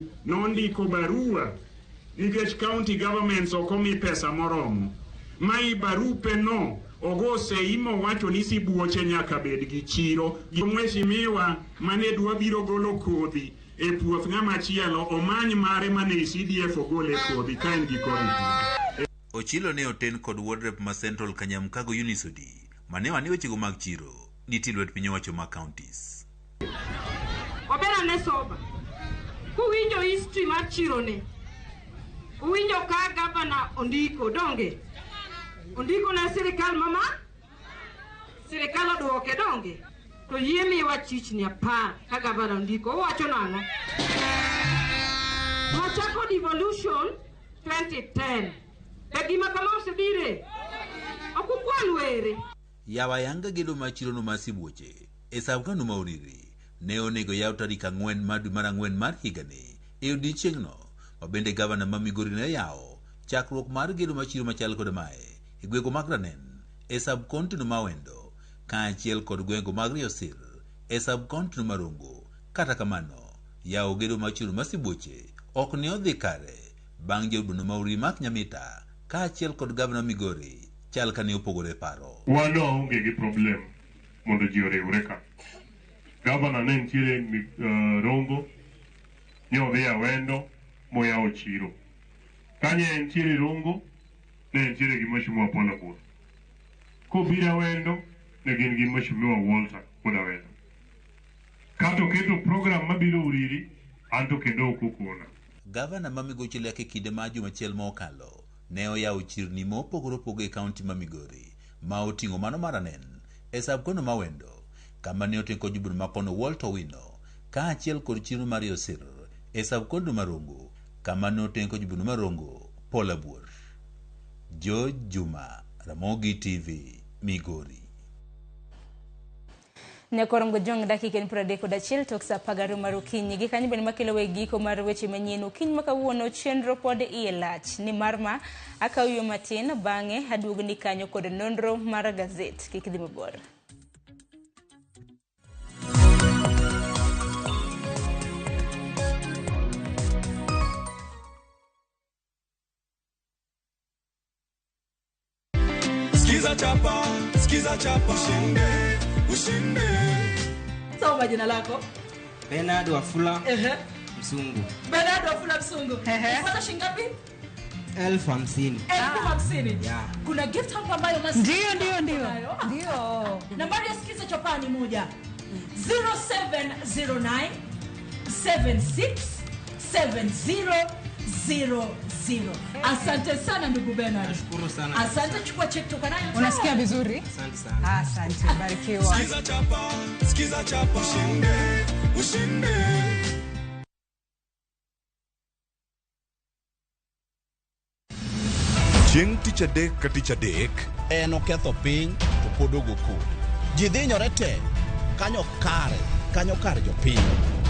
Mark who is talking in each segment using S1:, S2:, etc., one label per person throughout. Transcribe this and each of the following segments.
S1: Nondiko barua nikech county governments ok omi pesa moromo. Ma i barupe no ogo sei mowacho ni sibuoche nyaka bed gi chiro. Mheshimiwa mane dwa biro golo kodhi e puoth ng'ama chielo omany mare mane CDF ogol e kodhi ka en gi kodhi.
S2: Ochilo ne oten kod ward rep ma Central Kanyamkago Eunice Odi mane wani wechego mag chiro nitie lwet piny owacho mag counties.
S3: Obera ne soba. Kuwinjo history mar chirone, uwinjo ka gavana ondiko, donge? Ondiko ne sirikal mama? Sirikal oduoke, donge? To yie miwa chichni 10 ka gavana ondiko. Owacho nang'o? Wachako devolution 2010. Be gima kama osebire? Ok ukwan were.
S2: Yawa yanga gedo mar chirono mar sibuoche e sub-county ma Uriri ne onego yaw tarik 4 mar dwe mar 4 mar higani e odiechieng'no ma bende gavana ma Migori ne oyawo chakruok mar gedo mar chiro machal kod mae e gwenge mag Ranen e sub-county ma Awendo kaachiel kod gwenge mag Riosir e sub-county ma Rongo. Kata kamano, yawo gedo mar chiro mar sibuoche ok ne odhi kare bang' jaod ma Uriri Mark Nyamita kaachiel kod gavana ma Migori chal ka ne opogore paro.
S4: Wan waonge gi problem mondo ji oriwre ka. Gavana ne nitiere Rongo, ne odhi Awendo moyawo chiro. Kanye entiere Rongo, ne entiere gi Mheshimiwa Paul Abur. Kobiro Awendo, ne gin gi Mheshimiwa Walter wuod Awendo. Kato oketo program mabiro Uriri, anto kendo ok okona.
S2: Gavana ma Migochi Lek e kinde mar juma achiel ma okalo ne oyawo chirni mopogore opogore e kaunti ma Migori ma oting'o mano mar Ranen e sub-county ma Awendo kama ne oting' kod jobura ma kono Walter Owino kaachiel kod chiro mar Yosir e sub-county ma Rongo kama ne oting' kod jobura ma Rongo Paul Abuor. George Juma, Ramogi TV, Migori.
S5: Ne korom jong dakika en 31 tok saa 12 mar okinyi. Gi kanyo bende makelo we giko mar weche manyien okinyi ma kawuono chenro pod iye lach ni mar ma akaw yo matin bang'e aduogni kanyo kod nonro mar gazet. Kik dhi mabor.
S6: Skiza chapa, skiza chapa, ushinde, ushinde.
S7: Soma jina lako.
S8: Bernard Wafula Msungu.
S7: Bernard Wafula Msungu. Unapata shilingi ngapi?
S8: 50,000.
S7: 50,000.
S8: Yeah.
S7: Kuna gift hapa ambayo
S9: Ndio, ndio, ndio.
S7: Ndio. Nambari ya Skiza Chapa ni 1. 0709 76 70 00. Asante sana ndugu Bernard.
S8: Nashukuru sana.
S7: Asante, chukua check toka nayo.
S9: Unasikia vizuri?
S8: Asante sana.
S9: Asante, barikiwa.
S6: Skiza chapa, skiza chapa, ushinde, ushinde.
S10: Chieng' tich adek ka tich adek
S11: en oketho piny to pod ogo kode. Ji dhinyore te kanyo kare, kanyo kar jopiny.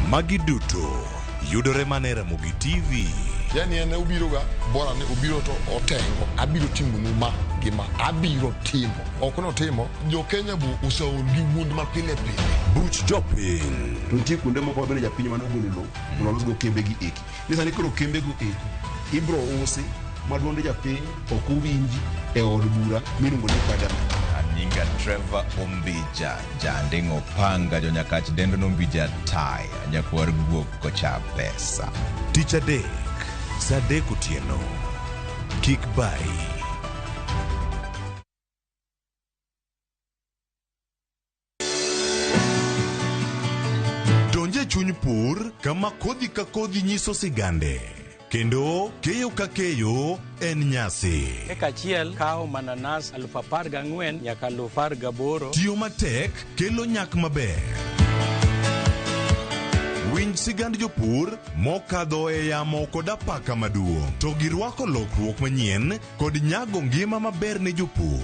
S10: Magi duto yudore mana e Ramogi TV.
S12: Yani en obiro ga bora ni obiro to otengo abiro timonu ma gi ma abiro timo ok notimo jo Kenya bo oseol gi wuond ma pile pile.
S10: Buch jopiny.
S13: To nitie kuonde moko ma bende japiny mane ogolo lowo mondo olosgo kembe gi eki. Ni sani koro kembe go eko ibro usi ma duond japiny ok owinji e od bura miluongo ni parliament.
S14: Anyinga Trevor Ombija, janding'o panga jonyakach dendo nombija taya, nyakwar guok kocha pesa.
S10: Tich adek, saa 3 otieno. Kik bayi. Donje chuny pur kama kodhi ka kodhi nyiso sigande kendo keyo ka keyo en nyasi.
S15: Eka achiel kawo mananas 14,000 nyaka 18,000.
S10: Tiyo matek kelo nyak maber. Winj sigand jopur mokadho e yamo kod apaka maduong' to girwako lokruok manyien kod nyago ngima maber ne jopur.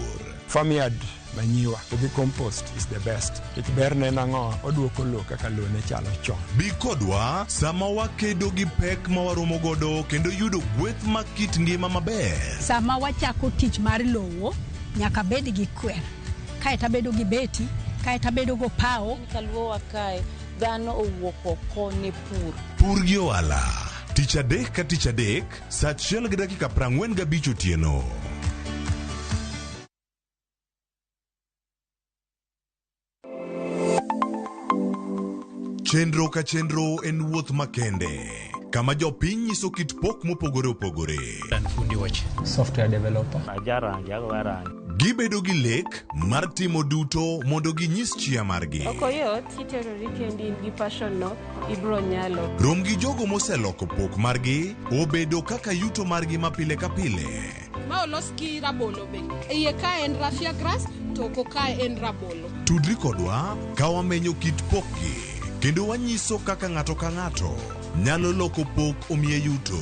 S16: Farmyard manyiwa gi compost is the best. Nikech berne en ang'o? Oduoko lowo kaka lowo ne chalo chon.
S10: Bi kodwa sama wakedo gi pek ma waromo godo kendo yudo gweth mag kit ngima maber.
S17: Sama wachako tich mar lowo, nyaka bed gi kwer. Kaeto abedo gi beti, kaeto abedo go pawo.
S18: Kaluowa kae, dhano owuok oko ne pur.
S10: Pur gi ohala. Tich adek ka tich adek, sa 1:45 otieno. Chenro ka chenro en wuoth makende, kama jopiny nyiso kit pok mopogore opogore.
S18: An fundi weche.
S19: Software developer.
S18: Ajarangi, agoyo rangi.
S10: Gibedo gi lek mar timo duto mondo ginyis chia margi.
S20: Ok oyot, kiterori kendi in gi passion no, ibro nyalo.
S10: Rom gi jogo moseloko pok margi obedo kaka yuto margi ma pile ka pile.
S21: Ma olos gi rabolo be. Iye ka en raffia grass to oko ka en rabolo.
S10: Tudri kodwa ka wamenyo kit pokgi kendo wanyiso kaka ng'ato ka ng'ato nyalo loko pok omiye yuto.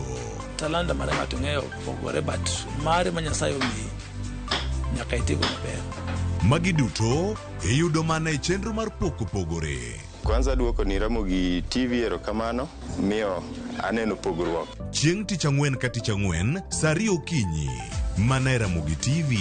S18: Talanta mar ng'ato ng'eyo pogore but mare ma Nyasaye omiyi nyaka itigo maber.
S10: Magi duto iyudo mana e chenro mar pok opogore.
S22: Kwanza duoko ni Ramogi TV erokamano miyo aneno pogruok.
S10: Chieng' tich ang'wen ka tich ang'wen sa 2 okinyi mana e Ramogi TV.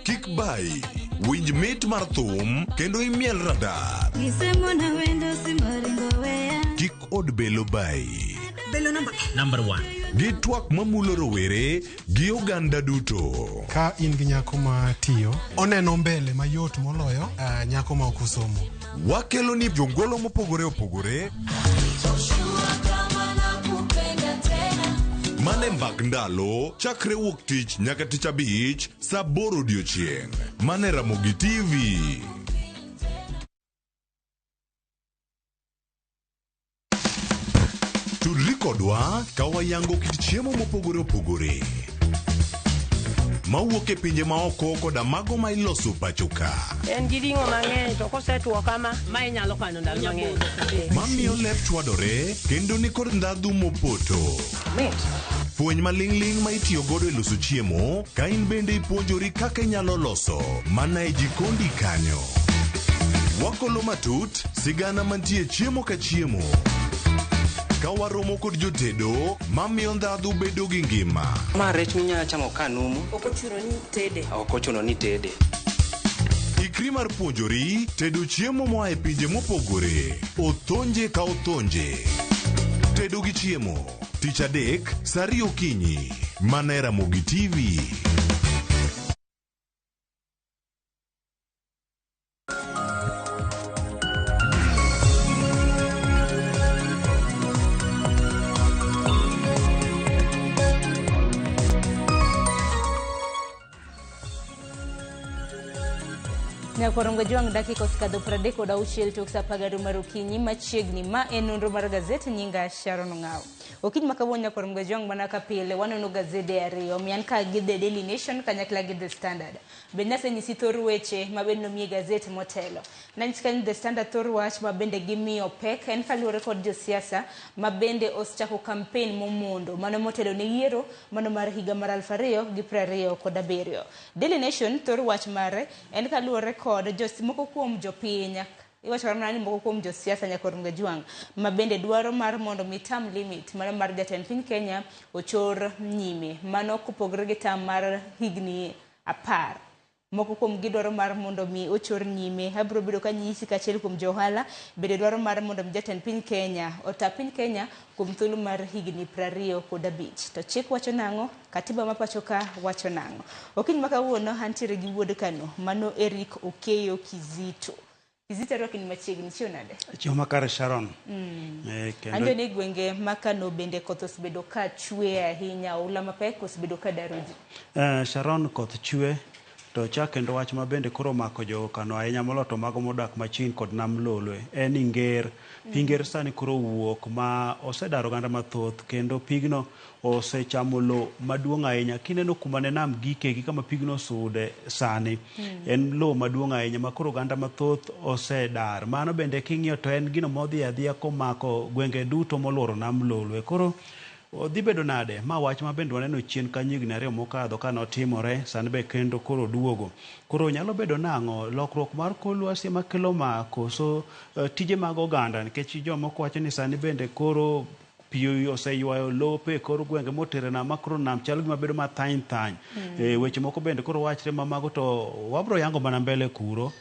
S10: Kik bayi, winj mit mar thum kendo imiel radar. Kik od belo bayi.
S23: Belo number
S10: 1. Gi twak mamulo rowere gi oganda duto.
S24: Ka in gi nyako ma tiyo, oneno mbele mayot moloyo nyako ma ok osomo.
S10: Wakelo ni jongolo mopogore opogore. Mane mbak ndalo chakre wuok tich nyaka tich abich sa 8 odiochieng'. Mane Ramogi TV. Tudri kodwa ka wayango kit chiemo mopogore opogore mawuok e pinje maoko koda mago ma iloso pacho ka.
S25: En gi ring'o mang'eny to kosetwo kama, ma inyalo kano ndalo mang'eny.
S10: Mamiyo lep chwadore kendo nikod ndhadhu mopoto. Fweny maling'ling' ma itiyo godo e loso chiemo ka in bende ipuonjori kaka inyalo loso mana e jikondi kanyo. Wakolo matut sigana mantie chiemo ka chiemo. Ka waromo kod jotedo mamiyo ndhadhu bedo gi ngima.
S8: Ma rech minyalo chamo ka numu.
S23: Ok ochuno ni tede.
S8: Ok ochuno ni tede.
S10: Ikri mar puonjori tedo chiemo moa e pinje mopogore. Othonje ka othonje. Tedo gi chiemo. Tich adek, sa 2 okinyi. Mana e Ramogi TV.
S5: Nyakorongo jwang' dakika osekadho 36 tok sa 12 mar okinyi machiegni ma en nonro mar gazet nyinga Sharon Ng'awo. Okinyi ma kawuono nyakorongo jwang' mana ka pile waneno gazede ariyo mian ka gi The Daily Nation kanyakla gi The Standard. Bende nasenyisi thor weche ma bende nomiye gazet motelo. Nanyisi kanyo The Standard thor wach ma bende gimiyo pek en kaluwore kod josiasa ma bende osechako campaign momondo mano motelo ne yiero mano mar higa mar 2027. Daily Nation thor wach mare en kaluwore kod moko kuom jopiny iwacho mana ni moko kuom josiasa nyakorongo jwang' ma bende dwaro mar mondo mi term limit mano mar jatend piny Kenya ochor nyime mano kopogore gi term mar higni 10. Moko kuom gi dwaro mar mondo mi ochor nyime. Abiro bedo ka nyisi kaachiel kuom jo ohala bende dwaro mar mondo mi jatend piny Kenya ota piny Kenya kuom thuolo mar higni 25. To chik wacho nang'o? Katiba ma pacho ka wacho nang'o? Okinyi ma kawuono antiere gi wuod Kano mano Eric Okeyo Kizito. Kizito arwaki ni machiegni, chiew nade?
S26: Chiew makare Sharon. Kendo
S5: Anjo ni gwenge ma Kano bende koth osebedo ka chwe ahinya, oula mapek osebedo ka daro ji.
S26: Sharon koth chwe to chak kendo wach ma bende koro omako jo Kano ahinya moloyo to mago modak machiegni kod nam Lolwe en ni nger. Pi nger sani koro owuok ma osedaro oganda mathoth kendo pigno osechamo lo maduong' ahinya. Kineno kuma ne nam gike gi kama pigno osude sani, en lo maduong' ahinya ma koro oganda mathoth osedar. Mano bende king'iyo to en gino modhi adhiya komako gwenge duto moluoro nam Lolwe. Koro odhi bedo nade? Ma wach ma bende waneno chien ka higni 2 mokadho ka notimore, sani be kendo koro duogo. Koro nyalo bedo nang'o? Lokruok mar kor lwasi makelo ma koso tije mag oganda, nikech jomoko wacho ni sani bende koro Pi oseywayo lope e kor gwenge motere nam ma koro nam chalo gima bedo mathany thany. Weche moko bende koro wachre ma mago to wabro yango mana mbele kuro.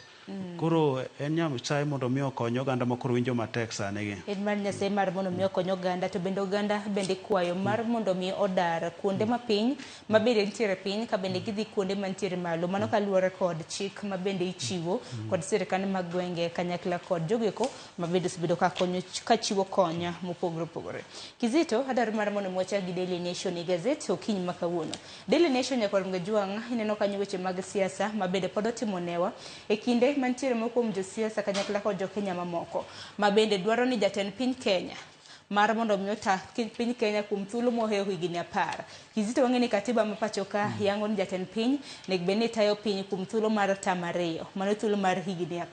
S26: Koro en Nyasaye mondo mi okony oganda ma koro winjo matek sani gi.
S5: En mar Nyasaye mar mondo mi okony oganda to bende oganda bende kwayo mar mondo mi odar kuonde mapiny ma bende nitiere piny ka bende gidhi kuonde mantiere malo mano kaluwore kod chik ma bende ichiwo kod sirkande mag gwenge kanyakla kod jogoeko ma bende osebedo ka konyo ka chiwo kony mopogore opogore. Kizito adwaro mar mondo mi wachak gi Daily Nation e gazet okinyi ma kawuono. Daily Nation nyakwar Mgajwang' ineno kanyo weche mag siasa ma bende pod otimo newa e kinde mantiere moko kuom josiasa kanyakla kod jokenya mamoko ma bende dwaro ni jatend piny Kenya mar mondo mi ota piny Kenya kuom thuolo mohewo higni 10. Kizito wang'e ni katiba ma pacho ka yango ni jatend piny nego bed ni tayo piny kuom thuolo mar tam 2, mano thuolo mar higni 10.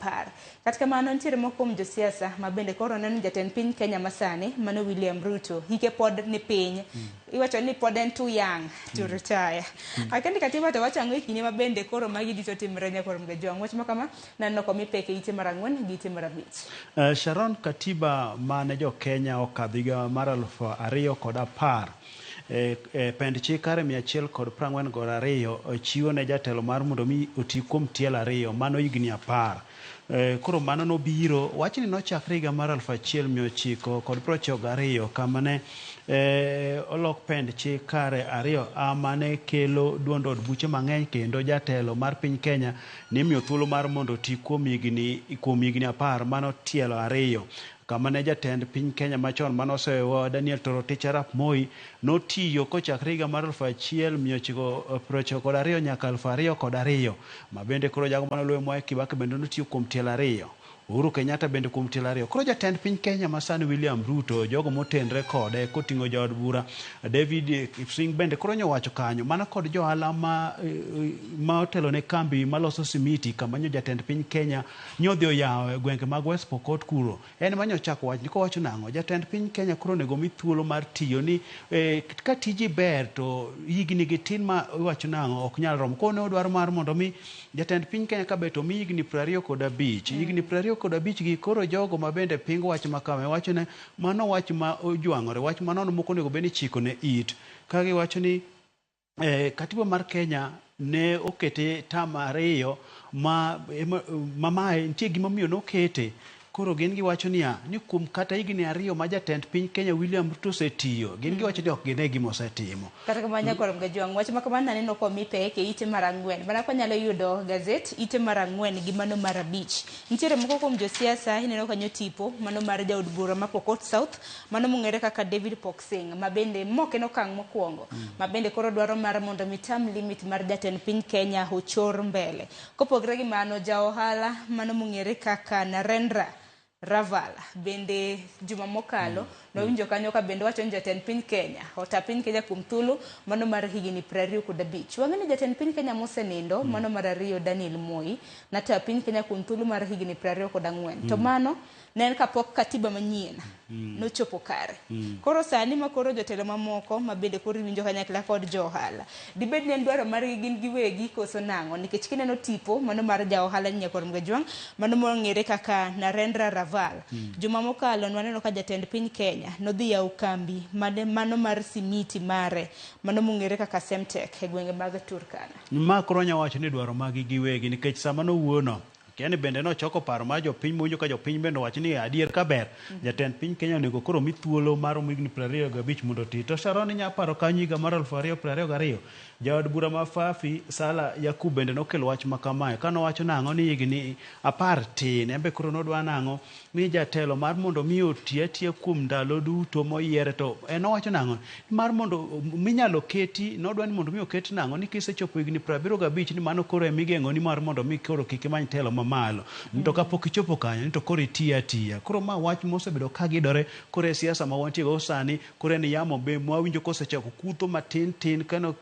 S5: Kata kamano nitiere moko kuom josiasa ma bende koro neno ni jatend piny Kenya masani mano William Ruto hike pod ni piny. Iwacho ni pod en too young to retire. Akendi katiba to wacho ang'o e kinde ma bende koro magi duto timre nyakwar Mgajwang'. Wach ma kama naneno komi pek e ite mar 4 gi ite mar 5.
S26: Sharon, katiba mane jo Kenya okadho higa mar 2010 pend chik kare 142 chiwo ne jatelo mar mondo mi oti kuom tielo 2 mano higni 10. Koro mano nobiro wachni nochakre higa mar 1992 kama ne olok pend chik kare 2 a mane kelo duond od buche mang'eny kendo jatelo mar piny Kenya nimiyo thuolo mar mondo oti kuom higni 10 mano tielo 2. Kama ne jatend piny Kenya machon manosewa Daniel Toroitich arap Moi notiyo kochakre higa mar 1992 nyaka 2002. Ma bende koro jago manoluwe Mwai Kibaki bende notiyo kuom tielo 2. Uhuru Kenyatta bende kuom tielo 2. Koro jatend piny Kenya masani William Ruto jogo motenre kode koting'o jaod bura David Kipsing bende koro nyowacho kanyo mana kod johala ma otelo ne kambi maloso simiti kama nyo jatend piny Kenya nyodhi oyawo e gwenge mag West Pokot kuro. En manyochako wach ni kowacho nang'o jatend piny Kenya koro onego mi thuolo mar tiyo ni ka tiji ber to higni gi tin ma iwacho nang'o ok nyal romo. Koro ne odwaro mar mondo mi jatend piny Kenya ka bet omi higni 25. Higni 25 gi koro jogo ma bende pingo wach ma kama wacho ne mano wach ma ojwang'ore wach manono moko onego bed ni chiko ne it ka giwacho ni katiba mar Kenya ne okete tam 2 ma mae nitie gimomiyo nokete. Koro gin giwacho niya ni kuom kata higni 2 ma jatend piny Kenya William Ruto osetiyo gin giwacho ni ok gine gima osetimo.
S5: Kata kamano nyakwar Mgajwang' wach ma kamano naneno komi pek e ite mar 4. Mana kwanyalo yudo gazet ite mar 4 gi mano mar 5. Nitiere moko kuom josiasa ineno kanyo tipo mano mar jaod bura ma Pokot South mano mong'ere kaka David Poksing ma bende moke nokang' mokwongo ma bende koro dwaro mar mondo mi term limit mar jatend piny Kenya ochor mbele. Kopogre gi mano ja ohala mano mong'ere kaka Narendra Raval bende juma mokalo nowinjo kanyo ka bende wacho ni jatend piny Kenya ota piny Kenya kuom thuolo mano mar higni 25. Wang'e ni jatend piny Kenya mosenindo mano mar 2 Daniel Moi nata piny Kenya kuom thuolo mar higni 24. To mano ne en kapok katiba manyien nochopo kare. Koro sani ma koro jotelo mamoko ma bende koro winjo kanyakla kod jo ohala dibed ni en dwaro margi gin giwegi koso nang'o nikech kineno tipo mano mar ja ohala nyakwar Mgajwang' mano mong'ere kaka Narendra Raval. Juma mokalo nwaneno ka jatend piny Kenya nodhi yawo kambi mano mar simiti mare mano mong'ere kaka Semtech e gwenge mag Turkana.
S26: Ma koro nyawacho ni dwaro magi giwegi nikech sama nowuono Kenya bende nochoko paro mar jopiny mowinjo ka jopiny bende owacho ni adier ka ber jatend piny Kenya onego koro mi thuolo mar higni 25 mondo oti. To Sharon inya paro kanyo higa mar 2022 jaod bura ma Fafi Sala Yakub bende nokelo wach ma kamae kanowacho nang'o ni higni 10 tin embe koro nodwa nang'o ni jatelo mar mondo mi oti atiya kuom ndalo duto moyiere to en owacho nang'o mar mondo minyalo keti nodwa ni mondo mi oket nang'o ni kisechopo higni 75 ni mano koro emigeng'o ni mar mondo mi koro kik imany telo mamalo to kapok ichopo kanyo ni to koro itiyo atiya. Koro ma wach mosebedo ka gidore koro e siasa ma wantie go sani koro en yamo be mwawinjo kosechako kutho matin tin kendo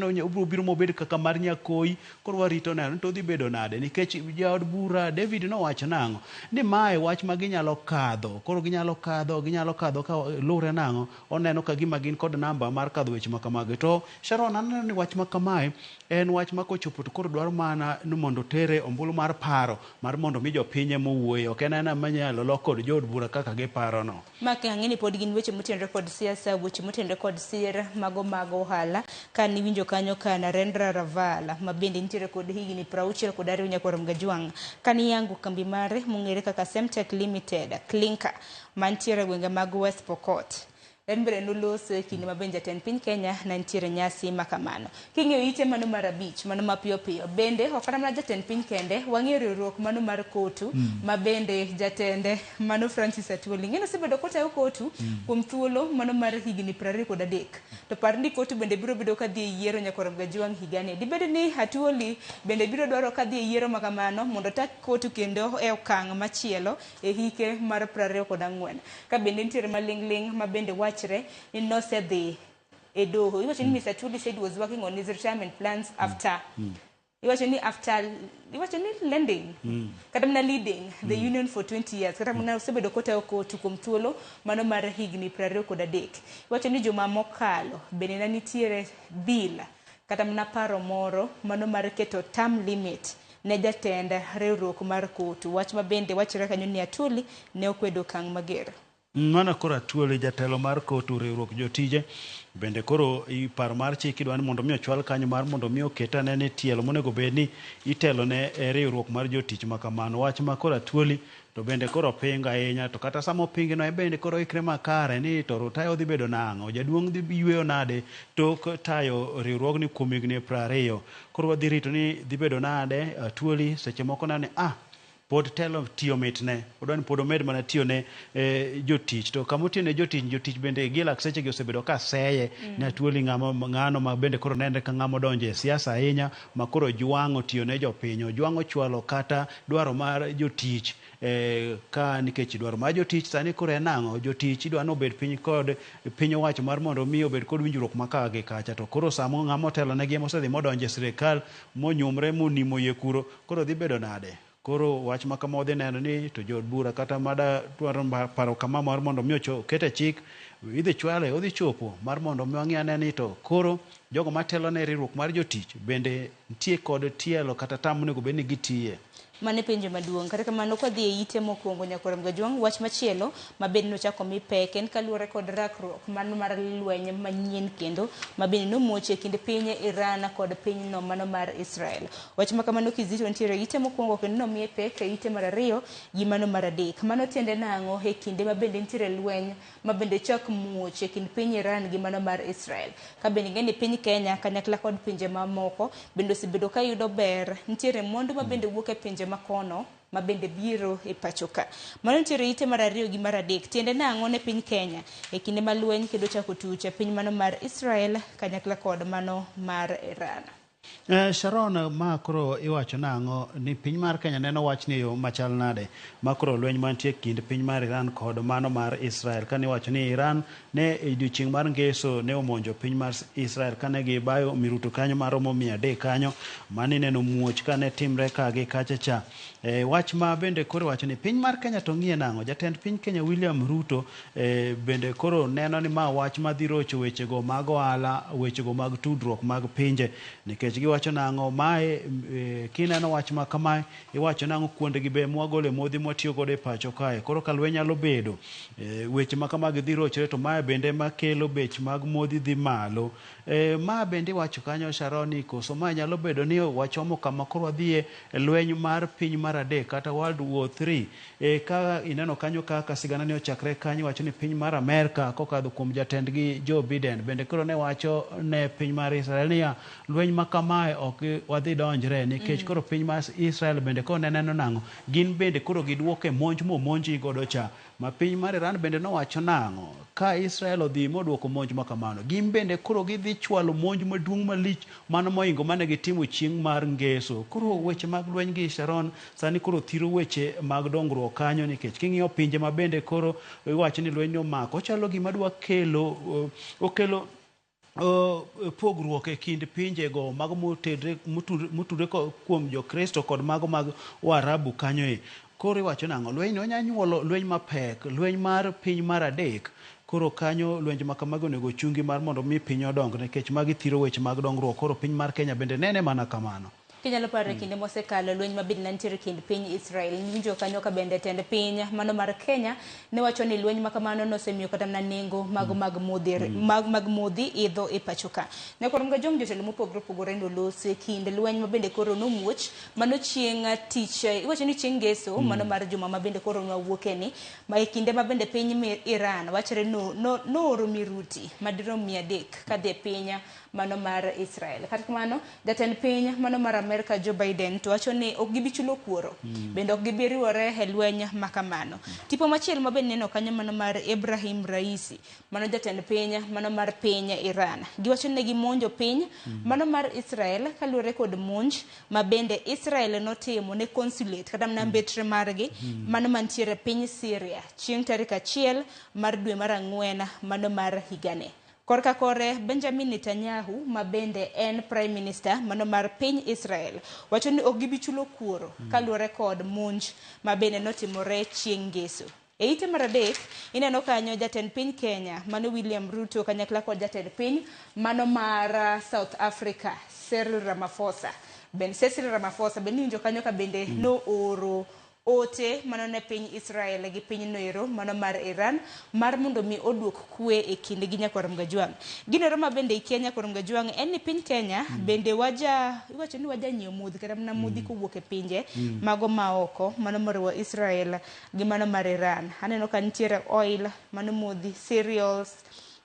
S26: obiro biro mobed kaka mar Nyakoi. Koro warito neno to odhi bedo nade nikech jaod bura David nowacho nang'o ni mae wach ma ginyalo kadho koro ginyalo kadho ka lure nang'o oneno ka gima gin kod namba mar kadho weche ma kamagi. To Sharon aneno ni wach ma kamae en wach ma kochopo to koro dwaro mana ni mondo tere ombulu mar paro. paro mar mondo mi jopiny ema owuoye, ok en aena manyalo lok kod jood bura kaka giparo no.
S5: Ma ka ang'e ni pod gin weche motenore kod siasa, weche motenore kod sir mago mag ohala. Ka niwinjo kanyo ka Narendra Raval, ma bende nitiere kod higni 62 nyakwar Mgajwang', kaniyango kambi mare mong'ere kaka Semtech Limited, Clinker, mantiere e gwenge mag West Pokot. En bende noloso e kinde ma bende jatend piny Kenya ne nitiere nyasi ma kamano. King'iyo ite mano mar 5, mano mapiyo piyo, bende ok kata mana jatend piny kende, wang'iyo riwruok mano mar KOTU, ma bende jatende mano Francis Atwoli. Ng'eno osebedo kotayo KOTU kuom thuolo mano mar higni 23. To par ni KOTU bende biro bedo kadhi e yiero nyakwar Mgajwang' higani. Dibed ni Atwoli bende biro dwaro kadhi e yiero ma kamano mondo otak KOTU kendo e okang' machielo e hike mar 24. Ka bende nitiere maling'ling' ma bende wachre ni nosedhi e doho. Iwacho ni Mr. Atwoli said he was working on his retirement plans after iwacho ni after iwacho ni lending kata mana leading the union for 20 years, kata mana osebedo kotayo KOTU kuom thuolo mano mar higni 23. Iwacho ni juma mokalo bende ne nitiere bill kata mana paro moro mano mar keto term limit ne jatend riwruok mar KOTU, wach ma bende wachore kanyo ni Atwoli ne okwedo okang' mager.
S26: Mano koro Atwoli, jatelo mar KOTU, riwruok jotije, bende koro paro mar chik idwa ni mondo mi ochwal kanyo mar mondo mi oket ane ni tielo monego bed ni itelo ne riwruok mar jotich ma kamano. Wach ma koro Atwoli to bende koro pingo ahinya, to kata sama opingi no bende koro ikre makare ni to rutayo dhi bedo nang'o, jaduong' dhi yweyo nade tok tayo riwruogni kuom higni 20. Koro wadhi rito ni dhi bedo nade. Atwoli seche moko nane pod telo tiyo mitne, odwa ni pod omed mana tiyo ne jotich, to kama otiyo ne jotich, jotich bende gi lak sechegi osebedo ka seye ni Atwoli ng'ano ma bende koro nenre ka ng'ama odonjo e siasa ahinya, ma koro jwang'o tiyo ne jopiny, ojwang'o chwalo kata dwaro mar jotich, ka nikech dwaro mar jotich sani koro en ang'o? Jotich idwa ni obed piny kod piny owacho mar mondo mi obed kod winjruok ma ka gi kacha, to koro samo ng'ama otelo negi ema osedhi modonjo e sirikal monyumre monimo iye kuro, koro dhi bedo nade? Koro wach ma kama wadhi neno ni to jood bura kata mada dwaro paro kama mar mondo mi oket e chik, idhi chwale, odhi chopo mar mondo mi wang'i ane ni to koro jogo matelo ne riwruok mar jotich bende nitie kod tielo kata tam monego bed ni gitiye.
S5: Mano e penjo maduong'. Kata kamano, kwadhi e ite mokwongo nyakwar Mgajwang', wach machielo ma bende nochako mi pek en kaluwore kod rakruok mano mar lweny manyien kendo ma bende nomuoch e kind piny Iran kod pinyno mano mar Israel. Wach ma kamano kizito nitiere e ite mokwongo kendo nomiye pek e ite mar 2 gi mano mar 3. Mano tiende nang'o e kinde ma bende nitiere lweny ma bende chak muoch e kind piny Iran gi mano mar Israel. Ka bende ing'e ni piny Kenya kanyakla kod pinje mamoko bende osebedo ka yudo ber, nitiere mwandu ma bende wuok e pinje makono ma bende biro e pacho ka. Mano nitiere ite mar 2 gi mar 3. Tiende nang'o ne piny Kenya e kinde ma lweny kendo chako tuch e piny mano mar Israel kanyakla kod mano mar Iran.
S26: Sharon, ma koro iwacho nang'o ni piny mar Kenya neno wach ni yo machal nade ma koro lweny mantie kind piny mar Iran kod mano mar Israel, kane iwacho ni Iran ne e odiochieng' mar ngeso ne omonjo piny mar Israel kane gibayo mirutu kanyo maromo 300 kanyo mane ineno muoch kane timre ka gi kacha cha. Wach ma bende koro iwacho ni piny mar Kenya to ng'iye nang'o? Jatend piny Kenya William Ruto bende koro neno ni ma wach madhi rocho wechego mag ohala, wechego mag tudruok mag pinje, nikech giwacho nang'o mae kineno wach ma kamae iwacho nang'o kuondegi be mwagole modhi mwatiyo godo e pacho kae. Koro ka lweny nyalo bedo weche ma kamagi dhi rochore, to mae bende makelo bech mag modhi dhi malo. Ma bende iwacho kanyo Sharon, koso ma nyalo bedo ni wachomo kama koro wadhiye lweny mar piny mar 3 kata World War 3. Ka ineno kanyo kaka sigana ne ochakre kanyo, iwacho ni piny mar Amerka kokadho kuom jatendgi Joe Biden bende koro ne wacho ne piny mar Israel niya lweny ma kamae ok wadhi donjre nikech koro piny mar Israel bende koro ne neno nang'o, gin bende koro giduoke monj momonji godo cha. Ma piny mar Iran bende nowacho nang'o, ka Israel odhi moduoko monj ma kamano, gin bende koro gidhi chwalo monj maduong' malich mano mohingo mane gitimo chieng' mar ngeso. Koro weche mag lweny gi Sharon sani koro thiro weche mag dongruok kanyo, nikech king'iyo pinje ma bende koro iwacho ni lweny omako, ochalo gima dwa kelo okelo pogruok e kind pinjego mago motudre kuom Jokristo kod mago mag Waarabu kanyo e. Koro iwacho nang'o, lweny no nyalo nyuolo lweny mapek, lweny mar piny mar 3. Koro kanyo lwenje ma kamago onego ochungi mar mondo mi piny odong, nikech magi thiro weche mag dongruok. Koro piny mar Kenya bende nene mana kamano.
S5: Kinyalo paro e kinde mosekalo lweny mabende ne nitiere kind piny Israel, niwinjo kanyo ka bende tend piny mano mar Kenya ne wacho ni lweny makamano nosemiyo kata mana nengo mago mag modhi mag modhi idho e pacho ka. Nyakwar Mgajong, jotelo mopogore opogore nolosi e kind lweny mabende koro nomuoch mano chieng' tich, iwacho ni chieng' ngeso mano mar juma mabende koro nwawuoke ni ma e kinde mabende piny Iran wachore nooro miruti madirom 300 kadhi e piny mano mar Israel. Kata kamano, jatend piny mano mar Amerka Joe Biden to wacho ni ok gibi chulo kuoro, bende ok gibi riwore e lweny makamano. Tipo machielo ma bende neno kanyo mano mar Ibrahim Raisi, mano jatend piny mano mar piny Iran. Giwacho ni gimonjo piny mano mar Israel kaluwore kod monj ma bende Israel notimo ne consulate kata mana mbetre margi mano mantiere piny Syria chieng' tarik 1 mar dwe mar 4 mano mar higani. Korka kore, Benjamin Netanyahu ma bende en Prime Minister mano mar piny Israel wacho ni ok gibi chulo kuoro kaluwore kod monj ma bende notimore chieng' ngeso. E ite mar 3 ineno kanyo jatend piny Kenya mano William Ruto kanyakla kod jatend piny mano mar South Africa Cyril Ramaphosa. Ben Cyril Ramaphosa bende iwinjo kanyo ka bende nooro ote mano ne piny Israel gi piny noero mano mar Iran mar mondo mi oduok kwe e kindgi nyakwar Mgajwang'. Gino ma bende ikia nyakwar Mgajwang' en ni piny Kenya bende waja iwacho ni waja nyiewo modhi kata mana modhi kowuok e pinje mago maoko mano moriwo Israel gi mano mar Iran. Aneno ka nitiere oil mano modhi, cereals,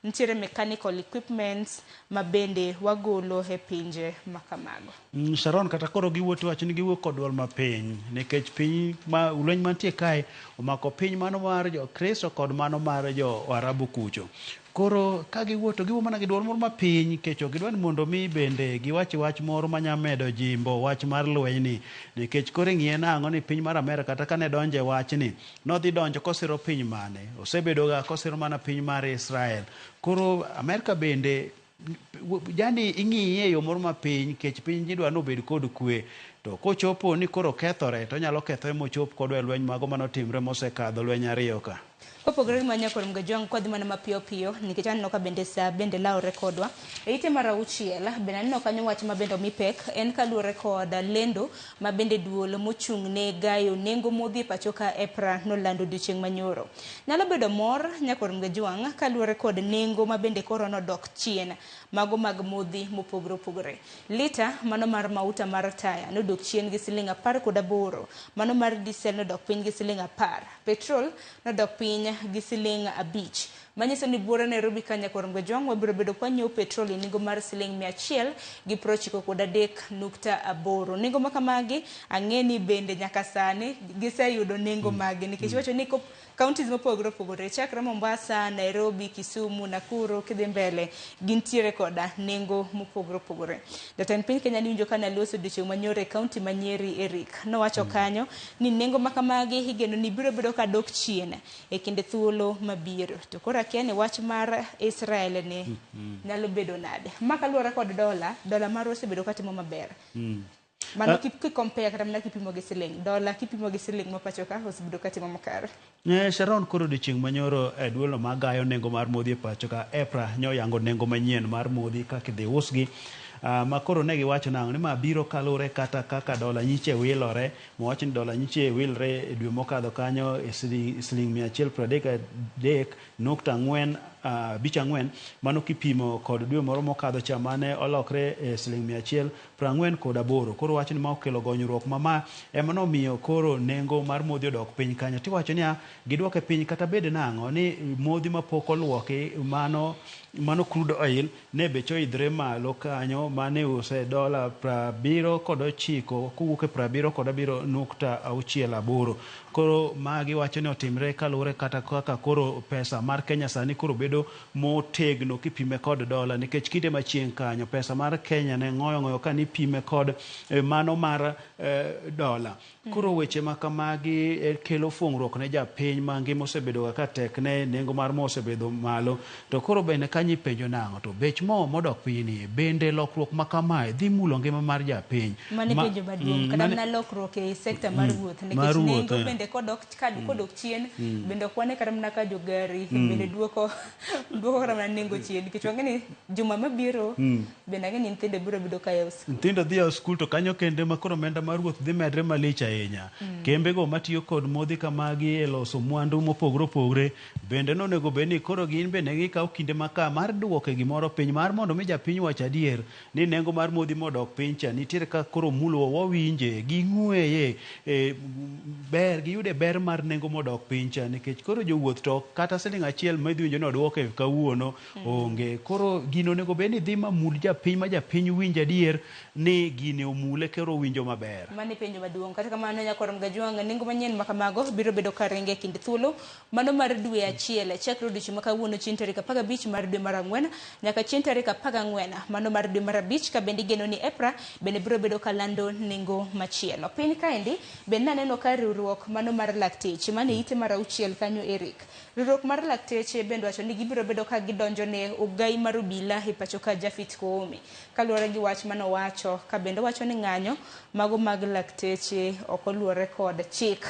S5: nitiere mechanical equipments ma bende wagolo e pinje makamago.
S26: Sharon, kata koro giwuok wacho ni giwuok kod duol mapiny nikech piny ma lweny mantie kae omako piny mano mar jo Kristo kod mano mar jo Arabu kucho. Koro ka giwuok to giwuok mana gi duol moro mapiny nikech ok gidwa ni mondo mi bende giwach wach moro manya medo jimbo wach mar lweny ni nikech koro ing'iye nang'o ni piny mar Amerka kata kane donje wachni nodhi donjo kosiro piny mane osebedo ga kosiro mana piny mar Israel. Koro Amerka bende jani ing'iye e yo moro mapiny nikech piny idwa ni obed kod kwe to kochopo ni koro kethore to onyalo kethore mochop kodwa e lweny mago manotimre mosekadho lweny 2 ka.
S5: Kopogore gi mano nyakwar Mgajwang' kwadhi mana mapiyo piyo nikech aneno ka bende saa bende lawore kodwa. E ite mar 6 bende aneno kanyo wach ma bende omi pek en kaluwore kod lendo ma bende duol mochung' ne gayo nengo modhi e pacho ka EPRA nolando odiochieng' manyoro. Nyalo bedo mor nyakwar Mgajwang' kaluwore kod nengo ma bende koro nodok chien mago mag modhi mopogore opogore. Lita mano mar mauta mar taya nodok chien gi siling 18, mano mar diesel nodok piny gi siling 10, petrol nodok piny gi siling 5. Manyiso ni buore Nairobi ka nyakwar Mgajwang' wabiro bedo kwa nyiewo petrol e nengo mar siling 193.8. Nengo makamagi ang'e ni bende nyaka sani giseyudo nengo magi nikech wacho ni counties mopogore opogore chakre Mombasa, Nairobi, Kisumu, Nakuru kidhi mbele gintiere koda nengo mopogore opogore. Jatend piny Kenya niwinjo ka naloso odiochieng' manyoro e county ma Nyeri Eric nowacho kanyo ni nengo makamagi igeno ni biro bedo ka dok chien e kinde thuolo mabiro. To koro akia ni wach mar Israel ni nyalo bedo nade. Ma kaluwore kod dola, dola marwa osebedo katimo maber. Mano kikompare kata mana kipimo gi siling, dola kipimo gi siling ma pacho ka osebedo katimo makare.
S26: Sharon, koro odiochieng' manyoro e duolno magayo nengo mar modhi e pacho ka EPRA nyoyango nengo manyien mar modhi kaka idhi usgi. Ma koro ne giwacho nang'o ni ma biro kaluwore kata kaka dola nyiche wilore, mowacho ni dola nyiche wilre e dwe mokadho kanyo e siling 133.454 mano kipimo kod dwe moro mokadho cha mane olokre e siling 148. Koro wacho ni ma okelo gonyruok ma ema nomiyo koro nengo mar modhi odok piny kanyo. Tiwacho niya gidwoke piny kata bed nang'o ni modhi mapok oluoki mano crude oil ne beche oidhre malo kanyo mane use dola 79 kowuok e 77.68. Koro magi wacho ni otimre kaluwore kata kaka koro pesa mar Kenya sani koro bedo motegno kipime kod dola nikech kinde machieng' kanyo pesa mar Kenya ne ng'oyo ka nipime kod mano mar dola. Koro weche ma kamagi kelo fungruok ne japiny mangima osebedo ka tekne, nengo mar mo osebedo malo. To koro bende kanyo ipenjo nang'o to bech mo modok piny ni bende lokruok ma kamae dhi mulo ngima mar japiny.
S5: Mano penjo maduong' kata mana lokruok e sekta mar wuoth nikech nengo bende kodok chien bende ok wane kata mana ka jogari bende duoko Duoko kata mana nengo chien nikech wang'e ni juma mabiro bende ang'e ni nyithindo biro bedo ka yawo skul.
S26: Nyithindo dhi yawo skul to kanyo kende ma koro omenda mar wuoth dhi medre malich ahinya. Kembego matiyo kod modhi kamagi e loso mwandu mopogore opogore bende nonego bed ni koro gin bende gikawo kinde maka mar duoko gimoro piny mar mondo mi japiny wach adier ni nengo mar modhi modok piny cha nitiere ka koro mulowa wawinje ging'weye ber giyude ber mar nengo modok piny cha nikech koro jowuoth to kata siling achiel ma idhi winjo ni oduoke kawuono onge. Koro gino onego bed ni dhi mamul japiny ma japiny winj adier ni gini omule koro owinjo maber.
S5: Mano e penjo maduong'. Kata kamano nyakwar Mgajwang', nengo manyien ma kamago biro bedo ka ringo e kind thuolo mano mar dwe achiel chakre odiochieng' ma kawuono chieng' tarik 15 mar dwe mar ang'wen nyaka chieng' tarik 14 mano mar dwe mar abich ka bende igeno ni EPRA bende biro bedo ka lando nengo machielo. Piny kaendi bende naneno ka riwruok mano mar lakteche mane ite mar 6 kanyo Eric. Riwruok mar lakteche bende wacho ni gibiro bedo ka gidonjo ne ogai mar obila e pacho ka Japhet Koome kaluwore gi wach manowacho ka bende owacho ni ng'anyo mago mag lakteche ok oluwore kod chik.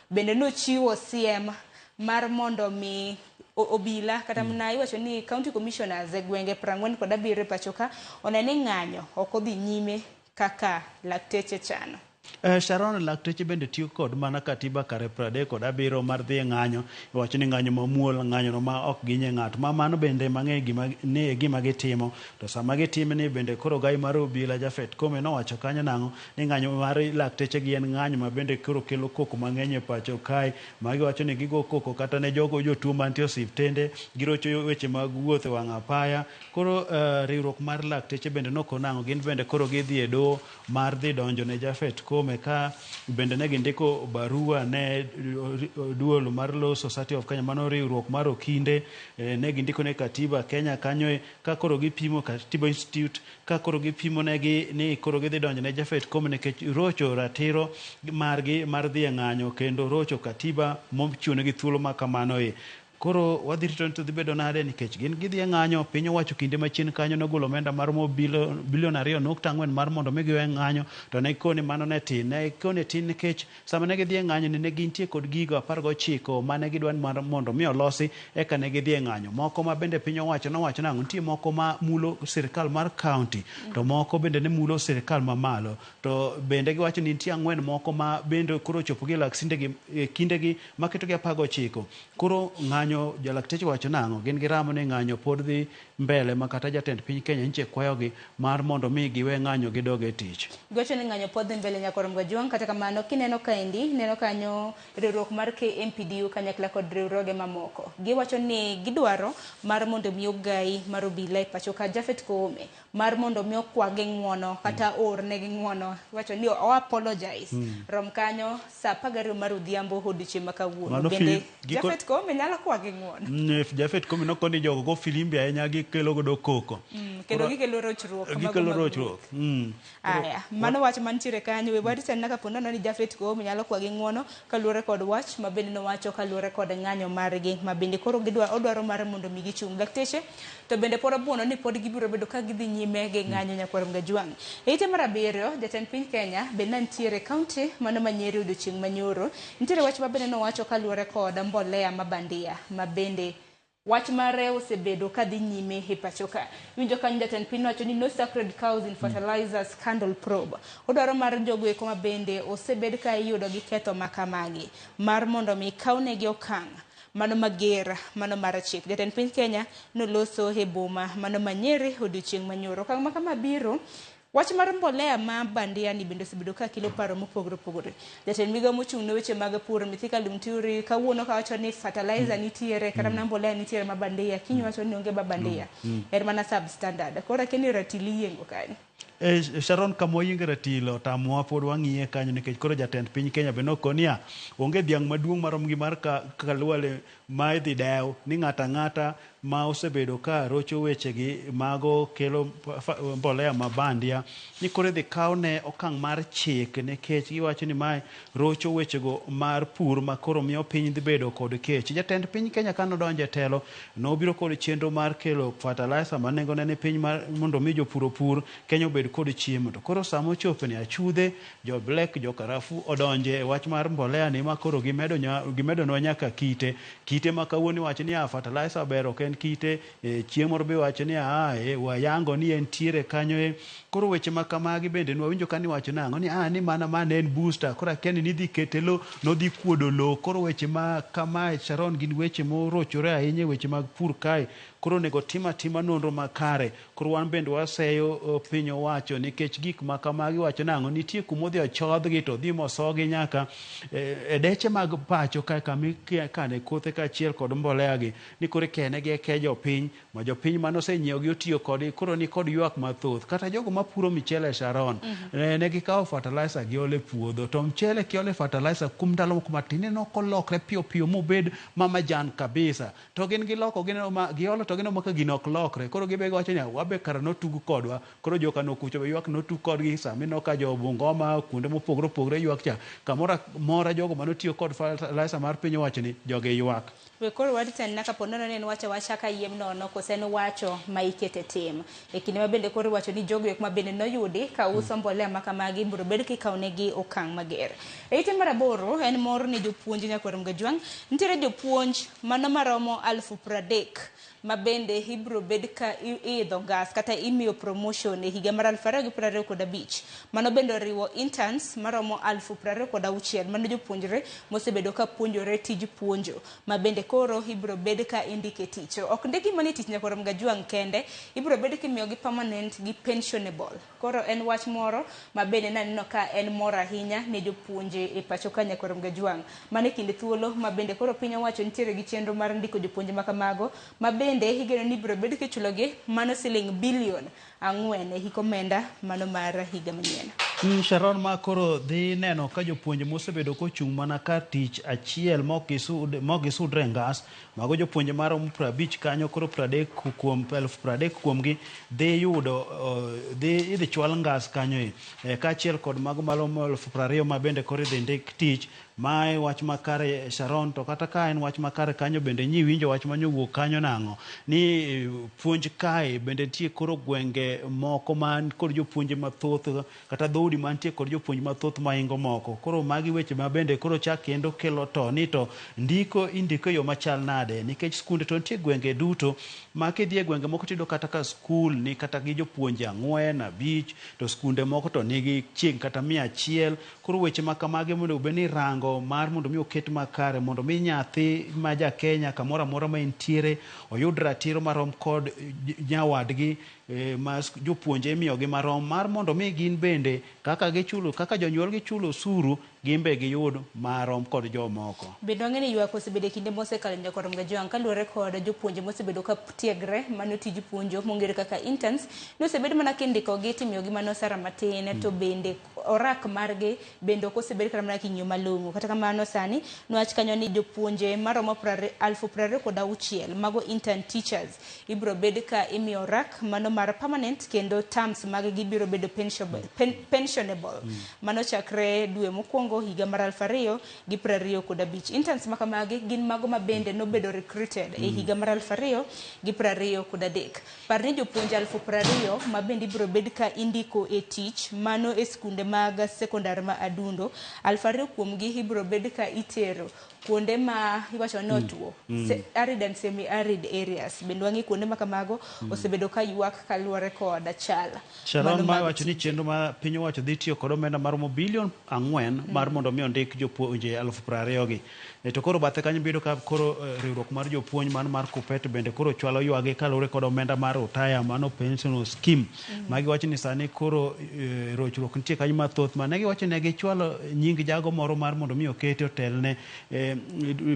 S5: Bende nochiwo siem mar mondo mi obila kata mana iwacho ni county commissioners e gwenge 47 e pacho ka one ni ng'anyo ok odhi nyime kaka lakteche chano.
S26: Sharon, lakteche bende tiyo kod mana katiba kare 37 mar dhi e ng'anyo. Iwacho ni ng'anyo mamuol, ng'anyo no ma ok ginye ng'ato. Ma mano bende mang'e gima ni gima gitimo. To sama gitime ni bende koro gai mar obila Japhet Koome nowacho kanyo nang'o ni ng'anyo mar lakteche gi en ng'anyo ma bende koro kelo koko mang'eny e pacho kae. Ma giwacho ni gigo koko kata ne jogo jotuo mantie osiptende, girocho weche mag wuoth e wang' apaya. Koro riwruok mar lakteche bende nokonang'o gin bende koro gidhi e doho mar dhi donjo ne Japhet Koome ka bende ne gindiko barua ne duol mar Law Society of Kenya mano riwruok mar okinde ne gindiko ne Katiba Kenya kanyo ka koro gipimo Katiba Institute ka koro gipimo negi ni koro gidhi donjo ne Japhet Koome nikech rocho ratiro margi mar dhi e ng'anyo kendo rocho katiba mochiwonegi thuolo ma kamano e. Koro wadhi rito ni to dhi bedo nade nikech gin gidhi e ng'anyo piny owacho kinde machien kanyo nogolo omenda maromo bilion 2.4 mar mondo mi giwe ng'anyo to ne gikone mano ne tin ne gikone tin nikech sama ne gidhi e ng'anyo ni ne gintie kod gigo 19 mane gidwa mar mondo mi olosi eka ne gidhi e ng'anyo. Moko ma bende piny owacho nowacho nang'o nitie moko ma mulo sirikal mar county to moko bende ne mulo sirikal mamalo to bende giwacho ni nitie 4 moko ma bende koro ochopo gi lak sindegi kindegi maketogi 19. Koro ng'anyo jalakteche wacho nang'o gin giramo ni ng'anyo pod dhi mbele ma kata jatend piny Kenya nyiche kwayogi mar mondo mi giwe ng'anyo gidog e tich.
S5: Giwacho ni ng'anyo pod dhi mbele nyakwar Mgajwang'. Kata kamano kineno kaendi neno kanyo riwruok mar KMPDU kanyakla kod riwruoge mamoko giwacho ni gidwaro mar mondo mi ogai mar obila e pacho ka Japhet Koome mar mondo mi okwagi ng'uono kata oornegi ng'uono. Iwacho ni o apologize rom kanyo saa 12 mar odhiambo odiochieng' ma kawuono. Bende Japhet Koome nyalo kwagi ng'uono.
S26: Japhet Koome nokoni jogo go filimbi ahinya gikelo godo koko.
S5: Kendo gikelo rochruok.
S26: Gikelo rochruok.
S5: Aya, mano wach mantiere kanyo we warit na kapo nono ni Japhet Koome nyalo kwagi ng'uono kaluwore kod wach ma bende nowacho kaluwore kod ng'anyo margi ma bende koro gidwa odwaro mar mondo mi gichung' lakteche to bende pod obuono ni pod gibiro bedo ka gidhi nyime gi ng'anyo nyakwar Mgajwang'. E ite mar 7 jatend piny Kenya bende nitiere county mano ma Nyeri odiochieng' manyoro nitiere wach ma bende nowacho kaluwore kod mbolea ma bandia ma bende wach mare osebedo kadhi nyime e pacho ka. Winjo kanyo jatend piny wacho ni no sacred cows in fertilizer scandal probe. Odwaro mar jogo eko ma bende osebed ka iyudo gi ketho makamagi mar mondo mi kawnegi okang' mano mager mano mar chik. Jatend piny Kenya noloso e boma mano ma Nyeri odiochieng' manyoro. Okang' makama biro wach mar mbolea ma bandia ni bende osebedo ka kelo paro mopogore opogore. Jatend migao mochung' ne weche mag pur Mithika Linturi kawuono kawacho ni fertilizer nitiere kata mana mbolea nitiere ma bandia, kiny wacho ni onge ma bandia. En mana substandard. Koro akia ni ratili yiengo kanyo.
S26: Sharon kama ratil otamowa pod wang'iye kanyo nikech koro jatend piny Kenya be nokonia onge dhiang' maduong' marom gi mar Kalwale ma idhi dew ni ng'ata ang'ata ma osebedo ka rocho wechegi mago kelo mbolea ma bandia ni koro idhi kawne okang' mar chik nikech giwacho ni mae rocho wechego mar pur ma koro miyo piny dhi bedo kod kech. Jatend piny Kenya kanodonjo e telo nobiro kod chenro mar kelo fertilizer ma nengone ni piny mar mondo mi jopur opur Kenya obed kod chiemo. To koro sama ochopo ni achudhe, jo black, jo karafu odonje e wach mar mbolea ni ma koro gimedo gimedonwa nyaka kite. Kite ma kawuono iwacho ni fertilizer ber ok en kite, chieng' moro be iwacho ni wayango ni entiere kanyo e. Koro weche ma kamagi bende nwawinjo ka niwacho nang'o ni ni mana ma ne en booster, koro akia ni nidhi kete lo, nodhi kuodo lo. Koro weche ma kamae Sharon gin weche morochore ahinya e weche mag pur kae. Koro onego tim atima nonro makare. Koro wan bende waseyo piny owacho nikech gik ma kamagi wacho nang'o nitie kumodhi ochodhgi to odhi mosogi nyaka e deche mag pacho kae kama ikane kothe kaachiel kod mbolea gi ni koro ikenegi e jopiny ma jopiny mane osenyiewogi otiyo kodgi koro ni kod ywak mathoth. Kata jogo mapuro michele Sharon ne gikawo fertilizer giolo e puodho to mchele kiolo fertilizer kuom ndalo moko matin ineno kolokre piyo piyo mobed ma majan kabisa to gin giloko gineno ma giolo to gineno ka gino ok lokre koro gibe giwacho ni wabe kara notug kodwa koro jokano kucho be ywak notug kodgi sama ineno ka jo Bungoma kuonde mopogore opogore ywak cha kamoro amora jogo manotiyo kod fertilizer mar piny owacho ni jogi ywak.
S5: We koro wariten kapo nono ni en wacho awacha kayiem nono kose en wacho ma ikete tim. E kinde ma bende koro iwacho ni jogo ek ma bende noyudi ka uso mbolea ma kamagi ibiro bed kikawo negi okang' mager. E ite mar aboro en mor ni jopuonj nyakwar Mgajwang'. Nitiere jopuonj mano maromo 30,000 ma bende ibiro bed ka iidho ngas kata imiyo promotion e higa mar 2025. Mano bende oriwo interns maromo 26,000 mano jopuonjre mosebedo ka puonjore tij puonjo ma bende koro ibiro bed ka indike tich. Ok ndiki mana e tich nyakwar Mgajwang' kende, ibiro bed kimiyogi permanent gi pensionable. Koro en wach moro ma bende naneno ka en mor ahinya ne jopuonje e pacho ka nyakwar Mgajwang'. Mano e kind thuolo ma bende koro piny owacho nitiere gi chenro mar ndiko jopuonje ma kamago ma bende igeno ni ibiro bed kichulogi mano siling bilion 4 e hik omenda mano mar higa manyien.
S26: Sharon ma koro dhi neno ka jopuonje mosebedo kochung' mana kar tich achiel mok gisudre e ngas mago jopuonje maromo 50 kanyo koro 30 kuom 30,000 kuomgi dhi yudo dhi idhi chwal ngas kanyo e kaachiel kod mago maromo 20,000 ma bende koro idhi ndik tich. Mae wach makare Sharon, to kata ka en wach makare kanyo bende nyi winjo wach manyowuok kanyo nang'o ni puonj kae bende nitie koro gwenge moko man kod jopuonje mathoth kata dhoudi mantie kod jopuonj mathoth maingo moko. Koro magi weche ma bende koro chak kendo kelo to ni to ndiko indiko e yo machal nade nikech skunde to nitie gwenge duto ma kidhi e gwenge moko tiyudo kata ka skul ni kata gi jopuonje 4, 5 to skunde moko to nigi chieng' kata 100. Koro weche ma kamagi mondo obed ni rango mar mondo mi oket makare mondo mi nyathi ma ja Kenya kamoro amora ma entiere oyud ratiro marom kod nyawadgi ma jopuonje imiyogi marom mar mondo mi gin bende kaka gichulo kaka jonyuol gichulo osuru gin be giyud marom kod jomoko.
S5: Bende wang'e ni ywak osebedo e kinde mosekalo nyakwar Mgajwang' kaluwore kod jopuonje mosebedo ka tiegre mano tij puonjo mong'ere kaka interns nosebed mana kindikogi timiyogi mana osara matin to bende orak margi bende ok osebed kata mana king'iyo malong'o. Kata kamano sani nwach kanyo ni jopuonje maromo 26,000 mago intern teachers ibiro bed ka imiyo orak mano mar permanent kendo terms mag gi biro bedo pensionable. Mano chakre dwe mokwongo higa mar 2025. Interns ma kamagi gin mago ma bende nobedo recruited e higa mar 2023. Par ni jopuonj 20,000 ma bende ibiro bed ka indiko e tich mano e skunde mag sekondar ma Adundo 2,000 kuomgi ibiro bed ka itero kuonde ma iwacho ni otuo arid and semi arid areas. Bende wang'e kuonde ma kamago osebedo ka ywak kaluwore kod chal.
S26: Sharon ma wacho ni chenro ma piny owacho dhi tiyo kod omenda maromo bilion 4 mar mondo mi ondik jopuonje 20,000 gi. To koro bathe kanyo biro ka koro riwruok mar jopuonj man mar Kupet bende koro chwalo ywagi kaluwore kod omenda mar utaya mano pension scheme. Magi wacho ni sani koro rochruok nitie kanyo mathoth ma ne giwacho ne gichwalo nying jago moro mar mondo mi okete otelne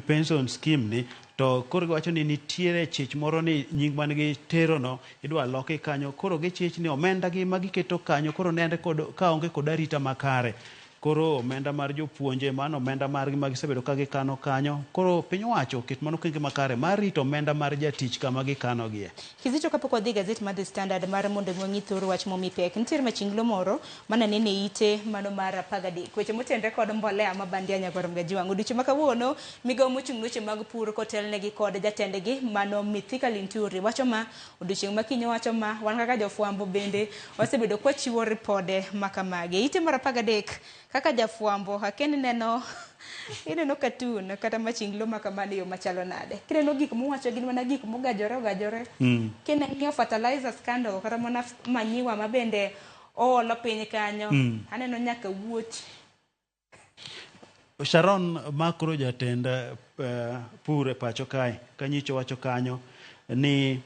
S26: pension scheme ni to koro giwacho ni nitiere chich moro ni nying man gi terono idwa loki kanyo koro gichich ni omenda gi magiketo kanyo koro nende kod kaonge kod arita makare. Koro omenda mar jopuonje, mano omenda margi ma gisebedo ka gikano kanyo. Koro piny owacho oket mano okenge makare mar rito omenda mar jatich kama gikanogie.
S5: Kizito kapok wadhi e gazet mar The Standard mar mondo mi wang'i thor wach momi pek, nitiere machinglo moro mananene ite mano mar 13. Weche motenre kod mbolea ma bandia Nyakwar Mgajiwang'. Odiochieng' ma kawuono, migawo mochung' ne weche mag pur kotelnegi kod jatendgi mano Mithika Linturi wacho ma odiochieng' ma kiny owacho ma wan kaka jofwambo bende wasebedo kwachiwo ripode ma kamagi. Ite mar 13 kaka jafwambo akia ni ineno ineno cartoon kata machinglo ma kamano e yo machalo nade. Kineno gik mowacho gin mana gik mogajore ogajore. Kineno fertilizer scandal kata mana manyiwa ma bende oolo piny kanyo. Aneno nyaka wuoch.
S26: Sharon makoro jatend pur e pacho kae kanyicho wacho kanyo ni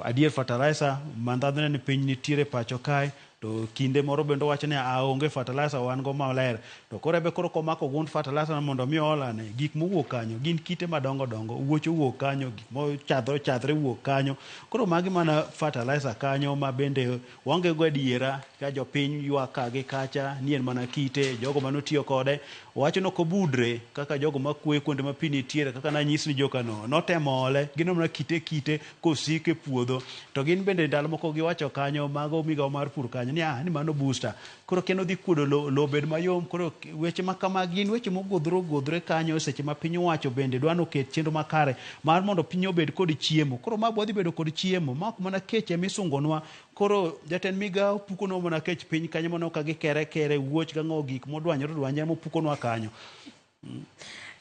S26: adier fertilizer mandhadhune ni piny nitiere pacho kae to kinde moro bende owacho ni aonge fertilizer wan go maler to koro ebe koro komako gund fertilizer mondo mi oolane gik mowuok kanyo gin kite madongo dongo wuoch owuok kanyo gik mochadhore chadhore wuok kanyo koro magi mana fertilizer kanyo ma bende waonge go adiera ka jopiny ywak ka gi kacha ni en mana kite jogo manotiyo kode wacho ni ok obudre kaka jogo makweyo kuonde ma pi nitiere kaka nanyisi ni jokano notemo ole gin mana kite kite kosik e puodho to gin bende ndalo moko giwacho kanyo mago migawo mar pur kanyo ni ni mano booster koro kendo dhi kuodo lo bed mayom koro weche ma kama gin weche mogodhore ogodhore kanyo seche ma piny owacho bende dwa noket chenro makare mar mondo piny obed kod chiemo koro ma wadhi bedo kod chiemo ma ok mana kech emisungonwa koro jatend migawo pukonwa mana kech piny kanyo mano ka gikere kere wuoch gang'o gik modwanyore odwanyore mopukonwa kanyo.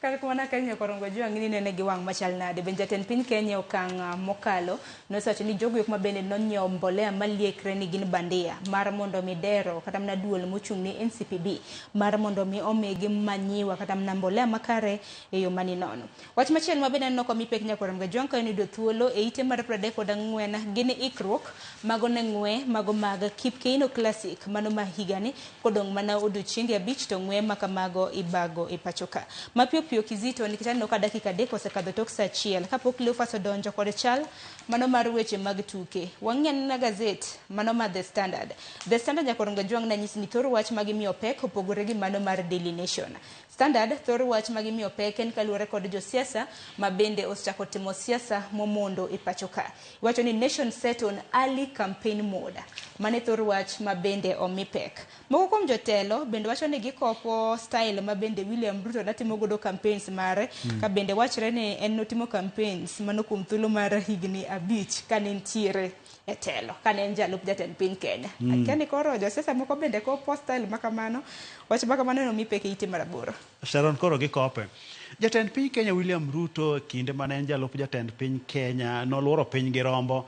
S5: Kata kamano ka Nyakwar Mgajiwang' ni nene gi wang' machal nade. Bende jatend piny Kenya okang' mokalo nosewacho ni jogo eko ma bende nonyiewo mbolea maliekre ni gin bandia mar mondo mi dero kata mana duol mochung' ne NCPB mar mondo mi omigi manyiwa kata mana mbolea makare e yo maninono. Wach machielo ma bende aneno komi pek Nyakwar Mgajiwang' ka en yudo thuolo e ite mar 34 gin ikruok mago ne ng'we mago mag Kip Keino Classic mano ma higani kodong' mana odiochienge 5 to ng'we ma kamago ibago e pacho ka. Mapiyo piyo Kizito nikech aneno ka dakika 3 osekadho tok saa 1 kapok Leophas odonjo kod chal mano mar weche mag tuke. Wang'i anena gazet mano mar The Standard. The Standard Nyakwar Mgajiwang' nanyisi ni thor wach ma gimiyo pek opogore gi mano mar Daily Nation. Standard thor wach ma gimiyo pek en kaluwore kod josiasa ma bende osechako timo siasa momondo e pacho ka. Iwacho ni Nation set on early campaign mode. Mano e thor wach ma bende omi pek. Moko kuom jotelo bende wacho ni gikopo style ma bende William Ruto natimo godo campaigns mare ka bende wachre ni en notimo campaigns mano kuom thuolo mar higni 5 kane nitiere e telo kane en jalup jatend piny Kenya. Akia ni koro josiasa moko bende kopo style ma kamano, wach ma kamano nomi pek e ite mar 8.
S26: Sharon koro gikope. Jatend piny Kenya William Ruto kinde mane en jalup jatend piny Kenya noluoro piny gi rombo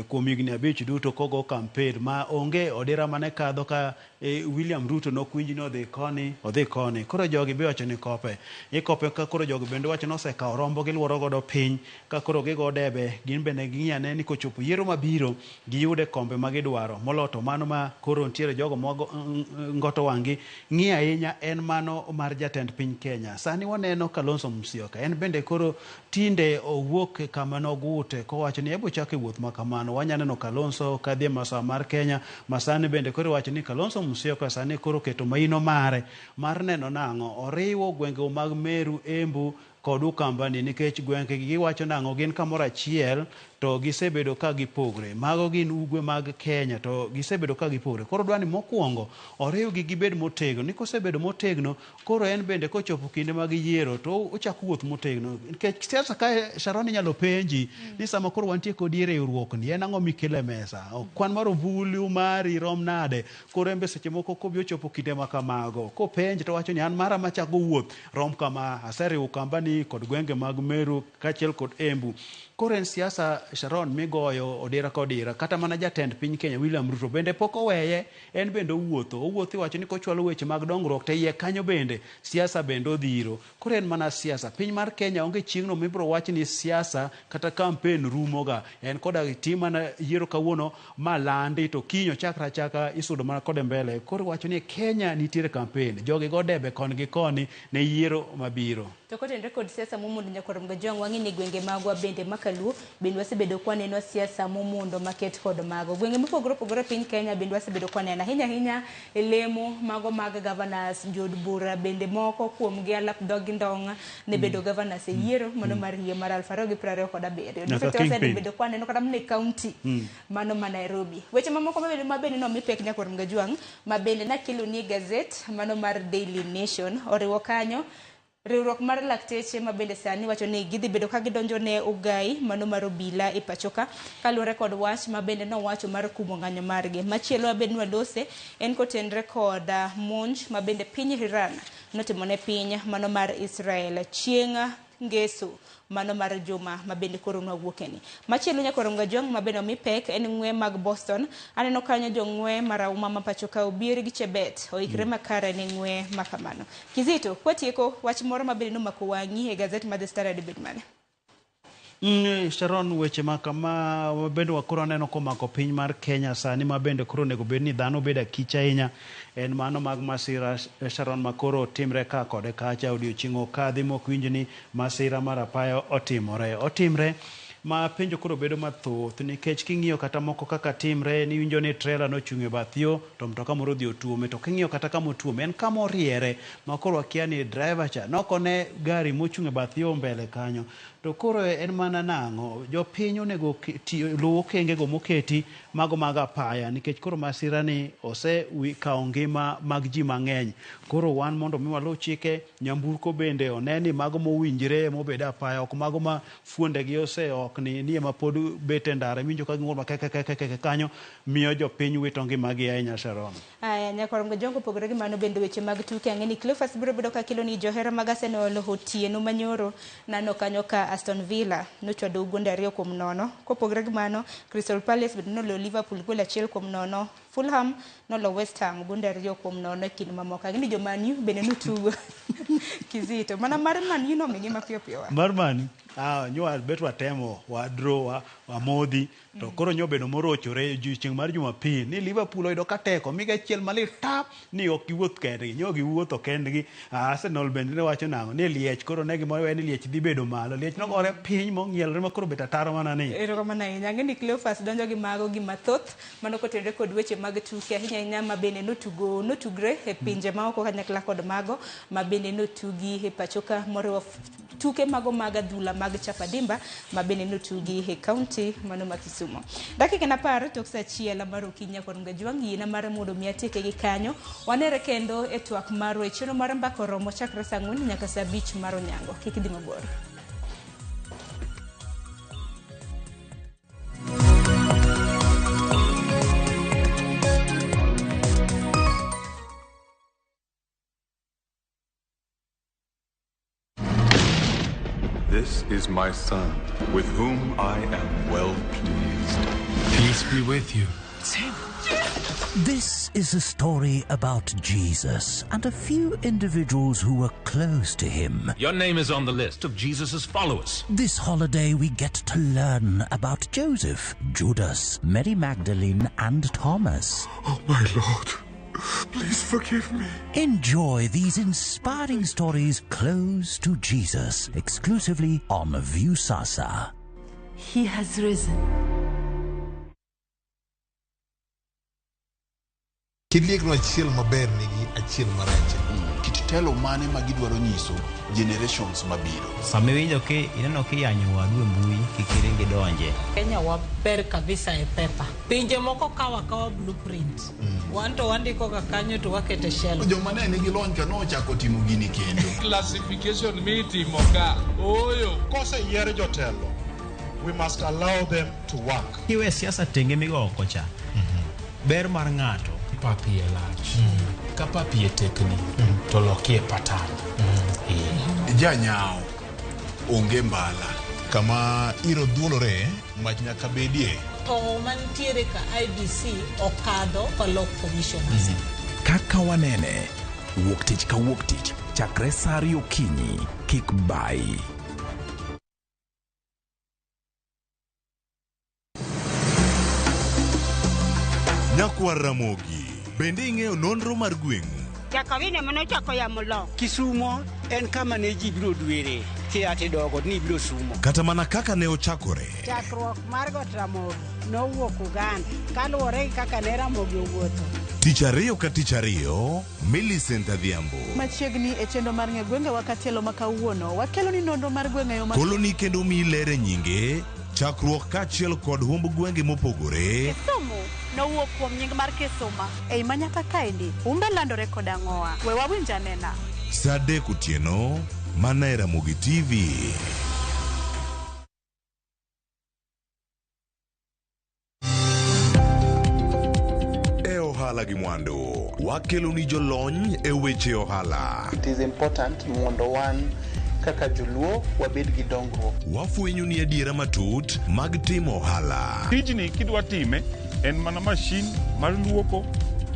S26: kuom higni 5 duto kogo campaign ma onge odira mane kadho ka William Ruto nokwinj ni odhi koni odhi koni. Koro jogi be wacho ni kope. Ikope ka koro jogi bende wacho ni osekawo rombo giluoro godo piny ka koro gigo debe gin bende ging'i ane ni kochopo yiero mabiro giyude kombe ma gidwaro moloyo to mano ma koro nitiere jogo ma ngoto wang'gi ng'i ahinya en mano mar jatend piny Kenya. Sani waneno Kalonzo Musyoka en bende koro tinde owuok kama nogute kowacho ni ebo chako e wuoth ma kamano. Wanya neno Kalonzo kadhi e masawa mar Kenya ma sani bende koro iwacho ni Kalonzo Musyoka sani koro oketo maino mare mar neno nang'o oriwo gwenge mag Meru, Embu kod Ukambani nikech gwenge gi giwacho nang'o gin kamoro achiel to gisebedo ka gipogre. Mago gin ugwe mag Kenya to gisebedo ka gipogre. Koro dwani mokwongo oriwgi gibed motegno. Ni kosebedo motegno koro en bende kochopo kinde mag yiero to ochako wuoth motegno. Nikech siasa kae Sharon inyalo penji ni sama koro wantie kodi e riwruok ni en ang'o mikelo e mesa? Kwan mar ombulu mari rom nade? Koro en be seche moko kobi ochopo kinde ma kamago kopenj to wacho ni an mara machako wuoth rom kama aseriwo Ukambani kod gwenge mag Meru kaachiel kod Embu. Koro en siasa Sharon migoyo odira kodira kata mana jatend piny Kenya William Ruto bende pok oweye en bende owuotho owuotho iwacho ni kochwalo weche mag dongruok te iye kanyo bende siasa bende odhiro. Koro en mana siasa. Piny mar Kenya onge chieng'no mibiro wach ni siasa kata campaign rumoga. En koda tim mana yiero kawuono ma landi to kiny ochakre achaka isudo mana kode mbele. Koro iwacho ni Kenya nitiere campaign. Jogi go debe koni gi koni ne yiero mabiro.
S5: To kotenore kod siasa momondo Nyakwar Mgajiwang' wang'i ni gwenge magwa bende maka kaluo bende wasebedo kwaneno siasa momundo maket kod mago. Gwenge mopogore opogore e piny Kenya bende wasebedo kwaneno ahinya ahinya e lemo mago mag governors, jood bura bende moko kuomgi alap dhogi ndong' ne bedo governors e yiero mano mar higa mar 2027.
S26: Nyaka
S5: Wasebedo
S26: kingpin.
S5: kwaneno kata mana e county mano ma Nairobi. Weche mamoko mabende nomi pek nyakwar Mgajwang' ma bende nakeloni e gazet mano mar Daily Nation oriwo kanyo riwruok mar lakteche ma bende sani wacho ni gidhi bedo ka gidonjo ne ogai mano mar obila e pachoka kaluwore kod wach ma bende nowacho mar kumo ng'anyo margi. Machielo mabende nwalose en kotenre kod monj ma bende piny Iran notimo ne piny mano mar Israel chieng' ngeso mano mar juma ma bende koro nwawuokeni. Machielo nyakwar Mgajwang' ma bende omi pek en ng'we mag Boston. Aneno kanyo jong'we marahuma ma pacho ka Obier gi Chebet oikre makare ne ng'we ma kamano. Kizito, kwatieko wach moro ma bende nomako wang'i e gazet mar The Standard bed mane?
S26: Sharon, weche ma kama bende wakoro aneno komako piny mar Kenya sani ma bende koro onego bed ni dhano bedo akich ahinya en mano mag masira Sharon ma koro timre ka kod kacha odiochieng' okadhi mok winj ni masira mar apaya otimore. Otimre ma penjo koro bedo mathoth nikech king'iyo kata moko kaka timre ni iwinjo ni trailer nochung' e bath yo to mtoka moro odhi otuome to king'iyo kata kama otuome en kama oriere ma koro wakia ni driver cha nokone gari mochung' e bath yo mbele kanyo to koro en mana nang'o jopiny onego luw okengego moketi mago mag apaya nikech koro masira ni osekawo ngima mag ji mang'eny. Koro wan mondo mi waluw chike, nyamburko bende one ni mago mowinjre mobed apaya ok mago ma fuondegi oseokni ni ema pod bet e ndara iwinjo ka ging'ur makekekeke kanyo miyo jopiny wito ngimagi ahinya Sharon.
S5: Aya, nyakwar Mgajwang' opogore gi mano bende weche mag tuke ang'e ni Cleophas biro bedo ka kelo ni johera mag Arsenal otieno manyoro nano kanyo ka Aston Villa nochwado gonde 2-0. Kopogore gi mano Crystal Palace bende noloyo Liverpool gol 1-0. Fulham nolo West Ham gonde 2-0 e kind mamoko. Ang'e ni jo Man U bende notugo Kizito. Mana mar Man U nomigi mapiyo piyo.
S26: Mar Man U, nywa bet watemo wa draw wamodhi to koro nyo bedo morochore chieng' mar Jumapil ni Liverpool oyudo ka teko miga achiel malit tap ni ok giwuoth kendgi nyo giwuotho kendgi. Arsenal bende ne wacho nang'o ni liech koro ne gimoro ni liech dhi bedo malo liech nogore piny mong'ielore ma koro bet ataro mana ni.
S5: Erokamano ahinya. Ang'e ni Cleophas donjo gi mago gi mathoth mano kotenore kod weche mag tuke ahinya ahinya ma bende notugre e pinje maoko kanyakla kod mago ma bende notugi e pachoka moriwo tuke mago mag adhula mag Chapadimba ma bende notugi e county mano ma Kisumu. Dakika 10 tok saa 1 mar okinyi nyakwar Mgajwang' yiena mar mondo mi atieke gi kanyo. Wanere kendo e twak marwa e chenro mar mbaka oromo chakre saa 4 nyaka saa 5 mar onyango. Kik idhi mabor.
S1: This is my son, with whom I am well pleased.
S2: Peace be with you.
S3: This is a story about Jesus and a few individuals who were close to him.
S2: Your name is on the list of Jesus' followers.
S3: This holiday we get to learn about Joseph, Judas, Mary Magdalene, and Thomas.
S12: Oh, my Lord. Please forgive me.
S3: Enjoy these inspiring stories close to Jesus, exclusively on Viusasa.
S4: He has risen.
S12: Kiliekno achiel maber nigi achiel marach.
S13: Kit telo mane ma gidwaro nyiso generations mabiro.
S7: Sama iwinjo ki ineno kiyanyo wadu e mbui kik iring idonje.
S19: Kenya waber kabisa e pepa. Pinje moko kawo akawa blueprint. Wan to wandiko ga kanyo to wakete shelf.
S13: Joma ne nigi lony ka nochako timo gini kendo.
S27: Classification mitimo ka. Ooyo.
S28: Koseyier jotelo, we must allow them to work.
S7: Kiwe siasa tenge migo oko cha. Ber mar ng'ato.
S2: Pap iye lach. Ka pap iye tekni to lokie patan.
S13: Janyao onge mbala. Kama iro dhuolore mach nyaka bedie.
S19: To mantiere ka IBC okadho kolok commissioners.
S29: Kaka wanene, wuok tich ka wuok tich chakre saa 2 okinyi kik bayi.
S10: Nyakwar Ramogi, bende ing'eyo nonro mar gweng'u?
S30: Jakawine manochako yamo lo.
S31: Kisumo en kama ne ji biro dwere.
S6: Kia tidogo ni ibiro sumo.
S10: Kata mana kaka ne ochakore.
S9: Chakruok mar Got Ramogi nowuok Uganda kaluwore gi kaka ne Ramogi owuotho.
S10: Tich ariyo ka tich ariyo, Millicent Adhiambo.
S4: Machiegni e chenro mar ng'e gwengewa katielo ma kawuono, wakelo ni nonro mar gwenge yo ma
S10: Koloni kendo miyi ler e nyinge, chakruok kaachiel kod humb gwenge mopogore.
S4: Kisumu nowuok kuom nying mar Kisuma. Ei manyaka kaendi, humbe landore kod ang'owa. We wawinj anena.
S10: Saa 3 otieno, mana e Ramogi TV. E ohala gi mwandu, wakelo ni jolony e weche ohala.
S11: It is important mondo wan kaka joluo wabed gi dongruok.
S10: Wafwenyo ni adiera matut mag timo ohala.
S1: Tijni kidwa time en mana mashin mar luoko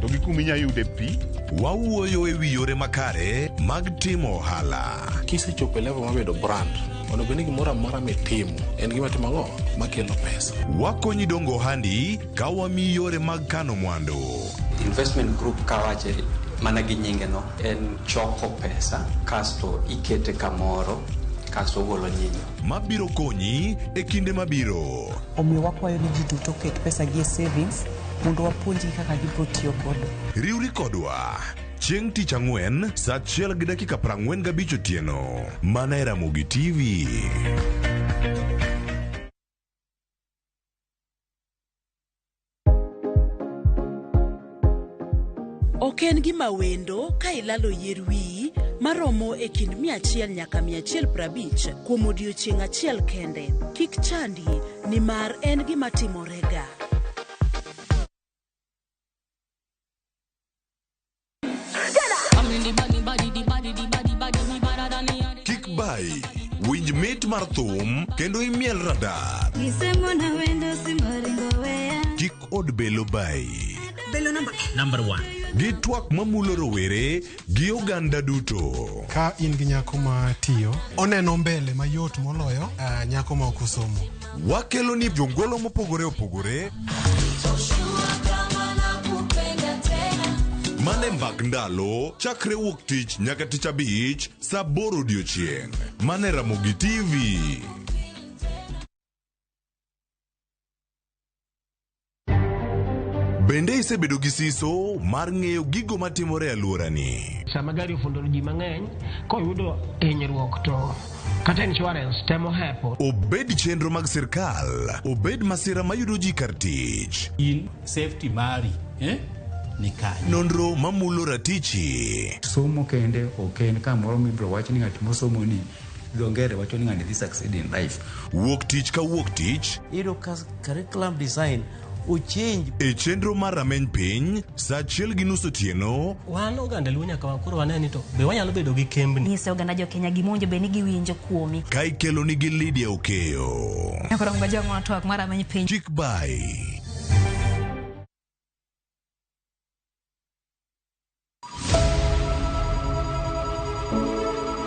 S1: to gi kuma inya yude pi.
S10: Wawuoyo e wi yore makare mag timo ohala.
S14: Kisechopo e level mar bedo brand, onego bed ni gimoro amora mitimo en gima timo ang'o makelo pesa.
S10: Wakonyi dongo ohandi ka wamiyi yore mag kano mwandu.
S8: Investment group kawache mana gi nyinge no en choko pesa kasto ikete kamoro kasto ogolo nyinyo.
S10: Mabiro konyi e kinde mabiro.
S15: Omiyo wakwayo ni ji duto oket pesa gi e savings mondo wapuonjgi kaka gibiro tiyo godo.
S10: Riwri kodwa chieng' tich ang'wen saa 1:45 otieno mana e Ramogi TV.
S23: Ok en gima wendo ka ilalo yier wiyi maromo e kind 100 nyaka 150 kuom odiechieng' achiel kende. Kik chandi nimar en gima timorega.
S10: Kik bayi, winj mit mar thum kendo imiel radar. Kik od belo bayi.
S2: Number 1.
S10: Gi twak mamulo rowere gi oganda duto.
S24: Ka in gi nyako ma tiyo, oneno mbele mayot moloyo nyako ma ok osomo.
S10: Wakelo ni jongolo mopogore opogore mane mbak ndalo chakre wuok tich nyaka tich abich saa 8 odiochieng' mane Ramogi TV. Bende isebedo gi siso mar ng'eyo gigo matimore e alworani?
S25: Sama gari ofundoro ji mang'eny, koyudo hinyruok to kata insurance temo hepo.
S10: Obed chenro mag sirkal, obed masira mayudo ji kar tich.
S2: In safety mari, ni kanye.
S10: Nonro mamulo ratichi.
S16: Somo kende ok en kamoro mibiro wach ni ng'at mosomo ni dho ngere wacho ni ng'ani dhi succeed in life.
S10: Wuok tich ka wuok tich.
S17: Iyudo ka curriculum design ochange.
S10: E chenro mar rameny piny saa 1:30 otieno.
S20: Wan oganda Luo nyaka koro wane ni to be wanyalo bedo gi kembni.
S6: Nyise oganda jo Kenya gima owinjo bed ni giwinjo kuomi.
S10: Ka ikelo nigi Lydia Okeyo.
S6: Nyakoro mga twak mar rameny piny.
S10: Kik bayi.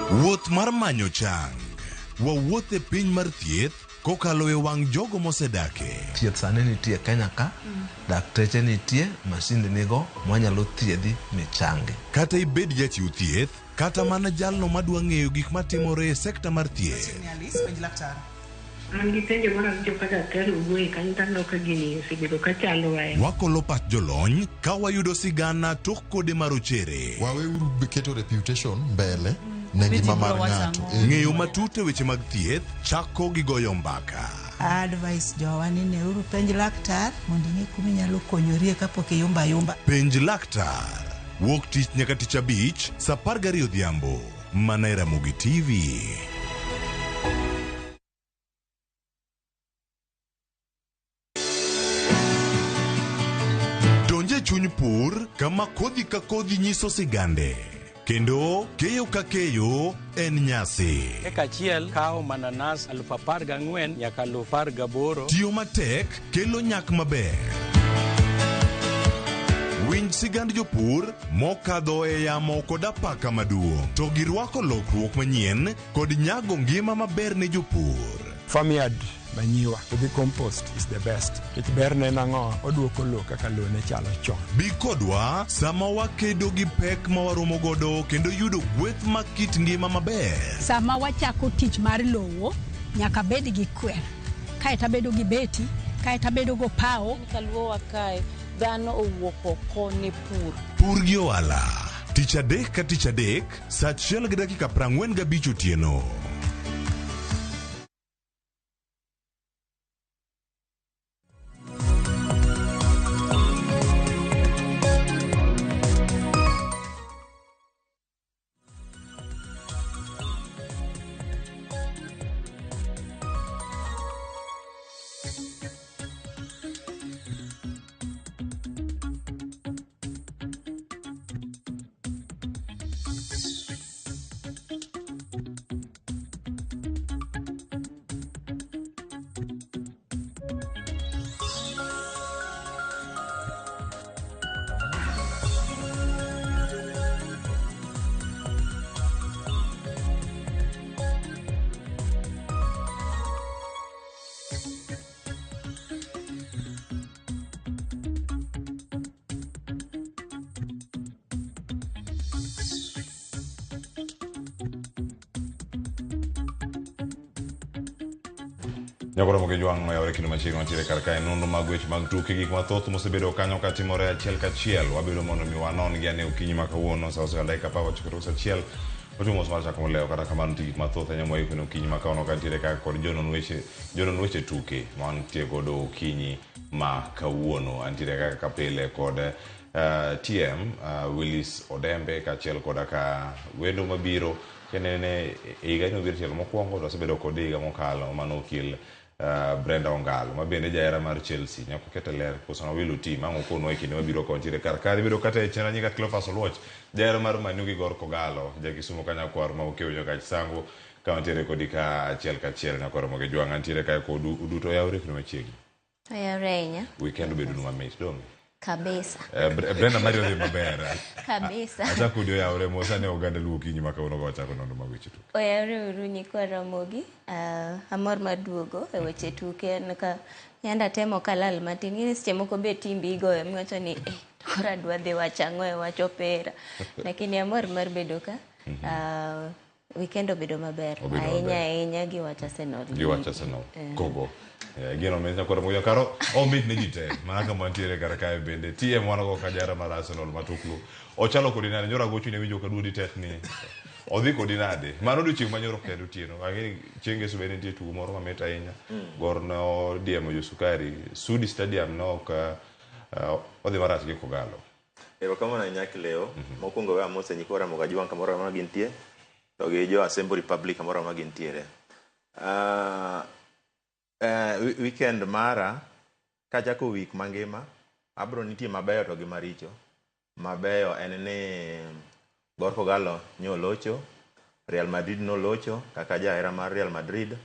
S10: Wuoth mar manyo chang. Wawuoth e piny mar thieth kokalo e wang' jogo mosedake.
S9: Thieth sani nitie Kenya ka, dakteche nitie, masinde nigo mwanyalo thiedhi michangi.
S10: Kata ibed jachiw thieth, kata mana jalno madwa ng'eyo gik matimore e sekta mar thieth.
S11: An gi penjo mar awinjo ka daktari owuoye kanyo to aneno ka gini osebedo ka chandowa.
S10: Wakolo pach jolony ka wayudo sigana tok kode marochere.
S12: Waweuru keto reputation mbele ne ngima mar ng'ato.
S10: Ng'eyo matut e weche mag thieth chako gi goyo mbaka.
S18: Advice jowa ni neuru penj laktar mondo ing'e kuma inyalo konyorie kapok iyumba yumba.
S10: Penj laktar. Wuok tich nyaka tich abich saa 12 odhiambo. Mana e Ramogi TV. Donje chuny pur kama kodhi ka kodhi nyiso sigande. Kendo keyo ka keyo en nyasi.
S8: Eka achiel kawo mananas 14,000 nyaka 18,000.
S10: Tiyo matek kelo nyak maber. Winj sigand jopur mokadho e yamo kod apaka maduong' to girwako lokruok manyien kod nyago ngima maber ne jopur.
S19: Farmyard
S3: Manyiwa to gi compost is the best. Nikech berne en ang'o? Oduoko lowo kaka lowo ne chalo chon.
S10: Bi kodwa sama wakedo gi pek ma waromo godo kendo yudo gweth mag kit ngima maber.
S5: Sama wachako tich mar lowo, nyaka bed gi kwer. Kaeto abedo gi beti, kaeto abedo go pawo.
S7: Kaluowa kae, dhano owuok oko ne pur.
S10: Pur gi ohala. Tich adek ka tich adek, saa achiel gi dakika 45 otieno. Nyakoro moke jwang' oyawore kendo machiegni wantiere kar kae nonro mag weche mag tuke gik mathoth mosebedo kanyo katimore achiel kachiel wabedo mondo mi wanon gi ane okinyi ma kawuono sa osika dakika 19 tok sa achiel watimo mos mar chako molewo kata kamano nitie gik mathoth ahinya mwaiko ne okinyi ma kawuono kantiere kaka kod jonon weche tuke ma wantie godo okinyi ma kawuono antiere kaka kapile kod TM Willis Odembe kaachiel koda ka wendo mabiro Kinene higa ni obiro tielo mokwongo to osebedo kode higa mokalo mano okil Brenda Ongalo ma bende jahera mar Chelsea nyaka okete ler koso nawilo team ang' okonwa e kinde mabiro ka wantiere kar ka bedo kata e chenro nyinga Cleophas Oluoch jahera mar Man U gi Gor Kogalo ja Kisumu ka nyakwar ma okew nyaka Chisango ka wantiere kodi ka achiel kachiel nyakwar Ramogi Jwang' antiere kae kodu uduto oyawre kendo machiegni.
S13: Oyawre ahinya.
S10: Weekend obedo mamit donge?
S13: Kabisa.
S10: Brenda mari odhi maber.
S13: Kabisa.
S10: Achako udi oyawre mos ane oganda luo okinyi ma kawuono ka wachako nono mag weche tuke.
S13: Oyawre uru nyikwa Ramogi. Amor mar duogo e weche tuke. Aneno ka yande atemo kalal matin. Ing'e ni seche moko be timbi igoyo miwacho ni to koro adwa dhi wacho ang'o e wach opira. Lakini amor mar bedo ka. Weekend obedo maber.
S10: Obedo
S13: Ahinya
S10: maber.
S13: ahinya gi wach Arsenal.
S10: Gi wach Arsenal. Kogo. Gino mit nyakwar Ramogi Karo omit ne ji te mana kama wantiere kar kae bende TM wan go ka jara mar Arsenal matuklu ochalo kodi nade nyoro agochoni awinjo ka duondi tek ni odhi kodi nade mano odiochieng' ma nyoro kendo otieno ang'e ni chieng' ngeso bende nitie tugo moro mamit ahinya Gor ne odiemo jo Sukari Sudi Stadium ne ok odhi marach gi Kogalo.
S21: Erokamano ahinya Cleo. Mokwongo we amose nyikwa Ramogi Ajwang' kamoro amora gintie to gi jo Asembo Republic kamoro amora gintiere. Weekend mara kachako week mangima abro nitie mabeyo to gi maricho. Mabeyo en ni Gor Kogalo nyolocho, Real Madrid nolocho kaka jahera mar Real Madrid.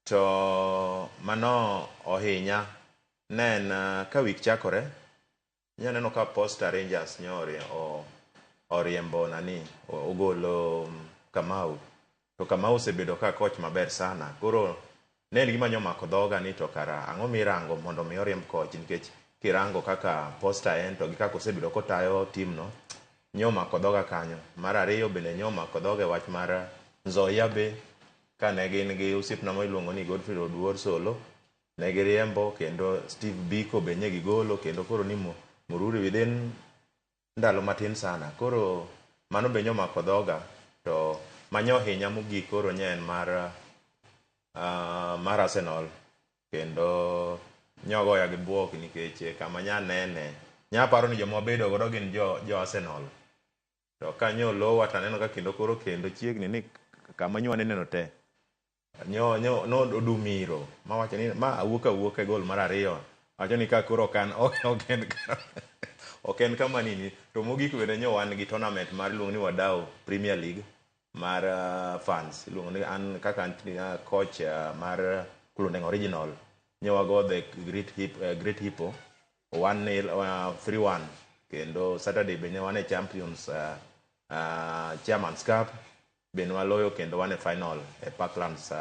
S21: To mano ohinya ne en ka week chakore inya neno ka Posta Rangers nyo oriembo nani ogolo Kamau. To Kamau osebedo ka coach maber sana. Koro ne en gima nyomako dhoga ni to kara ang'o mirango mondo mi oriemb coach nikech kirango kaka Posta en to gi kaka osebedo kotayo team no nyomako dhoga kanyo. Mar ariyo bende nyomako dhoga e wach mar Nzoia be kane gin gi osiepna ma iluongo ni Godfrey Oduor Solo ne giriembo kendo Steve Biko be nye gigolo kendo koro ni Mururi within ndalo matin sana. Koro mano be nyomako dhoga to manyo hinya mogik koro nye en mar Arsenal kendo nyogoya gi bwok nikech kama nya nene nya paro ni joma wabedo godo gin jo Arsenal to ka nyo lowa to aneno ka kendo koro kendo chiegni ni kama nyo waneneno te nyo nyo no odumiro mawacho ni ma awuok awuok e gol mar ariyo wacho ni ka koro ok en kama nini to mogik bende nyo wan gi tournament mar iluongo ni Wadau Premier League mar fans iluongo ni an kaka an coach mar Kulundeng Original nyo wago the Great Hippo 1-0 3-1 kendo Saturday be ne wan e Champions Chairman's Cup be ne waloyo kendo wan e final e Parklands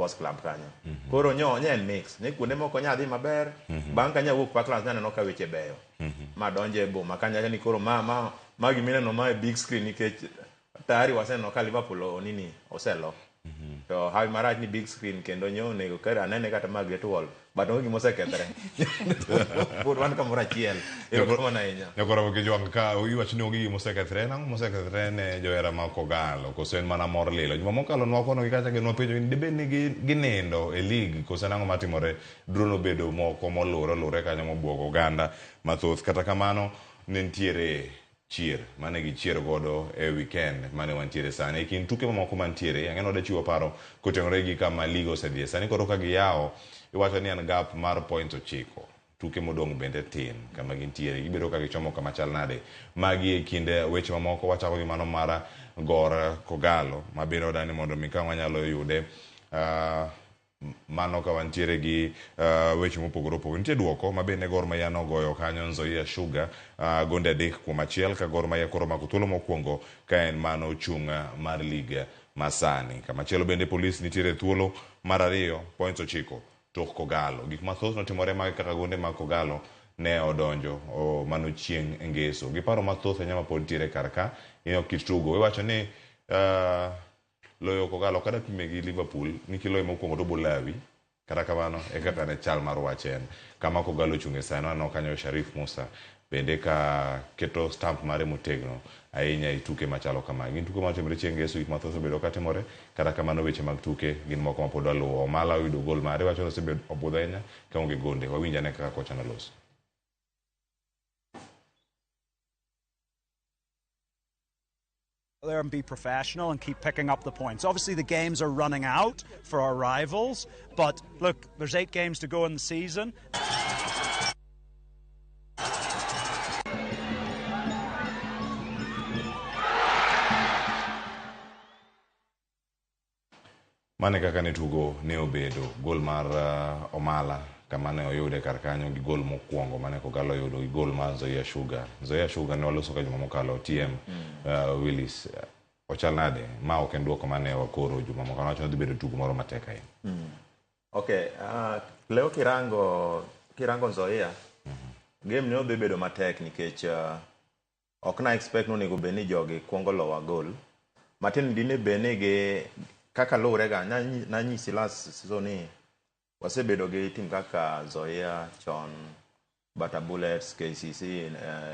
S21: Sports Club kanyo. Koro nyo nye en mix. Ne kuonde moko nya dhi maber, bang' ka nya wuok Parklands nyaneno ka weche beyo. Ma donje e boma ka nyacha ni koro ma gimineno ma e big screen nikech tayari waseneno ka Liverpool onini oselo. To hawi marach ni big screen kendo nyo onego kar anene kata ma Great Wall but onge gima osekethre. Pod wan kamoro achiel. Erokamano ahinya.
S1: Nyakoro Kejwang' ka iwacho ni onge gima osekethre, en ang'o mosekethre ne johera mag Kogalo koso en mana mor lilo? Juma mokalo nwakono gi kacha kendo wapenjo ni dibed ni ginindo e league koso en ang'o matimore? Draw nobedo moko molure olure kanyo mobuogo oganda mathoth. Kata kamano ne nitiere chier mane gichier godo e weekend mane wantiere sani. E kind tuke mamoko mantiere, ang'e ni wadechiwo paro kotenore gi kama league osedhiye. Sani koro ka giyawo, iwacho ni en gap mar points 9. Tuke modong' bende tin kama gintiere. Gibedo ka gichomo kama chal nade. Magi e kind weche mamoko wachako gi mano mar Gor Kogalo ma bende wadani mondo mi ka wanyalo yude mano ka wantiere gi weche mopogore opogore. Nitie duoko ma bende Gor Mahia nogoyo kanyo Nzoia Sugar gonde 3-1 ka Gor Mahia koro omako thuolo mokwongo ka en mano ochung' mar league masani. Kamachielo bende Police nitiere thuolo mar 2 points 9 tok Kogalo. Gik mathoth notimore mag kaka gonde mag Kogalo ne odonjo mano chieng' ngeso. Gi paro mathoth ahinya ma pod nitiere kar ka ineno kit tugo. Iwacho ni loyo Kogalo kada pime gi Liverpool ni kiloye mokwongo to bolawi. Kata kamano e kaka ne chal mar wach en. Kama Kogalo ochung'e sani waneno kanyo Sharif Musa bende ka keto stamp mare motegno ahinya e tuke machalo kama. Gin tuke matimore chieng' ngeso, gik mathoth obedo katimore. Kata kamano weche mag tuke gin moko ma pod waluwo. Omala oyudo gol mare, iwacho ni osebedo obudho ahinya ka onge gonde. Wawinj ane kaka kocha noloso.
S4: There and be professional and keep picking up the points. Obviously the games are running out for our rivals, but look, there's 8 games to go in the season.
S1: Mane kaka ne tugo ne obedo gol mar Omala kama ne oyude kar kanyo gi gol mokwongo mane Kogalo oyudo gi gol mar Nzoia Sugar. Nzoia Sugar ne waloso ka juma mokalo TM Willis ochal nade? Ma ok en duoko mane wakoro juma mokalo, wacho ni dhi bedo tugo moro matek ahinya.
S21: Okay, leo kirango Nzoia game ne odhi bedo matek nikech ok na expect ni onego bed ni jogi kuongo lowa gol. Matin dine bed ni gi kaka luwre ga nanyisi last season ni wasebedo gi team kaka Nzoia chon, Bata Bullets, KCC,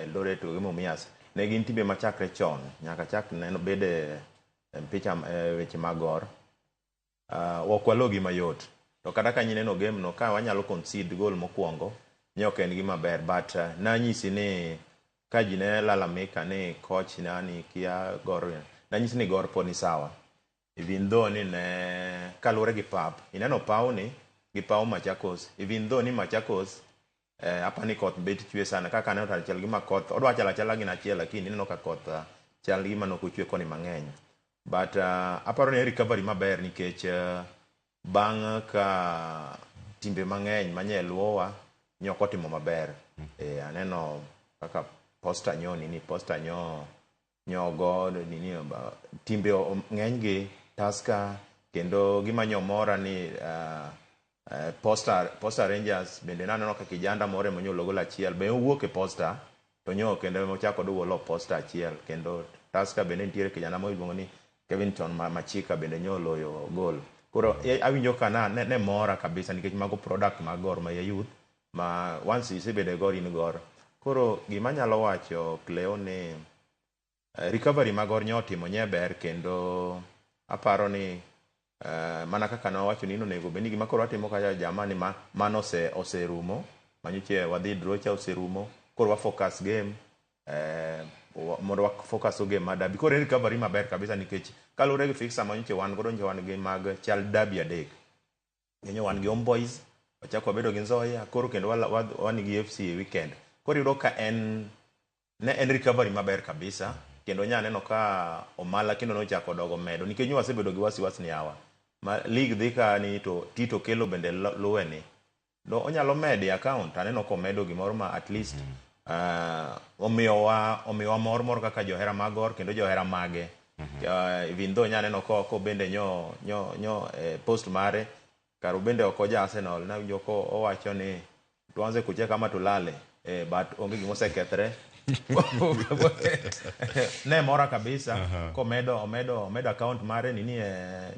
S21: Eldoret gi Mumias. Ne gin timbe machakre chon nyaka chak neno bede picha weche mag Gor. Ok walogi mayot. To kata ka nyineno game no ka wanyalo concede goal mokwongo ne ok en gima ber, but nanyisi ni ka ji ne lalamika ni coach nani kia Gor, nanyisi ni Gor pod ni sawa. Even though ni ne kaluwore gi pap, ineno paw ni gi paw Machakos, even though ni Machakos apa ni koth bet chwe sana kaka aneno to chal gima koth odwa chalo achala gin achiel, lakini ineno ka koth chal gima nok ochwe koni mang'eny. But aparo ni recovery maber nikech bang' ka timbe mang'eny manye luowa ne ok otimo maber. Aneno kaka Posta nyo nini, Posta nyo nyogo nini, timbe ng'eny gi Tusker, kendo gima nyo mora ni Posta Rangers bende naneno ka kijanda moro ema onyuolo gol achiel, be owuok e Posta to nyo kendo ochako oduogo olo Posta achiel, kendo Tusker bende nitiere kijana moro iluongo ni Kevington Machika bende nyo oloyo gol. Koro awinjo ka ne mora kabisa nikech mago product mag Gor Mahia Youth ma once isebedo e Gor in Gor. Koro gima anyalo wacho Cleo ni recovery ma Gor nyo otimo nye ber, kendo aparo ni mana kaka nawacho ni onego bed ni gima koro watimo kacha jamani mano oserumo, manyocha wadhi draw cha oserumo, koro wa focus game mondo wa focus o game mar derby. Koro en recovery maber kabisa nikech kaluwore gi fixture manyocha wan godo, nyocha wan gi mag chal derby 3. Nyocha wan gi Homeboys, wachako wabedo gi Nzoia, koro kendo wan gi FC e weekend. Koro iyudo ka ne en recovery maber kabisa, kendo nya neno ka Omala kendo nochako dogo medo nikech nyo wasebedo gi wasiwasi ni yawa ma league dhi ka ni to Tito Kelo bende luwe ni do onyalo medo e account. Aneno komedo gimoro ma at least omiyowa mor moro kaka johera mag Gor kendo johera mage. Even though nyaneno ko bende nyo nyo nyo post mare karo bende ok oja Arsenal, nawinjo ko owacho ni tuanze kucheka kama tulale, but onge gima osekethre. Ne mora kabisa. Komedo omedo account mare nini,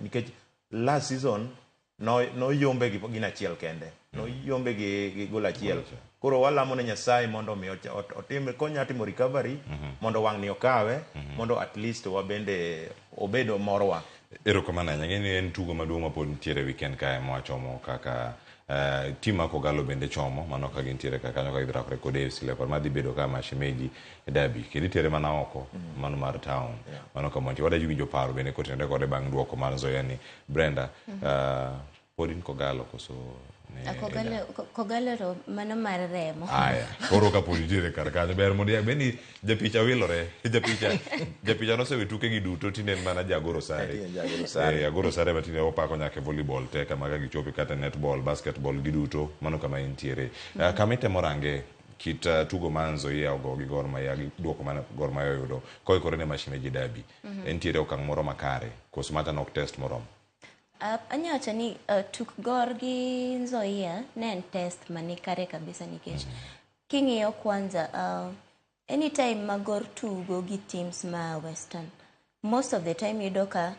S21: nikech last season no noyombe gi gin achiel kende, noyombe gi gol achiel. Koro walamo ne Nyasaye mondo mi otim konya timo recovery mondo wang' ni okawe, mondo at least wabende obed morwa.
S1: Erokamano ahinya. Ng'e ni en tugo maduong' ma pod nitiere weekend kae mwachomo kaka team mar Kogalo bende chomo mano ka gintiere ka kanyo ka gidhi rakore kod AFC Leopards madhi bedo ka Mashemeji derby kendo itere mana oko mano mar town mano kama wantie. Wadwa winjo paro bende kotenore kode bang' duoko mar Nzoia ni Brenda, pod in Kogalo koso ne
S13: Kogalo, Kogalo to mano mar remo.
S1: Aya, koro kapod nitiere kar kanyo ber mondo iyak beni japicha wilore japicha nosewe tuke gi duto, tinde en mana jagoro sare.
S21: Tinde jagoro sare.
S1: Agoro sare ma tinde opako nyaka e volleyball te kama ka gichope kata netball, basketball giduto mano kama entiere. Kama itemo range kit tugo ma Nzoia ogo gi Gor Mahia gi duoko ma Gor Mahia oyudo koikore ne Mashemeji derby, entiere okang' moro makare koso mata nok test moromo?
S13: Anya wacho ni tuk Gor gi Nzoia ne en test mani kare kabisa nikech king'iyo kwanza, anytime ma Gor tugo gi teams ma Western, most of the time yudo ka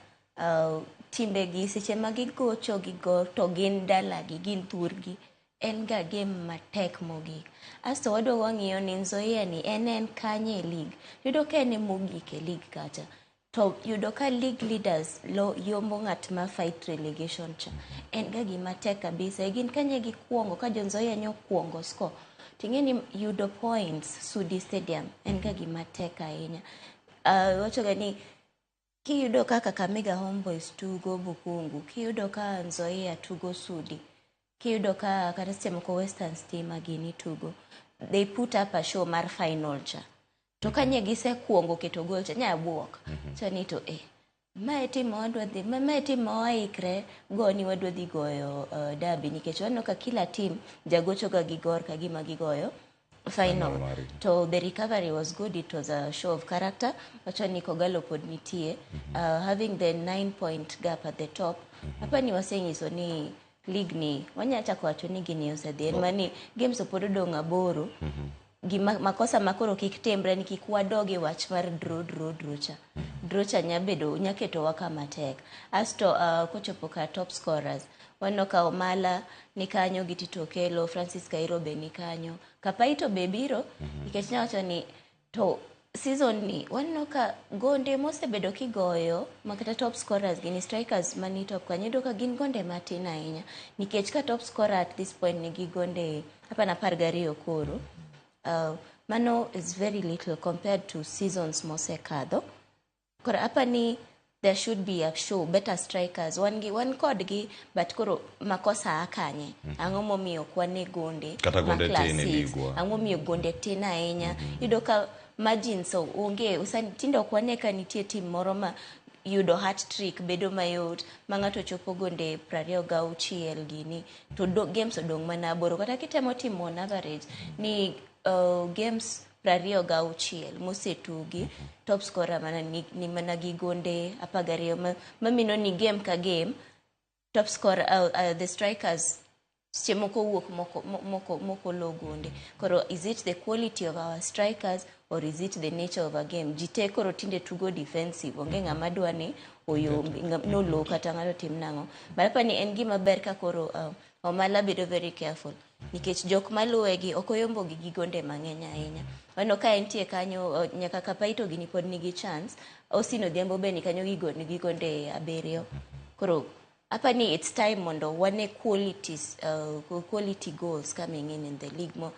S13: timbe gi seche ma gigocho gi Gor to gin dalagi, gin thurgi, en ga game matek mogik. Asto waduogo wang'iyo ni Nzoia ni en kanye e league, yudo ka en e mogik e league kacha, to yudo ka league leaders lo yombo ng'at ma fight relegation cha en ga gima tek kabisa. E gin kanye gikuongo ka jo Nzoia nyokuongo score, ting'e ni yudo points Sudi Stadium en ga gima tek ahinya. Wachoga ni kiyudo ka Kakamega Homeboys tugo Bukungu, kiyudo ka Nzoia tugo Sudi, kiyudo ka kata seche moko Western Stima gini tugo, they put up a show mar final cha, to kanye gisekuongo keto gol cha nya buok cha ni to mae team ma wadwa dhi mae team ma waikre go ni wadwa dhi goyo derby, nikech waneno ka kila team jagocho ga gi Gor ka gima gigoyo final.
S1: Final margi.
S13: To the recovery was good, it was a show of character. Wacho ni Kogalo pod nitie, having the 9 point gap at the top, hapa ni waseng'iso ni league ni wanya chako wacho ni gini osedhi en mani games pod odong' 8. Gima makosa makoro kik timre ni kik wadog e wach mar draw, draw, draw cha, draw cha nya bedo nya ketowa kama tek. Asto kochopo ka top scorers, waneno ka Omala ni kanyo gi Tito Okello, Francis Kairo be ni kanyo, Kapaito be biro nikech nyawacho ni to season ni waneno ka gonde mosebedo kigoyo makata top scorers gini strikers mani top kanyo, iyudo ka gin gonde matin ahinya, nikech ka top scorer at this point nigi gonde hapana 12 koro, mano is very little compared to seasons mosekadho. Koro apa ni there should be a show better strikers wan gi wan kodgi, but koro makosa a kanye? Ang'o momiyo ok wane gonde
S1: Kata
S13: ma
S1: gonde
S13: class
S1: tin e
S13: six?
S1: ligwa.
S13: Ang'o momiyo gonde tin ahinya? Iyudo ka margins onge sani, tinde ok wane ka nitie team moro ma yudo hat trick bedo mayot ma ng'ato chopo gonde 26 gini to games odong' mana 8. Kata kitemo timo on average ni games 26 mosetugi, top scorer mana ni mana gi gonde 12, mamino ni game ka game top scorer, the strikers seche moko wuok moko lo gonde. Koro is it the quality of our strikers or is it the nature of a game? Ji te koro tinde tugo defensive, onge ng'ama dwa ni oyombi nolo kata ng'ato tim nang'o. But apa ni en gima ber ka koro Omala bedo very careful nikech jok maluwe gi ok oyombo gi gi gonde mang'eny ahinya. Waneno ka entie kanyo, nyaka Kapaito gini pod nigi chance, Austin Odhiambo be ni kanyo nigi gonde 7. Koro apa ni it's time mondo wane quality goals coming in the league mo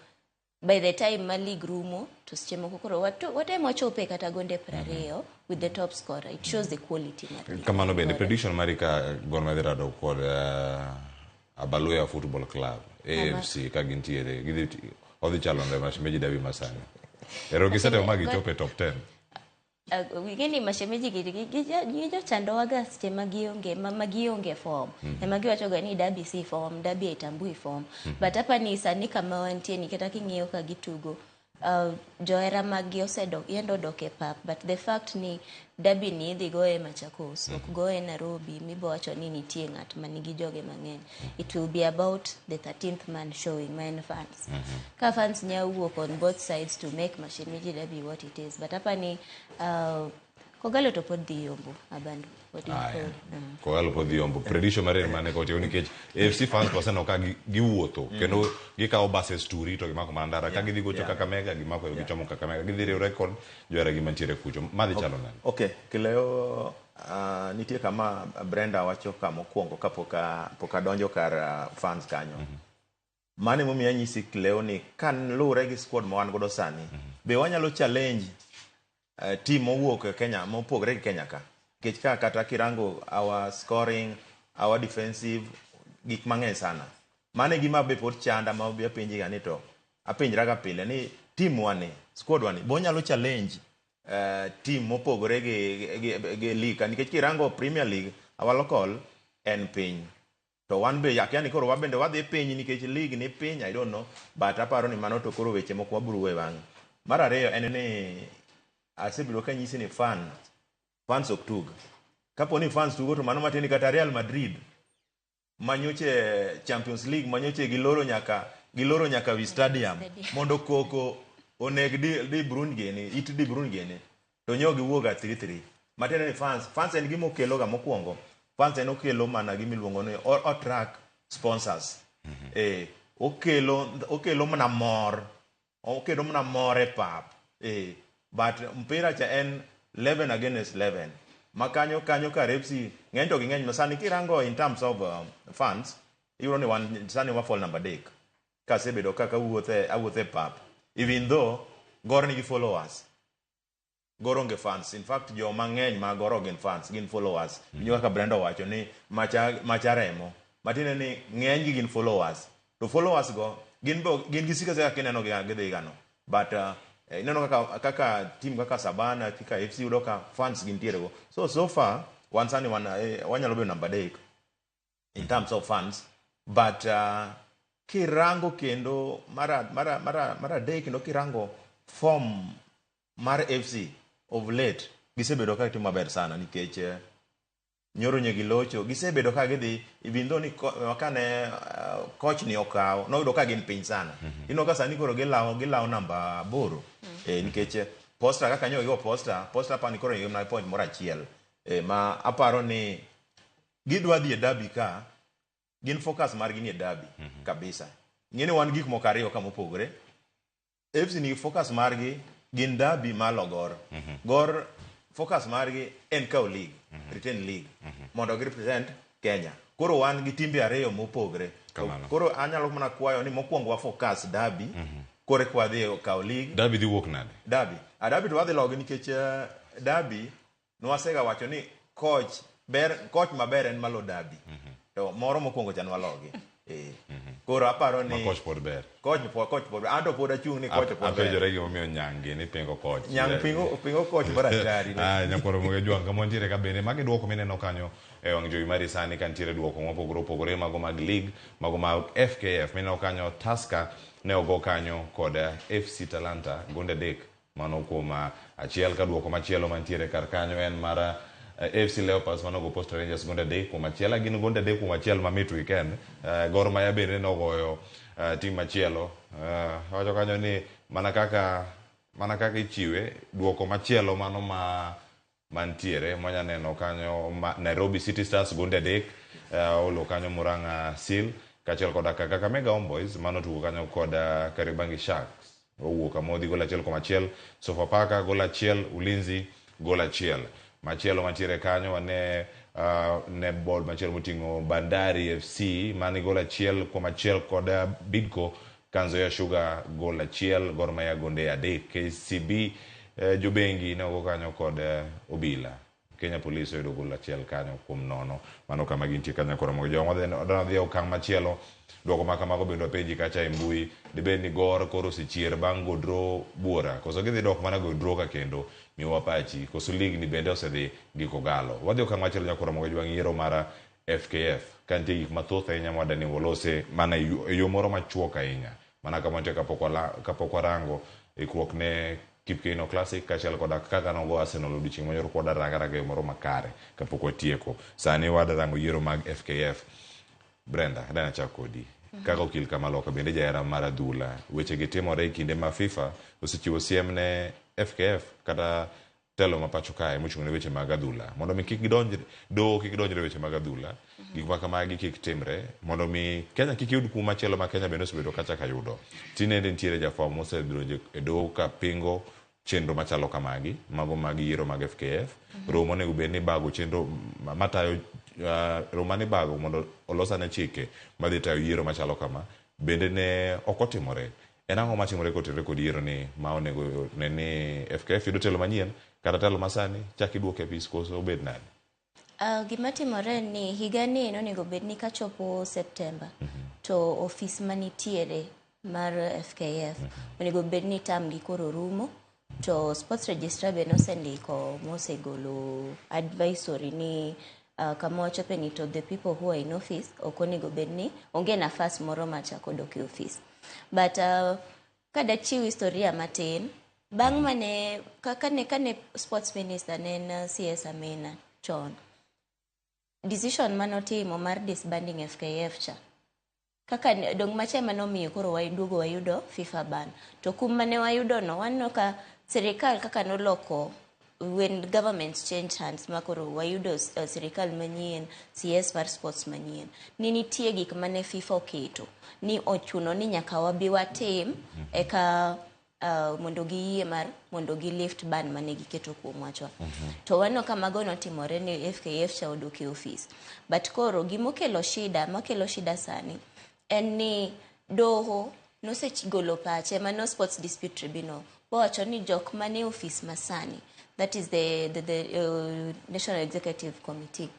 S13: by the time ma league rumo, to seche moko koro watemo wachope kata gonde 20 with the top scorer. It shows the quality mar league.
S1: Kamano bende
S13: Gore.
S1: Prediction mari ka Gor Mahia dhi rado kod Abaluya Football Club, AFC, ka gintiere odhi chalo nade Mashemeji derby masani? Ero gisetemo ma gichopo e top 10.
S13: Ing'eni mashemeji gi jochandowaga seche ma gionge ma gionge form. Ema giwachoga ni derby si form, derby haitambui form. But apa ni sani kama wantie ni, kata king'iyo ka gitugo Johera maggi osedok yendo odok e pap, but the fact ni derby ni idhi goye Machakos, ok goye Nairobi mibowacho ni nitie ng'at manigi joge mang'eny. It will be about the 13th man showing, ma en fans. Ka fans nya wuok on both sides to make Mashemeji Derby what it is, but apani Kogalo to pod dhi yombo Abandu. What do you
S1: Aya.
S13: call?
S1: Kogalo pod dhi yombo. Prediction mar mane kocha nikech AFC fans to waseneno ka giwuotho kendo gikawo buses turi to gimako mana ndara ka gidhi gocho Kakamega gimako gichomo Kakamega gidhi riwre kod joheragi mantiere kucho. Madhi chalo nade?
S21: Okay, Kileo, nitie kama Brenda wacho ka mokwongo kapok pok adonjo kar fans kanyo. Mano emomiyo anyisi Kileo ni ka luwre gi squad ma wan godo sani, be wanyalo challenge team mowuok e Kenya mopogre gi Kenya ka. Nikech ka kata kirango our scoring, our defensive, gik mang'eny sana. Mano e gima be pod chanda ma obi apenji ga ni to apenjra ga pile ni team wa ni, squad wa ni, be onyalo challenge team mopogore gi league ka nikech kirango Premier League our local en piny to wan be akia ni koro wabende wadhi piny nikech league ni piny, I don't know, but aparo ni mano to koro weche moko wabiro wuoye bang'e. Mar ariyo en ni asebedo kanyisi ni fans ok tug. Kapo ni fans tugo to mano matiende ni kata Real Madrid manyoche Champions League manyoche giloro nyaka wi stadium mondo koko oneg Di Bruyne gini, it Di Bruyne gini to nyo giwuok ga 3-3. Matiende ni fans en gima okelo ga mokwongo. Fans en okelo mana gima iluongo ni attract sponsors. Okelo mana mor. Okelo mana mor e pap. But mpira cha en 11 against 11. Ma kanyo kanyo ka FC ng'eny to ging'eny ma sani kirango in terms of fans iyudo ni wan sani wa fall namba 3 kasebedo kaka awuothe e pap, even though Gor nigi followers, Gor onge fans. In fact, joma ng'eny ma Gor ok gin fans, gin followers. Winjo kaka Brenda owacho ni macha remo matiende ni ng'eny gi gin followers, to followers go gin be gin gi sika kaka ineno gi gidhi gano, but ineno kaka team kaka Sabana, kaka FC yudo ka fans gintiere go. So far wan sani wan wanyalo bedo namba 3 in terms of fans, but kirango kendo mar adek kendo kirango form mar FC of late, gisebedo ka gitimo maber sana nikech nyoro nye gilocho, gisebedo ka gidhi, even though ni kane coach ni okaw noyudo ka gin piny sana. Ineno ka sani koro gilawo namba 8, nikech Posta kaka nyo gigo Posta apani koro nigi mana point moro achiel, ma aparo ni gidwa dhi e derby ka gin focus margi ni e derby kabisa. Ng'e ni wan gik moko ariyo ka mopogore. FC nigi focus margi gin derby malo Gor. Gor focus margi en kawo league, retain league mondo gi represent Kenya. Koro wan gi timbe ariyo mopogre.
S1: Kamano.
S21: Koro anyalo mana kwayo ni mokwongo wa focus derby, koro eka wadhi e kawo league.
S1: Derby dhi wuok nade?
S21: Derby. A derby to wadhi logi nikech derby nwasega wacho ni coach ber, coach maber en malo derby. To moro mokwongo cha nwalogi. Koro aparo ni
S1: Ma coach pod ber.
S21: Coach pod anto pod achung' ni coach pod ber.
S1: Apenjore gimomiyo Nyang' ni pingo coach.
S21: Nyang' pingo coach mar atari.
S1: Ah, nyakwaro Moge Jwang' kama wantiere ka bende magi duoko mineno kanyo e wang' jowi mari sani ka nitiere duoko mopogore opogore mago mag league, mago mag FKF mineno kanyo. Tusker ne ogo kanyo kod FC Talanta gonde 3 mano kuom 1, ka duoko machielo mantiere kar kanyo en mar AFC Leopards manogo Posta Rangers gonde 3-1. Gin gonde 3-1 mamit weekend. Gor Mahia bende nogoyo tim machielo. Wacho kanyo ni mana kaka ichiwe duoko machielo mano ma mantiere mwanya neno kanyo ma Nairobi City Stars gonde 3 olo kanyo Murang'a Seal, kaachiel koda ka Kakamega Homeboys mano tugo kanyo kod Kariobangi Sharks owuok amodhi gol 1-1, Sofapaka gol 1, Ulinzi gol 1. Machielo mantiere kanyo wane ne board machielo moting'o Bandari FC mani gol 1-1 kod Bidco Kanzoya Sugar gol 1, Gor Mahia gonde 3. KCB jobengi ne ogo kanyo kod Obila Kenya Police oyudo gol 1 kanyo kuom 0. Mano kama gintie kanyo. Koro mogo joma dhi e okang' machielo, duoko ma kamago bende wapenji kacha e mbui: dibed ni Gor koro osechier bang' go draw buora, koso gidhi dok mana go draw ka kendo? Miwa pachi. Koso league ni bende osedhi gi Kogalo? Wadhi okang' machielo, nyakoro mogo jwang' yiero mar FKF ka nitie gik mathoth ahinya mwadani walose mana e yo moro machuok ahinya mana kama nitie kapok warango. Ikruok ne Kipkeino Classic kaachiel koda kaka nogo Arsenal odiochieng' manyoro kwa ranga ranga e moro makare kapok watieko. Sani wada rango yiero mag FKF. Brenda, adwa chak kodi. Kaka okil kamaloka bende jahera mar adhula. Weche gi timore e kinde ma FIFA osechiwo siem ne FKF kata telo ma pacho kae mochung' ne weche mag adhula mondo mi kik gidonj doho kik donjre weche mag adhula gik ma kamagi kik timre mondo mi Kenya kik yud kum machielo ma Kenya bende osebedo kacha yudo. Tinende nitiere jafwambo mosedonjo e doho ka pingo chenro machalo kamagi mago mag yiero mag FKF romo onego bed ni bago chenro matayo romo mane ibago mondo olosane chike madhi tayo yiero machalo kama bende ne ok otimore. En ang'o matimore kotenore kod yiero ni ma onego ne ni FKF yudo telo manyien kata telo masani chak iduoke e apis koso obed nade?
S13: Gima timore en ni higani nonego bed ni kachopo September to ofis manitiere mar FKF onego bed ni term gi koro rumo to sports registrar be nosendiko mosegolo advisory ni kama wachope ni to the people who are in office ok onego bed ni onge nafas moro mar chako dok e ofis. But kadachiw historia matin bang' mane kane sports minister ne en CS Amina chon, decision manotimo mar disbanding FKF cha kaka dong macha ema nomiyo koro waduogo wayudo FIFA ban. To kum mane wayudo no waneno ka sirikal kaka noloko when government change hands ma koro wayudo sirikal manyien, CS mar sports manyien, ni nitie gik mane FIFA oketo ni ochuno ni nyaka wabi watim eka mondo giyie mar mondo gi lift ban mane giketo kuom wachwa. To waneno ka mago notimore ni FKF cha odok e ofis. But koro gimokelo shida, makelo shida sani en ni doho nosegolo pache mano Sports Dispute Tribunal bowacho ni jok mane ofis masani, that is the National Executive Committee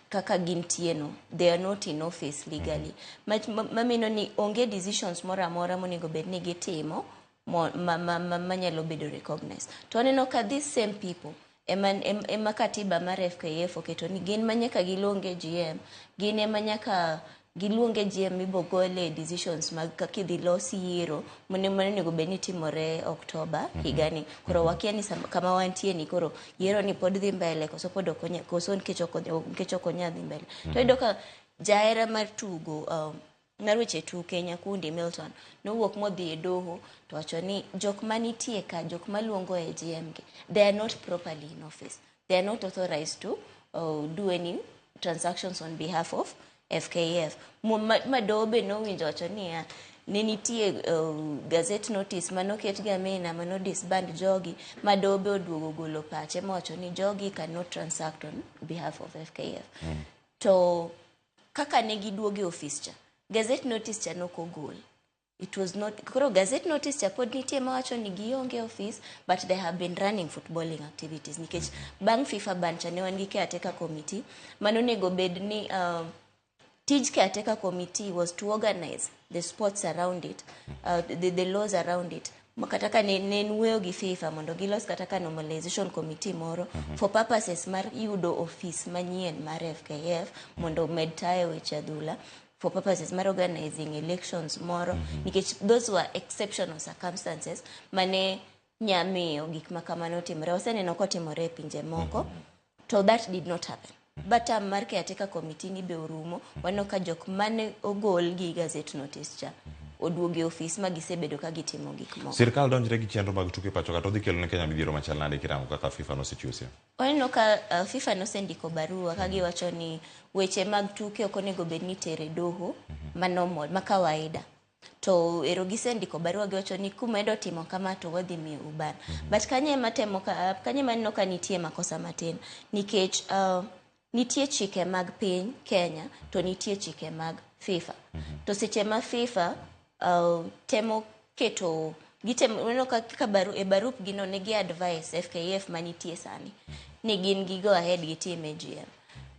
S13: kaka gintie no, they are not in office legally. Mamino ni onge decisions moro amora monego bed ni gitimo manyalo bedo recognized. To waneno ka these same people ema katiba mar FKF oketo ni gin ma nyaka giluong AGM, gin ema nyaka giluong AGM mibogole decisions mag kaka idhi los yiero monego bed ni timore October higani. Koro wakia ni kama wantie ni koro yiero ni pod dhi mbele koso pod ok onya, koso nikech ok onya dhi mbele. To iyudo ka jahera mar tugo mar weche tuke Nyakundi Milton nowuok modhi e doho to wacho ni jok manitie ka, jok maluongo AGM gi, they are not properly in office. They are not authorized to do any transactions on behalf of FKF. Ma doho be nowinjo wacho niya ne nitie gazette notice manoket gi Amina mano disband jogi ma doho be oduogo golo pache mowacho ni jogi cannot transact on behalf of FKF. To kaka ne giduogo e ofis cha, gazette notice cha nok ogol. It was not, koro gazette notice cha pod nitie mawacho ni gionge office but they have been running footballing activities nikech bang' FIFA ban cha ne wan gi caretaker committee manonego bed ni tij caretaker committee was to organize the sports around it, the laws around it. Kata ka ne en wuoyo gi FIFA mondo gilos kata ka normalization committee moro for purposes mar yudo office manyien mar FKF mondo omed tayo weche adhula for purposes mar organizing elections moro nikech those were exceptional circumstances mane nyamiyo gik ma kamano timore. Waseneno kotimore e pinje moko to that did not happen. But term mar caretaker committee ni be orumo, waneno ka jok mane ogol gi gazette notice cha oduogo e ofis ma gisebedo ka gitimo gik moko.
S1: Sirkal donjre gi chenro mag tuke pacho ka to dhi kelo ne Kenya midhiero machal nade kirango kaka FIFA nosechiwo siem?
S13: Waneno ka FIFA nosendiko barua ka giwacho ni weche mag tuke ok onego bed ni itere doho ma normal, ma kawaida. To ero gisendiko barua giwacho ni kumedo timo kama to wadhi miyou ban. But kanyo ema temo ka, kanyo ema aneno ka nitie makosa matin nikech nitie chike mag piny Kenya to nitie chike mag FIFA. To seche ma FIFA temo keto gitemo waneno ka e barup gino ne gi advice FKF manitie sani ni gin gi go ahead gitim AGM.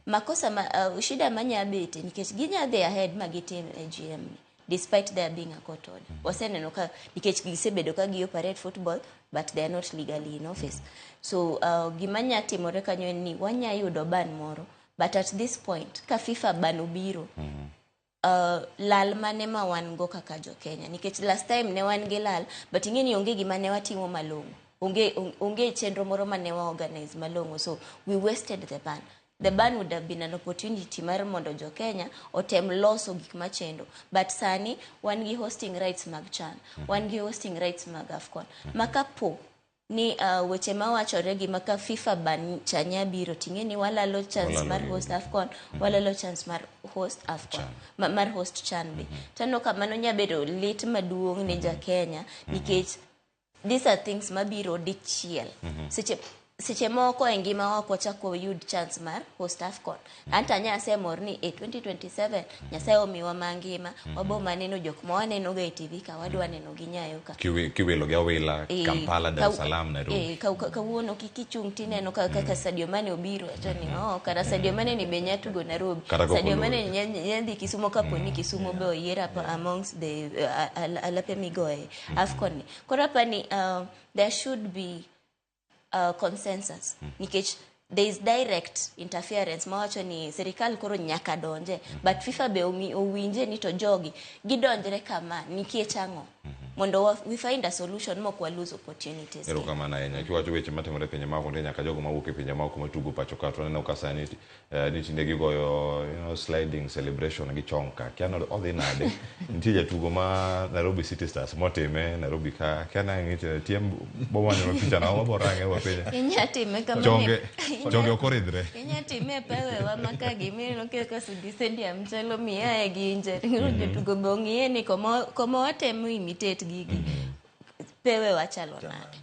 S13: Makosa ma shida manya bete nikech ginya dhi ahead ma gitim AGM ni despite there being a court order. Waseneno ka nikech gisebedo ka gi operate football but they are not legally in office. So gima nya timore kanyo en ni wanya yudo ban moro but at this point ka FIFA ban obiro Lal mane ma wan go kaka jo Kenya nikech last time ne wan gi lal but ing'e ni onge gima ne watimo malong'o onge chenro moro mane wa organize malong'o so we wasted the ban. The ban would have been an opportunity mar mondo jo Kenya otem loso gik machendo but sani wan gi hosting rights mag CHAN, wan gi hosting rights mag AFCON ma kapo ni weche mawachore gi maka FIFA ban cha nya biro ting'e ni walalo chance
S1: Walalo
S13: mar
S1: gigo.
S13: host AFCON, walalo chance mar host AFCON, mar host CHAN be. Taneno ka mano nya bedo lit maduong' ne ja Kenya nikech these are things mabiro dichiel. Seche moko e ngima ok wachak wayud chance mar host AFCON. Anto anya asemor ni e 2027 Nyasaye omiwa mangima, wabo maneno jok ma waneno ga e TV ka wadwa neno gi Nyayo ka.
S1: Kiwilo gi awila Kampala, Dar es Salaam, Nairobi.
S13: Kawuono kik ichung' tineno kaka Sadio Mane obiro wacho ni oh, kara Sadio Mane ni be nya tugo Nairobi.
S1: Kata kok
S13: Sadio Mane
S1: oluor.
S13: nya dhi Kisumo kapo ni Kisumo be oyier amongst the alape migoye AFCON ni. Koro apani there should be consensus nikech there is direct interference mawacho ni sirikal koro nyaka donje but FIFA be owinje ni to jogi gidonjre kama nikech ang'o mondo we find a solution mok wa lose opportunities.
S1: Erokamano ahinya. Kiwacho weche matimore e pinje maoko, nitie nyaka jogo mawuok e pinje maoko matugo pacho ka to waneno ka sani ni tinde gigoyo sliding celebration gi chong ka. Kia ni odhi nade. Nitie jatugo ma Nairobi City Stars motime Nairobi ka. Kia ni ang' tie boma ni picha na wabo range wapenje.
S13: Inya time kama
S1: Chonge ok oridhre.
S13: Inya time e pewewa ma ka gimineno kaka Sudi Stadium chalo miaye gi injury. Jotugo be ong'iye ni koma watemo imitate gigi. Pewewa chalo nade.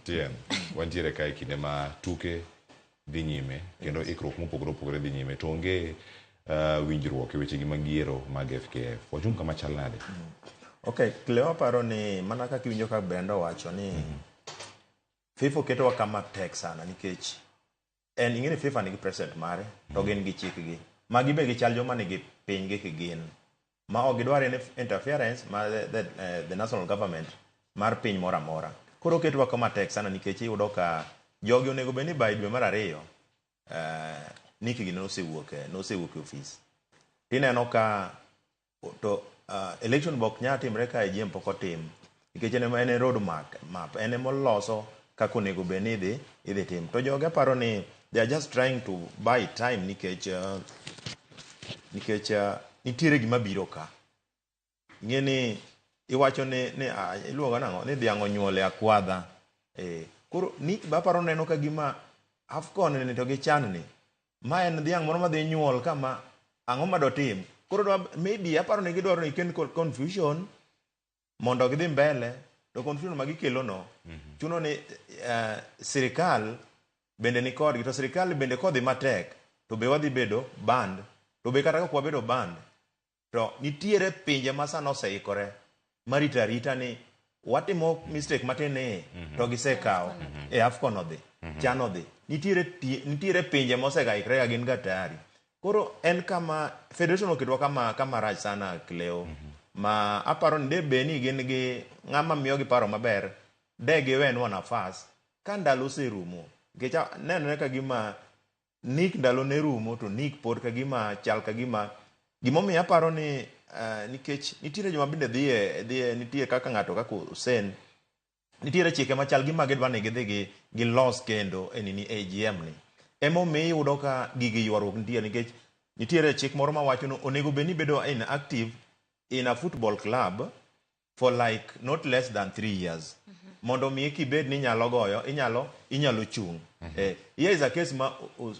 S1: Tien, wantiere kae kinde ma tuke dhi nyime kendo ikruok mopogore opogore dhi nyime to onge winjruok e weche gi mag yiero mag FKF. Wachung' kama chal nade?
S21: Okay, Cleo aparo ni mana kaka iwinjo ka Brenda owacho ni FIFA oketowa kama tek sana nikech en ing'e ni FIFA nigi president mare to gin gi chikgi. Magi be gichal joma nigi pinygi kigin. Ma ok gidwar any interference mar the national government mar piny moro amora. Koro oketowa kama tek sana nikech iyudo ka jogi onego bed ni by dwe mar ariyo Nick gi nosewuok e ofis. Tineno ka to election be ok nyal timre ka AGM pok otim nikech en e road map en emoloso kaka onego bed ni idhi tim. To jogi aparo ni they are just trying to buy time nikech nitiere gima biro ka. Ing'e ni iwacho ni iluongo nang'o ni dhiang' onyuol e akwadha. Koro Nick be aparo neno ka gima AFCON ni to gi CHAN ni ma en dhiang' moro madhi nyuol kama ang'o madotim. Koro maybe aparo ni gidwaro ni ken confusion mondo gidhi mbele to confusion ma gikelo no chuno ni sirikal bende ni kodgi to sirikal bende kodhi matek to be wadhi bedo banned to be kata kok wabedo banned to nitiere pinje ma sano oseikore marito arita ni watimo mistake matin ni to gisekawo e AFCON odhi CHAN odhi nitiere pinje mosegaikre ga gin ga tayari. Koro en kama federation oketwa kama rach sana Cleo ma aparo ni de be ni gin gi ng'ama miyogi paro maber de giwenwa nafas ka ndalo oserumo nikech nenore ka gima Nick ndalo ne rumo to Nick pod ka gima chal ka gima gimomiyo aparo ni nikech nitiere joma bende dhiye nitie kaka ng'ato kaka Hussein nitiere chike machal gima gidwa ni gidhi gilos kendo e nini AGM ni emomiyo iyudo ka gigi ywaruok nitie nikech nitiere chik moro mawacho ni onego bed ni bedo inactive in a football club for like not less than 3 years mondo mi kibed ni inyalo goyo inyalo chung. Here is a case ma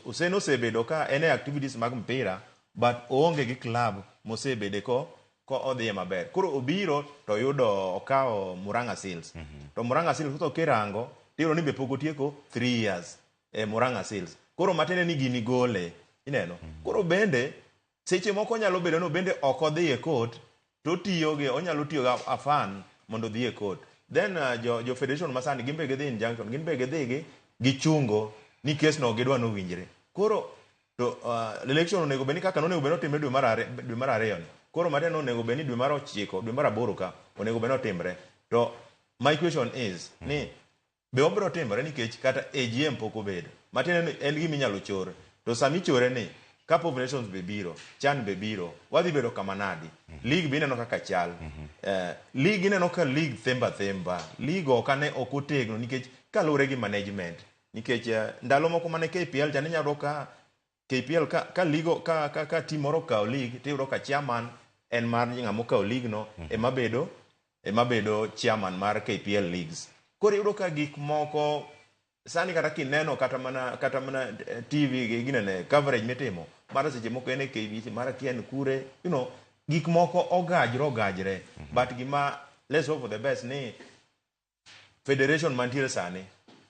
S21: Hussein osebedo ka en e activities mag mpira but oonge gi club mosebede ko odhiye maber. Koro obiro to yudo okawo Murang'a Seals. To Murang'a Seals to kirango tiyudo ni be pok otieko 3 years e Murang'a Seals. Koro matiende ni gini gole ineno. Koro bende seche moko nyalo bedo ni bende ok odhi e court to tiyo gi onyalo tiyo gi afan mondo odhi e court. Then jo federation masani gin be gidhi injunction gin be gidhi gichungo ni case no gidwa nowinjre. Koro to election onego bed ni kaka nonego bed notimre dwe mar ariyo ni. Koro matiende onego bed ni dwe mar 9 dwe mar 8 ka onego bed notimre. To my question is ni be obiro timore nikech kata AGM pok obedo. Matiende ni en gima inyalo chor. To sama ichore ni Cup of Nations be biro, CHAN be biro, wadhi bedo kama nadi? League be ineno kaka chal. League ineno ka league themba themba. League ok ane ok otegno nikech kaluwore gi management. Nikech ndalo moko mane KPL cha ninyalo yudo ka KPL ka league ka team moro okawo league tiyudo ka chairman en mar ng'ama okawo league no ema bedo chairman mar KPL leagues. Koro iyudo ka gik moko sani kata kineno kata mana TV gi ginene coverage mitimo mara seche moko en e KBC, mara kia en kure, gik moko ogajre ogajre. But gima, let's hope for the best ni federation mantiere sani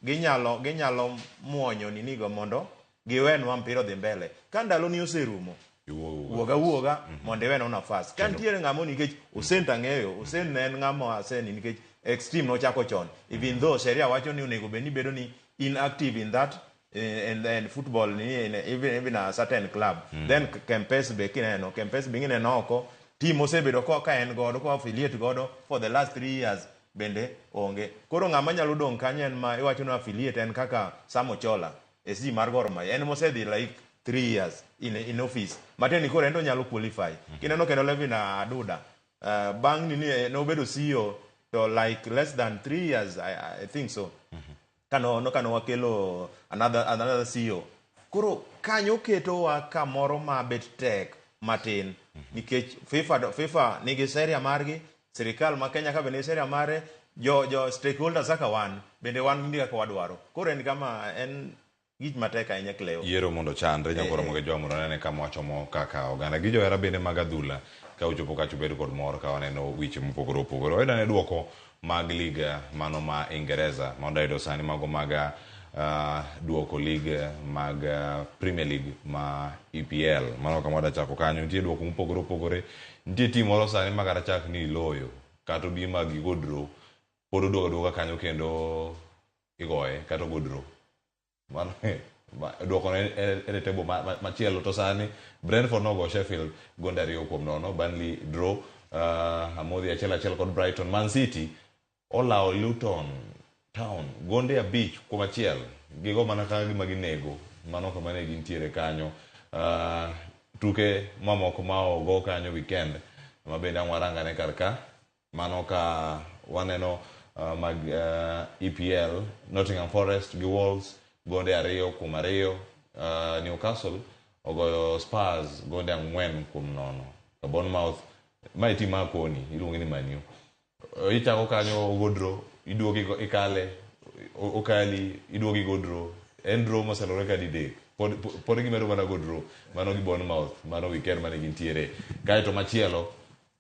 S21: ginyalo muonyo ninigo mondo giwenwa mpira odhi mbele. Ka ndalo ni oserumo, wuoga wuoga mondo iwenwa nafas ka nitiere ng'ama, nikech Hussein tang'eyo Hussein ne en ng'ama aseni nikech extreme nochako chon, even though sheria wacho ni onego bed ni bedo ni inactive in that in football ni in even a certain club. Then Kempes be kineno Kempes be ineno oko team osebedo ka en godo ko affiliate godo for the last 3 years bende onge. Koro ng'ama nyalo dong' kanyo en ma iwacho ni affiliate en kaka Sam Ochola, SG mar Gor Mahia, en mosedhi like 3 years in office, matiende ni koro en to onyalo qualify. Kineno kendo Levin Aduda, bang' nini nobedo CEO to like less than 3 years, I think so, kano no kano wakelo another CEO. Koro kanyo ketowa kamoro ma bet tek matin nikech FIFA nigi sheria margi, sirikal ma Kenya ka be nigi sheria mare, jo stakeholders kaka wan bende wan gi kaka wadwaro. Koro en kama en gich matek ahinya, Cleo.
S1: Yiero mondo ochanre nyakoro moge jwa mondo nene kama wachomo kaka oganda gi johera bende mag adhula ka ochopo kacha obedo kod mor ka waneno weche mopogore opogore. Wayudo ane duoko mag liga mano ma Ingereza ma wadayudo sani, mago mag duoko league mag Premier League ma EPL. Mano kama wadachako kanyo nitie duoko mopogore opogore. Nitie team moro sani ma kata chak ni iloyo kata obi ma gigo draw pod oduogo aduoga kanyo kendo igoye kata ogo draw. Mano duoko ne en e table machielo to sani Brentford nogo Sheffield gonde 2-0, Burnley draw amodhi 1-1 kod Brighton. Man City olawo Luton Town gonde 5-1, gigo mana kaka gima ginego. Mano kama ne gintiere kanyo. Tuke mamoko ma ogo kanyo weekend ma bende ang' warangane kar ka, mano ka waneno mag EPL, Nottingham Forest gi Wolves gonde 2-2, Newcastle ogoyo Spurs gonde 4-0. To Bournemouth, mae team ma koni iluonge ni Man U, ichako kanyo ogo draw, iduogo ikale okali, iduogo igo draw, en draw moselore ka didek, pod gimedo mana go draw. Mano gi Bournemouth, mano weekend mane gintiere. Kaeto machielo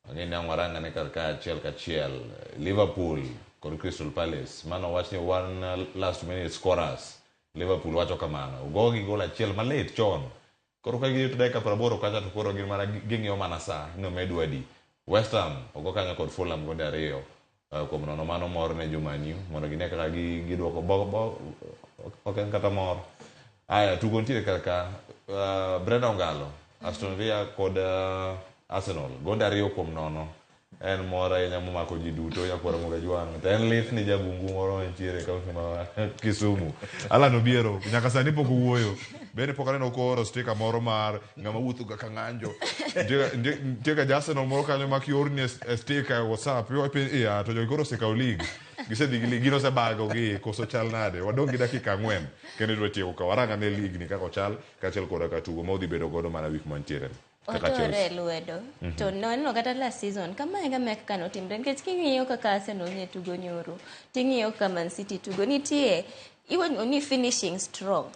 S1: ang'e ni ang' warangane kar ka achiel kachiel, Liverpool kod Crystal Palace, mano wach ni one last minute scorers. Liverpool wacho kamano ogogi gol achiel malit chon, koro ka girito dakika 80 kacha to koro gin mana ging'iyo mana sa ni omedu adi. West Ham ogo kanyo kod Fulham gonde 2-0. Mano mor ne jo Man U mondo gine kaka giduoko bo ok en kata mor. Aya, tugo nitiere kar ka, Brenda Ongalo, Aston Villa kod Arsenal gonde 2-0. En mor ahinya momako ji duto nyakwara Mogajwang', to en lit ni jabungu moro mantiere e kaunti ma Kisumu, Alan Obiero, nyaka sani pok owuoyo. Bende pok aneno kooro sticker moro mar ng'ama wuotho ga ka ng'anjo. Nitie ga ja Arsenal moro kanyo ma kiorni e sticker e WhatsApp iwacho iya to jogi koro osekawo league, gisedhi gi league, gin osebago gi koso chal nade. Wadong' gi dakika 4 kendo idwa tieko ka warang ane league ni kaka ochal kaachiel koda ka tugo ma odhi bedo godo mana week mantiere ni kaka
S13: Otore
S1: Chelsea.
S13: Lwedo. To nwaneno kata last season kamae kama kaka notimre, nikech king'iyo kaka Arsenal ne tugo nyoro, ting'iyo kaka Man City tugo, nitie iwacho ni finishing strong,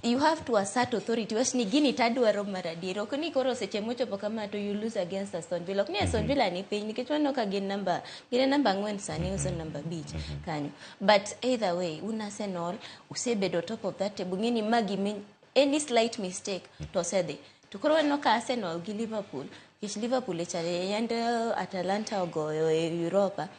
S13: you have to assert authority. Wach ni gini tadwaro mar adier, ok ni koro seche mochopo kama to you lose against Aston Villa. Ok ni Aston Villa ni piny, nikech waneno ka gin namba, gin e namba 4 sani, uso namba 5 kanyo. But either way, un Arsenal usebedo top of that table, ng'eni ma gimi any slight mistake to osedhi. To koro waneno ka Arsenal gi Liverpool, nikech Liverpool e chale yande Atalanta ogoyo e Europa,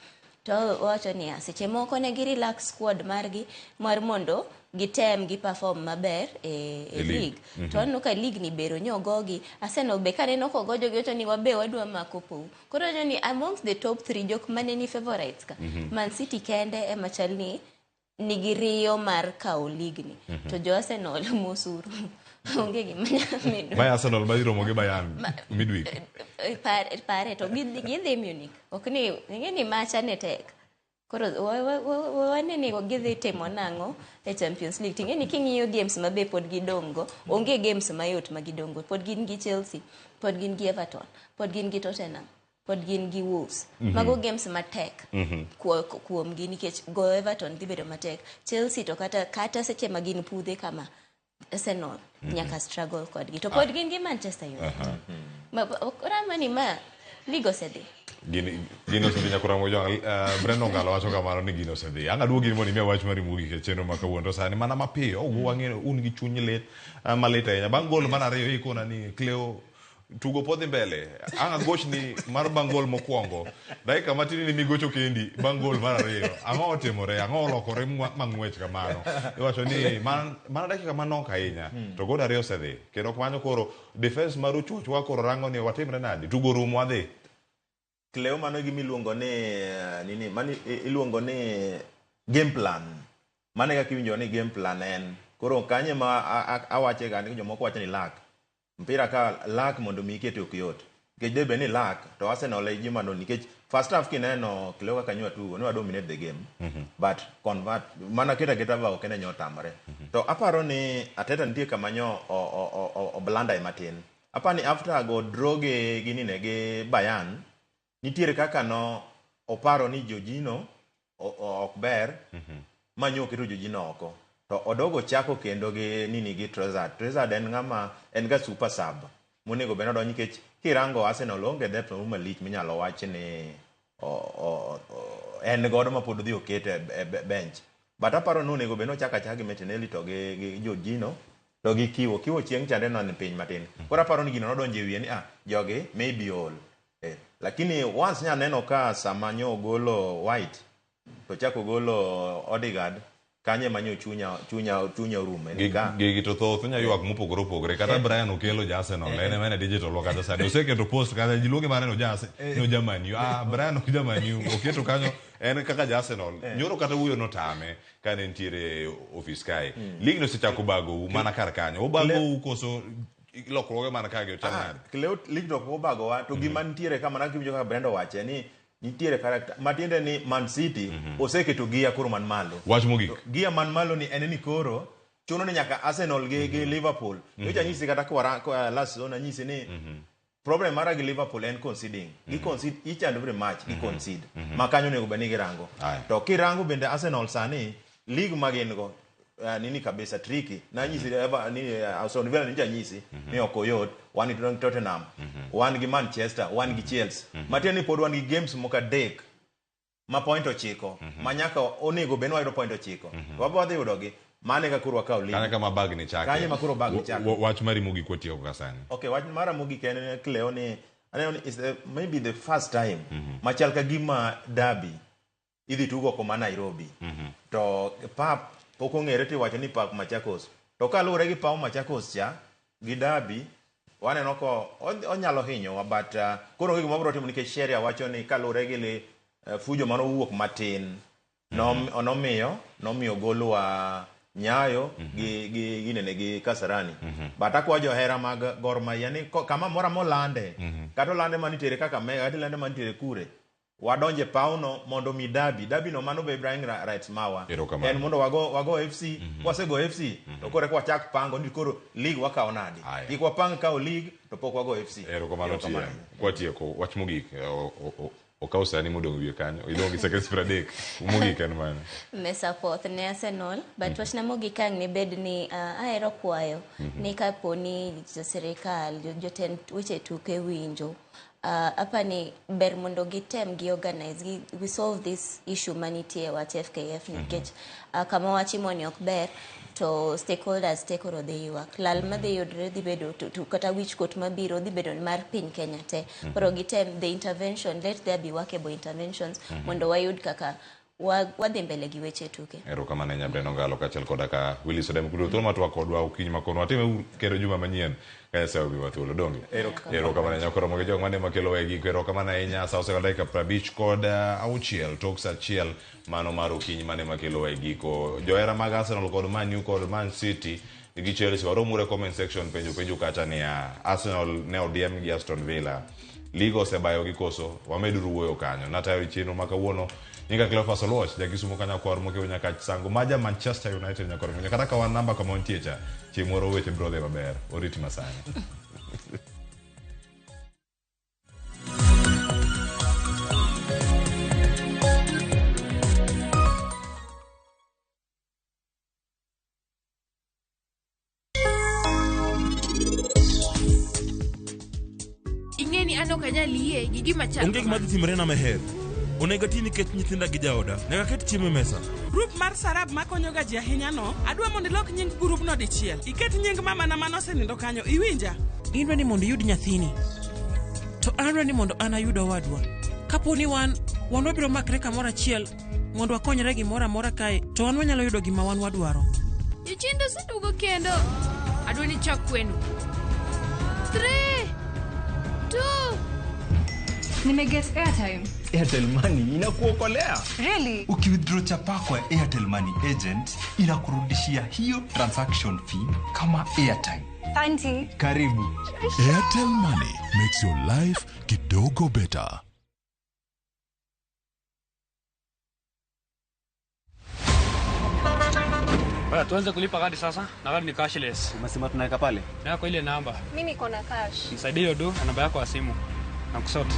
S13: to wawacho niya seche moko ne gi relax squad margi mar mondo gitem gi perform maber e
S1: E league.
S13: League. To waneno ka league ni bero nyogogi. Arsenal be kaneno kogo jogi wacho ni wabe wadwa mako pou. Koro wacho ni amongst the top 3 jok mane ni favorites ka, Man City kende ema chal ni nigi riyo mar kawo league ni. To jo Arsenal mosuru. Onge gima nyalo medo.
S1: Mae Arsenal ma iromo gi Bayern midweek.
S13: Pare to gidhi Munich. Ok ni ing'e ni macha ne tek. Koro wane ni gidhi timo nang'o e Champions League. Ting'e ni king'iyo games ma be pod gidong' go, onge games mayot ma gidong' go. Pod gin gi Chelsea, pod gin gi Everton, pod gin gi Tottenham, pod gin gi Wolves. Mago games matek kuomgi nikech goyo Everton dhi bedo matek. Chelsea to kata seche ma gin pudhe kama, Arsenal nyaka struggle kodgi. To pod gin gi Manchester United. Rama ni ma league osedhi.
S1: Gino osedhi nyakora Mojong. Brenda Ongalo wacho kamano ni gino osedhi. Ang' aduogi mondo imiya wach mari mogik e chenro ma kawuono. To sani mana mapiyo, wang'eyo un gi chuny lit malit ahinya. Bang' gol mar ariyo ikona ni Cleo tugo podhi mbele. Ang' agochni mar bang' gol mokwongo. Dakika matin ni migocho kendi bang' gol mar ariyo. Ang'o otimore? Ang'o olokore mang'wech kamano? Iwacho ni mana dakika manok ahinya. To gol ariyo osedhi. Kendo kanyo koro defense mar uchuochwa koro rango ni watimre nade? Tugo rumo wadhi.
S21: Cleo mano gima iluongo ni nini mano iluongo ni game plan. Mano e kaka iwinjo ni game plan en. Koro kanye ma awache ga ni jomoko wacho ni luck. Mpira ka luck mondo mi ikete ok yot. Nikech de bed ni luck to Arsenal e gima no nikech first half kineno Cleo kaka nyo tugo ne wa dominate the game. But convert mana keta keta bao kende nyo tamre. To aparo ni Arteta nitie kama nyo o blunder matin. Apani after go draw gi nine gi Bayern nitiere kaka no oparo ni Jorginho ok ber ma nyo oketo Jorginho oko. To odogo chako kendo gi nini gi Trossard. Trossard en ng'ama en ga super sub monego bed nodonj nikech kirango Arsenal onge depth moro malich minyalo wach ni en godo ma pod odhi okete e bench. But aparo ni onego bed ni ochako achaka gi Martinelli to gi Jorginho to gi Kiwo. Kiwo chieng' chande no ni piny matin. Koro aparo ni gino nodonjo e wiye ni jogi maybe all. Lakini once nya neno ka sama nyo ogolo White to chako ogolo Odegaard kanye manyo chunya orume ni ka
S1: Gigi to thoth nya ywak mopogore opogore. Kata Brian Okelo ja Arsenal en ema en e digital wa kata sani oseketo post kata ji luonge mana ni oja no ja Man U. Brian ok ja Man U oketo kanyo en kaka ja Arsenal. Nyoro kata wuoyo notame kane nitiere office kae. League no osechako bagou mana kar kanyo. Obagou koso lokruoge mana ka gi ochal nade?
S21: Cleo league to ok obagowa to gima nitiere ka mana kiwinjo kaka Brenda owache ni nitiere character matiende ni Man City oseketo gia koro man malo.
S1: Wach mogik.
S21: Gia man malo ni en ni koro chuno ni nyaka Arsenal gi Liverpool. Nyocha anyisi kata kwa last season anyisi ni problem mara gi Liverpool en conceding. Gi concede each and every match gi concede. Ma kanyo onego bed ni girango. To kirango bende Arsenal sani league ma gin go nini kabisa tricky. Na nyisi ni Aston Villa nyocha nyisi ni ok oyot. Wan gi Tottenham, wan gi Manchester, wan gi Chelsea. Matiende ni pod wan gi games moko adek ma point 9 ma nyaka onego bed ni wayudo point 9. Wabo wadhi yudogi. Mane ka koro wakawo league.
S1: Kanye kama bag ni chake.
S21: Kanye ma koro bag ni chake.
S1: Wach mari mogik watieko ka sani.
S21: Okay, wach mara mogik en Cleo ni aneno ni is maybe the first time machal ka gima derby idhi tugo oko ma Nairobi. To pap pok ong'ere tiwacho ni pap Machakos. To kaluwore gi paw Machakos cha gi derby waneno ko onyalo hinyowa but koro onge gima wabiro timo nikech sheria wacho ni kaluwore gi fujo manowuok matin nomiyo golwa Nyayo gi ginene gi Kasarani. But akwa johera mag Gor Mahia ni kama moro molande kata olande manitiere Kakamega kata olande manitiere kure wadonje pawno mondo mi derby no mano be Brian rights mawa en mondo wago FC wasego FC to koro wachak pango ni koro league wakawo nade kik wapang kawo league to pok wago FC.
S1: Erokamano kwatieko wach mogik okaw sani modong' wiye kanyo idong' gi seconds 30 mogik en mane?
S13: Mesa poth ne Arsenal but wachna mogik ang' ne bed ni ahero kwayo ni kapo ni jo sirikal jotend weche tuke winjo apani ber mondo gitem gi organize we solve this issue manitie wach FKF nikech kama wachimo ni ok ber to stakeholders te koro dhi ywak lal madhi yudre dhi bedo to kata wich kuot mabiro dhi bedo mar piny Kenya te. Koro gitem the intervention, let there be workable interventions mondo wayud kaka wadhi mbele gi weche tuke.
S1: Erokamano ahinya Brenda Ongalo kaachiel koda ka Willis Odem kudo thuolo matwak kodwa okinyi makono watime kendo juma manyien ka Nyasaye omiwa thuolo donge. Erokamano ahinya koromo gi jok mane makelo e giko. Erokamano ahinya sa osekalo dakika 56 tok sa 1 mano mar okinyi mane makelo e giko. Johera mag Arsenal kod Man U kod Man City gi Chelsea. Waromuru e comment section penjo penjo kacha niya Arsenal ne odiem gi Aston Villa. Liga osebayo gi koso wameduru wuoyo kanyo. Natayo chenro ma kawuono nyinga Cleophas Oluoch jakisumo kanyo kwar mokewo nyaka sango maja Manchester United nyaka romo kata ka wan namba kama wantie cha chieng' moro weche biro dhi maber oriti masani.
S14: Ing'e ni an ok anyal yie gi gima chal
S15: Onge gima dhi timore na Meher. Onego ati nikech nyithinda gi jaoda. Nyaka aket chiemo e mesa.
S22: Grup mar Sarab makonyoga ji ahinya no, adwa mondo ilok nying grupno dichiel. Iket nying mamana manosenindo kanyo, iwinja?
S23: Idwa ni mondo iyud nyathini, to an adwa ni mondo an ayud owadwa. Kapo ni wan wan wabiro makre kamoro achiel mondo wakonyre gimoro amora kae, to wan wanyalo yudo gima wan wadwaro.
S14: Jochiende oseduogo kendo. Adwa ni chak kweno. 3 2
S24: Nimeget airtime.
S26: Airtel Money inakuokolea.
S24: Really?
S26: Ukiwithdraw chapa kwa Airtel Money agent inakurudishia hiyo transaction fee kama airtime.
S24: Auntie.
S26: Karibu.
S10: Airtel Money makes your life kidogo better.
S27: Bwana, tuanze kulipa kadi sasa na kadi ni cashless.
S28: Umesema tunaweka pale?
S27: Yako ile namba.
S24: Mimi niko na cash.
S27: Nisaidie hiyo do na namba yako ya simu. Na kusort.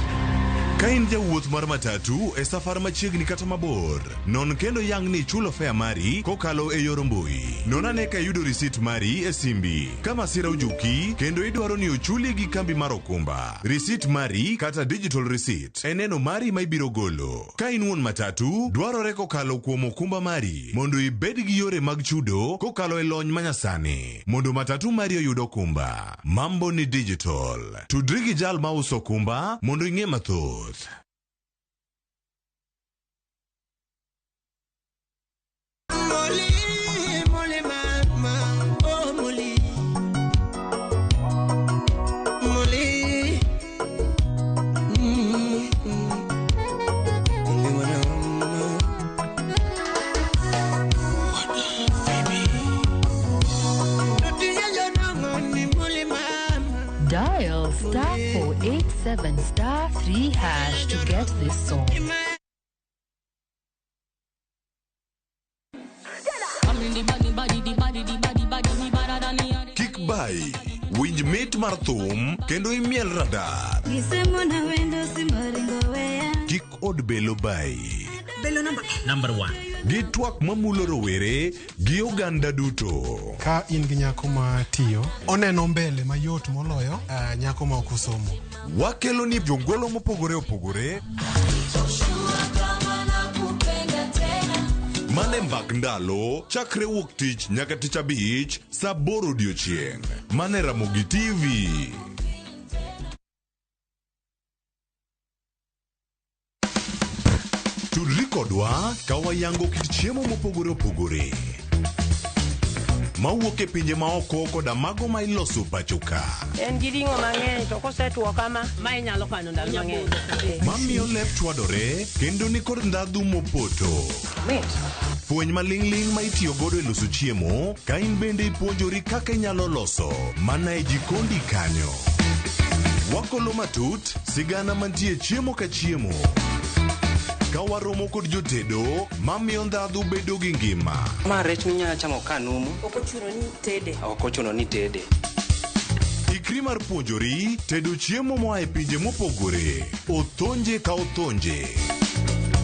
S10: Ka in jawuoth mar matatu e safar machiegni kata mabor, non kendo yang ni ichulo fare mari kokalo e yor mbui. Non ane ka iyudo risit mari e simbi. Ka masira ojuki kendo idwaro ni ochuli gi kambi mar okumba, risit mari kata digital receipt e neno mari ma ibiro golo. Ka in wuon matatu, dwarore kokalo kuom okumba mari mondo ibed gi yore mag chudo kokalo e lony manyasani mondo matatu mari oyud okumba. Mambo ni digital. Tudri gi jal mauso okumba mondo ing'e mathoth.
S29: Molly, Molly, mama, oh Molly, Molly,
S30: Dial star 487 star 3 hash to get this song.
S10: Kik bai, winj mit mar thum kendo imiel radar.
S31: Gisemona wendo simoringo weya.
S10: Kik od belo bai.
S31: Belo namba
S10: Number 1. Gi twak mamulo rowere gi oganda duto.
S32: Ka in gi nyako ma tiyo, oneno mbele mayot moloyo nyako ma ok osomo.
S10: Wakelo ni jongolo mopogore opogore mane mbak ndalo chakre wuok tich nyaka tich abich saa 8 odiochieng' mane Ramogi TV. Tudri kodwa ka wayango kit chiemo mopogore opogore mawuok e pinje maoko koda mago ma iloso pacho ka.
S33: En gi ring'o mang'eny to kosetwo kama, ma inyalo kano ndalo mang'eny.
S10: Mamiyo lep chwadore kendo nikod ndhadhu mopoto.
S33: Mit.
S10: Fweny maling'ling' ma itiyo godo e loso chiemo ka in bende ipuonjori kaka inyalo loso mana e jikondi kanyo. Wakolo matut sigana mantie chiemo ka chiemo. Ka waromo kod jotedo mamiyo ndhadhu bedo gi ngima.
S8: Ma rech minyalo chamo ka numu.
S6: Ok ochuno ni tede.
S8: Ok ochuno ni tede.
S10: Ikri mar puonjori tedo chiemo moa e pinje mopogore. Othonje ka othonje.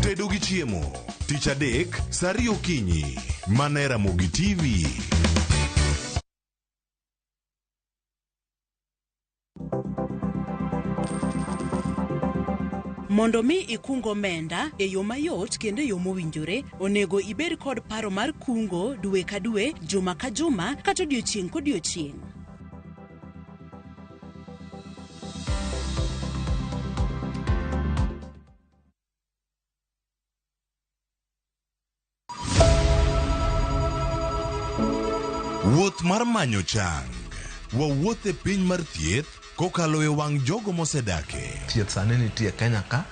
S10: Tedo gi chiemo. Tich adek, saa 2 okinyi. Mana e Ramogi TV.
S34: Mondo mi ikung omenda e yo mayot kendo e yo mowinjore, onego ibed kod paro mar kungo dwe ka dwe, juma ka juma, kata odiochieng' kodiochieng'.
S10: Wuoth mar manyo chang. Wawuoth e piny mar thieth kokalo e wang' jogo mosedake.
S2: Thieth sani nitie Kenya ka,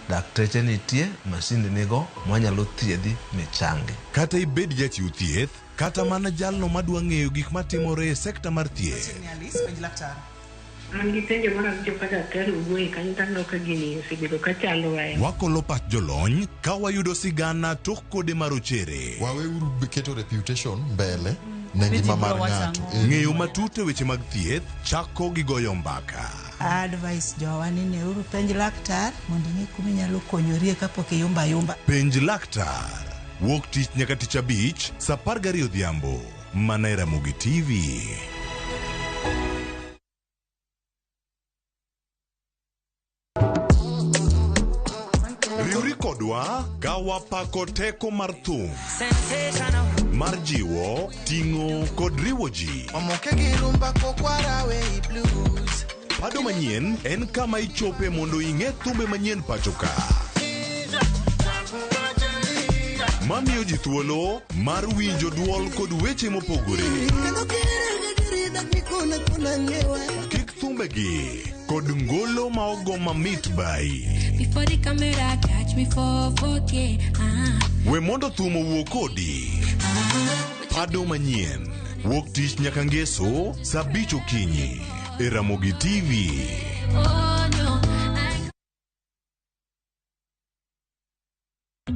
S2: dakteche nitie, masinde nigo mwanyalo thiedhi michangi.
S10: Kata ibed jachiw thieth, kata mana jalno madwa ng'eyo gik matimore e sekta mar thieth.
S3: An gi penjo mar awinjo ka daktari owuoye kanyo to aneno ka gini osebedo ka chandowa e
S10: Wakolo pach jolony ka wayudo sigana tok kode marochere.
S5: Waweuru keto reputation mbele ne ngima mar ng'ato.
S10: Ng'eyo matut e weche mag thieth chako gi goyo mbaka.
S7: Advice jowa ni neuru penj laktar mondo ing'e kuma inyalo konyorie kapok iyumba ayumba.
S10: Penj laktar. Wuok tich nyaka tich abich, saa 12 odhiambo. Mana e Ramogi TV. Riwri kodwa ka wapako teko mar thum mar jiwo, ting'o kod riwo ji.
S29: Omoke gi rumba kokwara we blues.
S10: Pado manyien en kama ichope mondo ing'e thumbe manyien pacho ka. Mamiyo ji thuolo mar winjo duol kod weche mopogore.
S29: Kendo kirega nikona kona ng'ewa.
S10: Kik thumbegi kod ngolo ma ogo mamit bai.
S9: Before the camera catch me for 4K.
S10: We mondo thum owuo kodi. Pado manyien wuok tich nyaka ngeso saa 5 okinyi e Ramogi TV.
S9: Oh no. I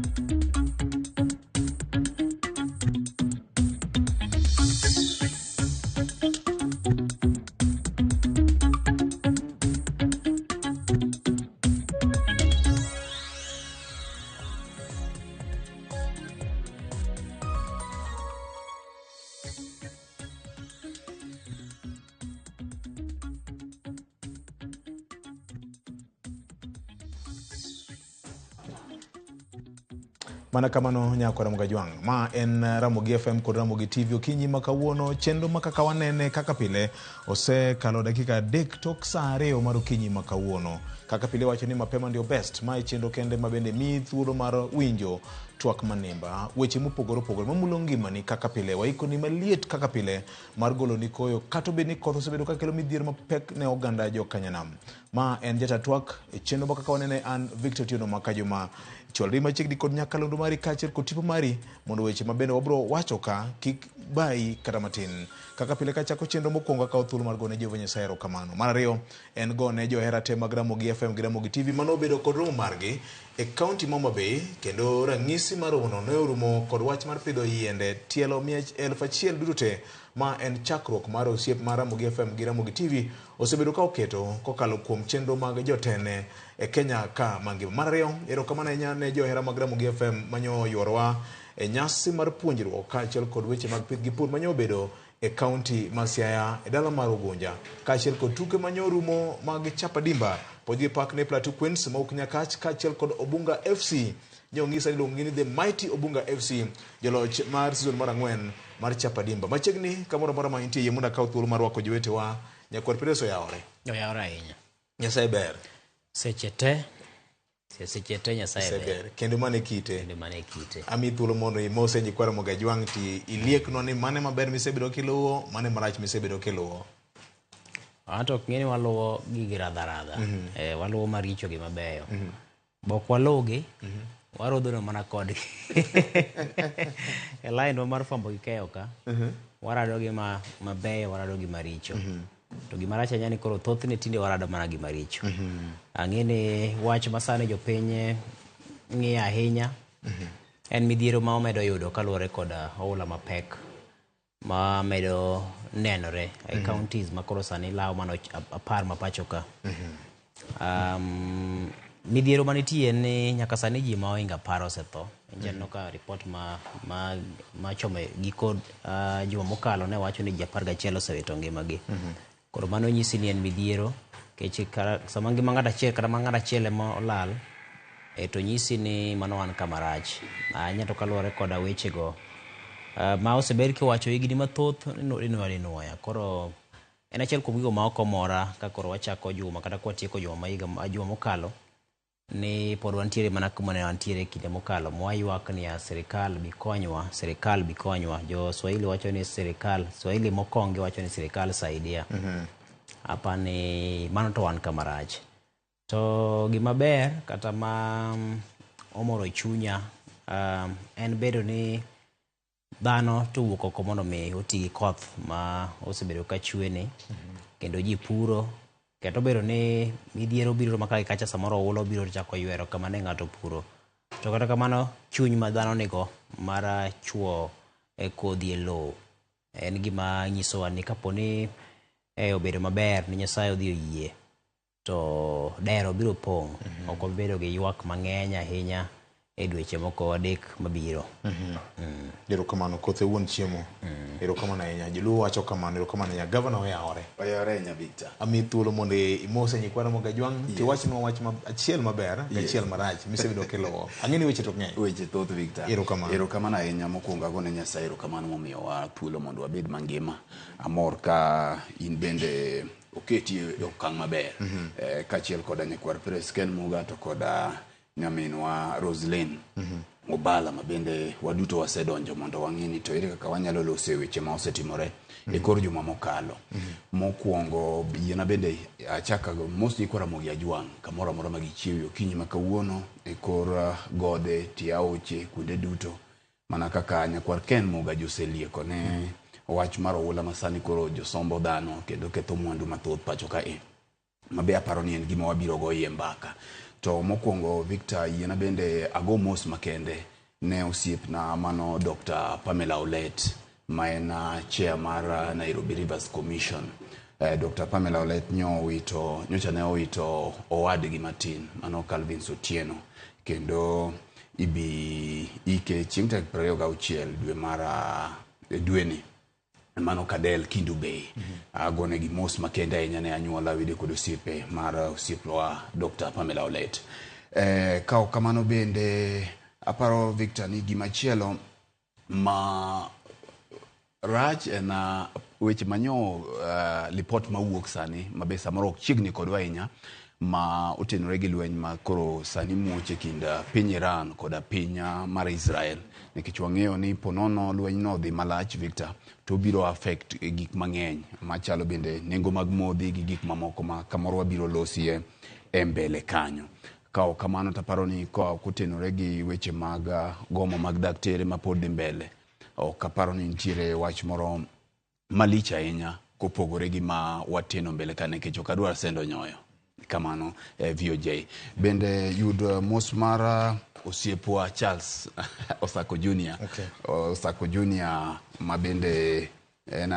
S11: Mana kamano nyako Ramogi Ajwang'. Ma en Ramogi FM kod Ramogi TV okinyi ma kawuono chenro ma kaka wanene kaka pile osekalo dakika 3 tok saa 2 mar okinyi ma kawuono. Kaka pile wacho ni mapema ndio best. Ma e chenro kende ma bende miyi thuolo mar winjo twak manimba, weche mopogore opogore mamulo ngimani kaka pile. Waikoni maliet kaka pile mar goloni koyo kata obed ni koth osebedo kakelo midhiero mapek ne oganda jokanyanam. Ma en jata twak e chenro ma kaka wanene an Victor Otieno Makajuma. Chwalri machiegni kod nyakalondo mari kaachiel kod tipo mari mondo weche mabende wabro wacho ka kik bayi kata matin. Kaka pile kachako chenro mokwongo akawo thuolo mar gone Jehova Nyasaye erokamano. Mar ariyo en gone johera te mag Ramogi FM gi Ramogi TV manobedo kod romo margi e kaunti ma Homa Bay kendo ranyisi mar romono ne orumo kod wach mar pidho yiende tielo 1,000 duto te ma en chakruok mar osiep mar Ramogi FM gi Ramogi TV osebedo ka oketo kokalo kuom chenro mag jotene e Kenya ka mangima. Mar ariyo, erokamano ahinya ne johera mag Ramogi FM manyo yuorowa e nyasi mar puonjruok kaachiel kod weche mag pith gi pur manyo obedo e kaunti ma Siaya e dala mar Ugunja kaachiel kod tuke manyo rumo mag Chapadimba pod gi pak ne Plateau Queens mawuok Nyakach kaachiel kod Obunga FC nyong'isa iluongo ni The Mighty Obunga FC joloch mar season mar 4 mar Chapadimba. Machiegni kamoro amora ma intie yie mondo akaw thuolo mar rwako jowetewa. Nyakwar Peres oyawore.
S12: Oyawore ahinya.
S11: Nyasaye ber.
S12: Seche te Nyasaye ber.
S11: Kendo mane kite.
S12: Kendo mane kite.
S11: Ami thuolo mondo imose nyikwa Ramogi Ajwang' ti ilieknwa ni mane maber misebedo kiluwo, mane marach misebedo kiluwo.
S12: Anto ok ng'e ni waluwo gigi radha radha. Waluwo maricho gi mabeyo. Bok waluwgi, warodhono mana kodgi. E line wa mar fwambo gi keyo ka, warado gi mabeyo, warado gi maricho. To gima rach ahinya ni koro thothne tinde warado mana gi maricho. Ang'e ni wach ma sani jopiny ng'iyo ahinya en midhiero ma omedo yudo kaluwore kod oula mapek ma medo nenore e counties ma koro sani lawo mano 10 ma pacho ka. Midhiero manitie en ni nyaka sani ji ma ohingo 10 osetho. Ineno ka report ma chomo giko juma mokalo ne wacho ni ji 11 osewito ngimagi. Koro mano nyisi ni en midhiero nikech sama ngima ng'ato achiel kata ma ng'ato achiel ema olal to nyisi ni mano wan kama rach. Ahinya to kaluwore koda wechego ma osebed kiwacho higni mathoth inuoya. Koro en achiel kuom gigo ma ok omora ka koro wachako juma kata kwatieko juma ma higa juma mokalo. Ni pod wantiere mana kuma ne wantiere kinde mokalo mwaywak niya sirikal bi konywa, sirikal bi konywa. Jo Swahili wacho ni sirikal, Swahili mokongi wacho ni sirikal saidia. Apa ni mano to wan kama rach. To gima ber kata ma omoro chunya en bedo ni dhano to wuok oko mondo mi oti gi koth ma osebedo ka chwe ni kendo ji puro kata obedo ni midhiero obiro ma ka gi kacha samoro oula obiro to chako ywero kama ne ng'ato puro. To kata kamano chuny ma dhano nigo mar chuo e kodhi e lowo en gima nyisowa ni kapo ni obedo maber ni Nyasaye odhi oyie to dero biro pong'. Ok wabedo gi ywak mang'eny ahinya e dweche moko adek mabiro.
S11: Erokamano, koth e wuon chiemo. Erokamano ahinya. Joluo wacho kamano, erokamano ahinya. Gavana oyawore.
S1: Oyawore ahinya Victor.
S11: Amiyi thuolo mondo imose nyikwa Ramogi Ajwang' tiwachnwa wach achiel maber gi achiel marach misebedo kiluwo. Ang'e ni weche to ng'eny.
S1: Weche thoth Victor.
S11: Erokamano.
S1: Erokamano ahinya mokwongo agone Nyasaye erokamano momiyowa thuolo mondo wabed mangima. Amor ka in bende oketi e okang' maber. Kaachiel koda nyakwar Pres Ken Muga to koda nyaminwa Roslyn Obala ma bende waduto wasedonjo mondo wang'e ni to ere kaka wanyalo loso e weche ma osetimore e kor juma mokalo. Mokwongo yiena bende achak mos nyikwa Ramogi Ajwang' kamoro amora ma gichiewe okinyi ma kawuono e kor gode, tie aoche, kuonde duto mana kaka nyakwar Ken Muga joselieko ne wach mar oula ma sani koro josombo dhano kendo ketho mwandu mathoth pacho ka e. Mabe aparo ni en gima wabiro goye mbaka. To mokwongo Victor yiena bende ago mos makende ne osiepna mano Dr. Pamela Olet ma en chair mar Nairobi Rivers Commission. Dr. Pamela Olet nyocha ne owito owadgi matin mano Calvin Otieno kendo ibi ike chieng' tarik 26 dwe mar dweni mano Kadel Kindu Bay. Agone gi mos makende ahinya ne anyuola wede kod osiepe mar osiepwa Dr. Pamela Olet. Ka ok kamano bende aparo Victor ni gimachielo ma rach en weche manyo lipot mawuok sani mabe samoro ok chiegni kodwa ahinya ma otenore gi lweny ma koro sani muoch e kind piny Iran koda piny mar Israel nikech wang'eyo ni ponono lweny no dhi malach Victor to biro affect gik mang'eny machalo bende nengo mag modhi gi gik mamoko ma kamoro wabiro losie e mbele kanyo. Ka ok kamano to aparo ni ka ok otenore gi weche mag gomo mag daktere ma pod dhi mbele ok aparo ni nitiere wach moro malich ahinya kopogore gi ma wateno mbele ka nikech ok adwar sendo nyoyo. Kamano VOJ. Bende yud mos mar osiepwa Charles Osako Junior. Osako Junior ma bende en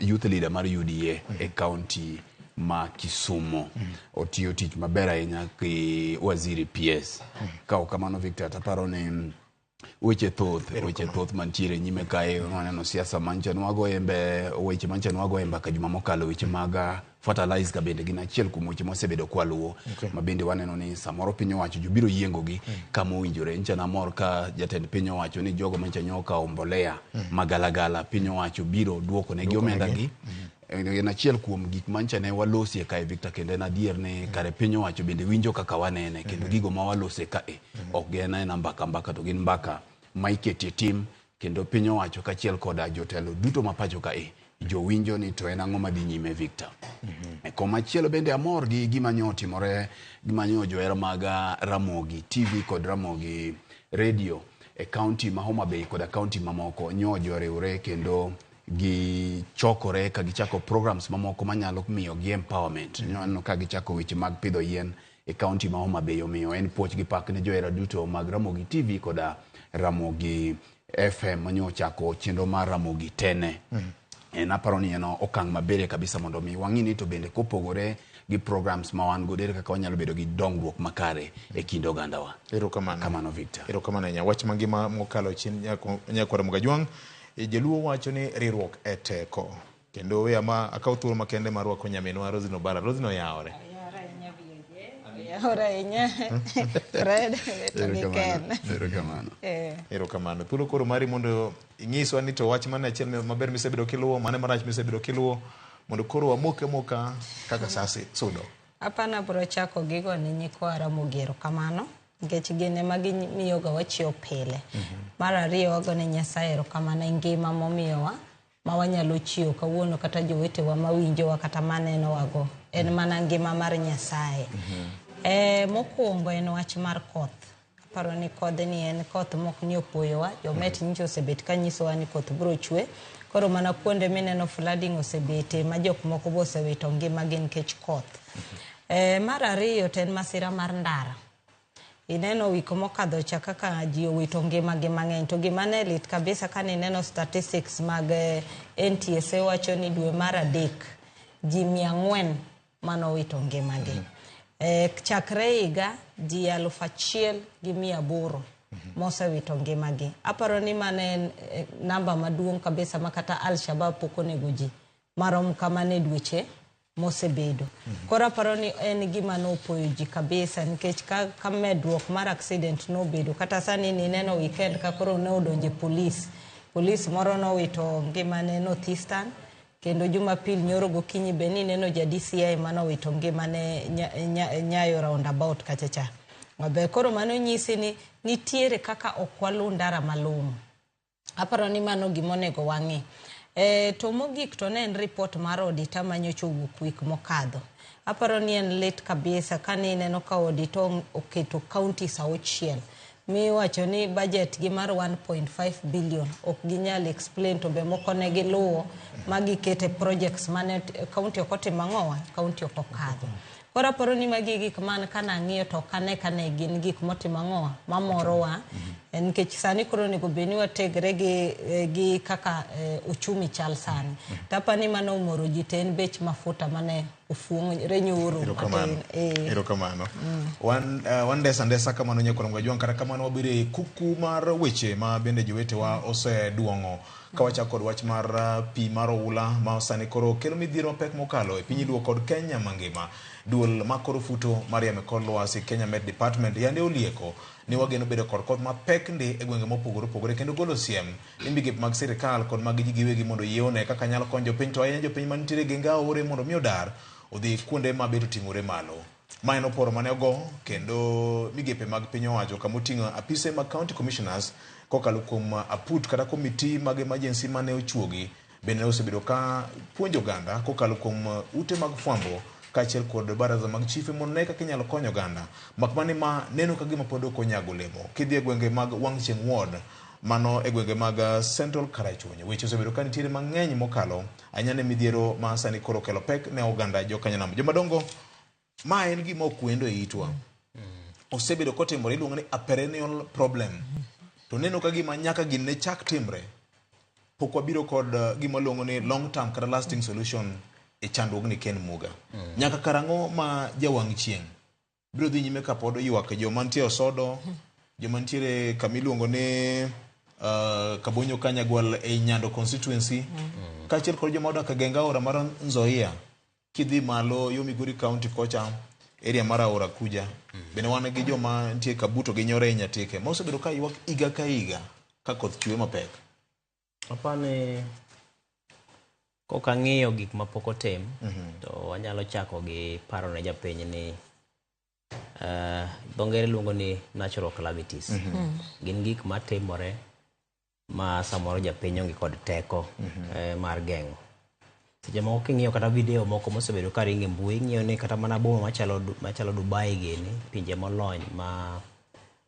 S1: youth leader mar UDA e county ma Kisumu. Otiyo tich maber ahinya gi waziri PS. Ka ok kamano Victor taparo ni weche thoth mantiere nyime kae waneno siasa mancha nwagoye weche mancha nwagoye mbaka juma mokalo weche mag fertilizer ka bende gin achiel kuom weche mosebedo kwaluwo ma bende waneno ni samoro piny owacho jobiro yiengo gi kama owinjore. Ncha namor ka jatend piny owacho ni jogo mancha nyokawo mbolea magalagala piny owacho biro duoko negi omenda gi. En achiel kuom gik mancha ne walosie kae Victor kendo en adier ni kare piny owacho bende winjo kaka wanene kendo gigo ma walose kae ok gin aena mbaka mbaka to gin mbaka ma iketie tim kendo piny owacho kaachiel koda jotelo duto ma pacho kae jowinjo ni to en ang'o madhi nyime Victor. Komachielo bende amor gi gima nyo otimore gima nyo johera mag Ramogi TV kod Ramogi Radio e county ma Homa Bay koda county mamoko nyo joriwre kendo gichokore ka gichako programs mamoko manyalo miyo gi empowerment. Nyo ka gichako weche mag pidho yien e county ma Homa Bay omiyo en puoch gi pak ne johera duto mag Ramogi TV koda Ramogi FM manyo ochako chenro mar Ramogi Tene. En aparo ni en okang' maber kabisa mondo mi wang'i ni to bende kopogore gi programs ma wan godo ere kaka wanyalo bedo gi dongruok makare e kind ogandawa.
S11: Erokamano.
S1: Kamano Victor.
S11: Erokamano ahinya. Wach mangima mokalo chien nyakwar Ramogi Ajwang', Jaluo wacho ni riwruok e teko. Kendo we ama akaw thuolo makende mar rwako nyaminwa Roslyn Obala. Roslyn oyawore.
S4: Oyawore ahinya. Fred to gi Ken.
S1: Erokamano.
S11: Erokamano. Thuolo koro mari mondo inyiswa ni to wach mane achiel maber misebedo kiluwo, mane marach misebedo kiluwo, mondo koro wamoke moka kaka sase sudo.
S4: Apana bro chako gigo ne nyikwa Ramogi erokamano nikech gin ema gimiyoga wachiewo pile. Mar ariyo wago ne Nyasaye erokamano e ngima momiyowa ma wanyalo chiewo kawuono kata jowetewa mawinjowa kata manenowago. En mana ngima mar Nyasaye. Mokwongo en wach mar koth. Aparo ni kodhni en koth mok ni opoyowa. Jomet nyicha osebet ka nyisowa ni koth biro chwe. Koro mana kuonde mineno flooding osebete ma jok moko be osewito ngimagi nikech koth. Mar ariyo to en masira mar ndara. Ineno wik mokadho cha kaka ji owito ngimagi mang'eny. To gima ne lit kabisa kane ineno statistics mag NTSA wacho ni dwe mar 3 ji 400 manowito ngimagi. Chakre higa ji 1800 mosewito ngimagi. Aparo ni mano en namba maduong' kabisa ma kata Al-Shabaab pok onego ji marom kamano e dweche mosebedo. Koro aparo ni en gima nopoyo ji kabisa nikech ka medruok mar accident nobedo. Kata sani nineno weekend ka koro ne odonje polis. Polis moro nowito ngimane North Eastern. Kendo Jumapil nyoro gokinyi be nineno ja DCI manowito ngimane Nyayo roundabout kacha cha. Maber, koro mano nyisi ni nitiere kaka ok waluw ndara malong'o. Aparo ni mano gima onego wang'i. To mogik to ne en report mar auditor manyocha owuok wik mokadho. Aparo ni en lit kabisa kane ineno ka auditor oketo counties 6 miwacho ni budget gi mar 1.5 billion ok ginyal explain to be moko ne giluwo ma gikete projects mane county ok otimo ang'owa, county ok okadho. Koro aparo ni magi gik man kana ang'iyo to ok ane ka ne gin gik motimo ang'owa mamorowa. Nikech sani koro onego bed ni wategre gi kaka uchumi chal sani. To aparo ni mano omoro ji to en bech mafuta mane ofuong're nyoro matin.
S11: Erokamano. Wan ndesa kamano nyakwar Mgajwang', kata kamano wabiro e kuku mar weche ma bende jowetewa oseduong'o. Ka wachako kod wach mar pi mar oula ma sani koro kelo midhiero mapek mokalo e piny Luo kod Kenya mangima. Duol ma koro futo mar yamo kod lwasi Kenya Met Department yande olieko ni wageno bedo kod koth mapek ndi e gwenge mopogore opogore kendo golo siem ni migepe mag sirikal kod mag ji giwegi mondo oyie one kaka nyalo konyo jopiny, to ahinya jopiny mantiere e genge aore mondo mi odar odhi kuonde ma bet oting'ore malo. Ma en oporo mane ogo kendo migepe mag piny owacho kama oting'o apise mag county commissioners kokalo kuom aput kata komiti mag emergency mane ochuogi bende osebedo ka puonjo oganda kokalo kuom ute mag fwambo kaachiel kod baraza mag chife mondo ne kaka inyalo konyo oganda. Mak mana ma neno ka gima pod ok onyago olemo. Kidhi e gwenge mag Wang' Chieng' Ward, mano e gwenge mag Central Karachuonyo, weche osebedo ka nitiere mang'eny mokalo ahinya ne midhiero ma sani koro okelo pek ne oganda jokanyanam. Jomadongo, ma en gima ok wendo e itwa. Osebedo kotimore, iluongo ni a perennial problem. To neno ka gima nyaka gini ne chak timre, pok wabiro kod gima iluongo ni long term kata lasting solution e chandruogni Ken Muga. Nyaka karang'o ma jawang' chieng' biro dhi nyime kapod oywak joma nitie Osodo, joma nitiere kama iluongo ni Kabonyo Kanyagwal e Nyando constituency, kaachiel kod joma odak e geng aora mar Nzoia, kidhi malo yo Migori County kocha area mar aora Kuja, bende wan gi joma nitie Kabuto gi Nyore e Nyatike ma osebedo ka ywak higa ka higa ka koth chwe mapek.
S12: Apani kok ang'iyo gik mapok otim, to wanyalo chako gi paro ne japiny ni dho ngere luongo ni natural calamities. Gin gik matimore ma samoro japiny onge kod teko mar geng'o. Seche moko king'iyo kata video moko mosebedo ka ringo e mbui, ing'iyo ni kata mana boma machalo Dubai gini, pinje molony ma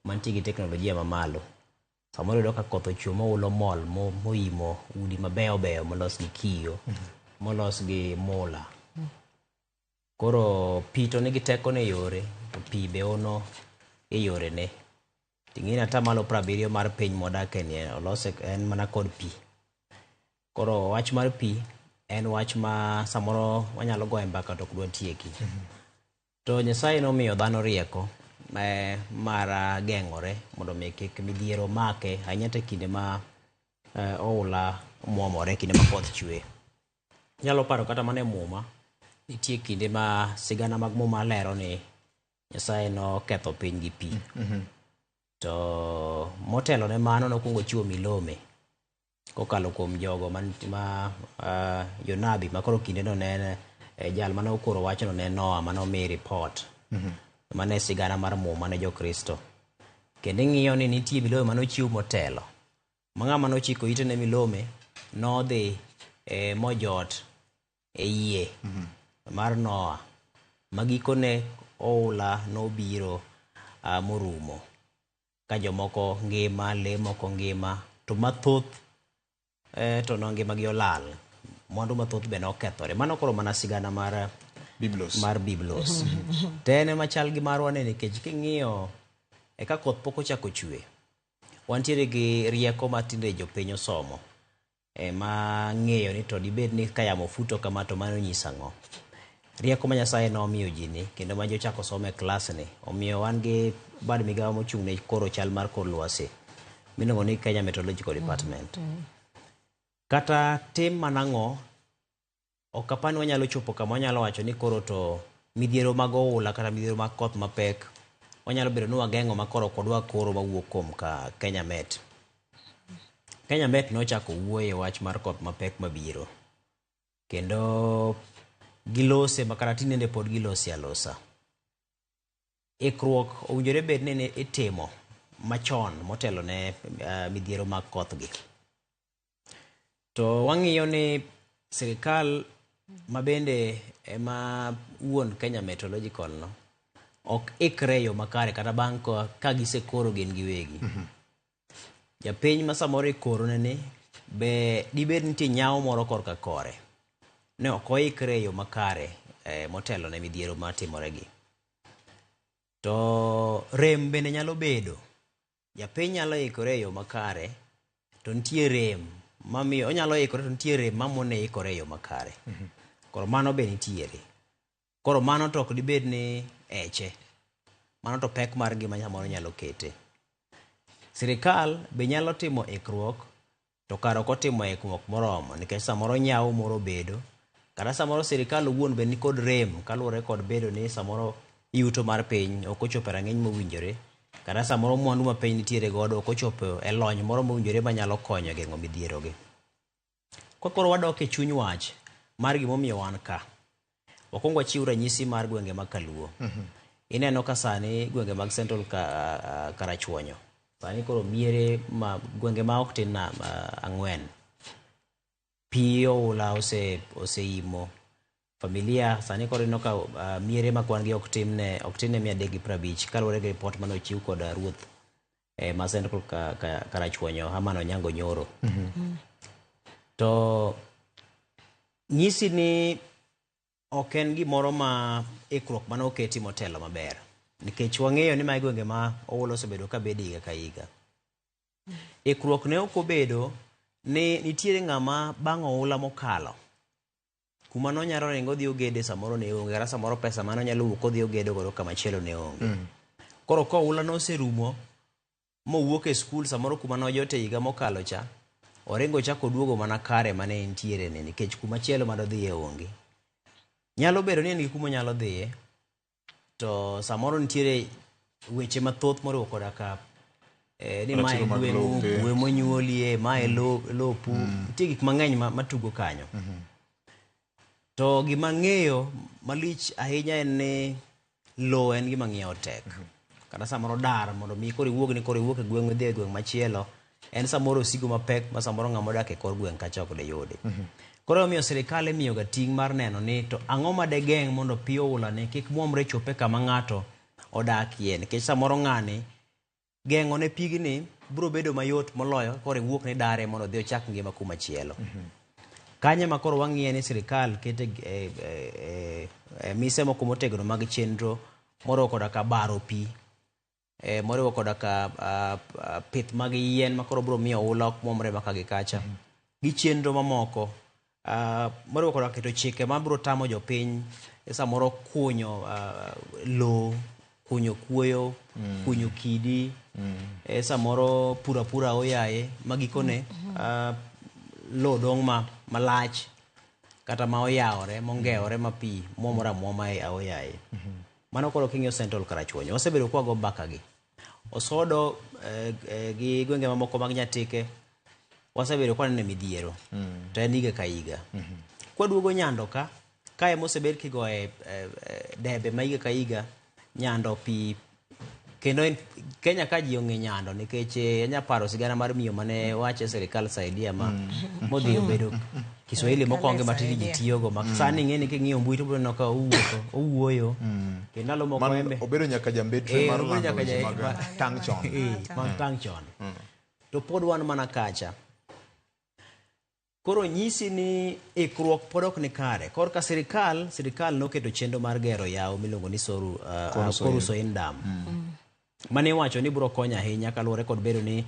S12: mantie gi teknolojia mamalo. Samoro iyudo ka koth ochwe moulo mol moimo udi mabeyo beyo molos gi kiyo, molos gi mula. Koro pi to nigi teko ne yore, to pi be ono e yorene. Ting'e ni atamalo 70 mar piny mwadakie ni olose en mana kod pi. Koro wach mar pi en wach ma samoro wanyalo goye mbaka to ok dwa tieki. To Nyasaye nomiyo dhano rieko mar geng'ore mondo mi kik midhiero make ahinya to e kinde ma oula muomore, kinde ma koth chwe. Inyalo paro kata mana e Muma, nitie kinde ma sigana mag Muma lero ni Nyasaye noketho piny gi pi. To motelo ne mano nokwongo ochiwo milome kokalo kuom jogo ma jonabi ma koro kindeno ne Jal mane okoro wachno ne Noah mane omi report. Mane sigana mar muma ne Jokristo. Kendo ing'iyo ni nitie milome mane ochiw motelo. Ma ng'ama nochiko ite ne milome nodhi mojot e yie mar Noah. Ma gikone oula nobiro morumo. Ka jomoko ngima, lee moko ngima, to mathoth to no ngimagi olal. Mwandu mathoth be nokethore. Mano koro mana sigana mar
S11: Biblos.
S12: Mar Biblos. To en ema chal gi marwa ni nikech king'iyo eka koth pok ochako chwe. Wantiere gi rieko ma tinde jopiny osomo. Ma ng'eyo ni to dibed ni ka yamo futo kama to mano nyiso ang'o. Rieko ma Nyasaye nomiyo ji ni kendo ma jochako somo e klas ni omiyo wan gi bad migawo mochung' ne koro chal mar kor lwasi miluongo ni Kenya Meteorological Department. Kata tim manang'o ok apani wanyalo chopo kama wanyalo wacho ni koro to midhiero mag oula kata midhiero mag koth mapek wanyalo bedo ni wageng'o ma koro ok wadwa koro mawuok kuom ka Kenya Met. Kenya Met nochako wuoyo e wach mar koth mapek mabiro. Kendo gilose makata tinende pod gilose alosa. Ikruok owinjore bed ni itimo machon motelo ne midhiero mag koth gi. To wang'iyo ni sirikal mabende ema wuon Kenya Meteorological no ok ikre e yo makare kata bang' ka gisekoro gin giwegi. Japiny ma samoro ikorone ni be dibed nitie nyawo moro korka kore. Ne ok oikre e yo makare motelo ne midhiero matimore gi. To rem bende nyalo bedo. Japiny nyalo ikore e yo makare to nitie rem mamiyo onyalo ikore to nitie rem mamone ikore e yo makare. Koro mano be nitiere. Koro mano to ok dibed ni eche. Mano to pek mar ngima samoro nyalo kete. Sirikal be nyalo timo ikruok to kar ok otimo ikruok moromo nikech samoro nyawo moro bedo kata samoro sirikal owuon be nikod rem kaluwore kod bedo ni samoro yuto mar piny ok ochopo e rang'iny mowinjore kata samoro mwandu ma piny nitiere godo ok ochopo e lony moro mowinjore manyalo konyo e geng'o midhiero gi. Ka koro wadok e chuny wach mar gimomiyo wan ka, wakwongo wachiw ranyisi mar gwenge mag Kaluo. Ineno ka sani gwenge mag Central Karachuonyo sani koro miere ma gwenge ma ok tin 4 pi oula oseimo familia sani koro ineno ka miere ma kwan gi ok tinne 350 kaluwore gi report mane ochiw kod ruoth ma Central Karachuonyo Herman Onyango Nyoro. To nyisi ni ok en gimoro ma ikruok mane oketi motelo maber nikech wang'eyo ni magi gwenge ma oula osebedo ka bedo higa ka higa. Ikruok ne ok obedo ni nitiere ng'ama bang' oula mokalo kuma nonyalo ringo odhi ogede samoro ne onge kata samoro pesa mane onyalo wuok odhi ogedo godo kama chielo ne onge. Koro ka oula noserumo mowuok e skul samoro kuma nojote higa mokalo cha oringo ochako oduogo mana kare mane entiere ni nikech kuma chielo madodhiye onge. Nyalo bedo ni en gi kuma onyalo dhiye to samoro nitiere weche mathoth moriwo koda ka ni mae gweng'u, kwe monyuolie, mae lopu, nitie gik mang'eny matugo kanyo. To gima ng'eyo malich ahinya en ni lowo en gima ng'iewo tek. Kata samoro dar mondo mi koro iwuog ni koro iwuok e gweng' idhi e gweng' machielo en samoro osigo mapek ma samoro ng'ama odak e kor gweng' kacha ok diyudi. Koro omiyo sirikal imiyoga ting' mar neno ni to ang'o ma degeng' mondo pi oula ni kik muomre chope kama ng'ato odakie nikech samoro ng'ani geng'o ne pigni biro bedo mayot moloyo koro iwuok ni dare mondo odhi ochak ngima kuma chielo. Kanyo ma koro wang'iye ni sirikal kete mise moko motegno mag chenro moriwo koda ka baro pi, moriwo koda ka pith mag yien ma koro biro miyo oula ok muomre maka gi kacha, gi chenro mamoko moriwo koda keto chike mabiro tamo jopiny samoro kunyo lowo, kunyo kuoyo, kunyo kidi, samoro pura pura oyaye ma gikone lowo dong' malach kata ma oyawore mongewore ma pi muomore amuoma e aoyaye. Mano koro king'iyo Central Karachuonyo wasebedo kwa go mbaka gi Osodo gi gwenge mamoko mag Nyatike wasebedo kwa neno midhiero to en higa ka higa. Kwaduogo Nyando ka Kae mosebed kigoye debe ma higa ka higa Nyando pi kendo en Kenya ka ji ong'e Nyando nikech anya paro sigana mar miyo mane wache sirikal saidia ma modhi obedo Kiswahili mokwongo ma tinde ji tiyogo ma sani ing'e ni king'iyo mbui to ibiro neno ka owuotho owuoyo kendo ndalo moko
S11: Man
S12: embe
S11: obedo nyaka jambetre
S12: Eh,
S11: mar
S12: obedo
S11: lando
S12: nyaka
S11: weche
S12: ja-
S11: mag
S12: ma-
S11: tang' chon.
S12: Eh, mag tang' chon. To pod wan mana kacha. Koro nyisi ni ikruok pod ok ni kare. Korka sirikal, sirikal noketo chenro mar gero yawo miluongo ni Soru,
S11: Koru Soin.
S12: Koru Soin Dam. Mane iwacho ni biro konyo ahinya kaluwore kod bedo ni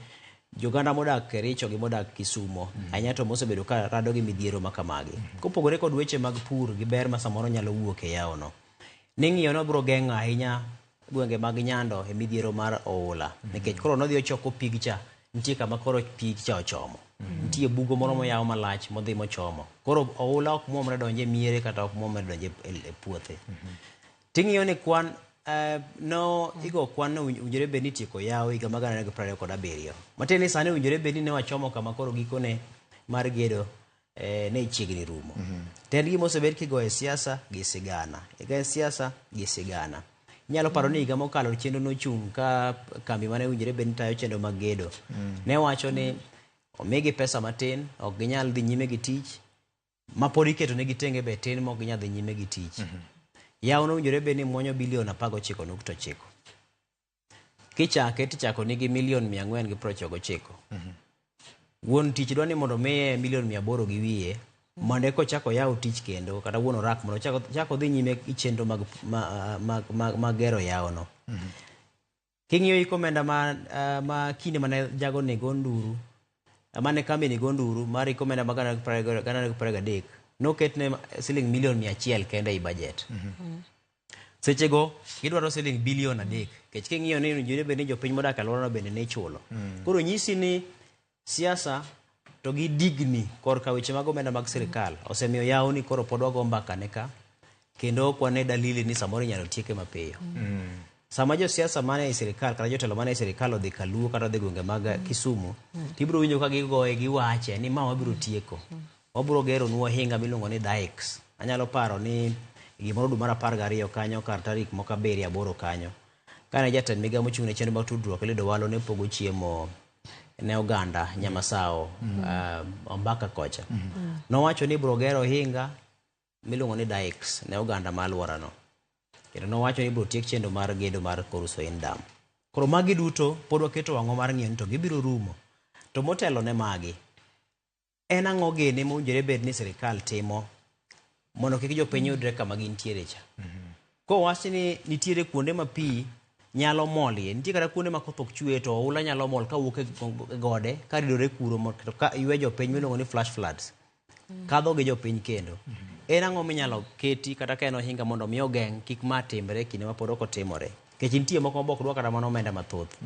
S12: joganda modak Kericho gi modak Kisumo ahinya to mosebedo ka rado gi midhiero ma kamagi. Kopogore kod weche mag pur gi ber ma samoro nyalo wuok e yawono. Ning'iyo ni biro geng'o ahinya gwenge mag Nyando e midhiero mar oula. Nikech koro nodhi ochoko pig cha, nitie kama koro pig cha ochomo. Nitie bugo moro moyaw malach modhi mochomo. Koro oula ok muomre donje e miere kata ok muomre donje e puothe. Ting'iyo ni kwan no igo kwan no owinjore bed ni itieko yawo higa mag 2027. Matiende ni sani owinjore bed ni ne wachomo kama koro gikone mar gedo ne chiegni rumo. To en gima osebed kigoyo e siasa gi sigana. Igoyo e siasa gi sigana. Inyalo paro ni higa mokalo chenro nochung' ka kambi mane owinjore bed ni tayo chenro mag gedo. Ne wacho ni omigi pesa matin, ok ginyal dhi nyime gi tich, ma pod iketo negi tenge be tin ma ok ginyal dhi nyime gi tich. Yawo nowinjore bed ni muonyo bilion 19.9. Kichake tichako nigi milion 499. Wuon tich dwa ni mondo miye milion 800 gi wiye mondo eka ochak oyaw tich kendo kata wuon orak mondo ochak odhi nyime gi chenro mag gero yawono. King'iyo hik omenda ma kinde mane jago ni go nduru, mane kambi ni go nduru mar hik omenda ma 2023 noketne siling milion 100 kende ei budget. Sechego gidwaro siling bilion 3 nikech king'iyo ni owinjore bed ni jopiny modak e alworano bende ne ichulo. Koro nyisi ni siasa to gi digni korka weche mag omenda mag sirikal osemiyo yawo ni koro pod wago mbaka ne ka kendo ok wane dalili ni samoro inyalo tieke mapiyo. Sama josiasa mane ei sirikal kata jotelo mane ei sirikal odhi Kaluo kata odhi gwenge mag Kisumu, tibiro winjo ka gigoye giwache ni ma wabiro tieko. Wabiro gero nu ohinga miluongo ni dikes. Anyalo paro ni gimoro dwe mar 12 kanyo kar tarik moko 7 8 kanyo. Kane jatend migawo mochung' ne chenro mag tudruok Eliud Owalo ne pogo chiemo ne oganda Nyamasao, Ombaka kocha. Nowacho ni ibiro gero ohinga miluongo ni dikes ne oganda ma alworano. Kendo nowacho ni ibiro tiek chenro mar gedo mar Koru Soin Dam. Koro magi duto pod waketo wang'wa mar ng'iyo ni to gibiro rumo. To motelo ne magi, en ang'o gini mowinjore bed ni sirikal timo mondo kik jopiny yudre kama gintiere cha. Kowach ni nitiere kuonde ma pi nyalo molie, nitie kata kuonde ma koth ok chwe to oula nyalo mol kawuok e gode karidore kuro to ka ywe jopiny miluongo ni flash floods. Kadho gi jopiny kendo. En ang'o minyalo keti kata ka en ohinga mondo mi ogeng' kik ma timre e kinde ma pod ok otimore. Nikech nitie moko ma ok dwa kata mana omenda mathoth.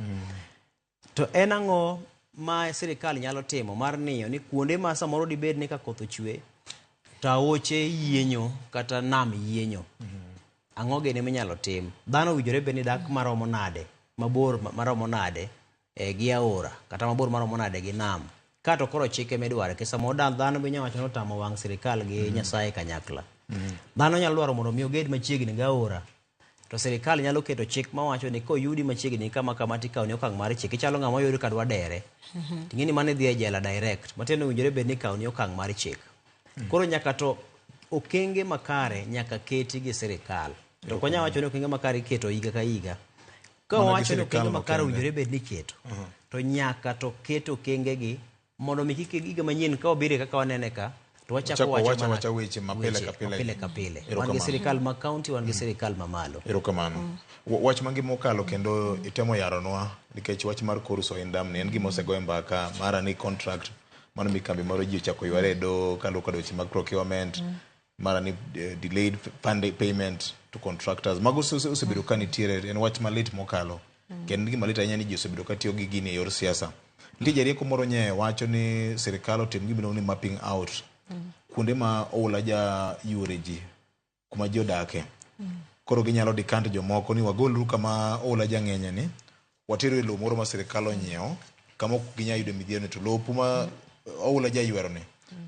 S12: To en ang'o ma sirikal nyalo timo mar ng'iyo ni kuonde ma samoro dibed ni ka koth ochwe to aoche yienyo kata nam yienyo. Ang'o gini minyalo tim? Dhano owinjore bed ni dak maromo nade, mabor maromo nade gi aora kata mabor maromo nade gi nam. Ka to koro chike midwaro, nikech samoro dhano be inyalo wacho ni otamo wang' sirikal gi Nyasaye kanyakla. Dhano nyalo dwaro mondo mi oged machiegni gi aora, to sirikal nyalo keto chik mawacho ni koyudi machiegni kama kama tikawo ni okang' mar chik. Ichalo ng'ama oyud ka dwa dere. Ting'e ni mano idhi e jela direct. Matiende ni owinjore bed ni ikawo ni okang' mar chik. Koro nyaka to okenge makare nyaka keti gi sirikal. To ok wanyal wacho ni okenge makare iketo higa ka higa. Ka
S11: Mana gi
S12: wawacho ni
S11: sirikal
S12: okenge makare
S11: makende.
S12: owinjore bed ni iketo, to nyaka to ket okenge gi mondo mi kik higa manyien ka wabire kaka wanene ka, to wachako
S11: Wachako
S12: wacho
S11: wacho
S12: mana
S11: wacha weche ma pile
S12: weche
S11: ka pile.
S12: ma pile ka pile.
S11: Erokamano.
S12: Wan gi sirikal ma county, wan gi sirikal ma malo.
S11: Erokamano. Wach mangima mokalo kendo itemo yaronwa nikech wach mar Koru Soin Dam ni en gima osegoye mbaka mara ni contract mano mi kambi moro ji ochako yware e doho kaluwore kod weche mag procurement mara ni delayed funding payment to contractors. Mago osebedo ka nitiere, en wach malit mokalo. Kendo gima lit ahinya ni ji osebedo ka tiyo gi gini e yor siasa. Nitie jarieko moro nye wacho ni sirikal otim gima iluongo ni mapping out kuonde ma oula ja yuore ji kuma ji odake. Koro ginyalo decant jomoko ni wagoluru kama oula jang'enye ni, wateru e lowo moro ma sirikal onyiewo kama ok ginyal yudo midhiero ni to lopu ma oula jaywero ni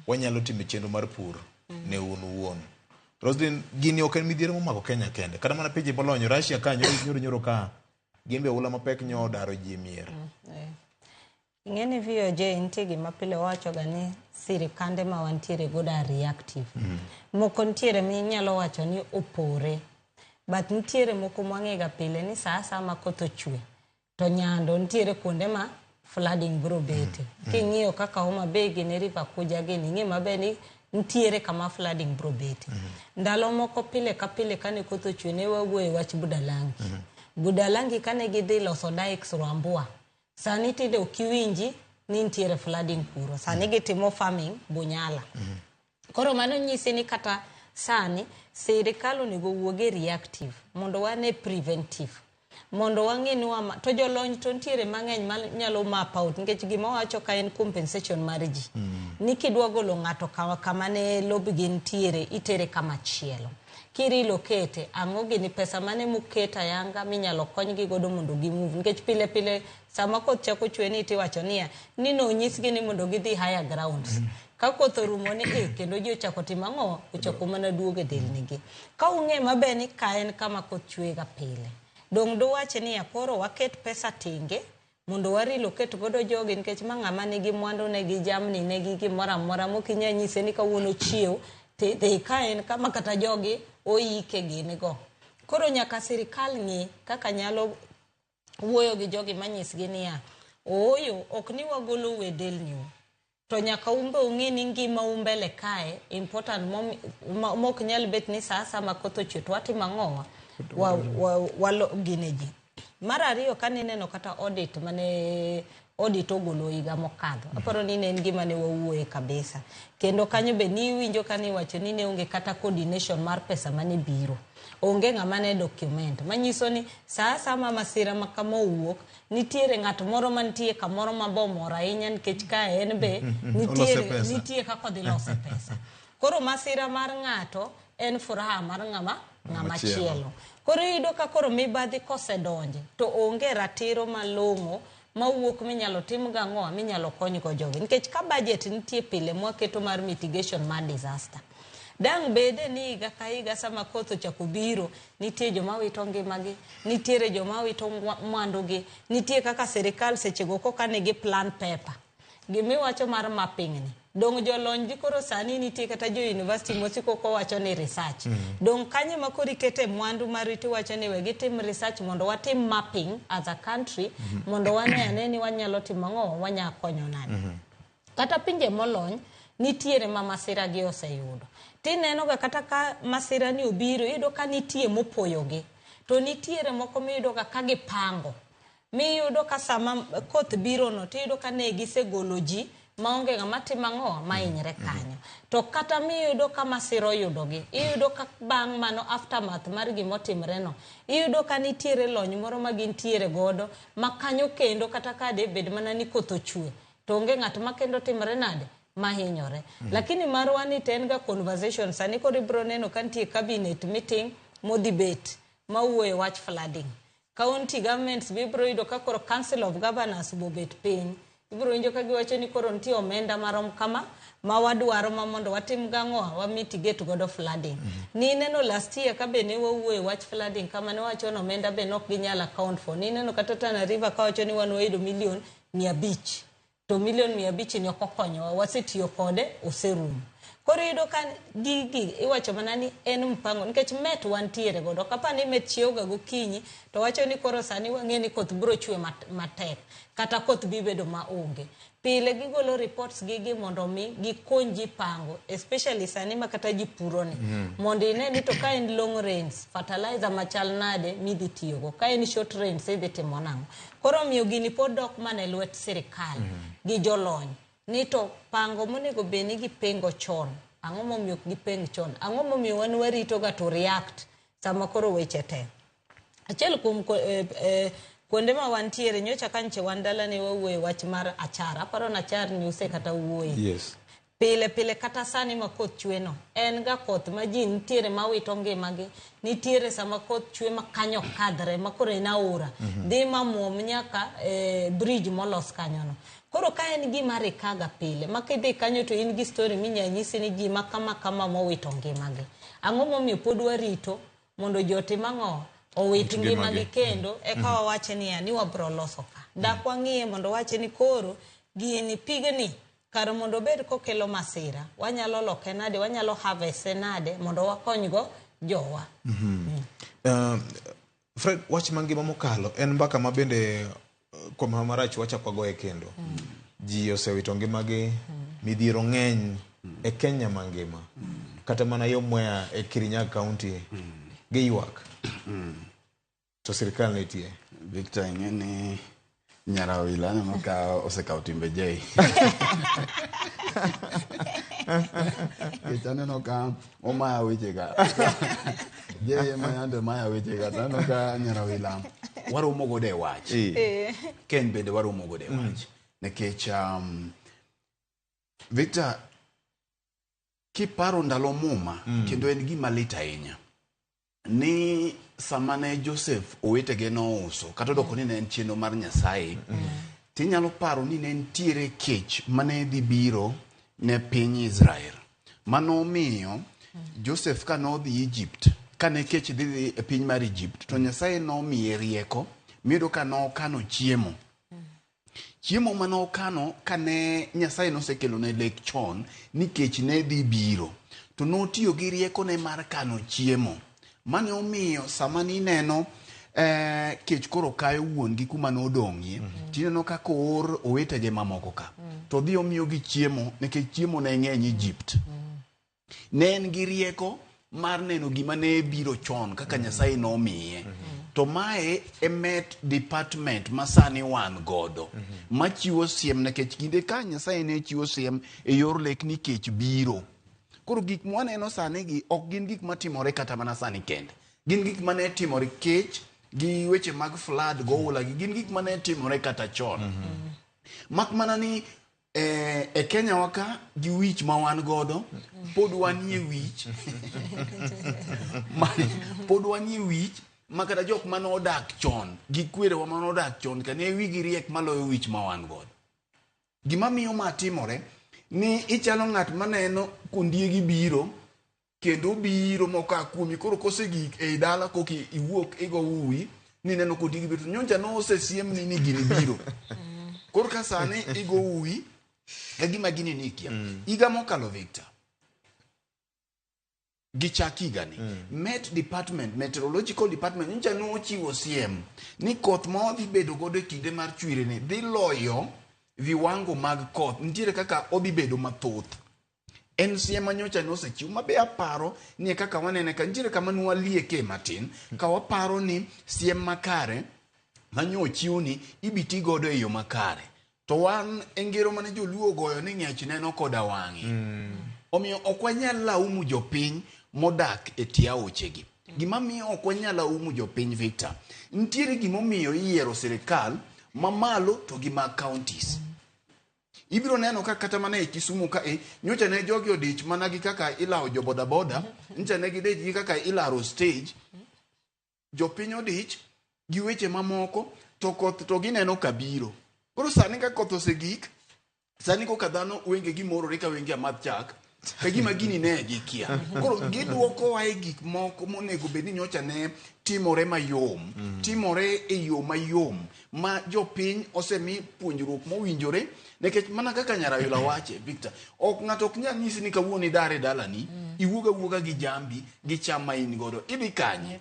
S11: wanyalo timo chenro mar pur ne un uwuon. Roslyn, gini ok en midhiero momako Kenya kende. Kata mana pinje molony, Russia ka nyoro nyoro ka gin be oula mapek nyo odaro ji e mier.
S4: Ing'e ni VOJ nitie gima pile wawachoga ni sirikande ma wantiere godo are reactive. Moko nitiere minyalo wacho ni opore. But nitiere moko mwang'e pile ni sa asaya ma koth ochwe to nyando nitiere kuonde ma flooding biro bete. King'iyo kaka Homa Bay gini River Kuja gini ing'e maber ni nitiere kama flooding biro bete. Ndalo moko pile ka pile kane koth ochwe ne wawuoyo e wach Budalangi. Budalangi kane gidhi loso dikes Rwambua, sani tinde ok iwinji ni nitiere flooding kuro. Sani gitimo farming Bunyala. Koro mano nyisi ni kata sani sirikal onego wuog e reactive mondo wane preventive mondo wang'e ni wama to jolony to nitiere mang'eny manyalo map out nikech gima wawacho ka en compensation mar ji ni kidwa golo ng'ato kama ne lobgi nitiere itere kama chielo kirelocate ang'o gini pesa mane moket ayanga minyalo konygi godo mondo gi move nikech pile pile sama koth chako chwe ni tiwacho niya ni nonyisgi ni mondo gidhi higher grounds ka koth orumo ni eh, kendo ji ochako timo ang'o ochako mana duogo e delnigi ka ung'e maber ni ka en kama koth chwe ga pile dong' duwach niya koro waket pesa tenge mondo wa relocate godo jogi nikech ma ng'ama nigi mwandu ne gi jamni ne gi gimoro amora mok inyal nyise ni kawuono chiew tidhi ka en kama kata jogi oike gini go koro nyaka sirikal ng'i kaka nyalo wuoyo gi jogi manyisgi niya ooyo ok ni wagolou e delniu to nyaka un be ung'e ni ngimau mbele kae important mok nyal bet ni sa asaya ma koth ochwe to watimo ang'owa walo gine ji mar ariyo kane ineno kata audit mane audit ogolo higa mokadho aparo ni ne en gima ne wawuoye kabisa kendo kanyo be niwinjo kane iwacho ni ne onge kata coordination mar pesa mane biro onge ng'ama ne document manyiso ni sa asaya ma masira ma kama owuok nitiere ng'at moro mantie kamoro ma bomor ahinya nikech ka en be nitiere, nitie kaka odhi lose pesa koro masira mar ng'ato en furaha mar ng'ama ng'ama chielo koro iyudo ka koro mibadhi kosedonje to onge ratiro malong'o mawuok minyalo tim gang'o minyalo konygo jogi nikech ka budget nitie pile mwaketo mar mitigation mar disaster dang' bede ni higa ka higa sama koth ochako biro nitie joma wito ngimagi nitiere joma wito mwandugi nitie kaka sirikal sechego koka nigi plan paper gimiwacho mar mapping ni dong' jolony gi koro sani nitie kata jo university mosiko kowacho ni research dong' kanyo ma koro ikete mwandu mari tiwacho ni we gitim research mondo watim mapping as a country mondo wane ane ni wanyalo timo ang'o wanya konyo nade kata pinje molony nitiere ma masira gi oseyudo tineno ga kata ka masira ni obiro iyudo ka nitie mopoyogi to nitiere moko miyudo ga ka gipango miyudo ka sama koth biro no tiyudo ka ne gisegolo ji maonge ng'ama timo ang'o mahinyre kanyo to kata miyudo ka masira oyudogi iyudo ka bang' mano aftermath mar gimotimre no iyudo ka nitiere lony moro ma gintiere godo ma kanyo kendo kata ka de bed mana ni koth ochwe to onge ng'at ma kendo timre nade mahinyore lakini marwa ni to en ga conversation sani koro ibiro neno ka nitie cabinet meeting modhi bet mawuoyo wach flooding county governments be ibiro yudo ka koro council of governors bobet piny ibiro winjo ka giwacho ni koro nitie omenda marom kama ma wadwaro ma mondo watim gang'o wa mitigate godo flooding nineno last year ka be ne wawuoyo wach flooding kama ne wacho ni omenda be nok ginyal account for nineno kata Tana River kawacho ni wan wayudo milion 500 to milion 500 ni ok okonyowa wasetiyo kode oserumo koro iyudo ka gigi iwacho mana ni en mpango nikech met wantiere godo ok apar ni met chiewo ga gokinyi to wacho ni koro sani wang'e ni koth biro chwe matek kata koth bi bedo maonge pile gigolo reports gigi mondo mi gikony ji pango especially sani ma kata ji puro ni mondo ine ni to ka en long rains fertilizer machal nade midhi tiyogo ka en short rains idhi timo nang'o koro omiyo gini pod dok mana e lwet sirikal gi jolony ni to pango monego bed ni gipengo chon ang'o momiyo ok gipeng chon ang'o momiyo wan warito ga to react sama koro weche tek achiel kuom kuonde ma wantiere nyocha ka nche wan dala ne wawuoye wach mar achar aparo ni achar ni kata wuoye pile pile kata sani ma koth chwe no en ga koth ma ji nitiere mawito ngimagi nitiere sama koth chwe ma kanyo kadhre ma koro en aora dhi ma muom nyaka bridge molos kanyono koro ka en gima rikaga pile ma kidhi kanyo to in gi story minya nyisi ni ji ma kama kama mowito ngimagi Ang'o momiyo pod warito mondo ji otim ang'o? Owit
S11: Owit ngimagi.
S4: ngimagi kendo eka wawache niya ni wabro loso ka. Dak wang'iye mondo wache ni koro gini pigni kar mondo obed kokelo masira, wanyalo loke nade, wanyalo harvest nade mondo wakonygo jowa.
S11: Fred, wach mangima mokalo en mbaka ma bende kuom hawi marach wachako wagoye kendo. Ji osewito ngimagi, midhiero ng'eny e Kenya mangima. Kata mana yo Mwea e Kirinyaga County giywak. To sirikal nitie.
S1: Victor, ing'e ni Nyarawila aneno ka osekawo timbe Jay. Nikech aneno ka omaya weche ga. Jay ema yande maya weche ga. To aneno ka Nyarawila waromo godo e wach. Ken bende waromo godo e wach. Nikech Victor, kiparo ndalo Muma, kendo en gima lit ahinya, ni sama ne Joseph owetege nouso, kata odoko ni ne en chenro mar Nyasaye, tinyalo paro ni ne nitiere kech mane dhi biro ne piny Israel. Mano omiyo Joseph ka nodhi Egypt, kane kech dhi dhi e piny mar Egypt, to Nyasaye nomiye rieko, miyudo ka nokano chiemo. Chiemo mane okano kane Nyasaye nosekelone lek chon ni kech ne dhi biro, to notiyo gi riekone mar kano chiemo. Mane omiyo sama nineno kech koro kayo wuon gi kuma nodong'ie, tineno ka koor owetege mamoko ka, to odhi omiyogi chiemo nikech chiemo ne ng'eny Egypt. Ne en gi rieko mar neno gima ne biro chon kaka Nyasaye nomiye. To mae e Met Department ma sani wan godo, machiwo siem nikech kinde ka Nyasaye ne chiwo siem e yor lek ni kech biro. Koro gik mwaneno sani gi ok gin gik matimore kata mana sani kende. Gin gik mane timore kech gi weche mag flood goula gi gin gik mane timore kata chon. Mak mana ni e Kenya wa ka gi wich ma wan godo pod wanie wich pod wanie wich ma kata jok mane odak chon gi kwerewa mane odak chon ka ne wigi riek maloyo wich ma wan godo. Gima miyo ma timore ni ichalo ng'at maneno kondiegi biro kendo biro moka kuomi koro kosegik ei dala koki iwuok igo uwi ni neno kondiegi biro to nyocha nosesiemni ni gini biro. Koro ka sani igo uwi ka gima gini nikia. Higa mokalo Victor gi chak higani Met Department, Meteorological Department nyocha nochiwo siem ni koth ma wadhi bedo godo e kinde mar chwiri ni dhi loyo viwango mag koth. Nitiere kaka odhi bedo mathoth. En siem ma nyocha nosechiw ma be aparo ni kaka wanene ka nitiere kama nwalieke matin ka waparo ni siem makare manyo ochiw ni ibi ti godo e yo makare. To wan e ngero mane joluo ogoyo ni ng'ech neno koda wang'e. Omiyo ok wanyal laumu jopiny modak e tie aochegi. Gima miyo ok wanyal laumu jopiny Victor, nitiere gimomiyo iyiero sirikal mamalo to gi mag counties. Ibiro neno ka kata mana e Kisumu ka e, nyocha ne jogi odich mana gi kaka ilawo jo boda boda, nyocha ne gidich gi kaka ilaro stage, jopiny odich gi weche mamoko to koth to gineno ka biro. Koro sani ka koth osegik, sani koka dhano wenge gi morore ka wenge amadh chak, ka gima gini ne gikia. Koro gidwokowa e gik moko monego bed ni nyocha ne timore mayom, timore e yo mayom ma jopiny osemi puonjruok mowinjore nikech mana kaka Nyarayula wache Victor, ok ng'ato ok nyal nyisi ni kawuono idar e dalani, iwuog awuoga gi jambi gi cham ma in godo, idhi kanye?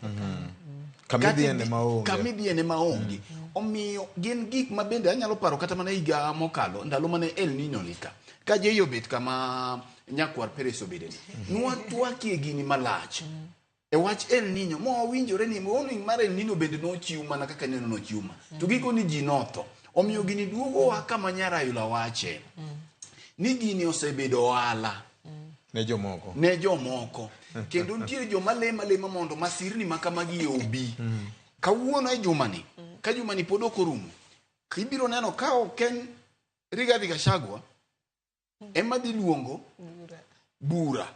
S11: Kamidhiye maonge.
S1: Kamidhiye maonge. Omiyo gin gik ma bende anyalo paro kata mana higa mokalo ndalo mane El Nino ni ka. Ka Jay obet kama nyakwar Peres obede ni. Nwatwakie gini malach. E wach El Nino, ma wawinjore ni warning mar El Nino bende nochiw mana kaka neno nochiw ma. To giko ni ji notho. Omiyo gini duogowa kama Nyarayula wache. Ni gini osebedo ohala.
S11: Ne jomoko.
S1: Ne jomoko. Kendo nitiere joma lemo alema mondo masirni ma kamagi obi. Kawuono e jumani, ka jumani pod ok orumo, ibiro neno ka ok en Rigathi Gachagua ema dhi luongo bura.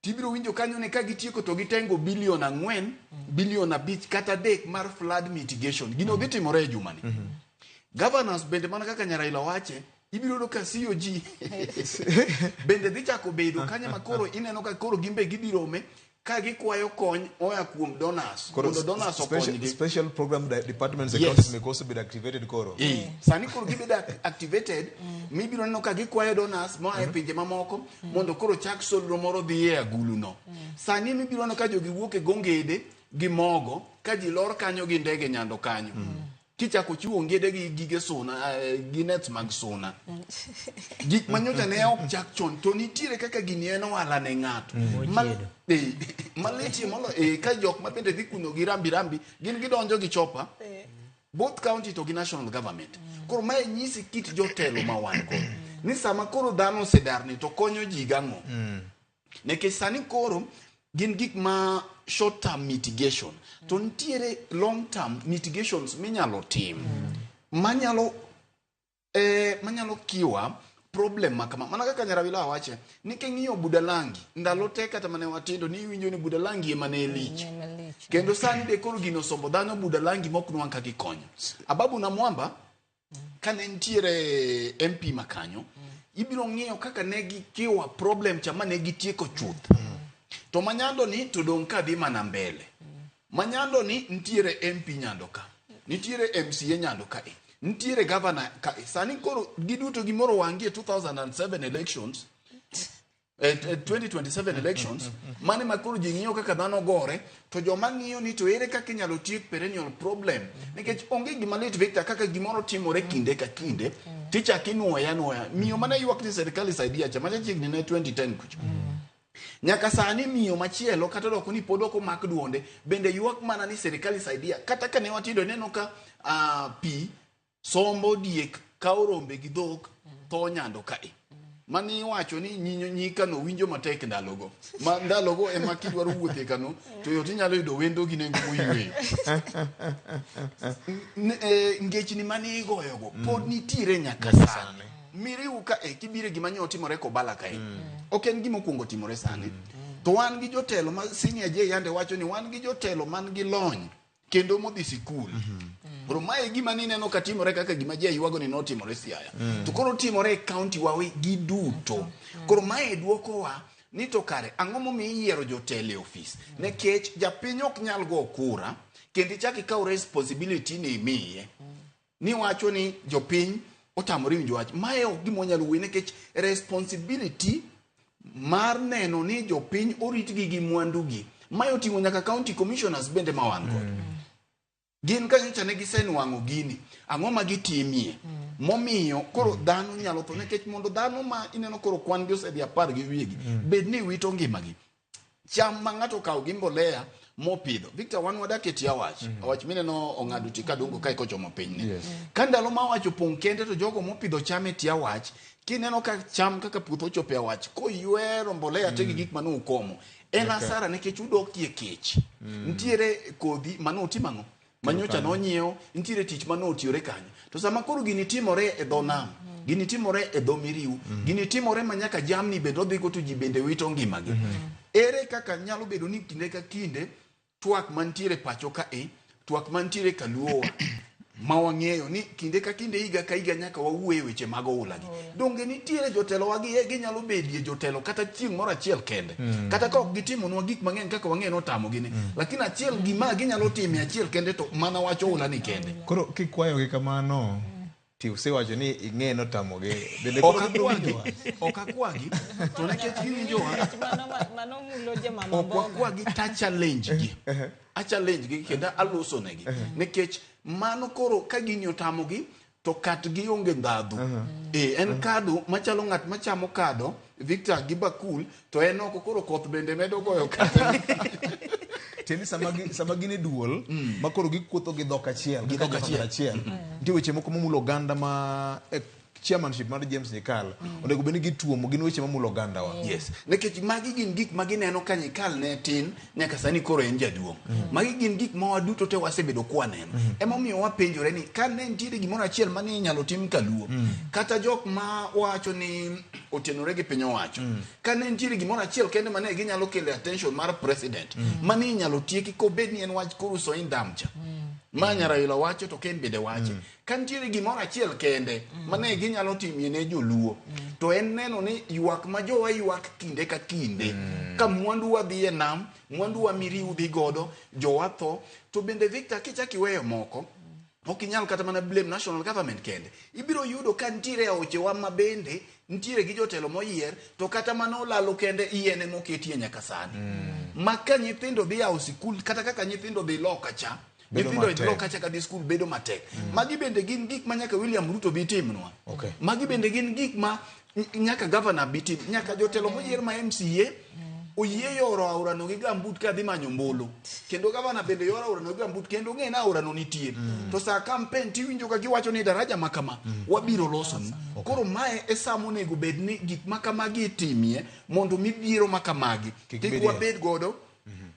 S1: Tibiro winjo kanyo ni ka gitieko to gitengo bilion 4, bilion 5 kata 3 mar flood mitigation. Gino dhi timore e jumani. Governors bende mana kaka Nyaraila wache, ibiro yudo ka COG bende dhi chako bedo kanyo ma koro ineno ka koro gimbe gidhi rome. ka gikwayo kony oa kuom donors
S11: Koro
S1: mondo donors okonygi
S11: special program departments e
S1: Yes.
S11: counties meko osebedo activated koro.
S1: Eh, sani koro gibedo activated mibiro neno ka gikwayo donors moa e pinje mamoko mondo koro chak solro moro dhi e aguluno. Sani mibiro neno ka jogi wuok e gongede gi mogo ka ji lor kanyo gi ndege nyando kanyo. Kichako chiwo ongede gi gige suna gi nets mag suna. Gik ma nyocha ne ok chak chon to nitiere kaka gini en ohala ne ng'ato. Malitie molo ka jok ma bende dhi kuno gi rambi rambi gin gidonjo gi chopa both county to gi national government. Koro mae nyisi kit jotelo ma wan go. Ni sama koro dhano osedarni to konyo ji gang'o? Nikech sani koro gin gik ma short term mitigation to nitiere long term mitigations minyalo tim manyalo manyalo kiwa problem ma kama. Mana kaka Nyarawila wache ni king'iyo Budalangi ndalo te kata mane watindo ni iwinjo ni Budalangi ema ne lich. Kendo sani de koro gino sombo dhano Budalangi mok nwang' ka gikonyo. Ababu na Mwamba kane nitiere MP makanyo ibiro ng'iyo kaka ne gikiwa problem cha ma ne gitieko chuth. To manyando ni to dong' ka dhi mana mbele. Manyando ni nitiere MP Nyando ka, nitiere MCA Nyando ka, nitiere governor ka. Sani koro giduto gimoro wang'gi e 2007 elections, 2027 elections, mane ma koro ji ng'iyo kaka dhano gore, to joma ng'iyo ni to ere kaka inyalo tiek perennial problem. Nikech onge gima lit Victor kaka gimoro timore kinde ka kinde, tichako inuoye anuoya. Miyo mane ywak ni serikali saidia cha, macha chiegni ne 2010 kucho. Nyaka sani miyo machielo kata doko ni pod ok omak duonde bende ywak mana ni serikali saidia. Kata ka ne watindo ineno ka pi sombo diek kawo rombe gi dhok tho Nyando kae. Mani iwacho ni nyikano winjo matek ndalogo. Ma ndalogo ema kidwaro wuothe kano to yot inyalo yudo wendo gi nengo moyweyo. Ngechni mane igoyogo pod nitiere nyaka sani. Miriu ka e kibire gima nyo timore Kobala kae. Ok en gima okuongo timore sani. To wan gi jotelo ma senior J yande wacho ni wan gi jotelo man gi lony kendo modhi sikul. Koro mae gima nineno ka timore kaka gima ji ywago ni notimore Siaya. To koro timore e county wa gi duto. Koro mae dwokowa ni to kare ang'o momiyo iyiero jotelo e ofis? Nikech japiny ok nyal go kura kendo ichak ikaw responsibility ni imiye. Ni wacho ni jopiny otamore winjo wach. Mae ok gima wanyalo wuoye nikech responsibility mar neno ni jopiny oritgi gi mwandugi. Mae oting'o nyaka county commissioners bende ma wan godo. Gin ka nyocha ne gisenwang'o gini, ang'o ma gitimie? Momiyo koro dhano nyalo tho nikech mondo dhano ma ineno koro kwan gi osedhi 10 gi wiyegi, bed ni wito ngimagi. Cham ma ng'ato okawo gi mbolea mopidho. Victor, wan wadak e tie awach. Awach mineno ong'ado ti kadongo kae kochomo piny ni. Ka ndalo ma awach opong' kende to jogo mopidho cham e tie awach, kineno ka cham kaka puoth ochopo e awach, koywero mbolea te gi gik mane ukomo, en asara nikech udokie kech. Nitiere kodhi mane utimo ang'o? Manyocha nonyiew, nitiere tich mane otiyore kanyo. To sama koro gini timore e dho nam, gini timore e dho Miriu, gini timore ma nyaka jamni bende odhigo to ji bende wito ngimagi. Ere kaka nyalo bedo ni kinde ka kinde twak mantiere pacho ka e, twak mantiere kaluowa ma wang'eyo ni kinde ka kinde higa ka higa nyaka wawuoye weche mag oula gi. Donge nitiere jotelo wagi e ginyalo bedie jotelo kata chieng' moro achiel kende. Kata ka ok gitimonwa gik mang'eny kaka wang'eyo ni otamogi ni. Lakini achiel gima ginyalo timo achiel kende to mana wach oula ni kende.
S11: Koro kikwayogi kamano, ti usewacho ni ing'e notamogi. Bende koro
S1: Ok
S11: gibiro
S1: akwagi,
S11: winjo wach?
S1: ok akwagi, to nikech giwinjowa,
S4: Mano mulo jomama
S1: ok
S4: mboga.
S1: wakwagi ta challenge gi. A challenge gi kendo aloso negi. Nikech mano koro ka gini otamogi to katgi onge ndhadhu. En kado machalo ng'at machamo kado Victor gi bakul to en oko koro koth bende medo goyo kata.
S11: Tiende sama gin e duol ma koro gikuotho gi dhok achiel,
S1: Gi dhok achiel.
S11: achiel. Nitie weche moko mamulo oganda ma chairmanship mar James Nyikal onego bed ni gituomo, gin weche mamulo ogandawa.
S1: Yes. Nikech magi gin gik ma gineno ka Nyikal ne tin nyaka sani koro en jaduong'. Magi gin gik ma waduto te wasebedo kwaneno. Emomiyo wapenjore ni ka ne nitiere gimoro achiel mane inyalo tim kaluo, kata jok ma wacho ni otenore gi piny owacho, ka ne nitiere gimoro achiel kende mane ginyalo kelo attention mar president, mane inyalo tieki kobed ni en wach koro Soin Dam cha. Ma Nyaraila wacho to Ken bende wache. Ka nitiere gimoro achiel kende mane ginyalo timie ne joluo to en neno ni ywak ma jowa ywak kinde ka kinde ka mwandu wa dhi e nam, mwandu wa miriu dhi godo, jowa tho. To bende Victor, kichak iweyo moko, ok inyal kata mana blame national government kende. Ibiro yudo ka nitiere aochewa ma bende nitiere gi jotelo moyier to kata mana olalo kende iyene moketie nyaka sani. Ma ka nyithindo dhi yawo sikul kata kaka nyithindo dhi loka cha,
S11: Bedo
S1: nyithindo dhi
S11: matek.
S1: loka cha kadhi skul bedo matek. Magi bende gin gik ma nyaka William Ruto bi timnwa. Magi bende gin gik ma nyaka governor bi tim, nyaka jotelo moyier ma MCA oyie yoro aorano gi gambut kadhi manyo ombulu. Kendo gavana bende yoro aorano gi gambut kendo ng'e ni aorano nitie. To sa campaign tiwinjo ka giwacho ni daraja ma kama wabiro losonu. Koro mae e sa monego bed ni gik ma kamagi itimie mondo midhiero ma kamagi kik
S11: bedie.
S1: wabed godo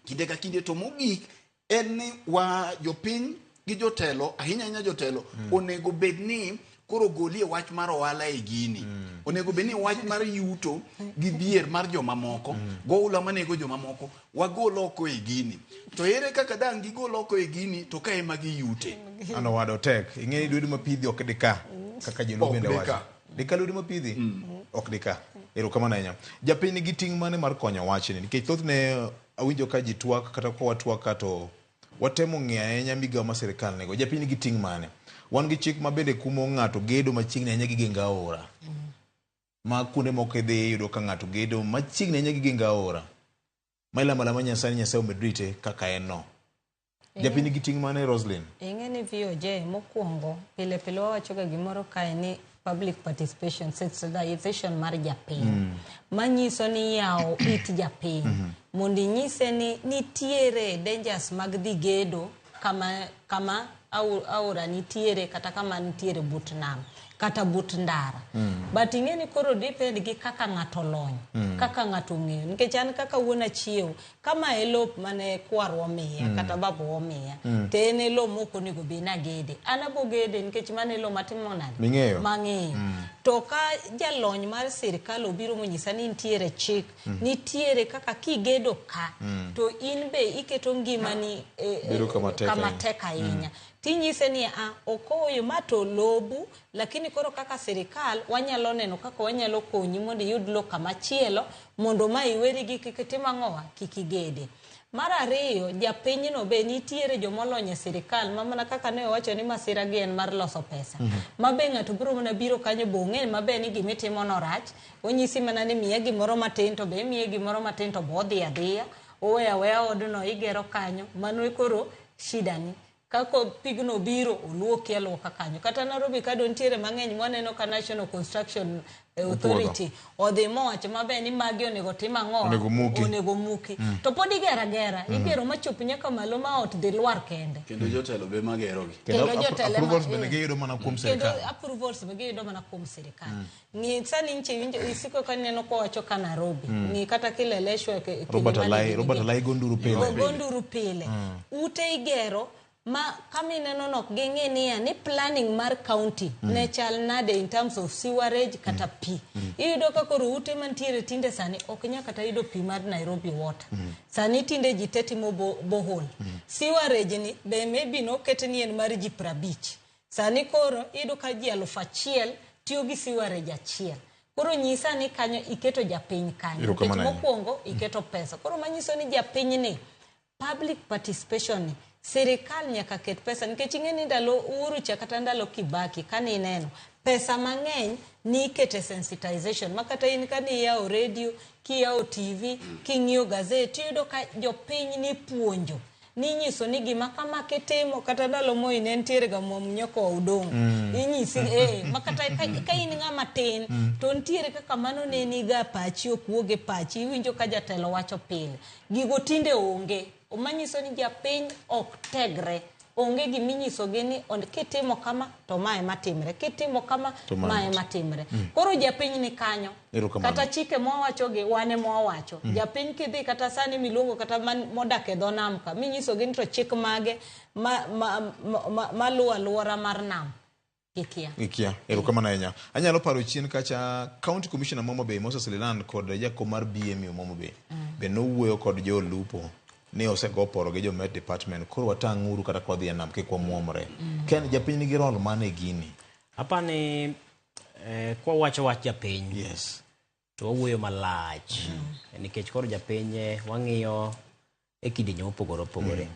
S1: kinde ka kinde. To mogik en ni wa jopiny gi jotelo, ahinya ahinya jotelo, onego bed ni koro golie wach mar ohala e gini. Onego bed ni wach mar yuto gi dhier mar jomamoko, goula manego jomamoko, wagol oko e gini. To ere kaka dang' gigol oko e gini to ka ema giyute?
S11: Ano wado tek. Ing'e ni lwedo mapidhi ok dika kaka joluo
S1: Ok
S11: bende
S1: dika.
S11: wacho. Dika lwedo mapidhi ok dika. Erokamano ahinya. Japiny nigi ting' mane mar konyo wachni? Nikech thothne awinjo ka ji twak kata ka watwak ka to watemo ng'iyo ahinya migawo ma sirikal nigo. Japiny nigi ting' mane? Wan gi chik ma bende kumo ng'ato gedo machiegni ahinya gi geng aora. Ma kuonde moko idhi iyudo ka ng'ato gedo machiegni ahinya gi geng aora. Ma ilamo alama Nyasaye ni Nyasaye omed rite kaka en no. Japiny nigi ting' mane Roslyn?
S4: Ing'e ni VOJ mokwongo pile pile wawachoga gimoro kae ni public participation, sensitization mar japiny. Manyiso ni yawo it japiny mondo inyise ni nitiere dangers mag dhi gedo kama, kama aora nitiere kata kama nitiere but nam kata but ndara. But ing'e ni koro depend gi kaka ng'ato olony, kaka ng'ato ong'eyo. Nikech an kaka wuon achiew, kama e lop mane kwarwa omiya kata babawa omiya, to en e lo mok onego bed ni agede. An abo gede nikech mano e lo matimo nade?
S11: Ming'eyo.
S4: Mang'eyo. To ka jalony mar sirikal obiro monyisa ni nitiere chik, nitiere kaka kigedo ka, to in be iketo ngimani
S11: Bedo kama tek
S4: kama
S11: ahinya.
S4: tek ahinya. Tinyise ni a okoyo ma to lobu, lakini koro kaka sirikal wanyalo neno kaka wanyalo konyi mondo iyud lo kama chielo mondo ma iweri gi kik itim ang'owa, kik igede. Mar ariyo, japinyno be nitiere jomolony e sirikal ma mana kaka ne owacho ni masira gi en mar loso pesa. Ma be ng'ato biro mana biro kanyo bo ong'e maber ni gimitimo no rach, onyisi mana ni miye gimoro matin to be imiye gimoro matin to bo odhi adhiya, oweyo aweya odno igero kanyo, mano koro shida ni. Kako pigno biro oluoki aluoka kanyo. Kata Nairobi kado nitiere mang'eny mwaneno ka National Construction Authority odhi mowacho maber ni magi onego tim ang'o?
S11: Onego muki.
S4: Onego muki. To pod igero agera, igero machop nyaka malo ma ot dhi lwar kende.
S1: Kendo jotelo be magerogi.
S11: Kendo
S4: Kendo jotelo ema-
S11: approvals bende giyudo mana kuom
S4: Kendo
S11: sirikal.
S4: approvals be giyudo mana kuom sirikal. Ng'i sani nche iwinjo isiko ka ineno kowacho ka Nairobi. Ng'i kata Kileleshwa
S11: Robert
S4: Kilimani
S11: Alai,
S4: gini
S11: Robert
S4: gi.
S11: Alai go nduru pile.
S4: Go nduru pile. Ute igero ma kama ineno no ok ging'i niya ni planning mar county ne chal nade in terms of sewerage kata pi. Iyudo ka koro ute mantiere tinde sani ok nyal kata yudo pi mar Nairobi Water. Sani tinde ji te timo borehole. Sewerage ni be maybe noket ni en mar ji 50. Sani koro iyudo ka ji 1000 tiyo gi sewerage achiel. Koro nyisa ni kanyo iketo japiny kanyo.
S11: Erokamano
S4: Nikech
S11: ahinya.
S4: mokwongo iketo pesa. Koro manyiso ni japiny ni public participation ni sirikal nyaka ket pesa nikech ing'e ni ndalo Uhuru cha kata ndalo Kibaki kane ineno pesa mang'eny ni ikete sensitization ma kata in kane iyawo radio, kiyawo TV, king'iyo gazet iyudo ka jopiny nipuonjo ninyiso ni gima kama kitimo kata ndalo Moi ne nitiere ga Mwamnyoko wa Udongo. Inyisi ma kata ka in ng'ama tin to nitiere kaka mano ne niga pachi ok wuog e pachi iwinjo ka jatelo wacho pile. Gigo tinde onge. Manyiso ni japiny ok tegre. Onge giminyisogi ni kitimo kama to mae matimre, kitimo kama
S11: To mae
S4: mae matimre. Koro japiny ni kanyo.
S11: Erokamano.
S4: Kata chike mwawachogi wan ema wawacho. Japiny kidhi kata sani miluongo kata modak e dho nam ka, minyisogi ni to chik mage maluwo alwora mar nam. Gikia.
S11: Gikia. Erokamano ahinya. Anyalo paro chien kacha County Commissioner Homa Bay Moses Leland kod jakom mar BMU Homa Bay be nowuoyo kod jolupo. Ni osego poro gi jo Met Department koro watang'uru kata ka wadhi e nam kik wamuomre. Ken japiny nigi role mane e gini?
S12: Apani kwawacho wach japiny.
S11: Yes.
S12: To wawuoyo malach. Nikech koro japiny wang'iyo e kidienje mopogore opogore.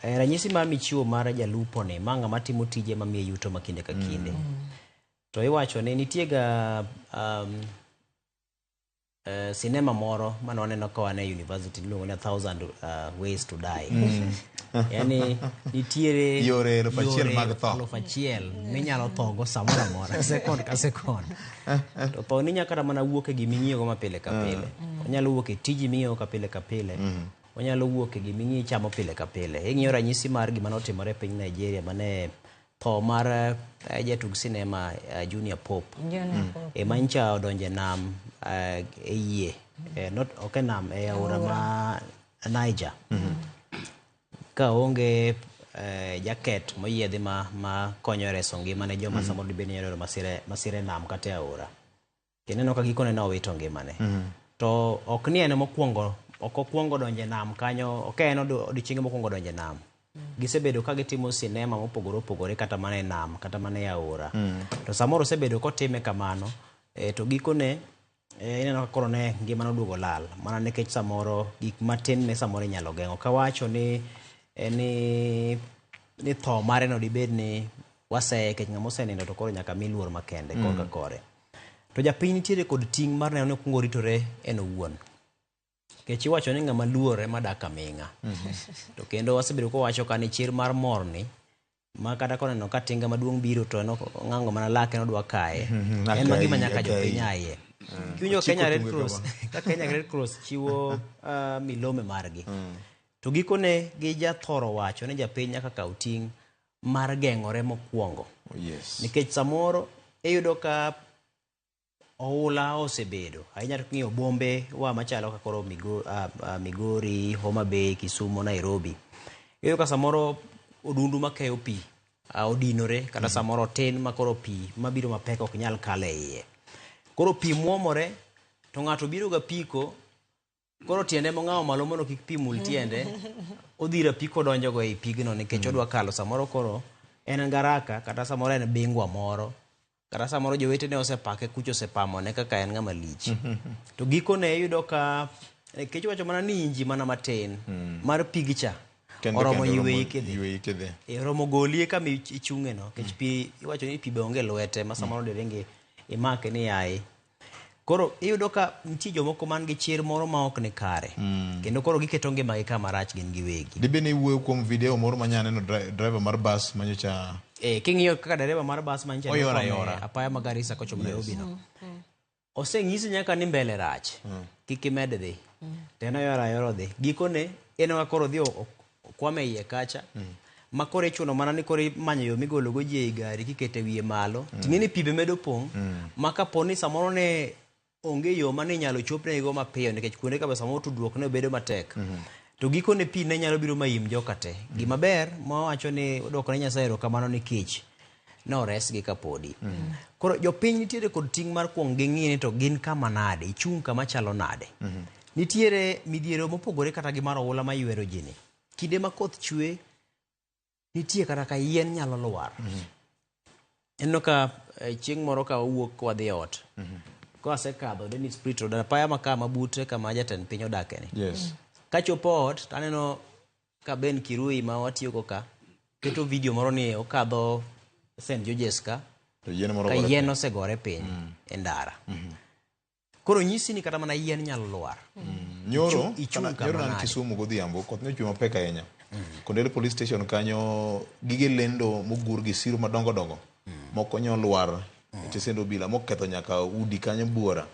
S12: Ranyisi mar michiwo mar jalupo ni ma ng'ama timo tije mamiye yuto ma kinde ka kinde. To iwacho ni nitie ga sinema moro mane waneno ka wan e university iluongo ni 1000 Ways to Die. Yani nitiere
S11: yore 1000 mag tho.
S12: 1000 minyalo thogo samoro amora, second ka second. To tho ni nyaka kata mana wuok e gima ing'iyogo ma pile ka pile. Onyalo wuok e tiji ming'iyogo ka pile ka pile. Onyalo wuok e gima ing'iyo ichamo pile ka pile. Ing'iyo ranyisi mar gima notimore e piny Nigeria mane tho mar jatug sinema Junior Pope.
S4: Junior Pope.
S12: Ema ncha odonje nam e yie. Not ok e nam, e aora ma Niger. Ka onge jaket moyiedhi ma konyo reso ngimane joma samoro dibed ni nyalo yudo masira e nam kata e aora. Kendo ineno ka gikone ne owito ngimane. To ok ni en mokwongo, ok okwongo donjo e nam kanyo, ok en odiochienge mokwongo donjo e nam. Gisebedo ka gitimo sinema mopogore opogore kata mana e nam, kata mana e aora. To samoro osebedo kotime kamano, to gikone ineno ka koro ne ngima noduogo lal. Mana nikech samoro gik matin ne samoro inyalo geng'o. Kawacho ni tho mare no dibed ni waseye nikech ng'ama osenindo to koro nyaka mi luor makende korka kore. To japiny nitiere kod ting' mar neno ni okwongo oritore en owuon. Nikech iwacho ni ng'ama luor ema dak aming'a. To kendo wasebedo kowacho ka ni chir mar morni ma kata koneno ka tinga maduong' biro to en ong'ango mana lake nodwa kaye. En ma gima nyaka jopiny aye. Kiwinjo Kenya Red Cross, ka Kenya Red Cross chiwo milome margi. To gikone gi jathoro wacho ni japiny nyaka kaw ting' mar geng'ore mokwongo.
S11: Yes.
S12: Nikech samoro iyudo ka oula osebedo ahinya to king'iyo bombe wa machalo kaka koro Migori, Homa Bay, Kisumu, Nairobi. Iyudo ka samoro odundu makeyo pi odinore kata samoro tin ma koro pi mabiro mapek ok nyal kalo e iye. Koro pi muomore to ng'ato biro ga piko koro tiende mong'awo malo mondo kik pi mul tiende odhiro apiko donjogo ei pigno nikech odwa kalo samoro koro en garaka kata samoro en bingwa moro kata samoro jowetene osepake kucho osepamone kaka en ng'ama lich. To gikone iyudo ka nikech iwacho mana ni inji mana matin mar pigcha oromo yweyi kidhi. Oromo golie kama ichung'e no nikech pi iwacho ni pi be onge lwete ma samoro diringi imake ni yaye. Koro iyudo ka nitie jomoko man gi chir moro ma ok ni kare. Kendo koro giketo ngimagi kama rach gin giwegi.
S11: Dibe ni iwuoyo kuom video moro ma nyaneno driver mar bus manyocha
S12: King'iyo kaka dereba mar bus manyocha
S11: oyora yora
S12: apaya ma Garissa kochomo Nairobi no. Oseng'isi nyaka ni mbele rach. Kik imed dhi. To en oyora yora odhi. Gikone en ema koro odhi okwame iye kacha. Ma koro ichuno mana ni koro imanyo yo migologo ji ei gari kikete wiye malo. Ting'e ni pi be medo pong'. Ma kapo ni samoro ne onge yo mane inyalo chopnego mapiyo nikech kuonde ka be samoro tudruok ne bedo matek. To gikone pi ne nyalo biro maim joka te. Gima ber mawacho ni odwoko ne Nyasaye erokamano nikech ne oresgi kapodi. Koro jopiny nitiere kod ting' mar kuong ging'i ni to gin kama nade, ichung' kama chalo nade. Nitiere midhiero mopogore kata gi mar oula maywero ji ni. Kinde ma koth chwe nitie kata ka yien nyalo lwar. Ineno ka chieng' moro ka wawuok wadhi e ot. Kawasekadho Dennis Pritt Road, apaya ma kama bute kama jatend piny odake ni.
S11: Yes.
S12: Kachopo ot to aneno ka Ben Kirui ma watiyogo ka keto video moro ni okadho St. George's ka
S11: To yien moro
S12: ka
S11: gore
S12: yien
S11: piny.
S12: osegore piny e ndara. Koro nyisi ni kata mana yien nyalo lwar.
S11: Nyoro,
S12: Ichung'
S11: nyoro
S12: kama
S11: nan
S12: nade.
S11: Kisumu godhiambo, koth ne ochwe mapek ahinya. Kondele police station kanyo gige lendo mogur gi siro madongo dongo. Moko nyolwar e tesend obila moketho nyaka udi kanyo buora.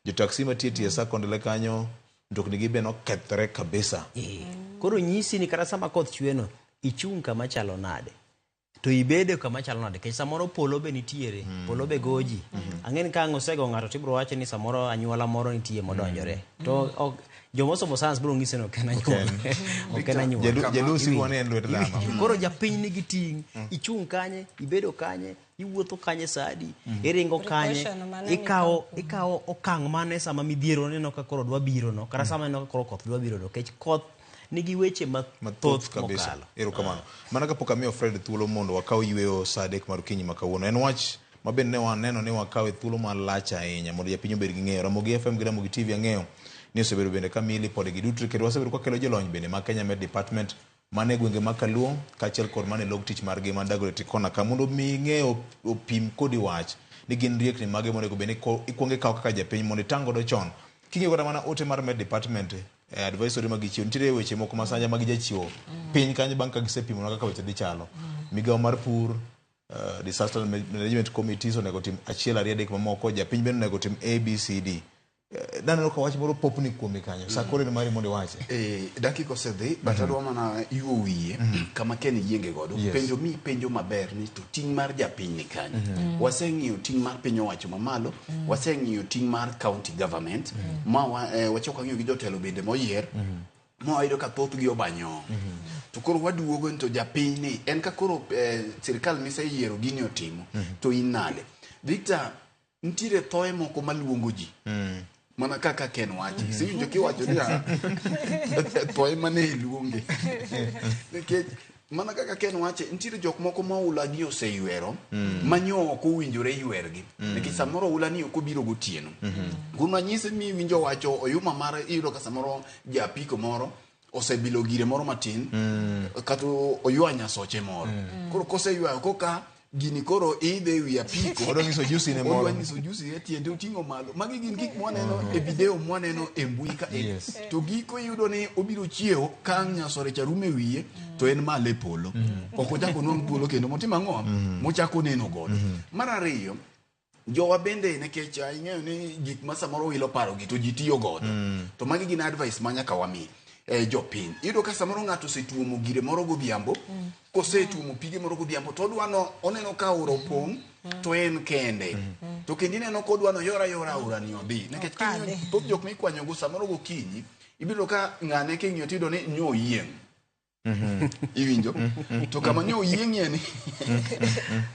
S11: Jo taxi matie tie sa Kondele kanyo mtokni gi be nokethore kabisa.
S12: Koro nyisi ni kata sama koth chwe no ichung' kama chalo nade. To ibedo kama chalo nade nikech samoro polo be nitiere, polo be goji. Ang'e ni ka ang' osego ng'ato tibiro wacho ni samoro anyuola moro nitie modonjore. To ok joma osomo science biro ng'isi ni ok en anyuola. Ok en anyuola.
S11: Jaluo siro ni en lwet dhano.
S12: Koro japiny nigi ting', ichung' kanye, ibedo kanye, iwuotho kanye sa adi, iringo kanye, ikawo okang' mane sama midhiero neno ka koro dwa biro no, kata sama ineno ka koro koth dwa biro no, nikech koth Nigi weche mathoth
S11: kabisa.
S12: mokalo.
S11: Erokamano. Mana kapok amiyo Fred thuolo mondo wakaw yweyo saa 3 mar okinyi ma kawuono. En wach ma bende ne waneno ni wakawe thuolo malach ahinya mondo japiny obed gi ng'eyo. Ramogi FM gi Ramogi TV ang'eyo ni osebedo bende ka miyi lipode gi duto kendo wasebedo kwakelo jolony bende mag Kenya Met Department mane gwenge ma Kaluo kaachiel kod mane log tich margi man Dagoretti Corner ka mondo mi ng'eyo opim kodi wach ni gin riekni mage monego bed ni ikuongo ikawo kaka japiny mondo itang' godo chon. King'iyo kata mana ote mar Met Department advisory ma gichiwo nitiere weche moko ma sanja ma gijachiwo piny kanyo bang' ka gisepimonwa kaka weche dhi chalo. Migawo mar pur, disaster management committees onego tim 1 2 3 mamoko, japiny bende onego tim A B C D. Naneno ka wach moro popni kuomi kanyo. Sa koro en mari mondo iwache.
S1: Dakika osedhi, but adwa mana yuo wiye kama Ken yienge godo. Penjo mi penjo maber ni to ting' mar japiny ni kanye. Waseng'iyo ting' mar piny owacho mamalo, waseng'iyo ting' mar county government, ma wachako wang'iyo gi jotelo bende moyier, ma wayudo ka thothgi obanyo. To koro waduogo ni to japiny ni en ka koro sirikal miseyiero gini otimo, to in nade? Victor, nitiere thoe moko maluongo ji. Mana kaka Ken wacho. Isewinjo kiwacho ni thoe mane iluonge. Nikech mana kaka Ken wache, nitiere jok moko ma oula gi oseywero, ma nyo ok owinjore ywergi. Nikech samoro oula ni ok obiro gotieno. Kuom ranyisi miwinjo wacho oyuma mar iyudo ka samoro japiko moro osebilo gire moro matin, kata oywa nyasoche moro. Koro koseywayo koka gini koro idhe wi apiko.
S11: Odwa nyiso jusi ne moro.
S1: Odwa nyiso jusi e tiende oting'o malo. Magi gin gik mwaneno e video mwaneno e mbui ka e. To giko iyudo ni obiro chiewo ka nyasore cha rumo e wiye to en malo e polo. Ok ochako onwang' thuolo kendo motimo ang'o? Mochako neno godo. Mar ariyo, jowa bende nikech ing'eyo ni gik ma samoro wilo paro gi to ji tiyo godo. To magi gin advice ma nyaka wami jopiny. Iyudo ka samoro ng'ato osetuomo gire moro godhiambo, kosetuomo pige moro godhiambo to odwa no oneno ka aora opong' to en kende. To kendo ineno ka odwa no yora yora aora ni odhi. Nikech king'iyo thoth jok mikwanyo go samoro gokinyi, ibiro ka ng'ane king'iyo tiyudo ni nyo oyieng'. Iwinjo? To kama nyo oyieng'ie ni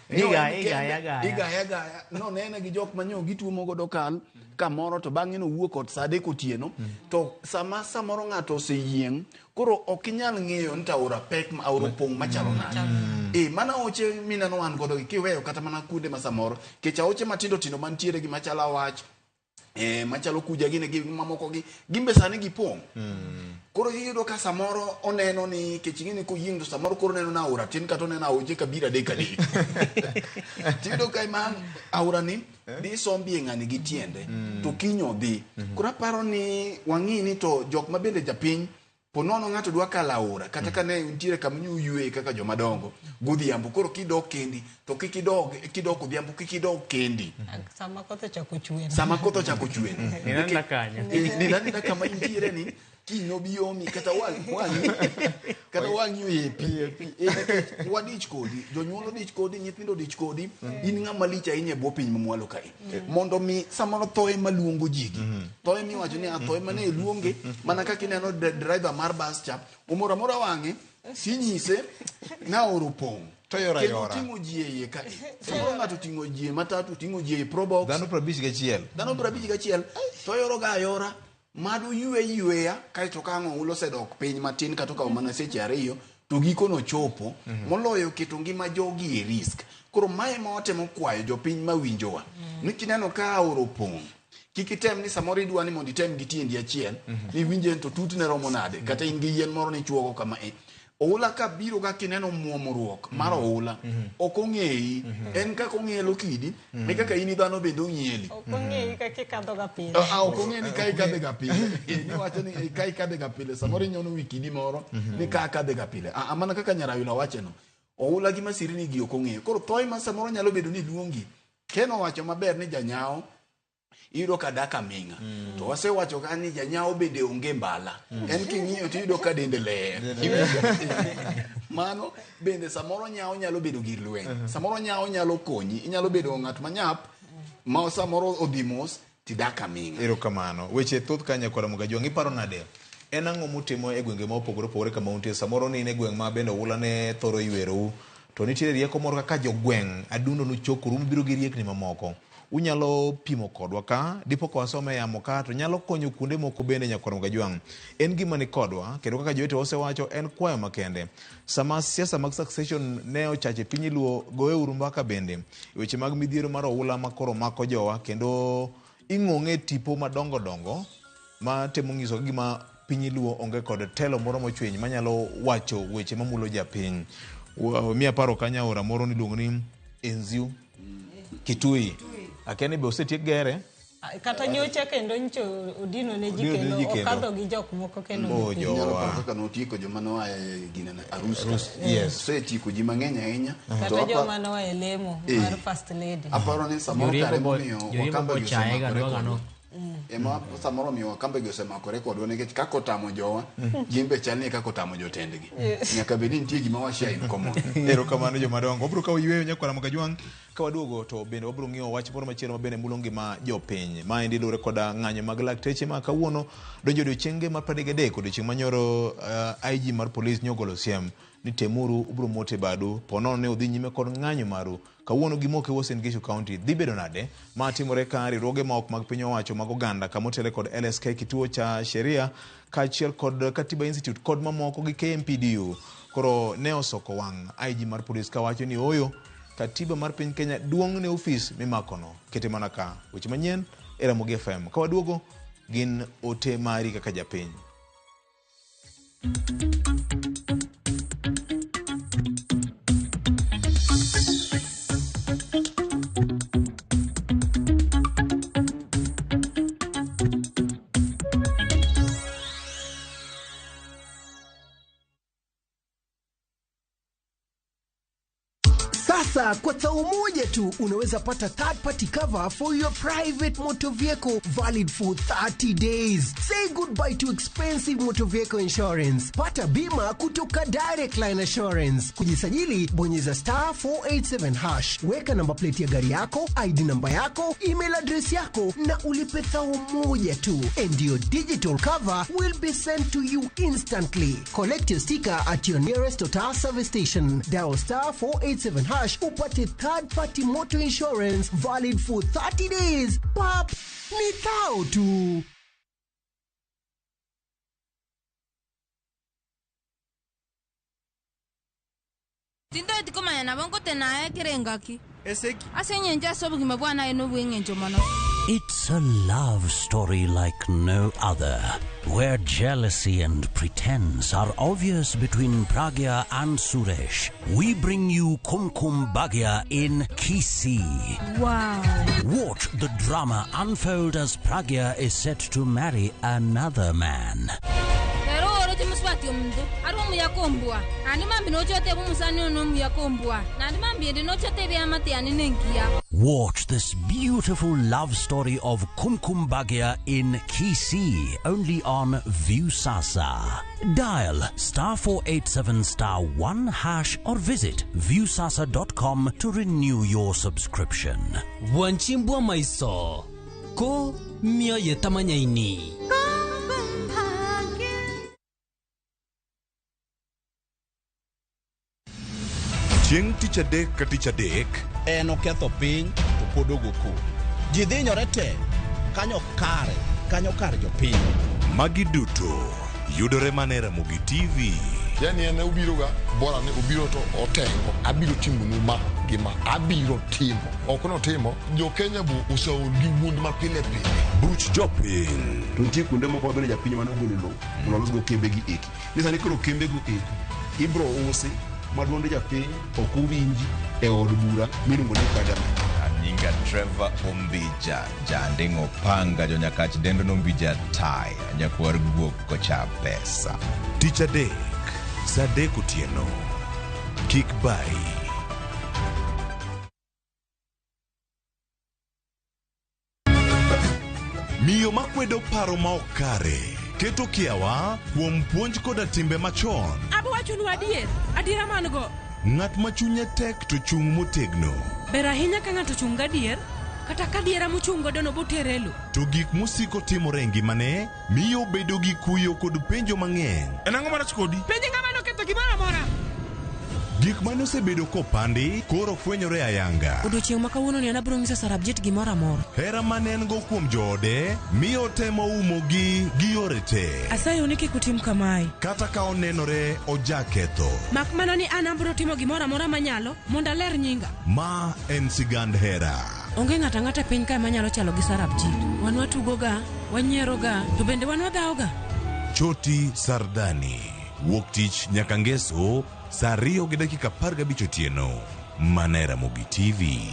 S1: igaya gaya nonene gi jok manyo gituomo godo kal kamoro to bang'e nowuok ot saa 3 otieno. To sama samoro ng'ato oseyieng', koro ok inyal ng'eyo ni to aora pek, aora opong' machalo nade. Mana aoche mineno wan godo gi kiweyo kata mana kuonde ma samoro, kech aoche matindo tindo mantiere gi machalo awach, machalo kuja gine gi mamoko gi, gimbe sani gipong'. Koro iyudo ka samoro oneno ni kech ing'e ni koyieng' to samoro koro oneno ni aora tin kata oneno aoche kabiro 3 3. Tiyudo ka ma aora ni dhi sombie ng'ani gi tiende to kiny odhi. Koro aparo ni wang'i ni to jok ma bende japiny po nono ng'ato dwa kalo aora kata ka ne nitiere kama nyo uyueye kaka joma dongo godhiambo, koro kidok kendi to kik idog, kidok odhiambo kik idog kendi.
S4: Sama koth ochako chwe.
S1: Sama koth ochako chwe.
S13: Ninanda kanyo.
S1: Ninanda kama intiere ni kiny obi omi kata wang' kata wang'i oyepi. Nikech wadich kodi, jonyuol odich kodi, nyithindo odich kodi, in ng'ama lich ahinya e bwo piny mamwalo kae. Mondo mi samoro thoe maluongo jigi. Thoe miwacho ni thoe mane iluonge, mana kaka ineno driver mar bus cha, omoro amora wang'e, tinyise na aora opong'.
S11: To yora
S1: Kendo
S11: yora.
S1: oting'o ji e iye kae. Samoro ng'ato oting'o ji e matatu, oting'o ji e probox.
S11: Dhano 51.
S1: Dhano 51, to yoro ga ayora. Mado ywe yweya, kaeto ka ang' oula osedok piny matin kata okawo mana seche 2, to gikono chopo, moloyo keto ngima jogi e risk. Koro mae ma watemo kwayo jopiny mawinjowa. Ni kineno ka aora opong', kik item ni samoro idwa ni mondo item gi tiendi achiel, ni iwinje to tutne romo nade, kata in gi yien moro nichuogo kama e. Oula ka biro ka kineno muomruok mar oula, ok ong'eyi. En kaka ong'elo kidi, e kaka in dhano bende ong'ieli.
S4: Ok ong'eyi kaka ikadho ga pile.
S1: Ok ong'eyi ni ka ikadhe ga pile. Niwacho ni ka ikadhe ga pile, samoro inyono wi kidi moro, ni ka akadhe ga pile. Mana kaka Nyarayula wache no, oula gi masirni gi ok ong'eyo. Koro thoe ma samoro nyalo bedo ni luongi. Ken owacho maber ni janyao iyudo ka dak aming'a. To wasewacho ka ni janyao bende onge mbala. En king'iyo to iyudo ka dende ler. Mano bende samoro nyao nyalo bedo gir lweny. Samoro nyao nyalo konyi. Inyalo bedo ng'at manyap ma samoro odhi mos tidak aming'a.
S11: Erokamano. Weche thoth ka nyakwara Mugajwang', iparo nade? En ang'o mutimo e gwenge ma opogore opogore kama untie? Samoro ni in e gweng' ma bende oula ne thoro ywerou, to nitiere rieko moro kaka jogweng' adundo nuchokoru mubiro gi riekni mamoko. Unyalo pimo kodwa ka, dipo ka wasome yamo ka, to nyalo konyo kuonde moko bende nyakwar Mogajwang'. En gima ni kodwa, kendo kaka jowetewa osewacho, en kwayo makende. Sama siasa mag succession ne ochache piny Luo, goyeuru mbaka bende e weche mag midhiero mar oula ma koro mako jowa, kendo ing'ong'e tipo madongo dongo ma temo nyiso gima piny Luo onge kod telo moro mochwiny manyalo wacho weche mamulo japiny. Miya paro kanyo aora moro niluongo ni Enziu Kitui. Akia ni be osetiek gere?
S4: Kata nyocha kendo nyocha odino ne ji
S11: Odino ne
S4: kendo
S11: ji kendo.
S4: okadho gi jok moko kendo
S11: Oh,
S4: gi pi.
S11: jowa.
S1: Inyalo paro kaka notieko joma noa e ginene Arus ka.
S11: Arus, yes.
S1: Osetieko ji mang'eny ahinya. To
S4: Kata joma noa e lemo
S1: Eh.
S4: mar first lady.
S1: Aparo ni samoro
S12: Joriembo
S1: kare
S12: bo-
S1: momiyo
S12: joriembo
S1: Wakamba gi
S12: bochaye ga
S1: osemakore
S12: dwaga
S1: kodwa.
S12: no.
S1: Ema samoro omiyo Wakambe gi osemakore kodwa nikech kaka otamo jowa, gin be chal ni kaka otamo jotendgi.
S11: Yes.
S1: Nyaka bed ni nitie gima wa share in common.
S11: Erokamano jomadongo. Wabiro kawo yueyo nyakwara Mogajwang' ka waduogo to bende wabiro ng'iyo wach moro machielo ma bende mulo ngima jopiny. Maendi luwore koda ng'anyo mag lakteche ma kawuono donjo odiochienge mar 33 odiochieng' manyoro IG mar polis nyogolo siem ni temuru ubiro mote badu ponono ne udhi nyime kod ng'anyo maru kawuono gimoke Uasin Gishu County dhi bedo nade ma timore ka riwruoge ma ok mag piny owacho mag oganda kamotele kod LSK kituo cha sheria kaachiel kod Katiba Institute kod mamoko gi KMPDU koro ne osoko wang' IG mar polis kawacho ni ooyo katiba mar piny Kenya duong' ne ofis mimakono kete mana ka weche manyien e Ramogi FM ka waduogo gin ote mari kaka japiny.
S13: Sasa kwa tao moja tu unaweza pata third party cover for your private motor vehicle valid for 30 days. Say goodbye to expensive motor vehicle insurance. Pata bima kutoka Direct Line Assurance. Kujisajili, bonyeza star 487 hash, weka namba plate ya gari yako, ID namba yako, email address yako na ulipe thao moja tu, and your digital cover will be sent to you instantly. Collect your sticker at your nearest Total service station. Dial star 487 hash upate third party motor insurance valid for 30 days. Pap, ni thao tu.
S14: Tintoeti komanya nabo nkotenaye kerengaki
S15: Eseki.
S14: ase eng'encho ase obogima bwa naye na obweng'encho mono.
S16: It's a love story like no other, where jealousy and pretense are obvious between Pragya and Suresh. We bring you Kumkum Bhagya in Kisii.
S14: Wow.
S16: Watch the drama unfold as Pragya is set to marry another man.
S14: Pero oroche muswati omuntu ari omuyaka ombwa nandi mambi nochote omusani ono omuyaka ombwa nandi mambi endi nochote ebiamate yani nenkiya.
S16: Watch this beautiful love story of Kumkum Bhagya in Kisii, only on Viusasa. Dial star 487 star 1 hash or visit viusasa.com to renew your subscription.
S17: Bwanchimbwa maiso ko mioyo tamanyaini.
S10: Chieng' tich adek ka tich adek
S18: En oketho piny to pod ogo koko. Ji dhinyore te kanyo kare, kanyo kar jopiny.
S10: Magi duto yudore mana e Ramogi TV.
S5: Yani en obiroga bora ni obiro to otengo abiro timonu ma gi ma abiro timo ok notimo jo Kenya bo oseol gi wuond ma pile pile.
S10: Buch jopiny.
S19: To nitie kuonde moko mabende japiny mane ogolo lowo mondo olosgo kembegi eki. Ni sani koro kembego eki ibro usi ma duond japiny ok owinji e od bura miluongo ni parliament.
S20: Anyinga Trevor Ombija, janding'o panga jonyakach dendo nombija tai, nyakwar guok kocha pesa.
S10: Tich adek, saa adek otieno. Kik bayi. Miyo makwedo paro ma ok kare keto kiawa kuom puonj koda timbe machon.
S21: Abo wachonu adier, adiera man go.
S10: Ng'at ma chunye tek to chung' motegno.
S21: Ber ahinya ka ng'ato ochung' gadier, kata ka adiera mochung' godo no botere e lo.
S10: To gik mosiko timore e ngimane miyo obedo gi kuyo kod penjo mang'eny.
S21: En ang'o marach kodi? Penje ng'ama noketho gimoro amora.
S10: Gik mane osebedo kopandi koro fwenyore ayanga.
S21: Odiochieng' ma kawuono ni an abiro nyiso Sarabjit gimoro amora.
S10: Hera mane en go kuom joode miyo otemo umogi gi yore te.
S21: Asayou ni kik utim kamae.
S10: Kata ka onenore ojaketho.
S21: Mak mana ni an abiro timo gimoro amora manyalo mondo aler nyinga.
S10: Ma en sigand hera.
S21: Onge ng'ato ang'ata e piny kae manyalo chalo gi Sarabjit. Wan watugoga, wanyieroga, to bende wan wadhawoga.
S10: Choti Sardani. Wuok tich nyaka ngeso saa 2:15 otieno. Mana e Ramogi TV.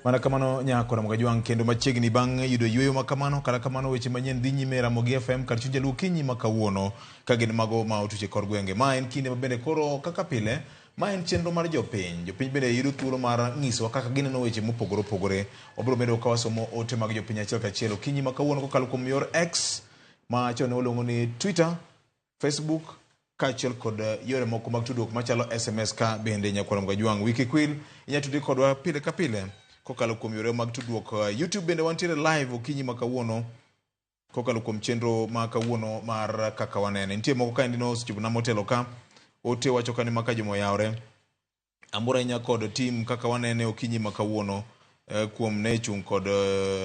S11: Mana kamano nyako Ramogi Ajwang' kendo machiegni bang' yudo yueyo ma kamano kata kamano weche manyien dhi nyime e Ramogi FM kar chuny jaluo okinyi ma kawuono ka gin mago ma otuch e kor gwenge. Ma en kinde ma bende koro kaka pile ma en chenro mar jopiny. Jopiny bende yudo thuolo mar nyisowa kaka gineno weche mopogore opogore. Wabiro bedo ka wasomo ote mag jopiny achiel kachiel okinyi ma kawuono kokalo kuom yor X ma chon ne waluongo ni Twitter, Facebook kaachiel kod yore moko mag tudruok machalo SMS ka bende nyakwar Ramogi Ajwang'. Wiki kwil inyalo tudri kodwa pile ka pile kokalo kuom yore mag tudruok. YouTube bende wantiere live okinyi ma kawuono kokalo kuom chenro ma kawuono mar kaka wanene. Nitie moko kaendi nosechopona motelo ka ote wacho ka ni maka juma oyawre. Amor ahinya kod tim kaka wanene okinyi ma kawuono kuom ne chung' kod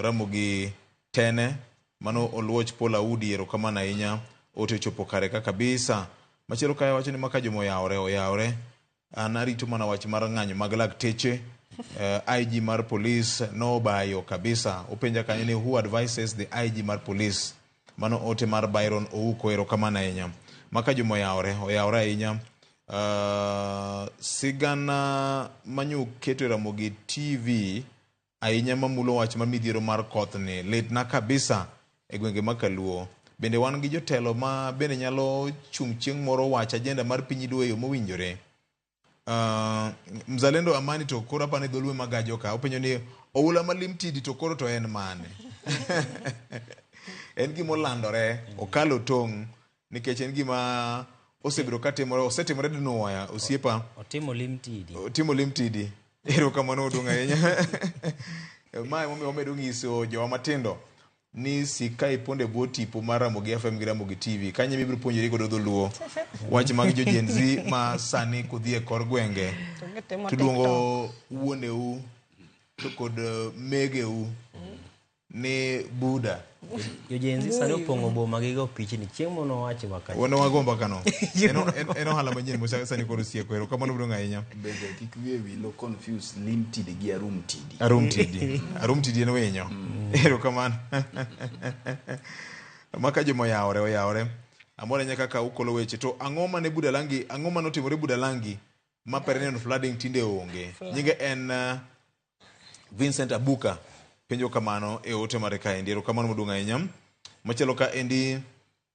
S11: Ramogi Tene. Mano Oluoch Paul Audi, erokamano ahinya. Ote ochopo kare ka kabisa. Machielo kae wacho ni maka juma oyawre, oyawre. An arito mana wach mar ng'anyo mag lakteche. IG mar police nobayo kabisa. Openja kanyo ni who advises the IG mar police. Mano ote mar Byron Ouko, erokamano ahinya. Maka juma oyawre, oyawre ahinya. Sigana manyo keto e Ramogi TV ahinya mamulo wach ma midhiero mar koth ni litna kabisa e gwenge ma Kaluo. Bende wan gi jotelo ma bende nyalo chung' chieng' moro wach agenda mar piny Luo e yo mowinjore. Mzalendo Amani to koro apani dholuo magajo ka openjo ni oula malim tidi to koro to en mane? En gima olandore, okalo tong' nikech en gima osebedo katimore, osetimore dinwoya osiepa.
S12: Otimo lim tidi.
S11: Otimo lim tidi. Erokamano maduong' ahinya. Ma emomiyo wamedo nyiso jowa matindo ni sik ka ipondo e bwo tipo mar Ramogi FM gi Ramogi TV. Kanyo ema ibiro puonjori godo dholuo. Wach mag jo Gen Z ma sani kodhi e kor gwenge to luongo wuoneu to kod megeu ni Buddha.
S12: Jo Gen Z sani opong'o boma gi go pichni. Chieng' moro nowachi wakacha.
S11: Wan wago mbaka no. En ohala manyien ma sani koro sieko. Erokamano maduong' ahinya.
S1: Bende kik wiye wilo confuse lim tidi gi arum tidi.
S11: Arum tidi. Arum tidi en winyo. Erokamano. Maka joma oyawore oyawore. Amor ahinya kaka ukolo weche. To ang'o mane Budalangi, ang'o mane otimore Budalangi ma perennial flooding tinde onge? Nyinge en Vincent Abuka penjo kamano e ote mare kaendi. Erokamano maduong' ahinya. Machielo ka endi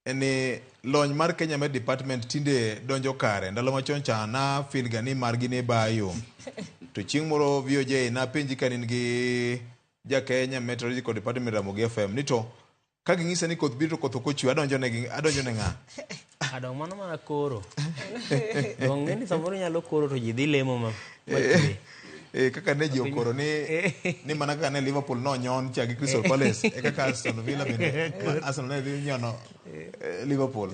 S11: en ni lony mar Kenya Met Department tinde donjo kare. Ndalo machon cha na feel ga ni margi ne bayo. To chieng' moro VOJ napenji ka in gi ja Kenya Meteorological Department Ramogi FM ni to ka ging'isa ni koth biro to koth ok ochwe adonjo ne adonjo ne ng'a?
S12: Adong mano mana koro. Dong ng'eni samoro nyalo koro to ji dhi lemo ma chwe.
S11: Kaka ne ji okoro ni mana kaka ne Liverpool nonyon cha gi Crystal Palace e kaka Aston Villa bende Arsenal ne dhi nyono Liverpool.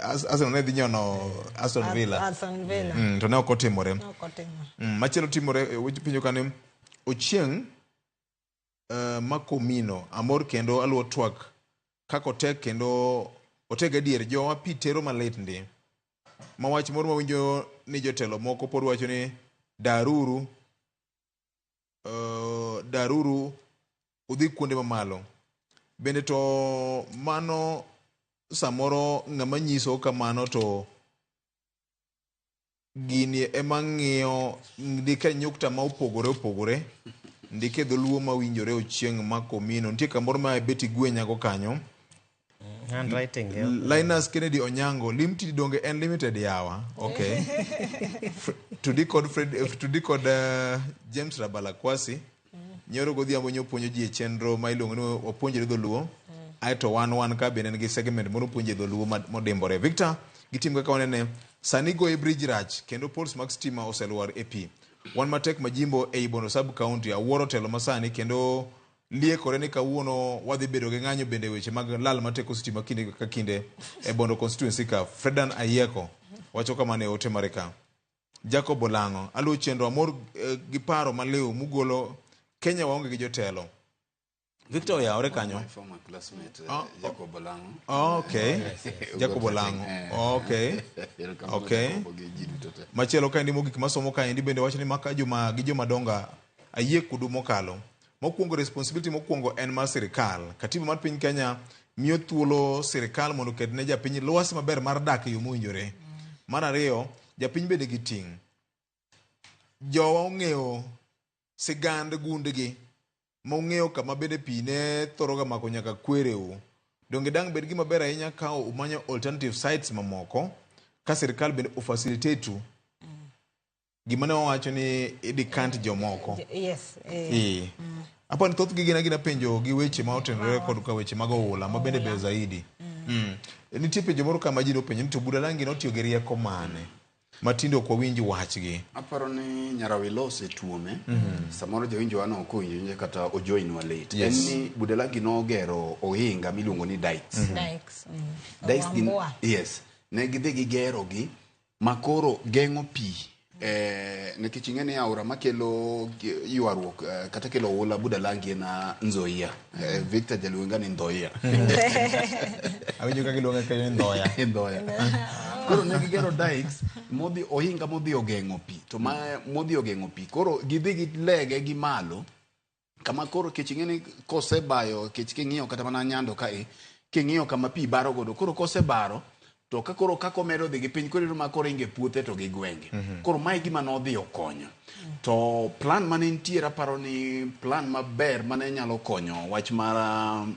S11: Arsenal ne dhi nyono Aston Villa.
S4: Aston Villa.
S11: To ne ok otimore.
S4: Ne ok otimore.
S11: Machielo timore penjo kane Ochieng' Makomino amor kendo aluwo twak kaka otek kendo otek gadier jowa pi tero malit ndi. Ma wach moro mawinjo ni jotelo moko pod wacho ni daruru daruru udhi kuonde mamalo. Bende to mano samoro ng'ama nyiso kamano to gini ema ng'iyo ndike nyukta ma opogore opogore ndike dholuo mawinjore Ochieng' Makomino. Nitie kamoro ma Betty Gwenyago kanyo.
S12: Handwriting.
S11: Linus Kennedy Onyango, limited donge en limited yawa. Okay. Tudi kod Fred, tudi kod James Rabala Kwasi. Nyoro godhiambo nyopuonjo ji e chenro ma iluongo ni wapuonjre dholuo. Aeto wan ka bende en gi segment moro puonje dholuo modimbore. Victor, gitim kaka wanene. Sani goye bridge rach kendo poles mag stima oselwar e pi. Wan matek majimbo ei Bondo sub county awuoro telo masani kendo liekore ni kawuono wadhi bedo gi ng'anyo bende weche mag lal mar teko sitima kinde ka kinde e Bondo constituency ka. Fredan Ayieko wacho kamano e ote mare ka. Jacob Olang'o, aluwo chenro amor gi paro maliw mugolo Kenya waonge gi jotelo. Victor oyawore kanyo.
S1: My former classmate, Jacob Olang'o.
S11: Okay. Jacob Olang'o. Okay. Okay. Machielo kaendi mogik masomo kaendi bende wacho ni maka joma gi joma dongo ayie kudu mokalo. Mokwongo responsibility mokwongo en mar sirikal. Katiba mar piny Kenya miyo thuolo sirikal mondo oket ne japiny lwasi maber mar dak e yo mowinjore. Mar ariyo, japiny bende gi ting'. Jowa ong'eyo sigand gundgi ma ung'eyo kama bende pi ne thoroga mako nyaka kwereu. Donge dang' bed gima ber ahinya ka umanyo alternative sites mamoko ka sirikal bende ofacilitate u. Gima ne wawacho ni idecant jomoko.
S4: Yes.
S11: Apo ni thothgi gin agina penjo gi weche ma otenore kod ka weche mag oula ma bende ber zaidi. Nitie penjo moro kama ji nopenjo ni to Budalangi notiyo gi rieko mane ma tinde ok wawinj wachgi.
S1: Aparo ni Nyarawilo osetuome. Samoro jawinjo wa no ok owinjo kata ojoinwa late.
S11: Yes.
S1: En ni Budalangi nogero ohinga miluongo ni dikes.
S4: Dikes.
S1: Dikes gin,
S4: Wambua.
S1: yes. Ne gidhi gigero gi makoro geng'o pi. Nikech ing'e ni aora makelo ywaruok kata kelo oula Budalangi en Nzoia. Victor jaluonga ni Nzoia.
S11: Awinjo ka giluonge kanyo ni Nzoia.
S1: Nzoia. Koro ne gigero dikes modhi ohinga modhi ogeng'o pi. To ma modhi ogeng'o pi. Koro gidhi gilege gi malo kama koro kech ing'e ni kosebayo kech king'iyo kata mana Nyando kae king'iyo kama pi baro godo koro kosebaro to ka koro kaka omedo dhi gi piny koro iyudo ma koro ringe puothe to gi gwenge. Koro mae gima nodhi okonyo. To plan mane nitiere aparo ni plan maber mane nyalo konyo wach mar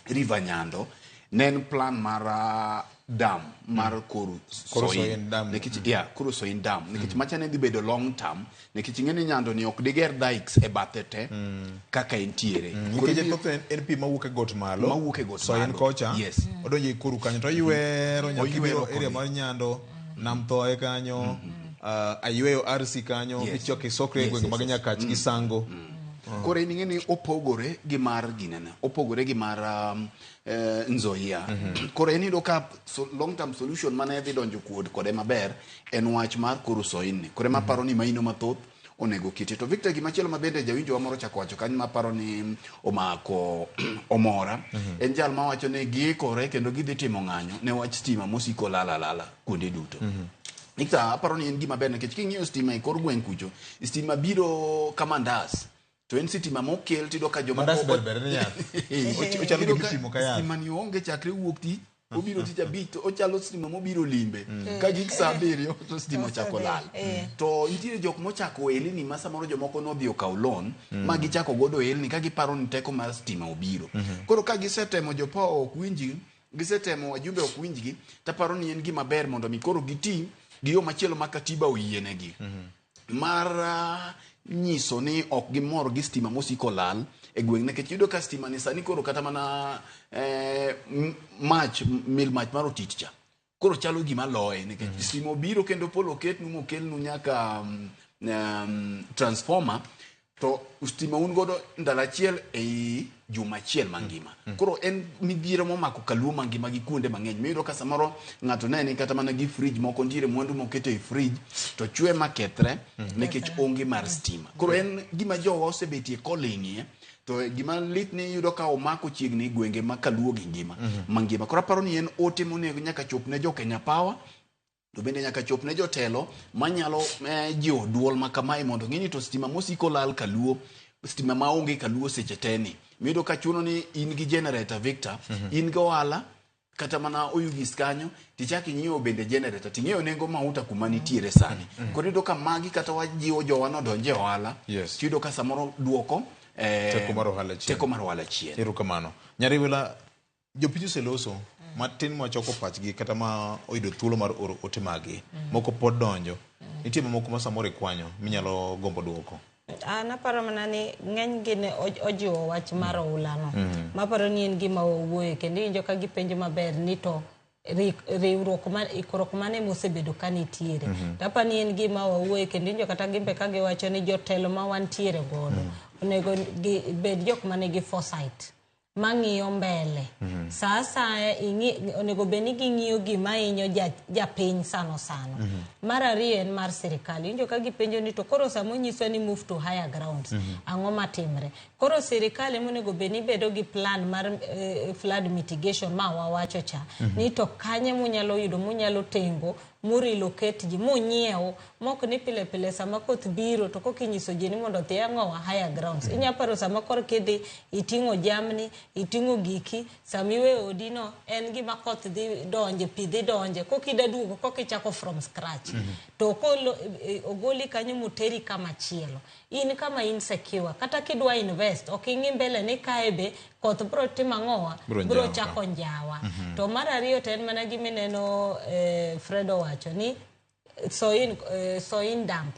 S1: River Nyando ne en plan mar dam mar Koru
S11: Soin Dam.
S1: Nikech yeah, Koru Soin Dam. Nikech macha ne dhi bedo long term nikech ing'e ni Nyando ni ok diger dikes e bathe te kaka entiere.
S11: Nikech thothne en pi mawuok e got malo.
S1: Mawuok e got
S11: Soin
S1: malo.
S11: kocha.
S1: Yes.
S11: Odonjo e Koru kanyo to oywero nyaka
S1: Oywero
S11: ibiro area
S1: koni.
S11: mar Nyando, Nam Thoe kanyo, Ayweyo RC kanyo, michako isokre e gwenge mag Nyakach gi Sango.
S1: Koro in ing'e ni opogore gi mar ginene, opogore gi mar Nzoia. Koro en iyudo ka long term solution mane dhi donjo kuod kode maber en wach mar Koru Soin ni. Koro ema aparo ni maino mathoth onego kete. To Victor gimachielo ma bende jawinjo wa moro chako wacho kanyo maparo ni omako omora en jal mawacho ni giikore kendo gidhi timo ng'anyo ne wach stima mosiko lala lala kuonde duto. Victor aparo ni en gima ber nikech king'iyo stima e kor gweng' kucho stima biro ka mandas. To en sitima mokel tiyudo ka jomoko
S11: Mandas ber ber ni yath. Ochalo
S1: Iyudo
S11: gima
S1: ka
S11: ipimo ka yath.
S1: Stima ni onge chakre wuok tich obiro tich abich to ochalo stima mobiro limbe. Ka gik saa abiriyo to stima ochako lal. To nitiere jok mochako ohelni ma samoro jomoko nodhi okawo loan ma gichako godo ohelni ka giparo ni teko mar stima obiro. Koro ka gisetemo jopower ok winjgi, gisetemo wajumbe ok winjgi, taparo ni en gima ber mondo mi koro giti gi yo machielo ma katiba oyienegi. Mar nyiso ni ok gimor gi stima mosiko lal e gweng' nikech iyudo ka stima ni sani koro kata mana mach mil mach mar otit cha koro chalo gima loye nikech stima obiro kendo polo oketnu mokelnu nyaka transformer to stima un godo ndalo achiel ei juma achiel mangima. Koro en midhiero momako kaluo mangima gi kuonde mang'eny. Miyudo ka samoro ng'ato ne ni kata mana gi fridge moko nitiere mwandu moketo e fridge to chwe makethre nikech onge mar stima. Koro en gima jowa osebetie koling'ie to gima lit ni iyudo ka omako chiegni gwenge ma kaluo gi ngima mangima. Koro aparo ni en ote monego nyaka chop ne jo Kenya Power to bende nyaka chop ne jotelo manyalo jiwo duol ma kamae mondo ng'e ni to stima mosiko lal kaluo stima maonge kaluo seche te ni miyudo ka chuno ni in gi generator Victor in gi ohala kata mana Oyugis kanyo tichak inyiewo bende generator ting'eyo nengo mauta kuma nitiere sani. Koro iyudo ka magi kata wajiwo jowa nodonje ohala tiyudo ka samoro duoko
S11: teko mar ohala chien.
S1: Teko mar ohala chien.
S11: Erokamano. Nyariwila jopiny oseloso matin machoko pachgi kata ma oyudo thuolo mar oro ote maggi. Moko pod donjo. Nitie mamoko ma samoro ikwanyo minyalo gombo duoko.
S4: An aparo mana ni ng'eny gi ne ojiwo wach mar oula no. Maparo ni en gima wawuoye kendo iwinjo ka gipenjo maber ni to riwruok ma ikruok mane mosebedo ka nitiere. To aparo ni en gima wawuoye kendo iwinjo kata gimbe ka giwacho ni jotelo ma wantiere godo onego bed jok manigi foresight mang'iyo mbele. Sa asaya onego bed ni ging'iyo gima hinyo japiny sano sano. Mar ariyo en mar sirikal. Iwinjo ka gipenjo ni to koro sama onyiswa ni move to higher grounds, ang'o matimre? Koro sirikal ema onego bed ni bedo gi plan mar flood mitigation ma wawacho cha. Ni to kanye munyalo yudo munyalo tengo murelocate ji munyiew mok ni pile pile sama koth biro to koka inyiso ji ni mondo odhi ang'owa higher grounds. Inya paro sama koro kidhi iting'o jamni, iting'o giki, sama iweyo odi no en gima koth dhi donje, pi dhi donje, koka ida duogo koka ichako from scratch. To kolo ogoli kanyo moteri kama chielo. In kama insecure, kata kidwa invest, ok ing'i mbele ni kae be koth bro timo ang'owa,
S11: Bro
S4: bro
S11: njawa.
S4: chako njawa. To mar ariyo to en mana gimineno Fred owacho ni Soin dam,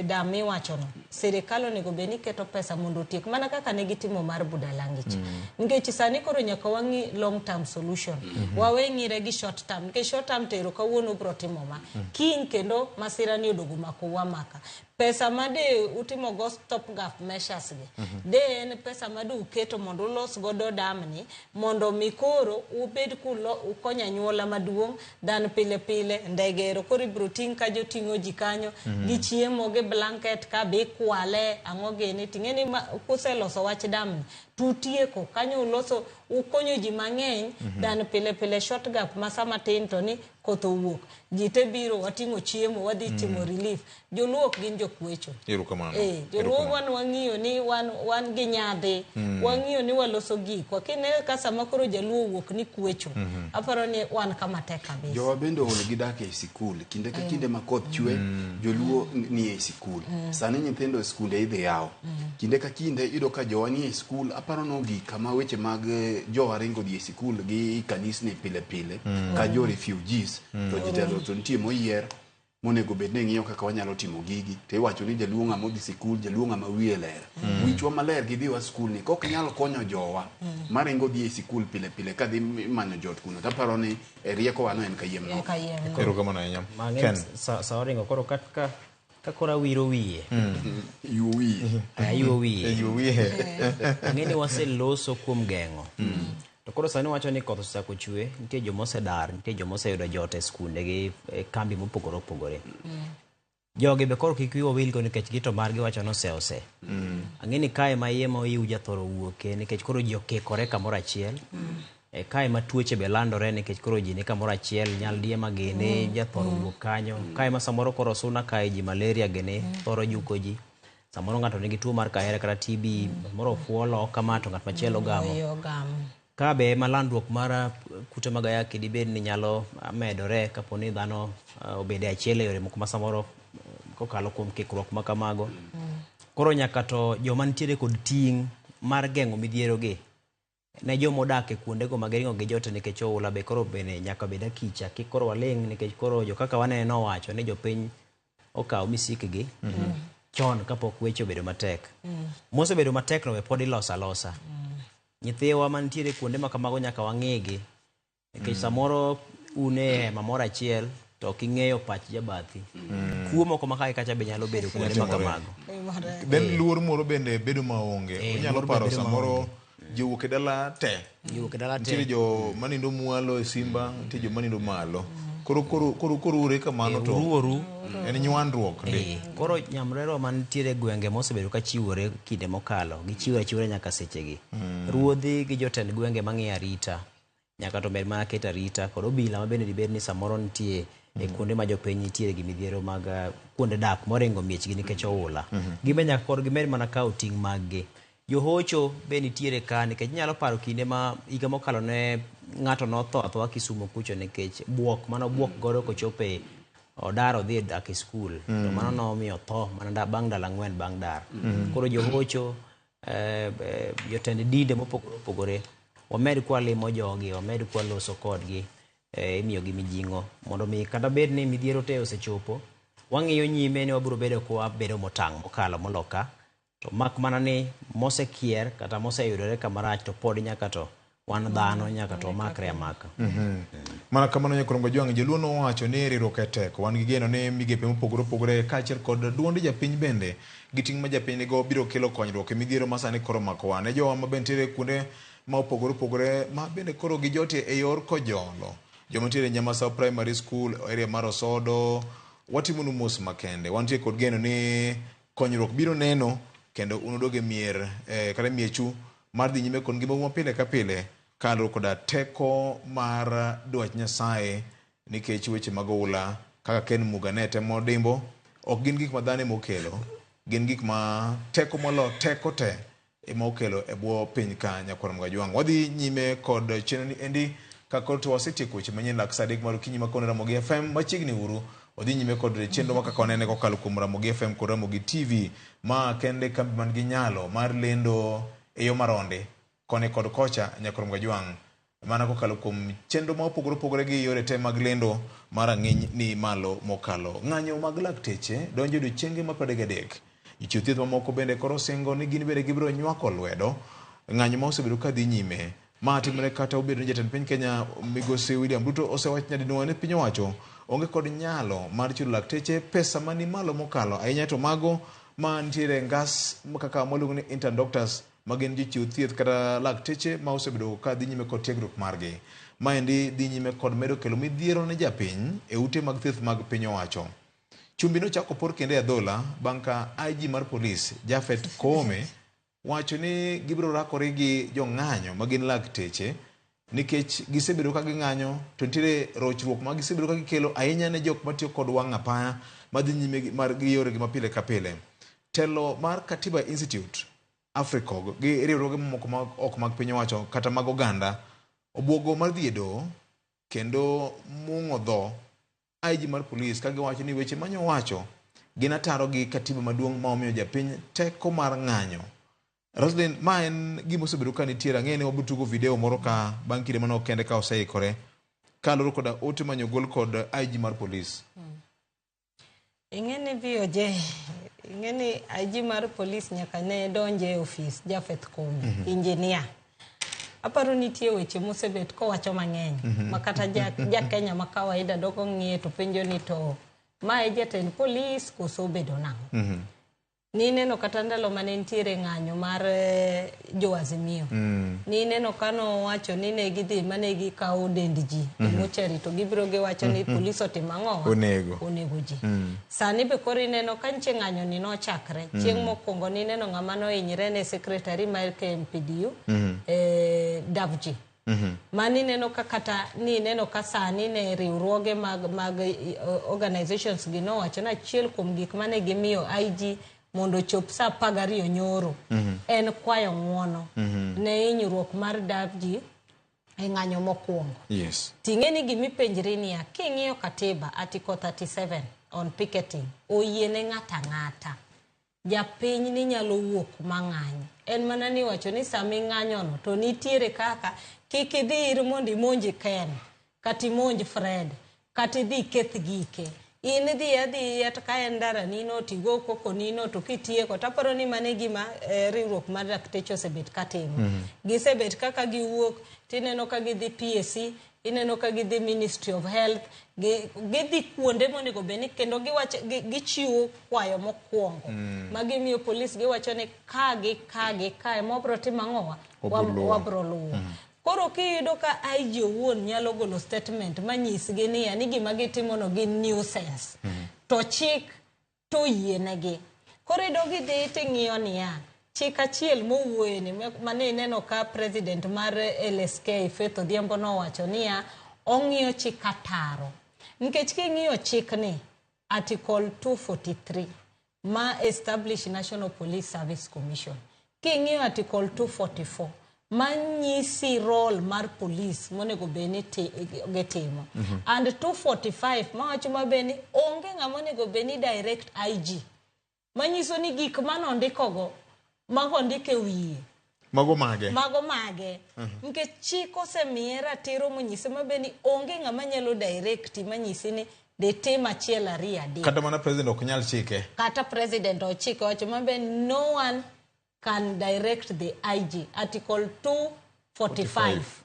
S4: dam miwachono, sirikal onego bed ni keto pesa mondo otiek mana kaka ne gitimo mar Budalangi cha. Nikech sani koro nyaka wang'i long term solution. Wawe ng'ire gi short term, nikech short term tero kawuono bro timo ma. Kiny kendo masira ni odogo mako maka. Pesa ma de utimo go stop gap measures gi, de en pesa ma de uketo mondo ulos godo dam ni, mondo mi koro ubed kulo ukonyo anyuola maduong' dan pile pile ndege ero koro ibro ting' ka joting'o ji kanyo gi chiemo gi blanket ka be ikwale ang'o gini ting'e ni kuseloso wach dam ni tutieko kanyo uloso ukonyo ji mang'eny dan pile pile short gap ma sama tin to ni koth owuok ji te biro wating'o chiemo wadhi timo relief. Joluo ok gin jokwecho.
S11: Erokamano.
S4: Joluo wan wang'iyo ni wan gi nyadhi. Wang'iyo ni waloso gikwa kine ka sama koro jaluo owuok ni kwecho. Aparo ni wan kama tek kabisa.
S1: Jowa bende ool gi dak e sikul. Kinde ka kinde ma koth chwe, joluo ni e sikul. Sani nyithindo e skunde idhi yaw. Kinde ka kinde iyudo ka jowa ni e sikul, aparo nogik kama weche mag jowa ringo dhi e sikul gi kanisni pile pile, ka jo refugees, to jotelo to nitie moyier monego bed ni ng'iyo kaka wanyalo timo gigi. To iwacho ni jaluo ng'ama odhi sikul, jaluo ng'ama wiye ler. Wichwa maler gidhi wa sikul ni kok nyal konyo jowa maringo dhi e sikul pile pile kadhi manyo jot kuno. Taparo ni rieko wano en kayiem nono.
S4: Kayiem nono.
S11: Erokamano ahinya.
S12: Mang'eny
S11: Ken.
S12: sa oringo koro ka koro awiro wiye.
S1: Yuo wiye.
S12: Ayuo wiye.
S11: Yuo wiye.
S12: Ang'e ni waseloso kuom geng'o. To koro sani wacho ni koth osechako chwe, nitie joma osedar, nitie joma oseyudo jot e skunde gi e kambi mopogore opogore. Jogi be koro kik wiwa wilgo nikech gito margi wacho ni ose ose. Ang'e ni kae ma iye ma oyiw jathoro wuoke nikech koro ji okikore kamoro achiel. Kae ma tuoche be landore nikech koro ji ni kamoro achiel, nyaldiema gini, jathoro wuok kanyo. Kae ma samoro koro suna kae ji malaria gini, thoro juko ji. Samoro ng'ato nigi tuo mar kahera kata TB, samoro ofuolo kama to ng'at machielo gamo.
S4: Oyo gamo.
S12: Ka be ema landruok mar kute mag ayaki dibed ni nyalo medore kapo ni dhano obedo e achiel e yore moko ma samoro kokalo kuom kikruok ma kamago. Koro nyaka to joma nitiere kod ting' mar geng'o midhiero gi ne joma odak e kuondego ma giringo gi jote nikech oula be koro bende nyaka bed akicha kik koro waling' nikech koro jo kaka waneno owacho ni jopiny okaw misikgi chon kapok weche obedo matek. Mosebedo matek no be pod iloso alosa. Nyithiwa mantiere kuonde ma kamago nyaka wang'igi nikech samoro un e hema moro achiel to ok ing'eyo pach jabathi. Kuo moko ma kae kacha be nyalo bedo kuonde ma kamago.
S11: Then luor moro bende bedo maonge. Onyalo
S12: Luor be
S11: paro
S12: bedo
S11: samoro
S12: maonge.
S11: ji owuok e dala te.
S12: Ji owuok e dala te.
S11: Nitiere jo manindo mwalo e Simba, nitie jo manindo malo. Koro ure kamano to
S12: uruoru.
S11: En nywandruok ndi.
S12: Koro nyamrerwa mantiere e gwenge mosebedo ka chiwore kinde mokalo, gichiwore achiwora nyaka sechegi. Ruodhi gi jotend gwenge mang'iyo arita, nyaka to med mana keto arita kod obila ma bende dibed ni samoro nitie e kuonde ma jopiny nitiere gi midhiero mag kuonde dak moringo miechgi nikech oula. Gin be nyaka koro gimed mana kawo ting' mag gi. Johocho be nitiere ka nikech inyalo paro kinde ma higa mokalo ne ng'ato notho athoa Kisumu kucho nikech buok mane obuok godo kochopo e odar odhi dak e skul. To mano nomiyo otho mana bang' ndalo 4 bang' dar. Koro johocho, jotend dinde mopogore opogore, wamed kwalimo jogi, wamed kwaloso kodgi, imiyogi mijing'o mondo mi kata bed ni midhiero te osechopo, wang'iyo nyime ni wabiro bedo kwa bedo motang' mokalo moloka. To mak mana ni mosekier kata moseyudore kamarach to pod nyaka to wan dhano nyaka to wamakre amaka.
S11: Mana kamano Nyakorongo Jwang', joluo nowacho ni riwruok e teko. Wan gi geno ni migepe mopogore opogore kaachiel kod duond japiny bende gi ting' ma japiny nigo biro kelo konyruok e midhiero ma sani koro omakowa. Ne jowa ma bende nitiere kuonde ma opogore opogore ma bende koro gijotie e yor kojolo. Joma nitiere Nyamasawa Primary School, area mar Osodo, watimonu mos makende. Wantie kod geno ni konyruok biro neno kendo unudog e mier kata miechu mar dhi nyime kod ngimau ma pile ka pile kaluwore koda teko mar dwach Nyasaye nikech weche mag oula kaka Ken Muga ne temo dimbo ok gin gik ma dhano ema okelo, gin gik ma teko molo teko te ema okelo e bwo piny ka Nyakwar Mgajwang'. Wadhi nyime kod chenro ni endi ka koro to wasetieko weche manyien lak saa 3 mar okinyi ma kawuono Ramogi FM machiegni uru. Wadhi nyime kod chenro ma kaka wanene kokalo kuom Ramogi FM kod Ramogi TV ma kende kambi man gi nyalo mar lendo e yo maronde koni kod kocha Nyakwar Mgajwang' mana kokalo kuom chenro ma opogore opogore gi yore te mag lendo mar rang'iny ni malo mokalo. Ng'anyo mag lakteche donjo e odiechienge ma 33. Jochiw thieth mamoko bende koro singo ni gin bende gibiro nywako lwedo ng'anyo ma osebedo ka dhi nyime. Ma timore kata obedo ni jatend piny Kenya Migosi William Ruto osewacho nyadinwoya ni piny owacho onge kod nyalo mar chulo lakteche pesa mani malo mokalo ahinya to mago ma nitiere e ngas kaka mwaluongo ni intern doctors ma gin jochiw thieth kata lakteche ma osebedo ka dhi nyime kod tiegruok margi. Maendi dhi nyime kod medo kelo midhiero ne japiny e ute mag thieth mag piny owacho. Chumbi nochako por kendo e adhola bang' ka IG mar polis Japhet Koome wacho ni gibiro rakore gi jong'anyo ma gin lakteche nikech gisebedo ka ging'anyo to nitiere rochruok ma gisebedo ka gikelo ahinya ne jok matiyo kod wang' apaya madhi nyime mar gi yoregi ma pile ka pile. Telo mar Katiba Institute, Africog gi riwruoge mamoko ma ok mag piny owacho kata mag oganda obwogo mar dhi e doho kendo mung'o dho IG mar polis ka giwacho ni weche manyo wacho gin ataro gi katiba maduong' ma omiyo japiny teko mar ng'anyo. Roslyn, ma en gima osebedo ka nitiere, ang'eyo ni wabiro tugo video moro ka bang' kinde manok kende ka oseikore kaluwore koda ote manyo gol kod IG mar polis.
S4: Ing'e ni VOJ, ing'e ni IG mar polis nyaka ne donje e ofis Japheth Koome, engineer. Aparo nitie weche mosebet kowacho mang'eny ma kata ja Kenya ma kawaida doko ng'iye to penjo ni to ma e jatend polis koso obedo nang'o? Nineno kata ndalo mane nitiere ng'anyo mar jo Azimio. Nineno ka nowacho ni ne gidhi mane gikawo dend ji e mochari to gibiro giwacho ni polis otimo ang'o?
S11: Onego.
S4: Onego ji. Sani be koro ineno ka nche ng'anyo ni nochakre. Chieng' mokwongo nineno ng'ama nohinyre ne secretary mar KMPDU, Davji. Mani neno ka kata ni neno ka sani ne riwruoge mag organizations gi nowacho ni achiel kuom gik mane gimiyo IG mondo ochop saa 12 nyoro en kwayo ng'uono ne hinyruok mar Davji e ng'anyo mokwongo. Ting'e ni gimipenjri niya, king'iyo katiba Article 37 on picketing oyiene ng'ata ng'ata. Japiny ni nyalo wuok mang'any. En mana ni wacho ni sama ing'anyono to nitiere kaka kik idhi ir mondo imonj Ken, kata imonj Fred, kata idhi iketh gike. In idhi adhiya to ka en ndara nino to igo koko nino to kitieko to aparo ni mano e gima riwruok mar lakteche osebet katimo. Gisebet kaka giwuok tineno ka gidhi PSC, ineno ka gidhi Ministry of Health, gidhi kuonde monego bed ni kendo gichiwo kwayo mokwongo. Ma gimiyo polis giwacho ni ka gi ka gi ka ema wabro timo ang'owa? Wabro luwo. Koro kiyudo ka IG owuon nyalo golo statement manyisgi niya ni gima gitimono gin nuisance. To chik to oyienegi. Koro idog idhi ting'iyo niya, chik achiel mowuoye ni mane ineno ka president mar LSK Faith Odhiambo nowacho niya, ong'iyo chik ataro. Nikech king'iyo chikni, Article 243 ma establish National Police Service Commission. King'iyo Article 244 manyisi role mar police monego bed ni gitimo. And 245 mawacho maber ni onge ng'ama onego bed ni direct IG. Manyiso ni gik manondikogo mago ondik e wiye.
S11: Mago mage?
S4: Mago mage. Nikech chik osemiye ratiro monyise maber ni onge ng'ama nyalo direct manyisi ni dhi tim achiel ariyo adek.
S11: Kata mana president ok nyal chike.
S4: Kata president ochike owacho maber no one can direct the IG. Article 245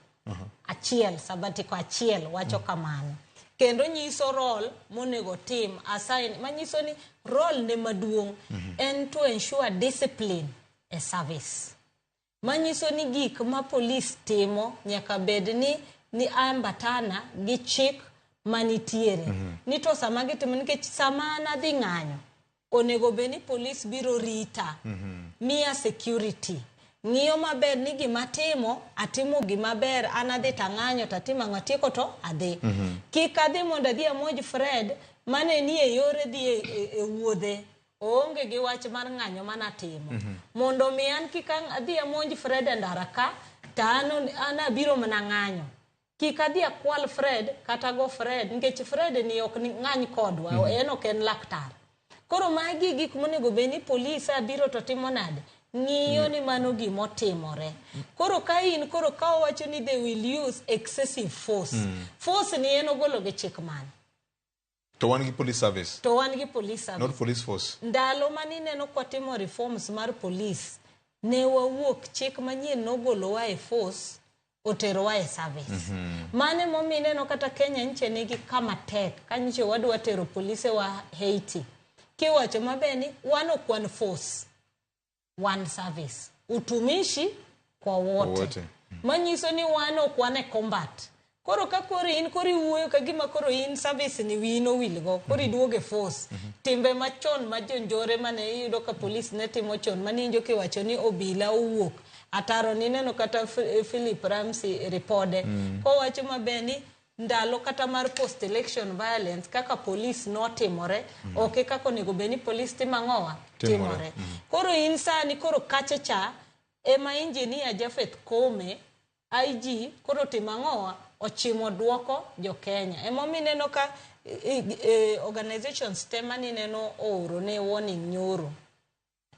S4: achiel sabatiko achiel wacho kamano. Kendo nyiso role monego tim assign manyiso ni role ne maduong' en to ensure discipline e service. Manyiso ni gik ma polis timo nyaka bed ni ambatana gi chik manitiere. Ni to sama gitimo nikech sama an adhi ng'anyo onego bed ni polis biro rita. Miya security. Ng'iyo maber ni gima timo, atimo gima ber, an adhi tang'anyo tatimo ang'o atieko to adhi. Kik adhi mondo adhi amonj Fred mane ni e yore dhi e wuodhe. Oonge gi wach mar ng'anyo manatimo. Mondo mi an kik adhi amonj Fred e ndara ka, to an abiro mana ng'anyo. Kik adhi akwal Fred kata go Fred, nikech Fred ni ok ng'any kodwa, en ok en laktar. Koro magi gik monego bed ni polis abiro to timo nade? Ng'iyo ni mano gimotimore. Koro ka in koro ka owacho ni they will use excessive force. Force ni en ogolo gi chik mane?
S11: To wan gi police service.
S4: To wan gi police service.
S11: Not police force.
S4: Ndalo mane ineno kwatimo reforms mar police, ne wawuok chik manyien nogolowa e force oterowa e service. Mane momiyo ineno kata Kenya nyiche nigi kama tek ka nyiche wadwa tero polise wa Haiti. Kiwacho maber ni wan ok wan force, wan service. Utumishi kwa wote.
S11: Wote.
S4: Manyiso ni wan ok wan e combat. Koro ka koro in koro iwuoyo ka gima koro in service ni wiyi nowilgo, koro iduogo e force. Timbe machon ma jonjore mane iyudo ka polis ne timo chon mane iwinjo kiwacho ni obila owuok. Ataro nineno kata Philip Ramsey ripode. Kowacho maber ni ndalo kata mar post election violence kaka polis notimore, ok e kaka onego bed ni polis timo ang'owa?
S11: Timore.
S4: Koro in sani koro kacha cha ema engineer Japheth Kome IG koro timo ang'owa? Ochimo duoko jo Kenya. Emomiyo ineno ka organizations te manineno ooro ne warning nyoro.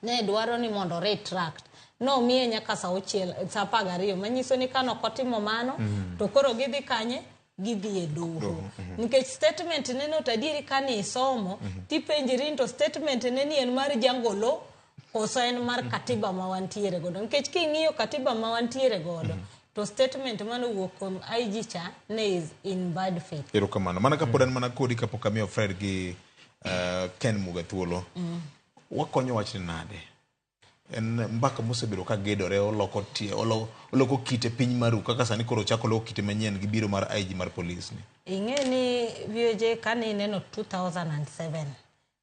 S4: Ne dwaro ni mondo retract. Nomiye nyaka saa auchiel, saa 12 manyiso ni kane ok otimo mano, to koro gidhi kanye? Gidhi e doho. Nikech statement ne no to adieri kane isomo, tipenjri ni to statement ne ni en mar jangolo koso en mar katiba ma wantiere godo. Nikech king'iyo katiba ma wantiere godo, to statement mane owuok kuom IG cha ne is in bad faith.
S11: Erokamano. Mana kapod an mana kodi kapok amiyo Fred gi Ken Muga thuolo. Wakonyo wachni nade? En mbaka mosebedo ka gedore, oloko tie, oloko kite piny maru kaka sani koro ochako loko kite manyien gi biro mar IG mar polis ni.
S4: Ing'e ni VOJ kane ineno 2007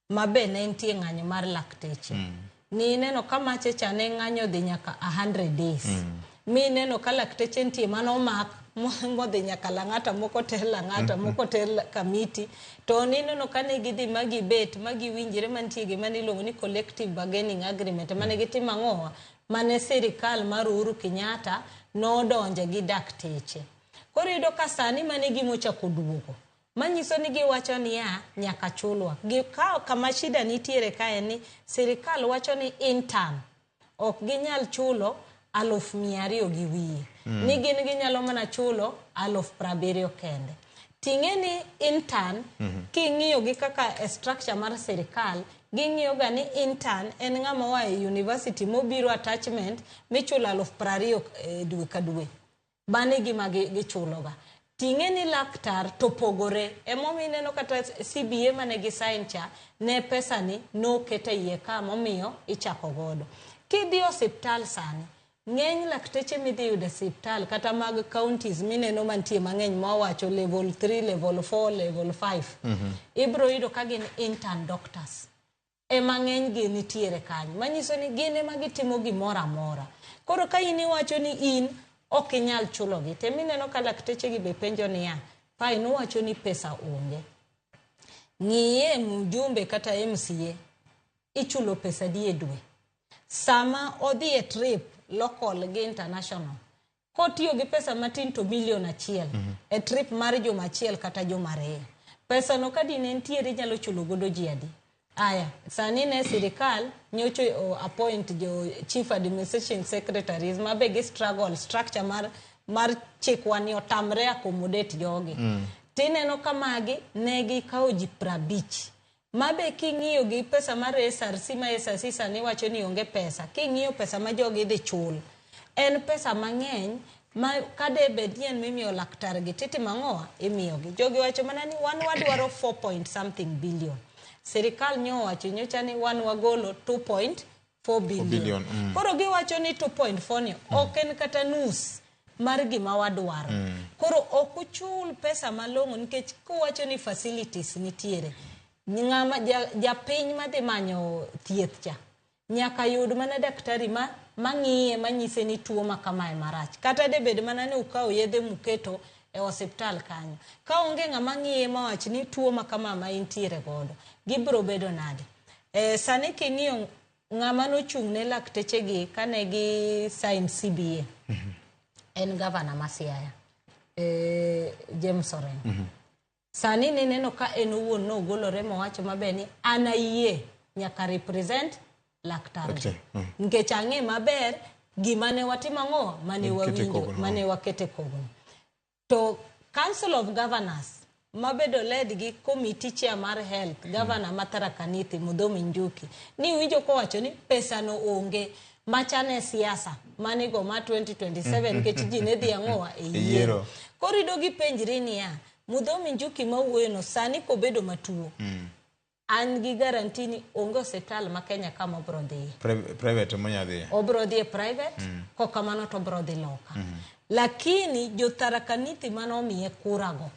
S4: ma be ne nitie ng'anyo mar lakteche. Ni ineno ka mache cha ne ng'anyo dhi nyaka 100 days. Mi ineno ka lakteche nitie manomak modhi nyaka Lang'ata, moko ter Lang'ata, moko ter Kamiti. To nineno ka ne gidhi ma gibet ma giwinjre mantie gima niluongo ni collective bargaining agreement mane gitimo ang'owa mane sirikal mar Uhuru Kenyatta nodonje gi dakteche. Koro iyudo ka sani mane gimochako duogo. Manyiso ni giwacho niya nyaka chulwa. Gikawo kama shida nitiere ka en ni sirikal wacho ni intern ok ginyal chulo 200,000 gi wiye. Ni gin ginyalo mana chulo 70,000 kende. Ting'e ni intern king'iyo gi kaka e structure mar sirikal ging'iyo ga ni intern en ng'ama oa e university mobiro attachment michulo 20,000 dwe ka dwe. Mano e gima gichuloga. Ting'e ni laktar to pogore. Emomiyo ineno kata CBA mane gi sign cha ne pesa ni noket e iye ka momiyo ichako godo. Kidhi osiptal sani, ng'eny lakteche midhi yudo e osiptal kata mag counties mineno mantie mang'eny mawacho level 3, level 4, level 5. Ibro yudo ka gin intern doctors. Ema ng'eny gi nitiere kanyo. Manyiso ni gin ema gitimo gimoro amora. Koro ka in iwacho ni in ok inyal chulogi, temineno ka lakteche gi be penjo niya, fine uwacho ni pesa onge. Ng'iye mjumbe kata MCA, ichulo pesa adi e dwe. Sama odhi e trip local gi international, kotiyo gi pesa matin to milion 1 e trip mar juma 1 kata juma 2. Pesa no ka dine nitiere inyalo chulo godo ji adi? Aya, sani ne sirikal nyocho appoint jo chief administration secretaries ma be gi struggle structure mar chikwa ni otamre accommodate jogi. Tineno ka magi ne gikawo ji 50. Mabe king'iyo gi pesa mar SRC ma SRC sani wacho ni onge pesa, king'iyo pesa ma jogi idhi chul, en pesa mang'eny ma kade bed ni en mimiyo laktar gi titimo ang'owa imiyogi. Jogi wacho mana ni wan wadwaro 4 point something billion. Sirikal nyo owacho nyocha ni wan wagolo 2.4 billion.
S11: Billion.
S4: Koro giwacho ni 2.4 ni ok en kata nus mar gima wadwaro. Koro ok uchul pesa malong'o nikech kuwacho ni facilities nitiere. Ng'ama japiny madhi manyo thieth cha nyaka yud mana daktari ma mang'iye manyise ni tuo ma kamae marach. Kata de bed mana ni ukawo yedhe muketo e osiptal kanyo. Ka onge ng'ama ng'iye mawach ni tuo ma kama ma intiere godo, gibiro bedo nade? Sani king'iyo ng'ama nochung' ne laktechegi kane gi sign CBA, en gavana ma Siaya, James Orengo. Sani nineno ka en owuon nogolore mowacho maber ni an ayie nyaka represent laktar. Nikech ang'e maber gima ne watimo ang'o mane wawinjo mane wakete kogno. To Council of Governors mabedo led gi committee chair mar health, governor ma Tharaka Nithi Muthomi Njuki, ni winjo kowacho ni pesa no onge machane siasa manigo ma 2027 nikech ji ne dhi ang'owa e yiero. Koro ido gipenjri niya, Muthomi Njuki mawuoyo no sani kobedo matuo, an gi guarantee ni onge osiptal ma Kenya kama obro dhiye.
S11: Private monya dhiye.
S4: Obro dhi e private, kokamano to obro dhi loka. Lakini jo Tharaka Nithi manomiye kura go,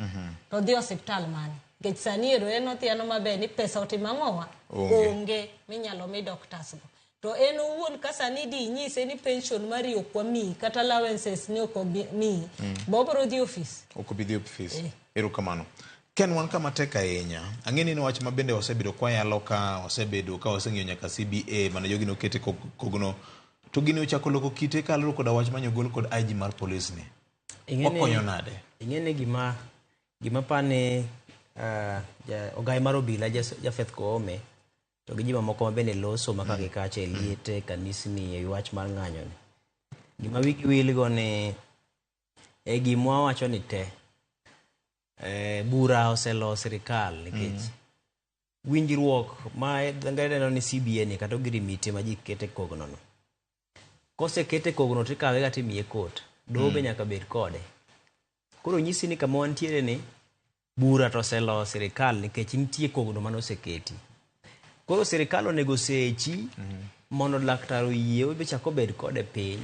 S4: to dhi osiptal mane? Nikech sani ero en othiano maber ni pesa otimo ang'owa? Onge minyalo mi doctors go. To en owuon ka sani di inyise ni pension mari ok wamiyi kata allowances ni ok omiyi, bo obro dhi ofis.
S11: Ok obi dhi ofis. Erokamano. Ken wan kama tek ahinya. Ang'e ni en wach ma bende wasebedo kwayalo ka wasebedo ka waseng'iyo nyaka CBA mane jogi nokete kogno. To gini ochako loko kite kaluwore koda wach mane ogol kod IG mar polis ni. Okonyo nade?
S12: Ing'e ni gima pane ogai mar obila Japheth Koome to gi ji mamoko ma bende loso ma kaka kacha e liete kanisni e wach mar ng'anyo ni. Gima wigi wil go ni e gima wawacho ni te bura oselo sirikal nikech winjruok ma ng'e neno ni CBA ni kata ogirimiti ma ji kete kogno no. Kosekete kogno tikawe ga timiye kot. Doho be nyaka bed kode. Koro nyisi ni kama wantiere ni bura to oselo sirikal nikech nitie kogno mane oseketi. Koro sirikal onego sechi mondo laktar oyie obe chak obed kode piny.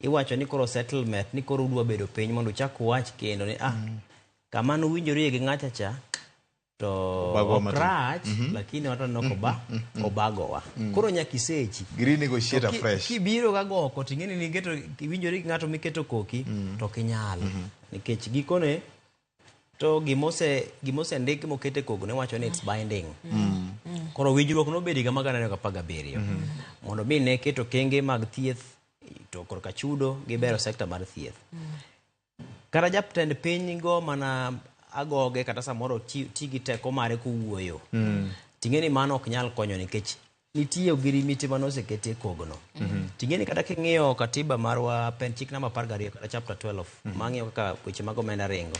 S12: Iwacho ni koro settlement ni koro udwa bedo piny mondo uchak uwach kendo ni kama nuwinjorie gi ng'acha cha to ok rach, lakini wato nok obagowa. Koro nyaka isechi.
S11: Giri negotiate afresh.
S12: Kibiro ga goko ting'eni ni iketo iwinjori gi ng'ato miketo koki to ok inyal. Nikech gikone to gimose ndik mokete kogno iwacho ni it's binding. Koro winjruok nobedo higa mar 2017 mondo mi ne keto kenge mag thieth to korka chudo gi bero sekta mar thieth. Kata jatend piny go mana agoge kata samoro ti gi teko mare kowuoyo. Ting'e ni mano ok nyal konyo nikech nitie ogirimiti mane oseketi e kogno. Ting'e ni kata king'iyo katiba marwa pen chik namba 12 kata chapter 12 mang'iyo kaka weche mag omenda ringo.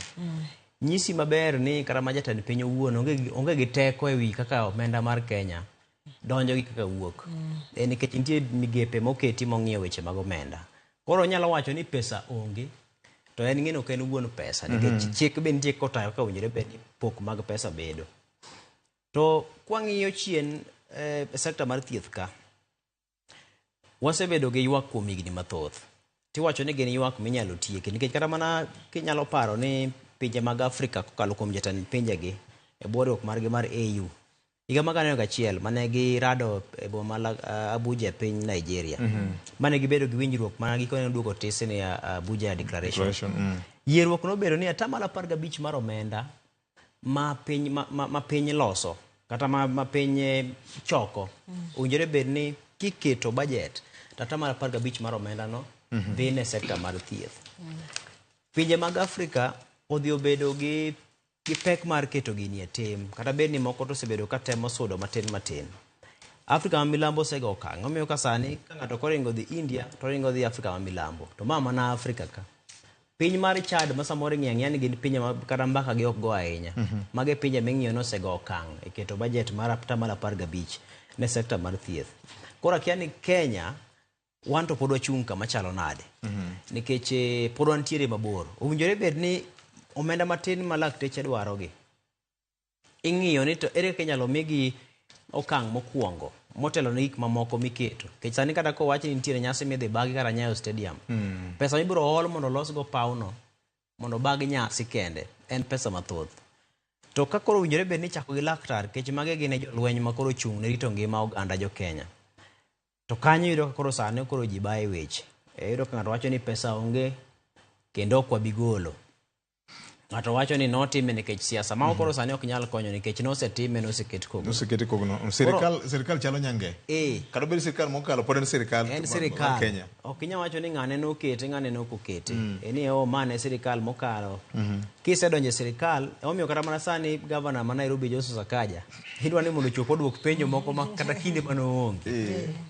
S12: Nyisi maber ni kata ma jatend piny owuon onge gi teko ewi kaka omenda mar Kenya donjo gi kaka wuok. En nikech nitie migepe moketi mong'iyo weche mag omenda. Koro onyalo wacho ni pesa onge to en ng'eno ok en wuon pesa nikech chik be nitie kotayo kaka owinjore bed ni pok mag pesa bedo. To kwang'iyo chien e sekta mar thieth ka, wasebedo gi ywak kuom higni mathoth. Tiwacho ni gin ywak minyalo tieki nikech kata mana kinyalo paro ni pinje mag Afrika kokalo kuom jatend pinjegi e bwo riwruok margi mar AU higa mar 2001 mane girado e boma ma Abuja e piny Nigeria. Mane gibedo gi winjruok mana gikone noduogo tisi ni Abuja Declaration. Yierruok nobedo ni 15% mar omenda ma piny ma piny loso kata ma piny choko owinjore bed ni kiketo budget to 15% mar omenda no dhi ne sekta mar thieth. Pinje mag Afrika odhi obedo gi pek mar keto gini e tim kata bed ni moko to osebedo ka temo sudo matin matin. Afrika ma milambo osego okang' omiyo ka sani ka ng'ato koringo dhi India to oringo dhi Afrika ma milambo to ma mana Afrika ka. Piny mar Chad ma samoro ing'iyo ang'iya ni gin pinje ma kata mbaka gi ok go ahinya. Mago e pinje ming'iyo ni osego okang' e keto budget mar atamalo 15 ne sekta mar thieth. Koro akia ni Kenya wan to pod wachung' kama chalo nade. Nikech pod wantiere mabor. Owinjore bed ni omenda matin ma lakteche dwarogi ing'iyo ni to ere kaka inyalo migi okang' mokwongo motelo ne gik mamoko miketo. Nikech sani kata kowach ni nitiere nyasi midhi bagi kata Nyayo Stadium, pesa mibiro ol mondo olosgo pawno mondo obag nyasi kende en pesa mathoth. To ka koro owinjore bed ni ichako gi laktar nikech magi gin e jolweny ma koro ochung' ne rito ngima oganda jo Kenya. To kanyo iyudo ka koro sani koro ji baye weche. Iyudo ka ng'ato wacho ni pesa onge kendo ok wabi golo. Ng'ato wacho ni notime nikech siasa. Mago koro sani ok nyal konyo nikech nosetime noseket kogno.
S11: Nosekete kogno. Sirikal sirikal chalo nyange. Kata obed sirikal mokalo pod en sirikal
S12: En
S11: mar
S12: sirikal.
S11: Kenya.
S12: Ok inyal wacho ni ng'ane nokete ng'ane nok okete. En ni oh ma ne sirikal mokalo. Kisedonjo e sirikal, emomiyo kata mana sani gavana ma Nairobi Johnson Sakaja idwa ni mondo ochop oduok penjo moko ma kata kinde mane oonge.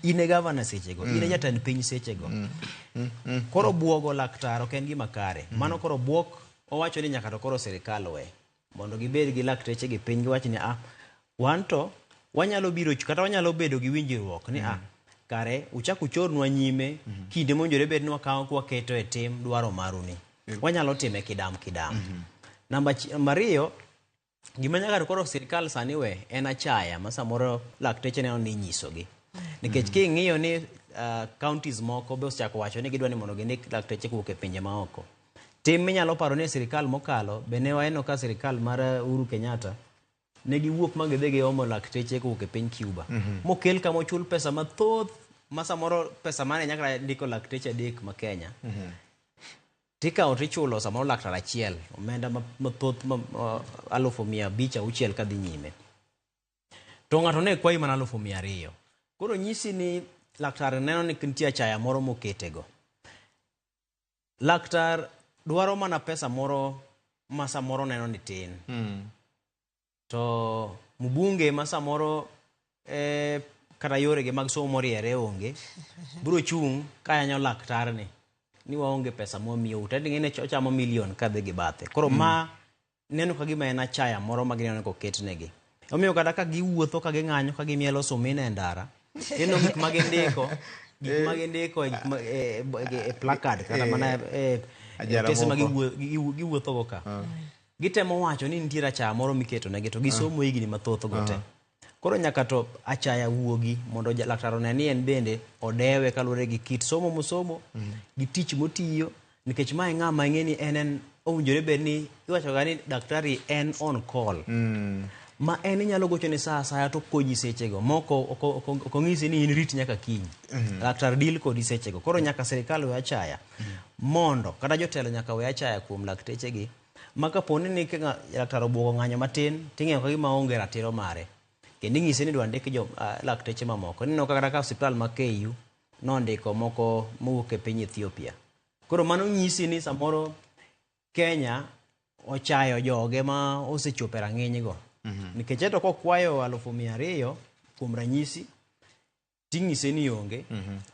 S12: In e gavana sechego, in e jatend piny sechego. Koro buogo laktar ok en gima kare. Mano koro buok owacho ni nyaka to koro sirikal we mondo gibed gi lakteche gi piny giwach ni ah wan to wanyalo biro kata wanyalo bedo gi winjruok ni ah kare uchak uchornwa nyime kinde mowinjore bed ni wakawo kwaketo e tim dwaro maru ni. Wanyalo time kidam kidam. Namba ariyo, gima nyaka to koro sirikal sani we en achaya ma samoro lakteche neno ni inyisogi. Nikech king'iyo ni counties moko be osechako wacho ni gidwa ni mondo gindik lakteche kowuok e pinje maoko. Tim minyalo paro ni sirikal mokalo be ne waneno ka sirikal mar Uhuru Kenyatta ne giwuok ma gidhi giomo lakteche kowuok e piny Cuba. Mokel kama ochul pesa mathoth ma samoro pesa mane nyaka ndiko lakteche 3 ma Kenya. Tikawo tichulo samoro laktar achiel omenda mathoth ma 506,000 kadhi nyime. To ng'ato ne kwayi mana 200,000. Koro nyisi ni laktar neno ni nitie achaya moro moketego. Laktar dwaro mana pesa moro ma samoro neno ni tin. To mbunge ma samoro kata yorege mag somo moriere onge, biro chung' ka yanyo laktarni ni waonge pesa mwamiyou. To ing'e ni ochamo milion kadhi gi bathe. Koro ma neno ka gima en achaya moro ma gineno koketnegi. Omiyo kata ka giwuotho ka ging'anyo ka gimielo sumina e ndara, ineno gik ma gindiko, gik ma gindiko e placard kata mana e otese ma giwuothogo ka. Gitemo wacho ni nitiere achaya moro miketonegi to gisomo higni mathoth go te. Koro nyaka to achaya wuogi mondo laktar one ni en bende odewe kaluwore gi kit somo mosomo, gi tich motiyo, nikech mae ng'ama ing'e ni en owinjore bed ni iwacho ga ni daktari en on call. Ma en inyalo gocho ni saa asaya to konyi sechego moko ok ong'isi ni in rit nyaka kiny. Laktar deal kodi sechego. Koro nyaka sirikal we achaya mondo kata jotelo nyaka we achaya kuom laktechegi ma kaponi ni laktar obuogo ng'anyo matin ting'eyo ka gima onge ratiro mare. Kendo inyise ni idwa ndik jo lakteche mamoko. Ineno kata ka osiptal ma KU nondiko moko mowuok e piny Ethiopia. Koro mano nyisi ni samoro Kenya ochayo joge ma osechopo e rang'iny go. Nikech eto kokwayo 200,000 kuom ranyisi ting'ise ni onge.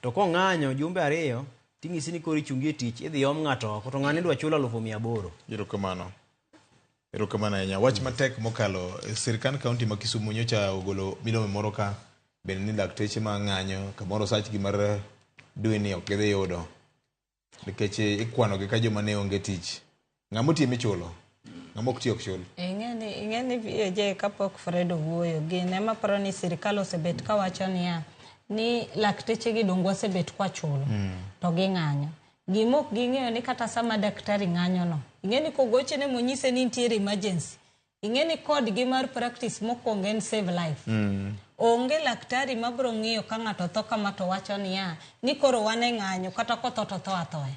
S12: To kong'anyo jumbe 2 ting'isi ni koro ichungi e tich idhi om ng'ato oko to ng'ani idwa chulo 800,000.
S11: Erokamano. Erokamano ahinya. Wach matek mokalo, sirkand kaunti ma Kisumu nyocha ogolo milome moro ka bende ni lakteche ma ng'anyo kamoro sachgi mar dwe ni ok gidhi yudo nikech ikwanogi ka joma ne onge tich. Ng'ama otiyo michulo, ng'ama ok tiyo ok chul.
S4: Ing'e ni VAJ kapok Fred owuoyo, gin ema paro ni sirikal osebet kawacho niya ni lakteche gi dong wasebet kwachulo to ging'anyo. Gima ok ging'eyo ni kata sama daktari ng'anyo no, ing'e ni kogochene monyise ni nitiere emergency, ing'e ni kodgi mar practice mokwongo en save life. Onge laktari mabiro ng'iyo ka ng'ato tho kama to wacho niya ni koro wan e ng'anyo kata kotho to tho athoya.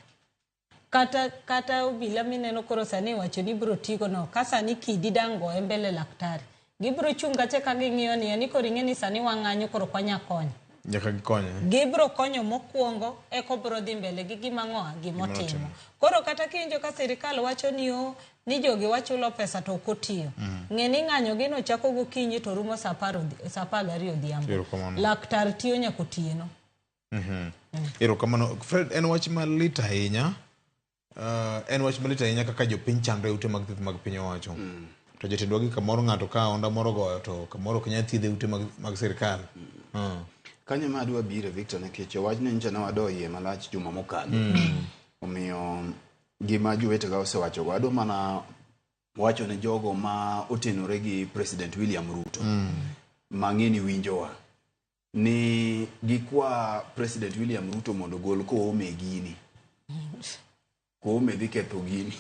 S4: Kata obila mineno koro sani iwacho ni ibiro tigo no, ka sani kidi dang' goye mbele laktari. Gibiro chung' kacha ka ging'iyo niya ni koro ing'e ni sani wang'anyo koro ok wanyal konyo.
S11: Nyaka gikonye.
S4: Gibiro konyo mokwongo eka obiro dhi mbele gi gima ang'o gimotimo. Koro kata kiwinjo ka sirikal wacho ni o ni jogi wachulo pesa to ok otiyo. Ng'e ni ng'anyo gino chako gokinyi to rumo saa 12 odhiambo. Laktar tiyo nyaka otieno.
S11: Erokamano. Fred, en wach malit ahinya. En wach malit ahinya kaka jopiny chandre e ute mag thieth mag piny owacho. To jotendwa gi kamoro ng'ato ka onda moro goyo to kamoro ok nyal thiedhe e ute mag sirkal.
S1: Kanyo ma adwa bire Victor nikech wachni nyocha ne wado iye malach juma mokalo. Omiyo gima jowetega osewachogo adwa mana wacho ne jogo ma otenore gi President William Ruto mang'e ni winjowa ni gikwa President William Ruto mondo ogol Koome gini. Koome dhi ketho gini.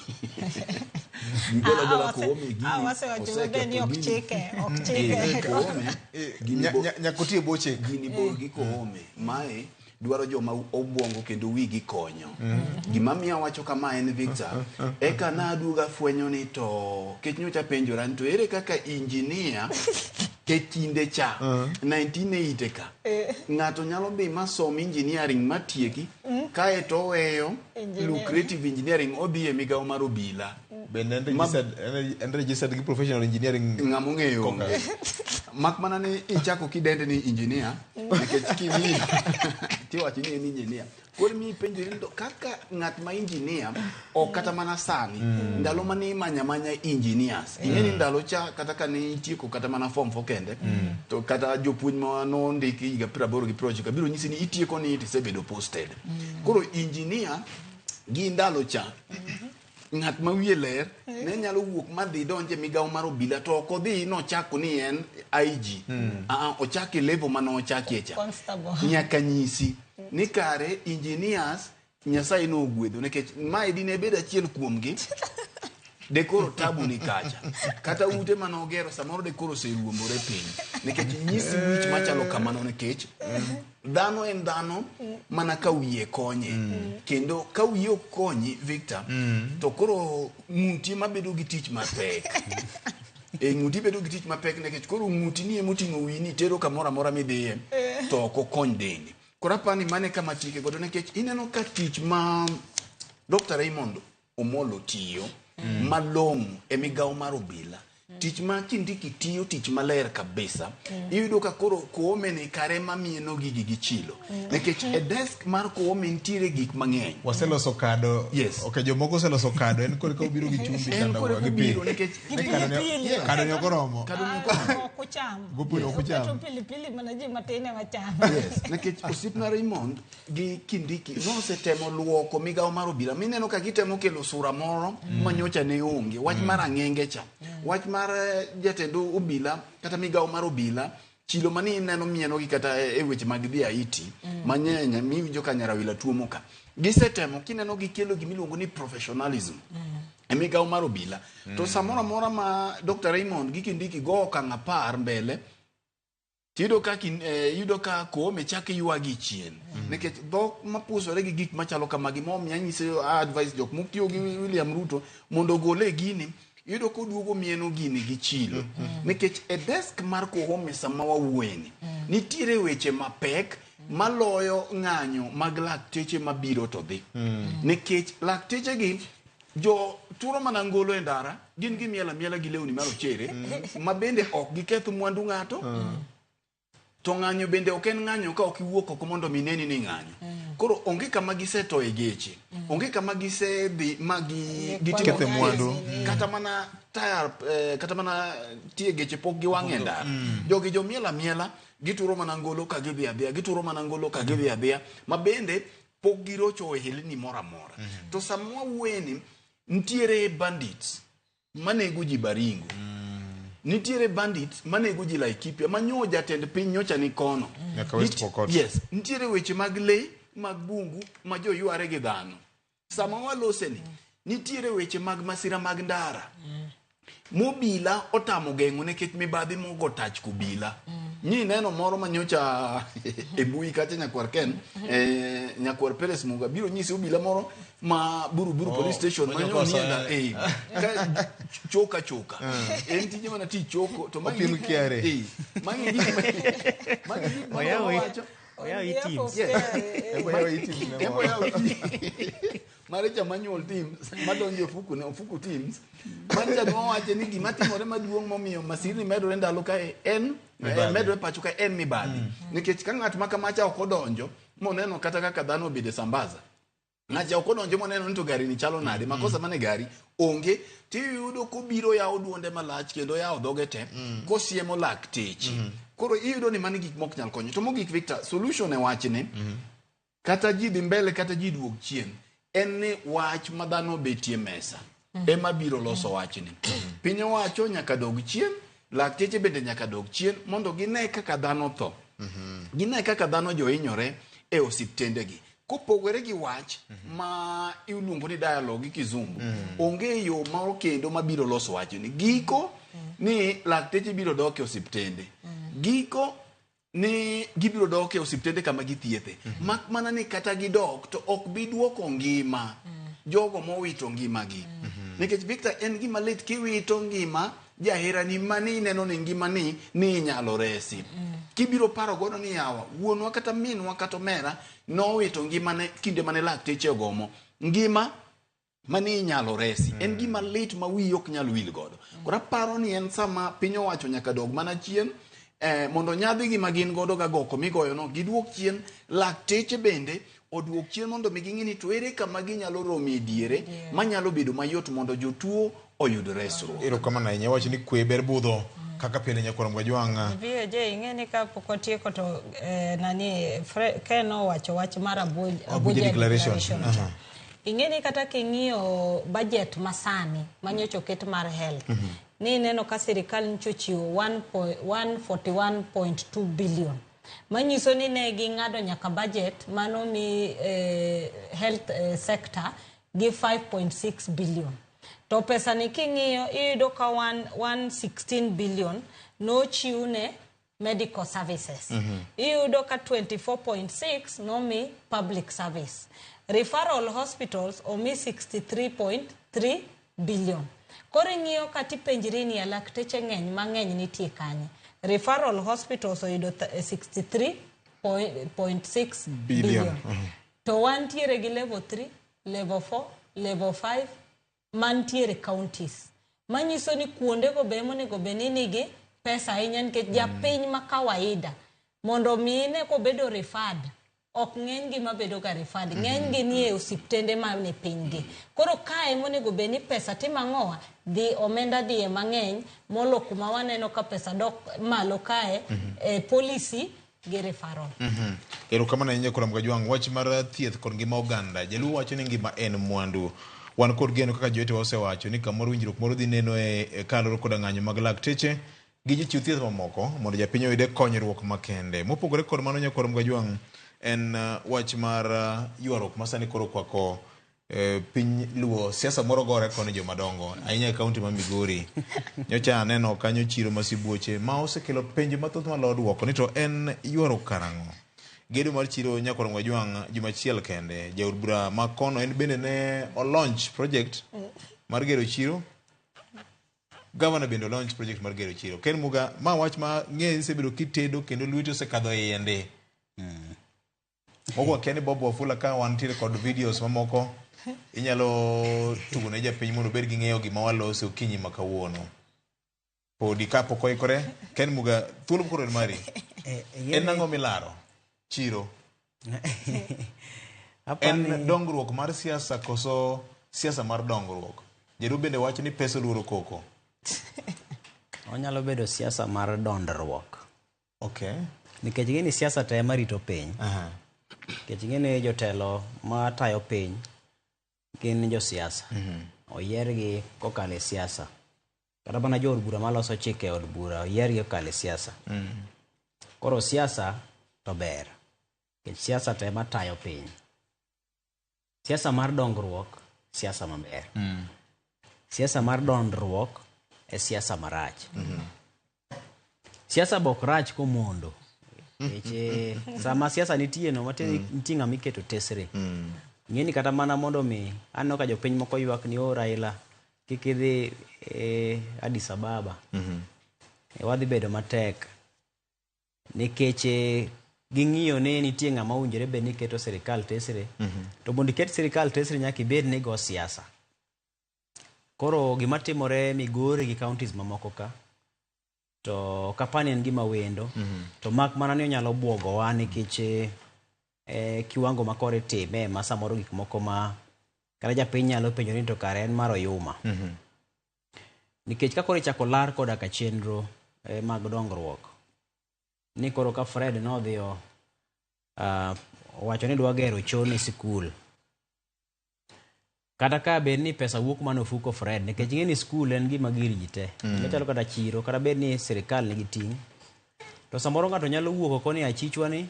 S1: Gigolo agola Koome gini.
S4: Wasewacho maber ni ok chike, ok chike.
S1: Koome
S11: Nyaka oti e bwo chik.
S1: Gini bor gi Koome. Mae dwaro joma obwongo kendo wigi konyo. Gima miyo awacho kama en Victor, eka naduogo afwenyo ni to kech nyocha penjora ni to ere kaka engineer e kinde cha 1980 ka ng'ato nyalo dhi masom engineering matieki kaeto oweyo lucrative engineering odhi e migawo mar obila.
S11: Bende en registered gi professional engineering
S1: ng'ama ong'eyo onge. Mak mana ni ichako kidende ni engineer nikech king'iyo tiwacho ni en engineer. Koro miyi penjori ni to kaka ng'at ma engineer ok kata mana sani ndalo mane imanya manya engineers ing'e ni ndalo cha kata kane itieko kata mana form 4 kende to kata jopuonj ma nondiki higa 80 gi 90 biro nyisi ni itieko ni tisebedo posted. Koro engineer gi ndalo cha ng'at ma wiye ler ne nyalo wuok madhi donje migawo mar obila to ok odhi nochako ni en IG. Ochako e level mane ochakie cha. Nyaka nyisi ni kare engineers Nyasaye nogwedho nikech mae dine bed achiel kuomgi de koro tabu ni kacha. Kata ute mane ogero samoro de koro oseruombore piny. Nikech nyisi wich machalo kamano nikech dhano en dhano mana ka wiye konye. Kendo ka wiye ok konyi Victor to koro ng'uti mabedo gi tich mapek. Ng'uti bedo gi tich mapek nikech koro ng'uti ni emoting'o wiyi ni tero kamoro amora midhiye to ok okony dendi. Koro apani mane kama chike godo nikech ineno ka tich ma Dr. Raymond Omolo tiyo malong'o e migawo mar obila. Tich ma Kindiki tiyo tich maler kabisa. Iyudo ka koro Koome ni kare mamieno gigi gi chilo. Nikech e desk mar Koome nitiere gik mang'eny.
S11: Waseloso kado.
S1: Yes.
S11: Okay, jomoko oseloso kado. En kore ka obiro gi chumbi
S1: En
S11: kanda
S1: kore
S11: gi pi.
S1: obiro nikech
S11: Kado ni ok oromo.
S1: Kado ni ok oromo.
S4: Ok ucham.
S11: Goponi ok ucham.
S4: Oketo pilipili mana ji matin ema chamo.
S1: Yes, nikech osiepna Raymond gi Kindiki nosetemo luoko migawo mar obila. Mineno ka gitemo kelo sura moro ma nyocha ne onge. Wach mar ang'enge cha. Wach mar jatend obila kata migawo mar obila chilo mani ineno mieno gi kata e weche mag dhi Haiti mang'eny miwinjo ka Nyarawila tuomo ka. Gisetemo kineno gikelo gimiluongo ni professionalism e migawo mar obila. To samoro amora ma Dr. Raymond gi Kindiki go okang' 10 mbele tiyudo ka iyudo ka Koome chako ywagi chien. Nikech dhok mapusore gi gik machalo kamagi momiyo anyiso advice jok motiyo gi William Ruto mondo ogole gini iyudo koduogo mieno gini gi chilo. Nikech e desk mar Koome sama wawuoyeni nitiere weche mapek maloyo ng'anyo mag lakteche mabiro to dhi. Nikech lakteche gi jo turo mana ngolo e ndara gin gimielo amiela gi lewni marochere ma bende ok giketh mwandu ng'ato. To ng'anyo bende ok en ng'anyo ka ok iwuok oko mondo mi neni ni ng'anyo. Koro onge kama gisetoye geche. Onge kama gisedhi ma gitimo
S11: Kethe mwandu.
S1: Kata mana tire, kata mana tie geche pok giwang'e e ndara. Jogi jomielo amiela gituro mana ngolo ka gidhi adhiya, gituro mana ngolo ka gidhi adhiya, ma bende pok girocho ohelni moro amora. To sama wawuoyeni, nitiere bandits manego ji Baringo. Nitiere bandits manego ji Laikipia, manyo jatend piny nyocha ni kono.
S11: Nyaka West Pokot.
S1: Yes, nitiere weche mag lee mag bungu ma jo yware gi dhano. Sama waloseni, nitiere weche mag masira mag ndara. Mobila otamo geng'o nikech mibadhi mogo tach kobila. Nyi neno moro manyocha e mbui kacha nyakwar Ken, nyakwar Peres Muga biro nyisi obila moro ma Buruburu police station
S2: manyo
S1: manyo
S2: kosa,
S1: nienda ka choka choka. En tije mana tich choko to magi
S11: Opim kiare.
S1: Magi gik ma magi gik ma wacho.
S12: Oyaw teams.
S1: Yes.
S11: Oyaw teams ne moro.
S1: Oyaw teams. Mare cha manual teams madonjo e ofuku ne ofuku teams. Mane cha nowacho ni gima timore maduong' momiyo masirni medore ndalo kae en medore pacho kae en mibadhi. Nikech ka ng'at ma kamacha ok odonjo moneno kata kaka dhano obedo e sambaza. Ng'acha ok odonjo moneno ni to gari ni chalo nade, makosa mane gari onge, tiyudo kobiro yawo duonde malach kendo yawo dhoge te kosiemo lakteche. Koro iyudo ni mano gik mok nyal konyo. To mogik Victor, solution e wachni, kata ji dhi mbele kata ji duog chien, en ni wach ma dhano obetie mesa ema biro loso wachni. Piny owacho nyaka dog chien, lakteche bende nyaka dog chien mondo gine kaka dhano tho. Gine kaka dhano johinyore e osiptendegi. Kopogore gi wach ma iluongo ni dialogue gi kizungu, onge yo moro kendo mabiro loso wachni. Giko ni lakteche biro dok e osiptende. Giko ni gibiro dok e osiptende kama githiethe. Mak mana ni kata gidok to ok bi duoko ngima jogo mowito ngimagi. Nikech Victor, en gima lit kiwito ngima jaherani mani ineno ni ngimani ni inyalo resi. Kibiro paro godo ni yawa, wuonwa kata minwa kata omera nowito ngimane kinde mane lakteche ogomo. Ngima mani inyalo resi. En gima lit ma wiyi ok nyal wil godo. Koro aparo ni en sama piny owacho nyaka dog mana chien, mondo nyadhigi ma gin godo ga goko migoyo no giduok chien, lakteche bende oduok chien mondo mi ging'e ni to ere kama ginyalo romo e diere manyalo bedo mayot mondo jotuo oyud resruok.
S11: Erokamano ahinya. Iwacho ni kwe ber budho kaka pile nyakwar Mgajwang'.
S4: VOJ ing'e ni kapok otieko to nani Ken owacho wach mar Abuja
S11: Declaration.
S4: Declaration cha. Ing'e ni kata king'iyo budget masani manyocha oket mar health, ni ineno ka sirikal nyocha ochiwo 141.2 billion, manyiso ni ne ging'ado nyaka budget manomi health sector gi 5.6 billion. To pesa ni king'iyo iyudo ka 116 billion nochiw ne medical services. Iyudo ka 24.6 nomi public service. Referral hospitals omi 63.3 billion. Koro ing'iyo kata ipenjri ni lakteche ng'eny mang'eny nitie kanye. Referral hospitals oyudo 63.6 billion. To wantiere gi level 3, level 4, level 5 mantiere counties. Manyiso ni kuondego be monego bed ni nigi pesa ahinya, nikech japiny ma kawaida mondo mi ine kobedo referred, ok ng'eny gi mabedo ga referred, ng'eny gi nie osiptende mane piny gi. Koro kae monego bed ni pesa timo ang'owa dhi, omenda dhiye mang'eny molo kuma waneno ka pesa dok malo kae e policy gi referral.
S11: Erokamano ahinya kuom Mgajwang'. Wach mar thieth kod ngima oganda. Jaluo wacho ni ngima en mwandu. Wan kod geno kaka jowetewa osewacho ni kamoro winjruok moro dhi neno e kaluwore koda ng'anyo mag lakteche gi jochiw thieth mamoko mondo japiny oyude konyruok makende. Mopogore kod mano, nyakwar Mgajwang', en wach mar ywaruok ma sani koro okwako piny Luo. Siasa moro gore koni jomadongo ahinya e kaunti ma Migori. Nyocha aneno kanyo chiro ma sibuoche ma osekelo penjo mathoth malo duoko ni to en ywaruok karang'o. Gedo mar chiro, nyakwar Mgajwang', juma achiel kende jaod bura ma kono en bende ne olaunch project mar gero chiro. Gavana bende olaunch project mar gero chiro. Ken Muga, ma wach ma ng'e isebedo kitedo kendo lweti osekadho e iye ndi. Mokwongo akia ni Bob Wafula ka wantiere kod videos mamoko inyalo tugo ne japiny mondo obed gi ng'eyo gima walose okinyi ma kawuono. Podi kapok oikore, Ken Muga, thuolo koro en mari. En ang'o milaro? Chiro. En dongruok mar siasa koso siasa mar dongruok? Jaluo bende wacho ni pesa oluoro koko.
S12: Onyalo bedo siasa mar dondruok.
S11: Okay.
S12: Nikech ing'e ni siasa te ema rito piny. Nikech ing'e ni jotelo matayo piny gin josiasa. Oyiergi kokalo e siasa. Kata mana jood bura maloso chike e od bura oyiergi kokalo e siasa. Koro siasa to ber. Nikech siasa to ema tayo piny. Siasa mar dongruok, siasa maber. Siasa mar dondruok e siasa marach. Siasa bok rach komondo. Nikech sama siasa nitie no, matiende nitie ng'ama iketo tesre. Ing'e ni kata mana mondo mi aneno ka jopiny moko ywak ni o Raila kik idhi e Addis Ababa. Wadhi bedo matek. Nikech ging'iyo ni nitie ng'ama owinjore bed ni keto sirikal tesre. To mondo iket sirikal tesre nyaka ibed ni igo siasa. Koro gima timore Migori gi counties mamoko ka to ok apar ni en gima wendo. To mak mana ni onyalo buogowa nikech kiwango ma koro itime ma samoro gik moko ma kata japiny nyalo penjo ni to kare en mar oyuma. Nikech ka koro ichako lar koda ka chenro mag dongruok, ni koro ka Fred nodhi owacho ni dwa gero choo ne sikul, kata ka bed ni pesa wuok mana ofuko Fred, nikech ing'e ni skul en gima gir ji te. Machalo kata chiro, kata bed ni sirikal nigi ting', to samoro ng'ato nyalo wuok oko ni achichwa ni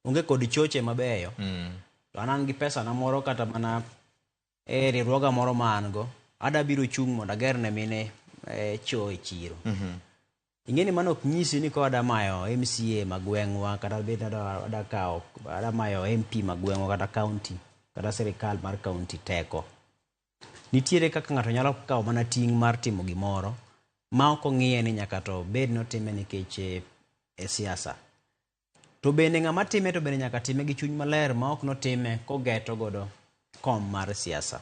S12: onge kod choche mabeyo, to an an gi pesa na moro kata mana e riwruoga moro ma an go, ada biro chung' mondo ager ne mine choo e chiro. Ing'e ni mano ok nyisi ni ko ada mayo MCA ma gweng'wa, kata bed ni ada kawo, ada mayo MP ma gweng'wa kata county, kata sirikal mar county teko. Nitiere kaka ng'ato nyalo kawo mana ting' mar timo gimoro ma ok ong'iye ni nyaka to bed ni otime nikech e siasa. To bende ng'ama time to bende nyaka time gi chuny maler ma ok notime kogeto godo kom mar siasa.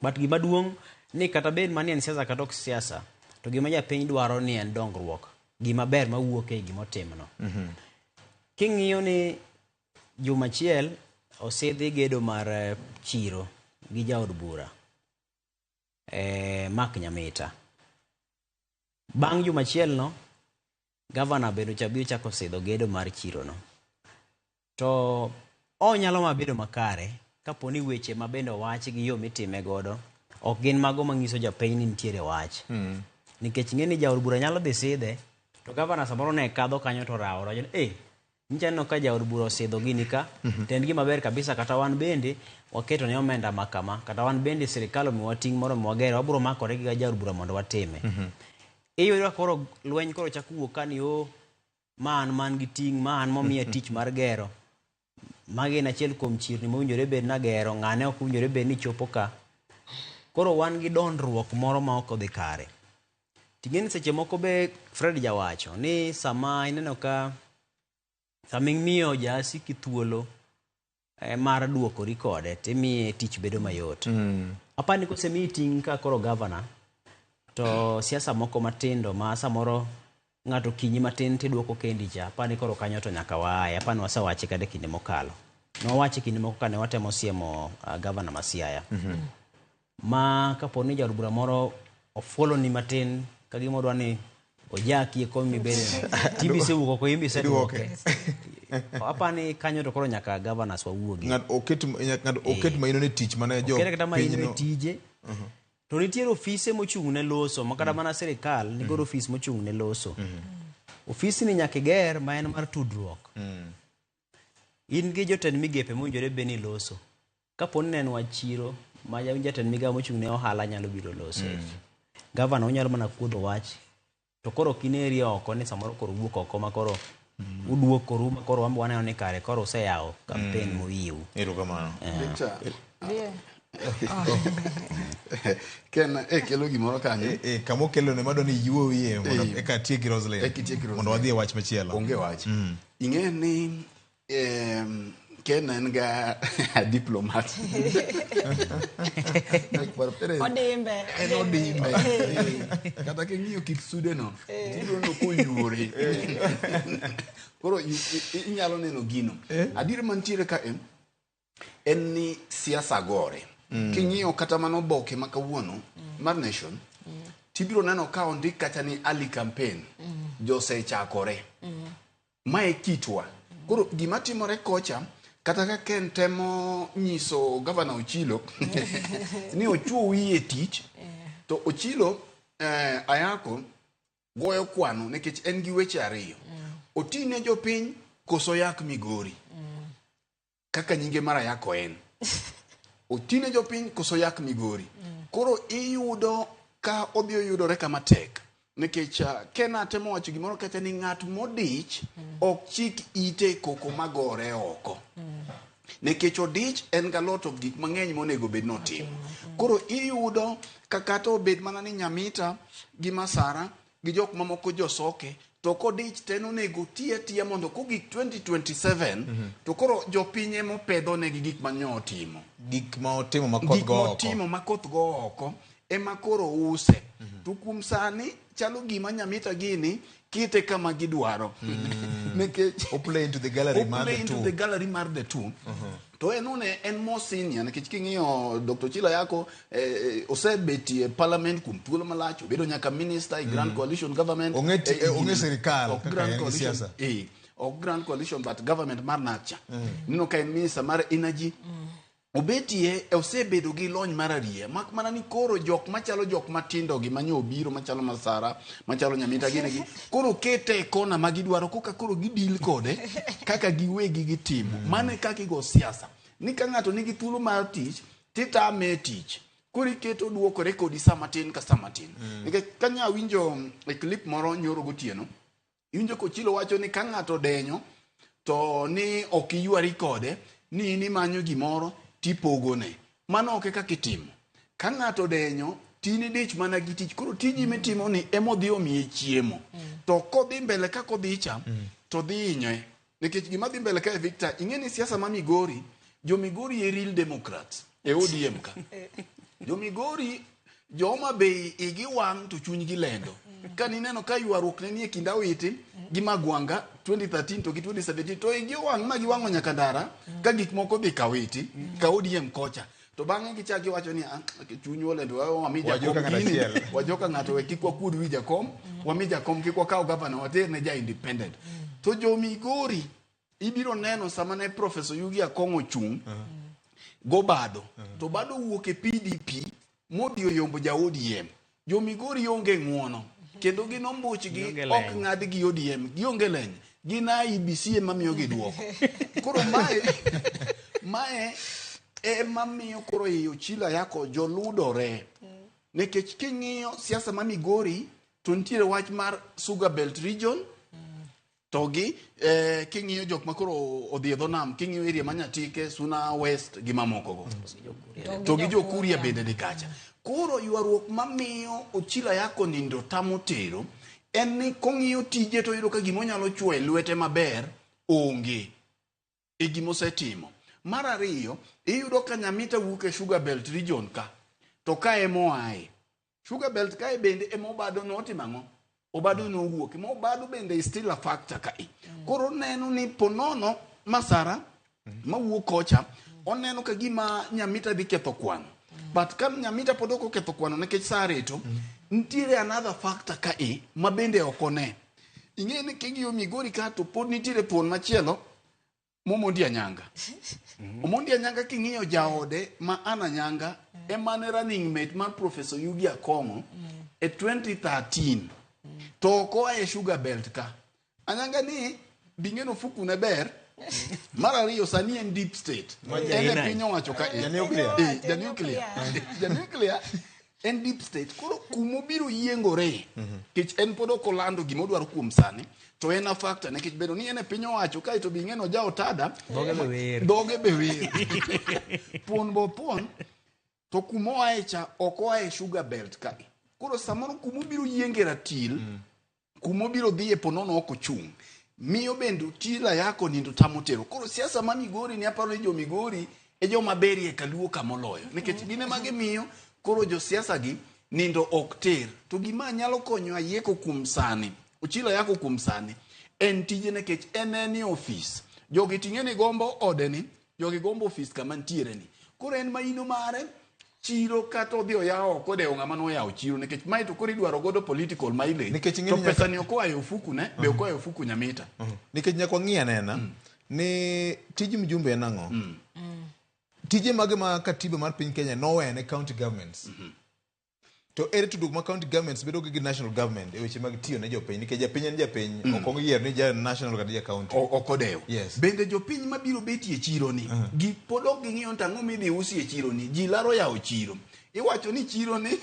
S12: But gima duong' ni kata bed mani en siasa kata ok siasa, to gima japiny dwaro ni en dongruok, gima ber mawuok e gima otimno. King'iyo ni juma achiel osidhi gedo mar chiro gi jaod bura Mark Nyamita. Bang' juma achiel no, gavana bende biro chako sidho gedo mar chiro no. To onyalo ma bedo makare kapo ni weche ma bende owach gi yo mitime godo ok gin mago manyiso japiny ni nitiere wach. Nikech ing'e ni jaod bura nyalo dhi sidhe, to gavana samoro ne kadho kanyo to rawo, wacho ni nyicha aneno ka jaod bura osidho gini ka, to en gima ber kabisa, kata wan bende waketo ne omenda ma kama, kata wan bende sirikal omiwa ting' moro mwagero, wabiro makore gi jaod bura mondo watime. Iyudo ka koro lweny koro chako wuok ka ni o ma an man gi ting', ma an momiya tich mar gero, magi en achiel kuom chirni mowinjore bed nagero, ng'ane ok owinjore bed ni chopo ka. Koro wan gi dondruok moro ma ok odhi kare. Ting'e ni seche moko be Fred jawacho ni sama ineno ka sama imiyo jasiki thuolo mar duokori kode, timiye tich bedo mayot. Apani ni kosemiyi ting' ka koro gavana, to siasa moko matindo ma samoro ng'ato kinyi matin tiduoko kendi cha, apani koro kanyo to nyaka waaye. Apani wasewache kata e kinde mokalo. Nowache kinde moko kane watemo siemo gavana ma Siaya. Ma kapo ni jaod bura moro ofuolo ni matin ka gima odwa ni ojaki e kom mibede no, timbi isewuok oko, imbi iseduoke. Apani kanyo to koro nyaka governors wawuogi.
S11: Ng'ato oket maino ne tich mane jo
S12: Okete kata maino e
S11: pinyno.
S12: tije. To nitiere ofise mochung' ne loso, ma kata mana sirikal nikod ofis mochung' ne loso. Ofisni nyaka iger ma en mar tudruok. In gi jotend migepe mowinjore bed ni loso. Kapo ni ne en wach chiro, ma jatend migawo mochung' ne ohala nyalo biro loso. Gavana onyalo mana kuodho wach, to koro ok ineri oko ni samoro koro wuok oko ma koro uduokoru ma koro wan waneno ni kare koro useyawo campaign moyieu.
S11: Erokamano.
S1: Ken kelo gimoro kanyo.
S11: Kama okelo ne madwa ni iwuowie mondo eka atiek gi Roslyn.
S1: Eka itiek gi Roslyn.
S11: Mondo wadhi e wach machielo.
S1: Onge wach. Ing'e ni Ken en ga diplomat.
S4: Odimbe.
S1: En odimbe. Kata king'iyo kit sude no, tibiro neno koyuore. Koro inyalo neno gino. Adier mantiere ka en ni siasa gore. King'iyo kata mana oboke ma kawuono mar Nation, tibiro neno ka ondik kata ni early campaign josechakore. Mae kitwa. Koro gima timore kocha, kata ka Ken temo nyiso Gavana Ochilo ni ochuo wiye tich, to Ochilo Ayako goyo kwano nikech en gi weche ariyo. Otine jopiny koso yak Migori. Kaka nyinge mar Ayako en. Otine jopiny koso yak Migori. Koro iyudo ka odhi oyudore kama tek. Nikech Ken atemo wacho gimoro kata ni ng'at modich ok chik ite koko magore oko. Nikech odich en ga lot of gik mang'eny monego bed notimo. Koro iyudo ka kata obed mana ni Nyamita gi Masara gi jok mamoko josoke, to kodich to en onego ti atiya mondo kogik 2027 to koro jopiny ema opedho negi gik ma otimo.
S11: Gik ma otimo ma koth
S1: Gik
S11: go oko.
S1: motimo ma koth go oko ema koro use. To kuom sani chalo gima Nyamita gini kite kama gidwaro. Nikech
S11: o play into the gallery mar
S1: o play
S11: the
S1: into
S11: two.
S1: the gallery mar the two. To en one en more senior nikech king'iyo Dr. Ochilo Ayako osebetie e parliament kuom thuolo malach, obedo nyaka minister e Grand Coalition government.
S11: Ong'e ong'e sirikal
S1: ok
S11: kaka
S1: Grand
S11: en gi
S1: Coalition,
S11: siasa.
S1: ok Grand Coalition but government mar NACCHA. Ineno ka en minister mar energy. Obetie osebedo gi lony mar ariya mak mana ni koro jok machalo jok matindo gi manyo obiro machalo Masara machalo Nyamita gini gi koro kete e kona ma gidwaro koka koro gidil kode kaka giwegi gitimo. Mano e kaka igo siasa ni ka ng'ato nigi thuolo mar tich titame e tich koro iketo duokore kodi sama tin ka sama tin. Nikech kanya winjo e clip moro nyoro gotieno, iwinjo Kochilo wacho ni ka ng'ato odenyo to ni ok iywari kode ni in imanyo gimoro tipogone. Mano ok e kaka itimo. Ka ng'ato odenyo tin idich mana gi tich. Koro tiji mitimo ni emodhi omiye chiemo. To kodhi mbele kaka odhi cha to dhi hinye. Nikech gima dhi mbele kae Victor, ing'e ni siasa ma Migori, jo Migori e real Democrats e ODM ka. Jo Migori, jo Homa Bay igi wang' to chunygi lendo. Ka nineno ka ywaruok ne nie kind Awiti gi Magwanga 2013 to gi 2017 to igi owang' ma giwang'o nyaka ndara ka gik moko dhi Kawiti ka ODM kocha. To bang'e gichak giwacho ni ah, chunywa olendo wami jakom
S11: Wajoka ng'ato
S1: gini,
S11: achiel.
S1: wajoka ng'ato we kik wakuod wi jakom, wami jakom kik wakaw gavana water ne ja independent. To jo Migori ibiro neno sama ne Professor Yugi Akong' ochung' gobado to bado wuok e PDP modhi oyombo ja ODM. Jo Migori onge ng'uono kendo gin ombuchgi
S12: Gionge
S1: ok
S12: leny.
S1: ng'ad gi ODM, gionge leny. Gin IEBC ema miyogi duoko. Koro mae ema miyo koro ei Ochilo Ayako joludore. Nikech king'iyo siasa ma Migori to nitiere wach mar Sugar Belt region to gi king'iyo jok ma koro odhi e dho nam, king'iyo area ma Nyatike, Suna West gi mamoko go. To gi jo Kuria bende ni kacha. Koro ywaruok mamiyo Ochilo Ayako nindo tamo tero en ni kong'iyo tije to oyudo ka gima onyalo chuo e lwete maber onge e gima osetimo. Mar ariyo, iyudo ka Nyamita wuok e Sugar Belt region ka, to ka ema oaye. Sugar Belt kae bende ema Obado notimo ang'o? Obado nowuok. Ma Obado bende is still a factor kae. Koro oneno ni ponono Masara mawuok kocha, oneno ka gima Nyamita dhi ketho kwano. But ka Nyamita pod ok oketho kwano nikech sa rito, nitiere another factor kae ma bende ok one. Ing'e ni king'iyo Migori ka to pod nitiere thuon machielo Momondi Anyanga. Omondi Anyanga king'iyo jaode ma Anna Anyanga ema ne running mate mar Professor Yugi Akong'o e 2013. To ok oa e Sugar Belt ka. Anyanga ni bing'eno fuku ne ber. Mar ariyo sani en deep state.
S11: Ma
S1: En e piny owacho ka
S11: Ja nuclear.
S1: Ja nuclear. Ja nuclear en deep state. Koro kumobiro yiengore nikech en pod ok olando gima odwaro kuom sani to en a factor nikech bedo ni en e piny owacho kae to bing'eno ja otada
S12: Dhoge be wer.
S1: dhoge be wer. Thuon bo thuon to kumoae cha ok oa e Sugar Belt kae. Koro samoro kumobiro yienge ratil kumobiro dhiye ponono ok ochung'. Miyo bende Ochilo Ayako nindo tamo tero. Koro siasa ma Migori ni aparo ni jo Migori e joma berie kaluo kamoloyo. Nikech gin ema gimiyo koro josiasa gi nindo ok ter. To gima nyalo konyo Ayieko kuom sani, Ochilo Ayako kuom sani, en tije nikech en e ofis. Jogi ting'e ni gombo ode ni, jogi gombo ofis kama nitiere ni. Koro en maino mare, chiro kata odhi oyawo ok odewo ng'ama noyawo chiro nikech mae to koro idwaro godo political mileage.
S11: Nikech ing'e
S1: To
S11: ni nyaka-
S1: pesa ni ok oa e ofuku ne, be ok oa e ofuku Nyamita.
S11: Nikech nyaka wang'i anena ni tij mjumbe en ang'o? Tije mage ma katiba mar piny Kenya nowene county governments? To ere tudruok ma county governments bedo gi national government e weche mag tiyo ne jopiny? Nikech japiny en japiny, ok oyier ni ja national kata ja county.
S1: Ok odewo.
S11: Yes.
S1: Bende jopiny mabiro betie e chiro ni, gi pod ok ging'iyo ni to ang'o midhi usi e chiro ni, ji laro yawo chiro. Iwacho ni chiro ni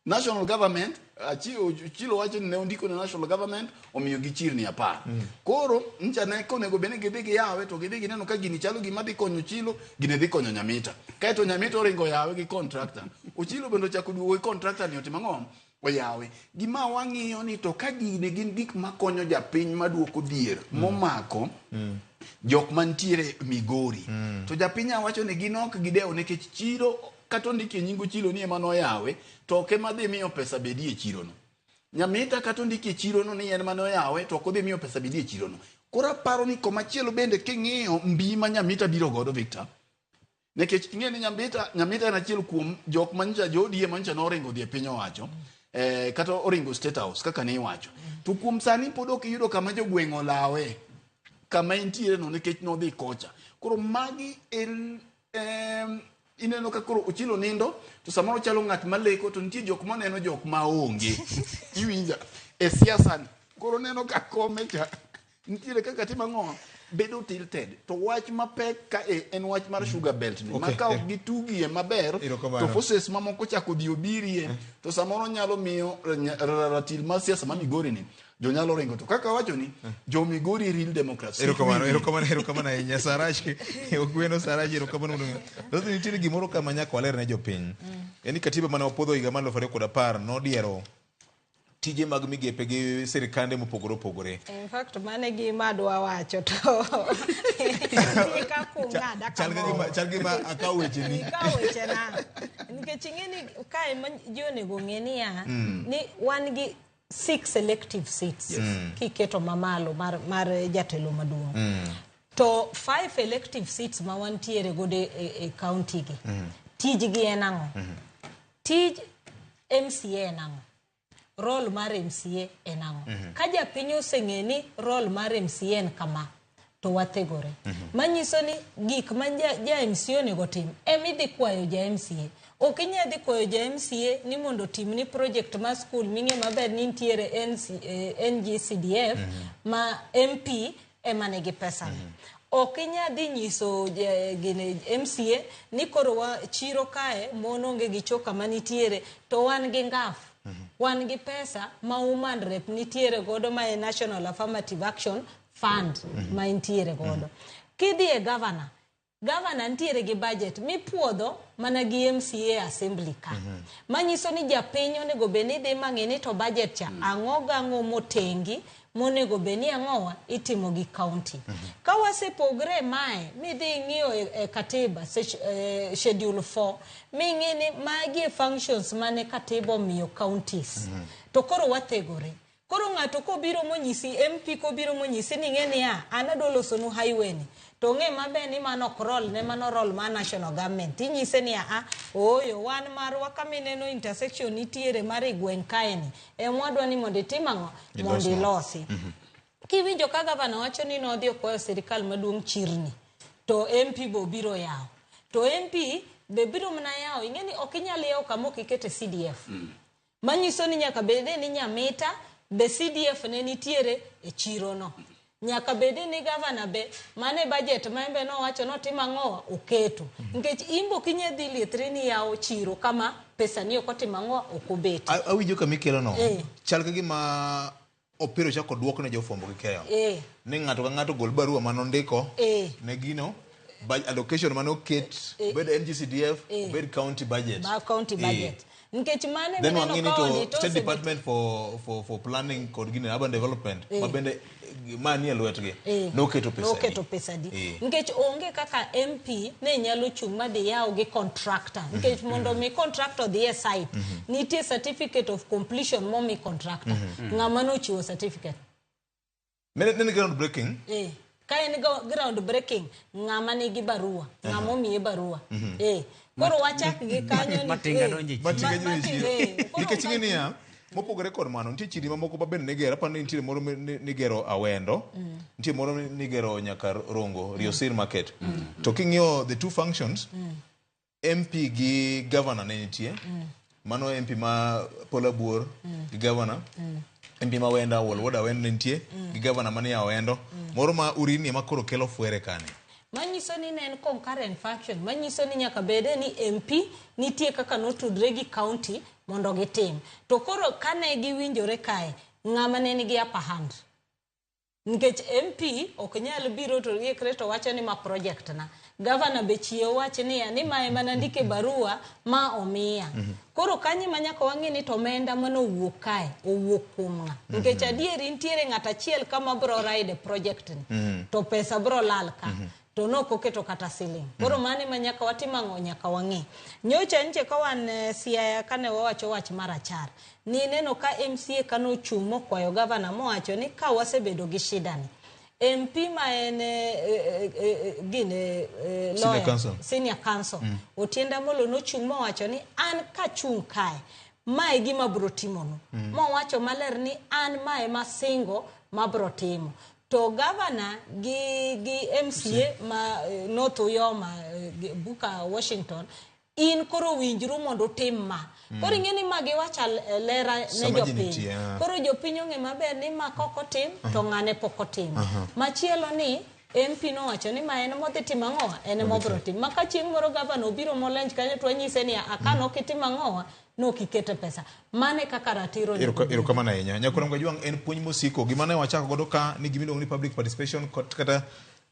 S1: national government, Ochilo wacho ni ne ondiko ne national government omiyo gi chirni 10. Koro ncha ne konego bed ni gidhi giyawe to gidhi gineno ka gini chalo gima dhi konyo Ochilo, gini dhi konyo Nyamita. Kaeto Nyamita oringo yawe gi contractor. Ochilo bende ochako duogo gi contractor ni otimo ang'o? Oyawe. Gima wang'iyo ni to ka gini gin gik makonyo japiny maduoko dhier momako jok mantiere Migori. To japiny awacho ni gin ok gidewo nikech chiro kata ondikie nying Ochilo ni ema noyawe to ok ema dhi miyo pesa bedie e chirono. Nyamita kata ondiki e chiro no ni en mane oyawe to ok odhi miyo pesa bidhi e chiro no. Koro aparo ni komachielo bende king'iyo mbi ma Nyamita biro godo Victor, nikech ing'e ni Nyamita, Nyamita en achiel kuom jok manyocha jo ODM manyocha noringo odhi e piny owacho kata oringo State House kaka ne iwacho. To kuom sani pod ok iyudo kama jogweng' olawe kama entiere no nikech nodhi kocha. Koro magi en ineno ka koro Ochilo nindo to samoro chalo ng'at maleko to nitie jok maneno jok maonge. Iwinja e siasa ni. Koro neno ka kome cha nitiere kaka timo ang'o bedo tilted. To wach mapek ka e en wach mar sugar belt ni. Ma ka ok gitugie maber to forces mamoko chako dhi obirie to samoro nyalo miyo ratil mar siasa ma Migori ni jo nyalo ringo. To kaka wacho ni jo Migori real democrats.
S11: Erokamano, erokamano, erokamano ahinya Sarachi. Ogweno Sarachi, erokamano. Thoth nitiere gimoro kama nyaka waler ne jopiny. En ni katiba mane wapuodho higa mar 2010 nodiero tije mag migepe gi sirikande mopogore opogore.
S4: In fact, mane gima adwa wacho to nitie kaka ung'ada kamoro.
S11: Chal gima akawo wecheni.
S4: Ikawo wechena. Nikech ing'e ni kae ma ji onego ng'e niya, ni wan gi 6 elective seats. Kiketo mamalo mar jatelo maduong'. To 5 elective seats ma wantiere godo e county gi. Tijgi en ang'o? Tij MCA en ang'o? Role mar MCA en ang'o? Ka japiny oseng'e ni role mar MCA en kama, to wathegore. Manyiso ni gik ma ja MCA onego tim, ema idhi kwayo ja MCA. Ok inyal dhi kwayo ja MCA ni mondo otimni project mar school ming'e maber ni nitiere NGCDF ma MP ema nigi pesa. Ok inyal dhi nyiso gine MCA ni koro wa chiro kae mon onge gi choka manitiere to wan gi ngaf. Wan gi pesa ma woman rep nitiere godo ma e National Affirmative Action Fund ma nitiere godo. Kidhi e governor, governor nitiere gi budget mipuodho mana gi MCA assembly ka. Manyiso ni japiny onego bed ni dhi mang'e ni to budget cha ang'o gang'o motengi monego bed ni ang'owa itimo gi county. Ka wasepogre mae midhi ing'iyo e katiba schedule 4 ming'i ni magi e functions mane katiba omiyo counties. To koro wathegore. Koro ng'ato kobiro monyisi MP kobiro monyisi ni ng'e niya an adwa losonu highway ni to ng'e maber ni mano ok role ne mano role mar national government. Inyise ni a ooyo wan marwa kama ineno intersection nitiere mar e gweng' kae ni ema wadwa ni mondo itim ang'o mondo ilosi. Kiwinjo ka gavana wacho ni nodhi okwayo sirikal maduong' chirni to MP be obiro yawo. To MP be biro mana yawo ing'e ni ok inyal yawo kama ok ikete CDF. Manyiso ni nyaka bede ni Nyamita be CDF ne nitiere e chiro no. Nyaka bede ni gavana be mane budget ma embe nowacho notim ang'o oketo. Nikech imbo kinye dhi liethri ni yawo chiro kama pesa ni ok otim ang'o ok obet.
S11: Awinjo kama ikelo no. Chal ka gima Opiro chako duok ne jofwambo gi keyo. Ni ng'ato ka ng'ato gol barua manondiko ne gino allocation mane oket obed NGCDF obed county budget.
S4: Ba county budget. Nikech mane
S11: Then
S4: mineno
S11: wang'e ni
S4: ka
S11: to
S4: ondito
S11: State
S4: osebet-
S11: Department for Planning kod gine Urban Development ma bende ma nie lwetgi noketo pesa.
S4: Noketo pesa di. Nikech onge kaka MP ne nyalo chung' madhi yawo gi contractor. Nikech mondo mi contractor odhi e site, nitie certificate of completion momi contractor. Ng'ama nochiwo certificate?
S11: Nene nene ground breaking.
S4: Ka en ground breaking, ng'ama nigi barua, ng'ama omiye barua. Koro wachak gi kanyo ni
S12: Matinga donjo e chiro.
S11: Matinga donjo e chiro.
S4: Koro
S11: Nikech ing'e niya, mopogore kod mano, nitie chiri mamoko ma bende nigero, aparo ni nitie moro nigero Awendo, nitie moro nigero nyaka Rongo, Riosir Market. To king'iyo the two functions, MP gi governor ne nitie. Mano MP ma Paul Abuor gi governor. MP ma Wenda, Wuol Wuod Awendo ne nitie, gi governor manie Awendo. Moro ma Urini ema koro kelo fwere kani.
S4: Manyiso ni ne en concurrent function, manyiso ni nyaka bede ni MP nitie kaka notudre gi county mondo gitim. To koro kane giwinjore kae, ng'ama ne nigi upper hand? Nikech MP ok nyal biro to giikre to wacho ni ma project na. Governor be chiew wach niya ni ma ema nandike barua ma omiya. Koro kanyo ema nyaka wang'e ni to omenda mane owuok kae, owuok kuom ng'a. Nikech adieri nitiere ng'at achiel kama bro ride project ni, to pesa bro lal ka. To nok oketo kata siling. Koro mano ema nyaka watim ang'o? Nyaka wang'e. Nyocha nche ka wan Siaya kane wawacho wach marachar, ni neno ka MCA kanochung' mokwayo gavana mowacho ni ka wasebedo gi shida ni. MP ma en gine
S11: Senior counsel.
S4: Senior counsel. Otiende Amollo nochung' mowacho ni an kachung' kae, mae gima bro timonu. Mowacho maler ni an mae masingo mabro timo. To gavana gi MCA ma North Uyoma, Buka Washington, in koro winjru mondo utim ma. Koro ing'e ni ma giwacho lera ne
S11: Sama ji
S4: jopiny.
S11: nitie, ah.
S4: Koro jopiny ong'e maber ni ma kok otim, to ng'ane pok otimo. Machielo ni MP nowacho ni ma en modhi timo ang'owa, en ema obiro timo. Ma ka chieng' moro gavana obiro molenj kanyo to wanyise ni a ka nok itimo ang'owa, nok ikete pesa. Mane kaka ratiro ni.
S11: Erokamano ahinya. Nyakwar Kajwang' en puonj mosiko. Gima ne wachako godo ka ni gima iluongo ni public participation kata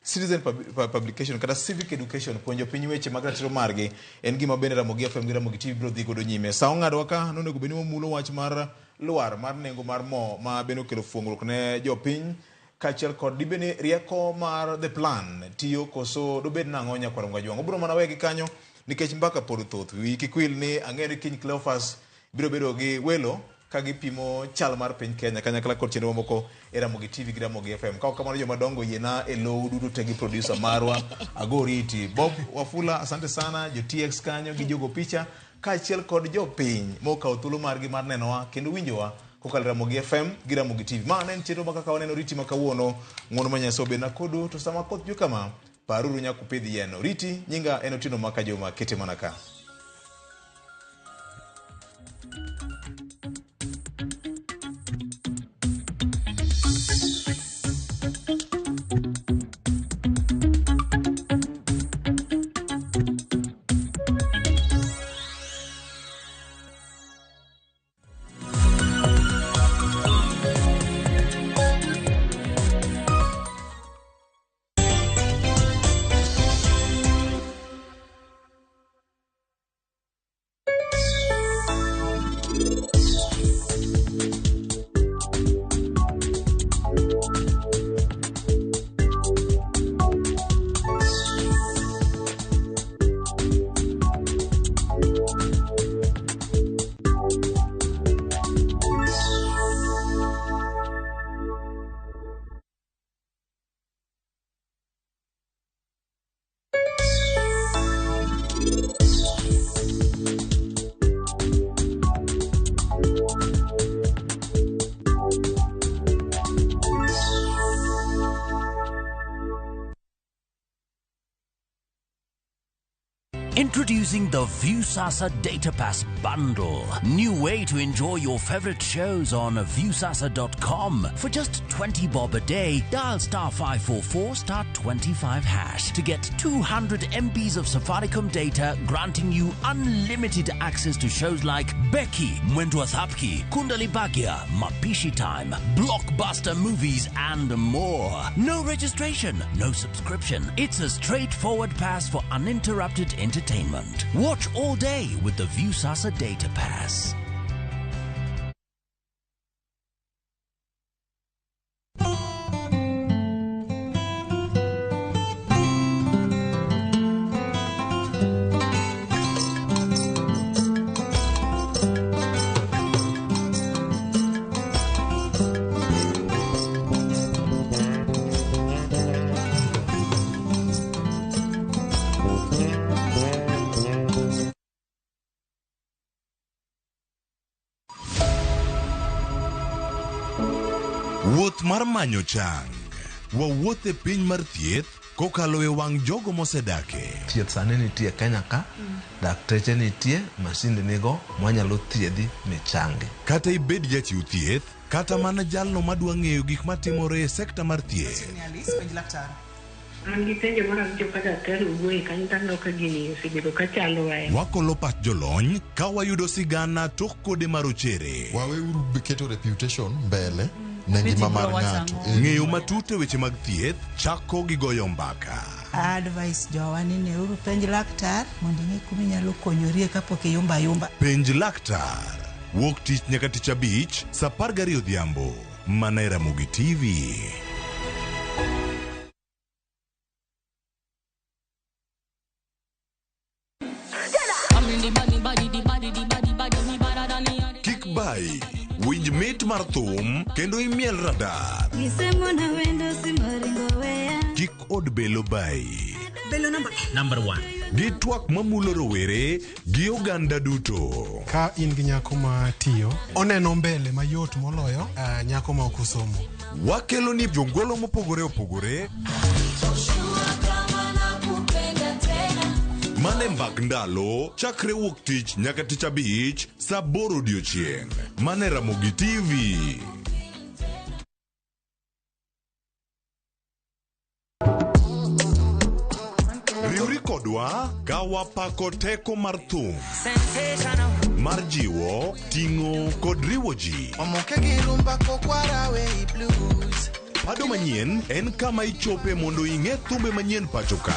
S11: citizen publication kata civic education, puonjo piny weche mag ratiro margi en gima bende Ramogi FM gi Ramogi TV biro dhi godo nyime. Sa ong'adowa ka nonego bed ni wamulo wach mar lwar mar nengo mar mo ma bende okelo fuong'ruok ne jopiny kaachiel kod dibed ni rieko mar the plan tiyo koso dobed nang'o Nyakwar Kajwang'. Obiro mana wegi kanyo nikech mbaka pod thoth. Wiyi kik wil ni ang'eyo ni kiny Cleophas biro bedo gi welo ka gipimo chal mar piny Kenya kanyakla kod chenro mamoko e Ramogi TV gi Ramogi FM. Ka ok kamano joma dongo yiena e lowu duto te gi producer marwa Ago Riti. Bob Wafula, asante sana, jo TX kanyo gi jogo picha kaachiel kod jopiny mokawo thuolo margi mar nenowa kendo winjowa kokalo Ramogi FM gi Ramogi TV. Ma ne en chenro ma kaka waneno Riti ma kawuono. Ng'uono ma Nyasaye obedna kodu to sama koth chwe kama paruru nyaka upidh yien. Oriti, nyinga en Otieno Maka Juma, kete mana ka.
S16: Introducing the Viusasa Data Pass Bundle. New way to enjoy your favorite shows on Viusasa.com. For just 20 bob a day, dial star 544 star 25 hash to get 200 MBs of Safaricom data, granting you unlimited access to shows like Becky, Mwendwa Thapki, Kundali Bhagya, Mapishi Time, blockbuster movies, and more. No registration, no subscription. It's a straightforward pass for uninterrupted entertainment. Watch all day with the Viusasa Data Pass.
S10: Wuoth mar manyo chang. Wawuoth e piny mar thieth kokalo e wang' jogo mosedake.
S2: Thieth sani nitie Kenya ka, dakteche nitie, masinde nigo mwanyalo thiedhi michangi.
S10: Kata ibed jachiw thieth, kata mana jalno madwa ng'eyo gik matimore e sekta mar thieth.
S3: An gi penjo moro awinjo ka daktari owuoye kanyo to aneno ka gini osebedo ka chandowa e
S10: Wakolo pach jolony ka wayudo sigana tok kode marochere.
S5: Waweuru keto reputation mbele ne ngima mar ng'ato.
S10: Ng'eyo matut e weche mag thieth chako gi goyo mbaka.
S7: Advice jowa ni neuru penj laktar mondo ing'e kuma inyalo konyorie kapok iyumba ayumba.
S10: Penj laktar. Wuok tich nyaka tich abich saa 12 odhiambo. Mana e Ramogi TV. bayi. Winj mit mar thum kendo imiel radar.
S9: Gisemona wendo simaringo weya.
S10: Kik od belo bayi.
S9: Belo
S10: Number 1. Gi twak mamulo rowere gi oganda duto.
S6: Ka in gi nyako ma tiyo, oneno mbele mayot moloyo nyako ma ok osomo.
S10: Wakelo ni jongolo mopogore opogore mane mbak ndalo chakre wuok tich nyaka tich abich saa 8 odiochieng'. Mane Ramogi TV. Riwri kodwa ka wapako teko mar thum mar jiwo, ting'o kod riwo ji.
S29: Omoke gi rumba kokwara we blues.
S10: Pado manyien en kama ichope mondo ing'e thumbe manyien pacho ka.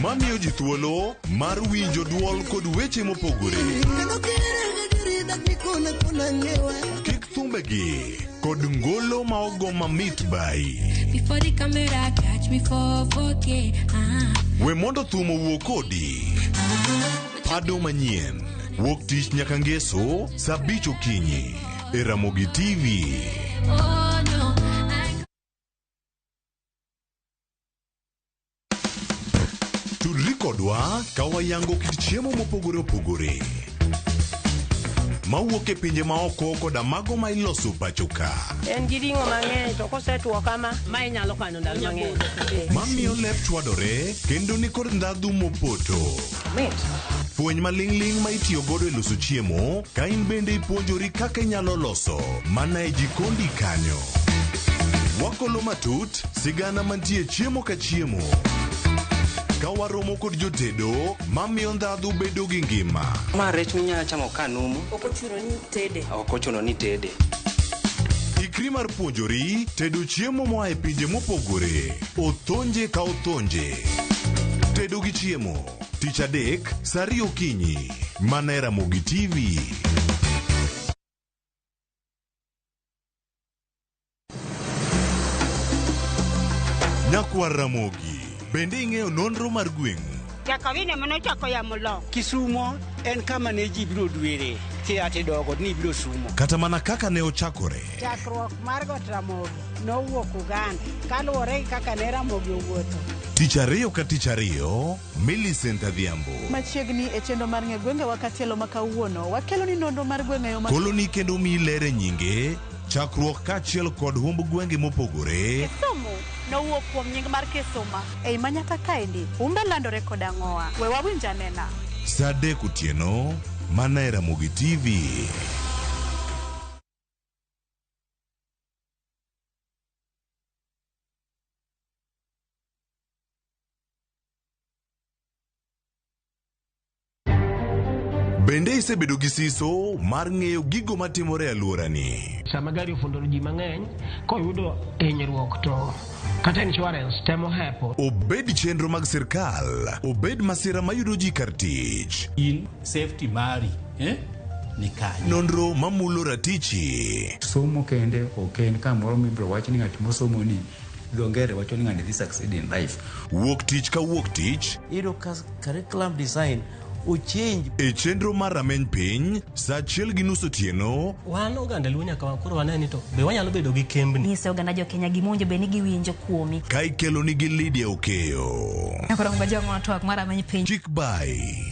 S10: Mamiyo ji thuolo mar winjo duol kod weche mopogore.
S29: Kendo kere gadieri dak nikona kona ng'ewa.
S10: Kik thumbegi kod ngolo ma ogo mamit bai.
S9: Before the camera catch me for 4K.
S10: We mondo thum owuo kodi. Pado manyien wuok tich nyaka ngeso saa 5 okinyi e Ramogi TV.
S9: Oh no. I
S10: Tudri kodwa ka wayango kit chiemo mopogore opogore mawuok e pinje maoko koda mago ma iloso pacho ka.
S8: En gi ring'o mang'eny to kosetwo kama, ma inyalo kano ndalo mang'eny.
S10: Mamiyo lep chwadore kendo nikod ndhadhu mopoto.
S8: Mit.
S10: Fweny maling'ling' ma itiyo godo e loso chiemo ka in bende ipuonjori kaka inyalo loso mana e jikondi kanyo. Wakolo matut sigana mantie chiemo ka chiemo. Ka waromo kod jotedo mamiyo ndhadhu bedo gi ngima.
S15: Ma rech minyalo chamo ka numu,
S8: Ok ochuno ni tede.
S15: ok ochuno ni tede.
S10: Ikri mar puonjori tedo chiemo moa e pinje mopogore. Othonje ka othonje. Tedo gi chiemo. Tich adek, saa 2 okinyi. Mana e Ramogi TV. Nyakwar Ramogi, bende ing'eyo nonro mar gweng'u?
S8: Jakawine manochako yamo lo.
S22: Kisumo en kama ne ji biro dwere kia tidogo ni biro sumo.
S10: Kata mana kaka ne ochakore.
S8: Chakruok mar got Ramogi nowuok Uganda kaluwore gi kaka ne Ramogi owuotho.
S10: Tich ariyo ka tich ariyo, Millicent Adhiambo.
S23: Machiegni e chenro mar ng'e gwengewa katielo ma kawuono, wakelo ni nonro mar gweng' e yo ma
S10: Koloni kendo miyi ler e nyinge, chakruok kaachiel kod humb gwenge mopogore.
S23: Kisumu nowuok kuom nying mar Kisuma. Ei Manyata kaendi, humbe landore kod ang'owa. We wawinj anena.
S10: Saa 3 otieno, mana e Ramogi TV. Bende isebedo gi siso mar ng'eyo gigo matimore e alworani?
S24: Sama gari ofundo ji mang'eny, koyudo hinyruok to kata insurance temo hepo.
S10: Obed chenro mag sirkal, obed masira mayudo ji kar tich.
S25: In safety mari ni kanye?
S10: Nonro mamulo ratichi.
S26: Somo kende ok en kamoro mibiro wach ni ng'at mosomo ni dho ngere wacho ni ng'ani dhi succeed in life.
S10: Wuok tich ka wuok tich.
S27: Iyudo ka curriculum design ochange.
S10: E chenro mar rameny piny, saa 1:30 otieno.
S17: Wan oganda Luo nyaka koro wane ni to be wanyalo bedo gi kembni.
S28: Nyise oganda jo Kenya gima owinjo bed ni giwinjo kuomi.
S10: Ka ikelo nigi Lydia Okeyo.
S28: Nyakoro ngajong'o twak mar rameny piny.
S10: Chik bai.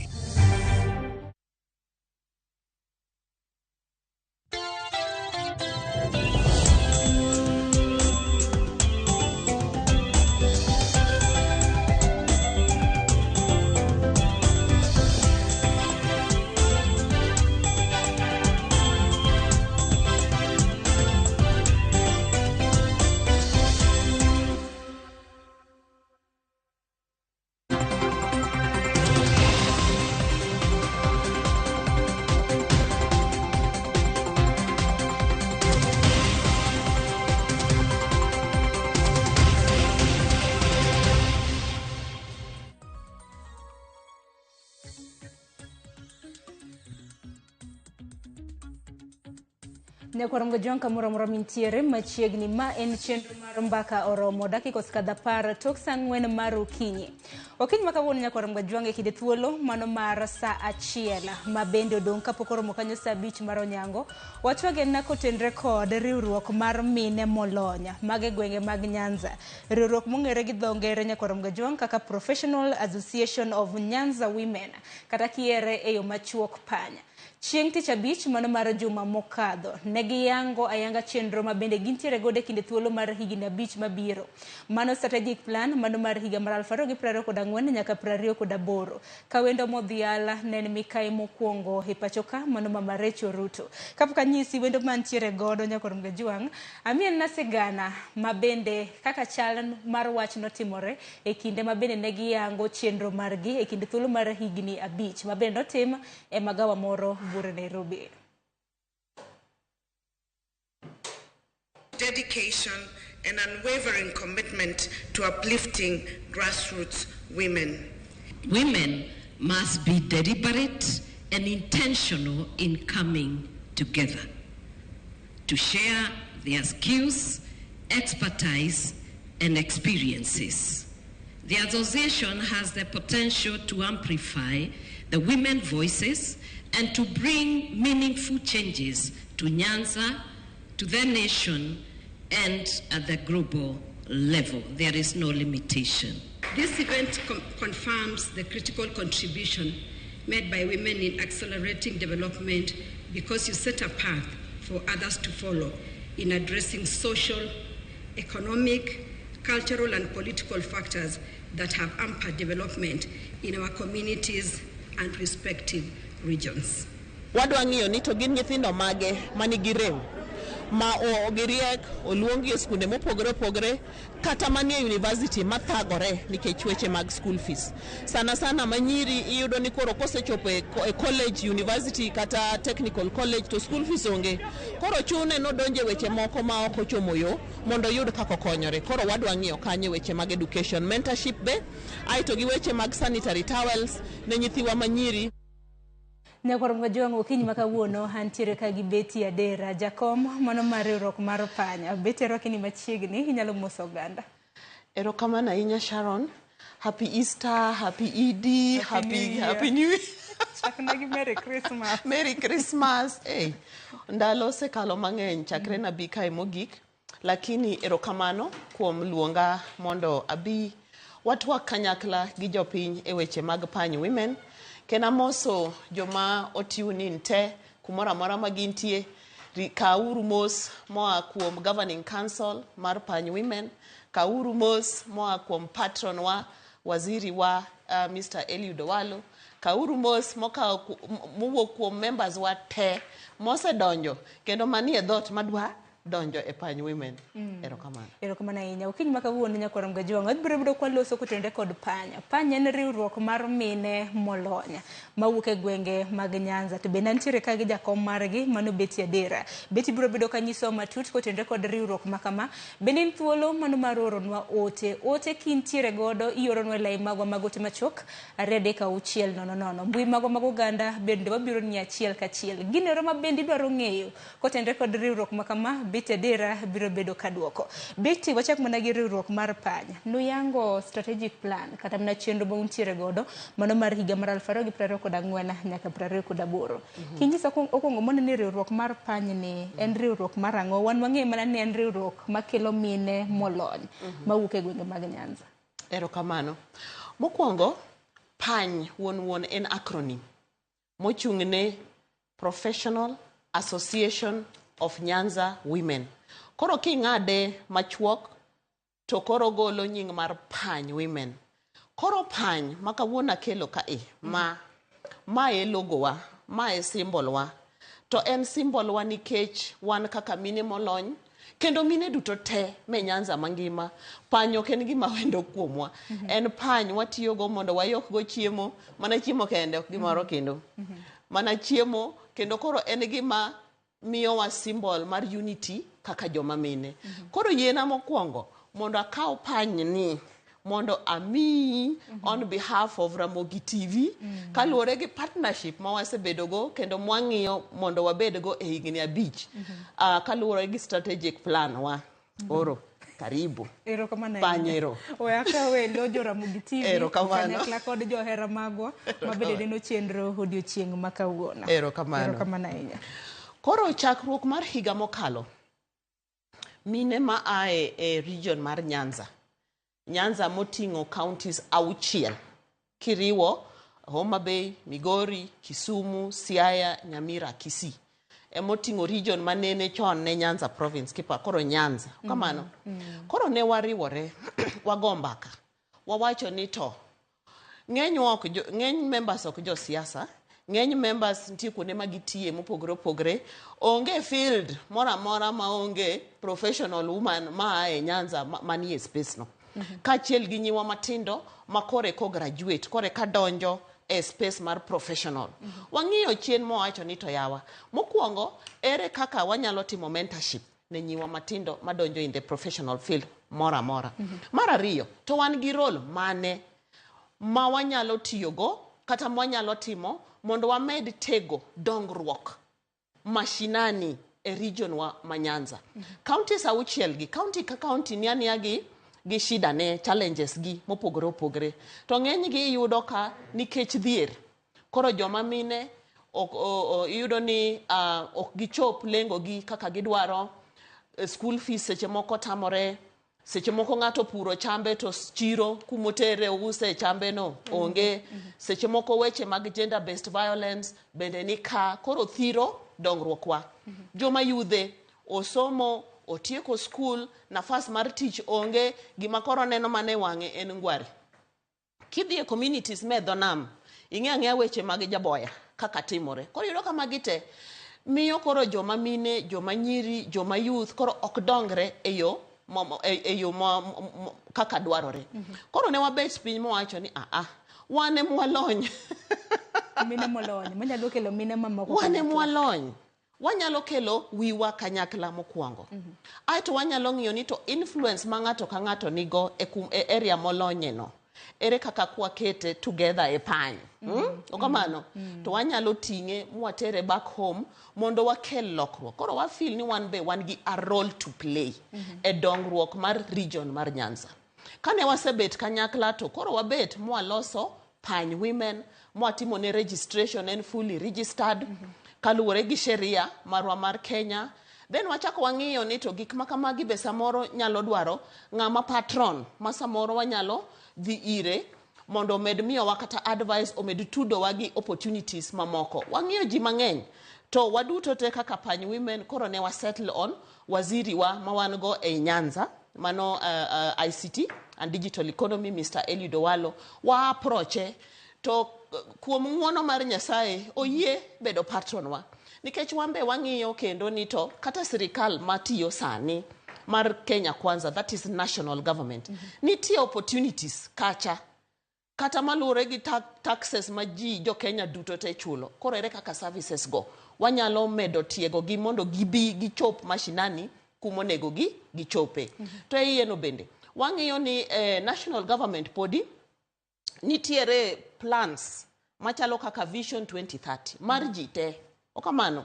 S30: Nyakwar Mgojwang' kamoro amora mintiere machiegni ma en chenro mar mbaka oromo dakika osekadho 10 tok saa 4 mar okinyi. Okinyi ma kawuono nyakwar Mgajwang' e kinde thuolo mano mar saa 1 ma bende odong' kapok oromo kanyo saa 5 mar onyango. Wachwagen kotenre kod riwruok mar mine molony mag e gwenge mag Nyanza. Riwruok mong'ere gi dho ngere nyakwar Mgajwang' kaka Professional Association of Nyanza Women kata kiere e yo machuok panya. Chieng' tich abich mano mar juma mokadho ne giyango ayanga chenro ma bende gintiere godo e kinde thuolo mar higni 5 mabiro. Mano strategic plan mano mar higa mar 2024 nyaka 2028. Ka wendo modhial ne en mikai mokwongo e pacho ka mano Mama Rachel Ruto. Kapok anyisi wendo mantiere godo nyakwar Mgajwang', amien na sigana ma bende kaka chal mar wach notimore e kinde ma bende ne giyango chenro margi e kinde thuolo mar higni 5 ma bende notim e magawa moro Bure Nairobi.
S1: Dedication and unwavering commitment to uplifting grassroots women.
S4: Women must be deliberate and intentional in coming together to share their skills, expertise, and experiences. The association has the potential to amplify the women's voices and to bring meaningful changes to Nyanza, to the nation, and at the global level. There is no limitation.
S11: This event confirms the critical contribution made by women in accelerating development, because you set a path for others to follow in addressing social, economic, cultural, and political factors that have hampered development in our communities and respective regions.
S12: Wadwa ng'iyo ni to gin nyithindo mage manigi rem ma giriek oluongi e skunde mopogore opogore kata manie university mathagore nikech weche mag school fees. Sana sana manyiri iyudo ni koro kosechopo e college, university kata technical college to school fees onge. Koro chune nodonje weche moko ma ok ochomo yo mondo oyud kaka okonyore. Koro wadwa ng'iyo kanyo weche mag education, mentorship be, aeto gi weche mag sanitary towels ne nyithiwa manyiri.
S30: Nyakwar Mgajwang' okinyi ma kawuono antiere ka gi Betty Adera, jakom mano mar riwruok mar Panya. Betty, arwaki ni machiegni, inyalo moso oganda.
S12: Erokamano ahinya Sharon. Happy Easter, happy Eid, happy New Year.
S23: Chakna gi Merry Christmas.
S12: Merry Christmas. Hey, ndalo osekalo mang'eny chakre nabi kae mogik, lakini erokamano kuom luonga mondo abi watwak kanyakla gi jopiny e weche mag Pany Women. Kena moso joma otiunin te kumoro amora ma gintie, kauru mos moa kuom Governing Council mar Pany Women, kauru mos moa kuom patron wa, waziri wa Mr. Eliud Owalo, kauru mos mowuok kuom members wa te mosedonjo kendo manie dhoot madwa donjo e Pany Women. Erokamano.
S30: Erokamano ahinya. Okinyi ma kawuono nyakwar Mgajwang' wabiro bedo kwaloso kotenore kod Panya. Panya en riwruok mar mine molony mawuok e gwenge mag Nyanza. To bende antiere ka gi jakom margi mano Betty Adera. Betty biro bedo kanyiso matut kotenore kod riwruok ma kama. Bende in thuolo mano mar oronwa ote. Ote kintiere godo ioronwa e lai magwa mag ote machuok 2 3 6 0 0. Mbui magwa mag oganda bende wabiro ni achiel kachiel. Ginero ma bende idwaro ng'eyo kotenore kod riwruok ma kama, Betty Adera biro bedo kaduoko. Betty, wachak mana gi riwruok mar Panya. Nuyango strategic plan kata mana chenro ma untiere godo mano mar higa mar 2024 nyaka 2028. Kinyisa okwongo mondo ni riwruok mar Pany ni en riwruok mar ang'o? Wan wang'eyo mana ni en riwruok makelo mine molony mawuok e gwenge mag Nyanza.
S12: Erokamano. Mokwongo, Pany wuon en acronym mochung' ne Professional Association of Nyanza Women. Koro king'ade machuok to koro golo nying mar Pany Women. Koro Pany ma kawuono akelo kae ma e logo wa, ma e symbol wa. To en symbol wa nikech wan kaka mine molony kendo mine duto te me Nyanza mangima. Pany ok en gima wendo kuomwa. En pany watiyogo mondo wayokgo chiemo, mana chiemo kende ok gimoro kendo. Mana chiemo kendo koro en gima miyowa symbol mar unity kaka joma mine. Koro yiena mokwongo mondo akaw pany ni mondo amiyi on behalf of Ramogi TV kaluwore gi partnership ma wasebedogo kendo mwang'iyo mondo wabedgo e higni 5 kaluwore gi strategic plan wa. Oro. Karibu.
S30: Erokamano ahinya.
S12: Panyero.
S30: We akawe lo jo Ramogi TV
S12: Erokamano.
S30: kanyakla kod johera magwa ma bende neno chenro odiochieng' ma kawuono.
S12: Erokamano.
S30: Erokamano ahinya.
S12: Koro chakruok mar higa mokalo, mine ma ae e region mar Nyanza, Nyanza moting'o counties 6 kiriwo Homa Bay, Migori, Kisumu, Siaya, Nyamira, Kisii. Emoting'o region manene chon ne Nyanza province kipa koro Nyanza. Kamano. Koro ne wariwore, wago mbaka. Wawacho ni to ng'enywa ok jo, ng'eny members ok jo siasa, ng'eny members nitie kuonde ma gitiye mopogore opogore. Onge field moro amora maonge professional woman ma ae Nyanza manie space no. Kaachiel gi nyiwa matindo ma kore ko graduate, kore ka donjo e space mar professional. Wang'iyo chien mowacho ni to yawa. Mokwongo, ere kaka wanyalo timo mentorship ne nyiwa matindo madonjo in the professional field moro amora. Mar ariyo, to wan gi role mane ma wanyalo tiyogo kata mwanyalo timo mondo wamed tego dongruok mashinani e region wa ma Nyanza. Counties 6 gi, county ka county ni aniya gi shida ne, challenges gi mopogore opogore. To ng'eny gi iyudo ka nikech dhier. Koro joma mine ok, iyudo ni ok gichop lengo gi kaka gidwaro. School fees seche moko tamore. Seche moko ng'ato puro chambe to chiro kumotere ouse chambe no onge. Seche moko weche mag gender based violence bende ni ka, koro thiro dongruok wa. Joma yudhe osomo, otieko school, nafas mar tich onge, gima koro neno mana e wang'e en ngwari. Kidhi e communities me dho nam, ing'e ang'eya weche mag jaboya kaka timore. Koro iyudo ka magi te miyo koro joma mine, joma nyiri, joma youth koro ok dongre e yo e yo kaka dwarore. Koro ne wabet piny mowacho ni wan ema walony.
S30: Mine molony, manyalo kelo mine mamoko
S12: Wan ema
S30: kanyakla.
S12: walony. Wanyalo kelo wiwa kanyakla mokwongo. Aeto wanyalo ng'iyo ni to influence ma ng'ato ka ng'ato nigo e area molonye no. Ere kaka kwakete together e pany. Okamano. To wanyalo ting'e mwatere back home mondo wakel lokruok. Koro wa feel ni wan be wan gi a role to play e dongruok mar region mar Nyanza. Kane wasebet kanyakla to koro wabet mwaloso Pany Women, mwatimo ne registration en fully registered, kaluwore gi sheria marwa mar Kenya. Then wachako wang'iyo ni to gik ma kamagi be samoro nyalo dwaro ng'ama patron ma samoro wanyalo dhi ire mondo omed miyowa kata advice, omed tudowa gi opportunities mamoko. Wang'iyo ji mang'eny to waduto te kaka Pany Women koro ne wa settle on waziri wa ma wan go ei Nyanza, mano ICT and Digital Economy, Mr. Eliud Owalo. Wa approache to kuom ng'uono mar Nyasaye oyie bedo patron wa. Nikech wan be wang'iyo kendo ni to kata sirikal matiyo sani mar Kenya Kwanza, that is national government, nitie opportunities kacha kata maluwore gi taxes ma ji jo Kenya duto te chulo. Koro ere kaka services go wanyalo medo tiego gi mondo gibi gichop mashinani kumonego gi gichope. To e iye no bende wang'iyo ni national government podi nitiere plans machalo kaka Vision 2030 mar ji te. Okamano,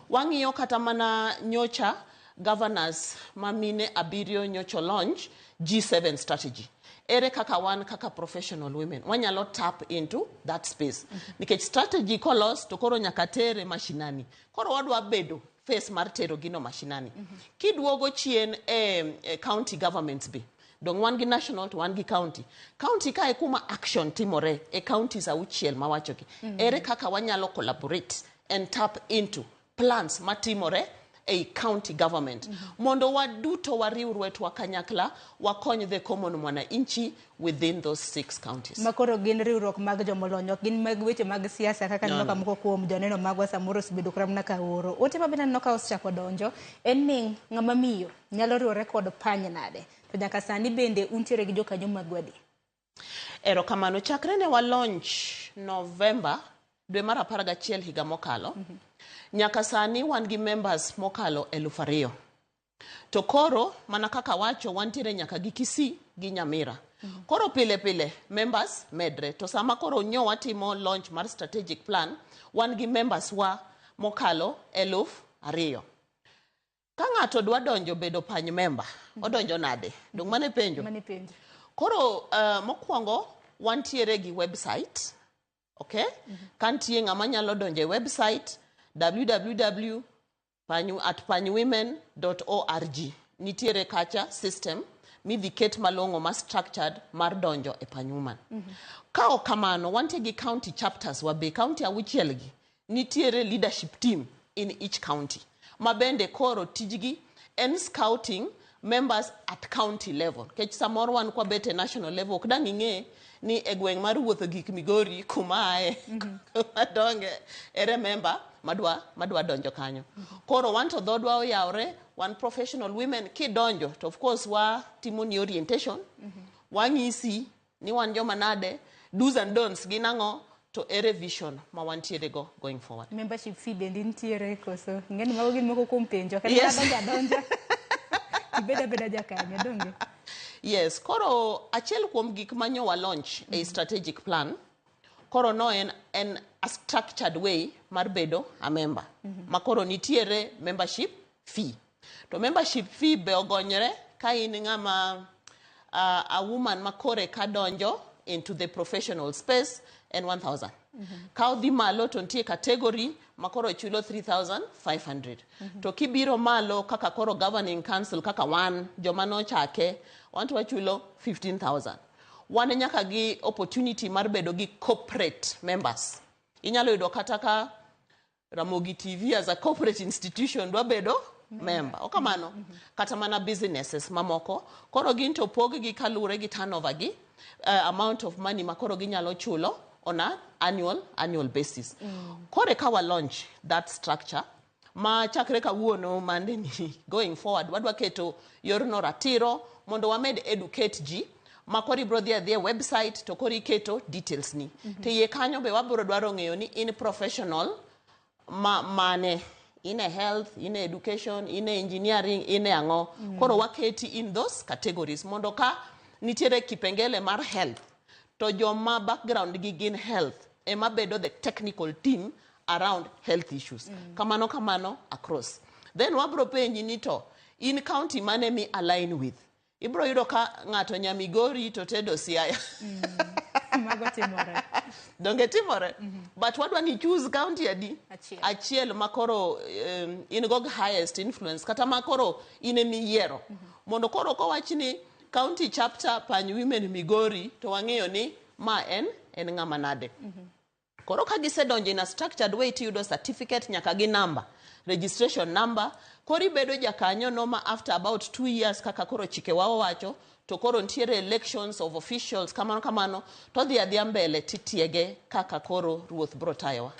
S12: wang'iyo kata mana nyocha governors ma mine 7 nyocha launch G7 strategy. Ere kaka wan kaka professional women wanyalo tap into that space. Nikech strategy kolos to koro nyaka tere mashinani. Koro wadwa bedo face mar tero gino mashinani. Kiduogo chien e county governments be. Dong wan gi national to wan gi county. County kae kuma action timore e counties 6 mawachogi. Ere kaka wanyalo collaborate and tap into plans matimore ei county government. Mondo waduto wariw lwetwa kanyakla wakony the common mwananchi within those 6 counties.
S30: Makoro gin riwruok mag jomolony, ok gin mag weche mag siasa kaka
S12: No,
S30: neno ka
S12: no.
S30: moko kuom joneno magwa samoro osebedo kata mana ka oro. Ote ma bende aneno ka osechako donjo en ni ng'ama miyo nyalo riwore kod pany nade? To nyaka sani bende untiere gi jokanyo mag adi?
S12: Erokamano. Chakre ne wa launch November dwe mar 11 higa mokalo, nyaka sani wan gi members mokalo 2000. To koro mana kaka wacho wantiere nyaka gi Kisii gi Nyamira. Koro pile pile members medre. To sama koro nyo watimo launch mar strategic plan, wan gi members wa mokalo 2000. Ka ng'ato dwa donjo bedo pany member, odonjo nade? Dong mane penjo?
S30: Mane penjo.
S12: Koro mokwongo wantiere gi website. Okay? Ka nitie ng'ama nyalo donjo e website www at panywomen.org. Nitiere kacha system midhi ket malong'o ma structured mar donjo e pany woman. Ka ok kamano, wantie gi county chapters wabe, county auchiel gi nitiere leadership team in each county. Ma bende koro tijgi en scouting members at county level. Kech samoro wan kwabet e national level, ok dang' ing'e ni e gweng' mar wuotho gik Migori kuma ae, kuma donge, ere member madwa donjo kanyo. Koro wan to dhodwa oyawre, wan professional women, kidonjo to of course wa timo ni orientation, wang'isi ni wan joma nade, do's and don'ts gin ang'o, to ere vision ma wantiere go going forward.
S30: Membership fee bende nitiere koso? Ing'e ni mago gin moko kuom penjo. Kata donjo adonja. Ibed abeda jakanyo, donge?
S12: Yes, koro achiel kuom gik manyo wa launch e strategic plan, koro no en a structured way mar bedo a member. Ma koro nitiere membership fee. To membership fee be ogonyre ka in ng'ama a woman ma kore ka donjo into the professional space en 1,000. Ka odhi malo to nitie category ma koro chulo 3,500. To kibiro malo kaka koro governing council kaka wan joma nochake, wan to wachulo 15,000. Wan nyaka gi opportunity mar bedo gi corporate members. Inyalo yudo kata ka Ramogi TV as a corporate institution dwa bedo member. Okamano, kata mana businesses mamoko. Koro gin to pog gi kaluwore gi turnover gi, amount of money ma koro ginyalo chulo on a annual basis. Koro ka wa launch that structure, ma chakre kawuono Monday ni going forward, wadwa keto yorno ratiro mondo wamed educate ji. Ma koro ibro dhi adhiya e website to koro iketo details ni. To iye kanyo be wabro dwaro ng'eyo ni in professional ma mane, in e health, in e education, in e engineering, in e ang'o. Koro waketi in those categories mondo ka nitiere kipengele mar health to joma background gi gin health ema bedo the technical team around health issues. Kamano kamano across. Then wabro penji ni to in county mane mi align with. Ibro yudo ka ng'ato nya Migori to tedo Siaya.
S30: Mago timore.
S12: Donge timore? But wadwa ni choose county adi?
S30: Achiel.
S12: Achiel makoro in go highest influence kata makoro in emiyiero. Mondo koro kowach ni county chapter pany women Migori to wang'eyo ni ma en ng'ama nade. Koro ka gisedonjo in a structured way tiyudo certificate nyaka gi number, registration number. Koro ibedo jakanyo no ma after about 2 years kaka koro chike wa owacho to koro nitiere elections of officials kamano kamano to dhi adhiya mbele titiege kaka koro ruoth bro tayowa.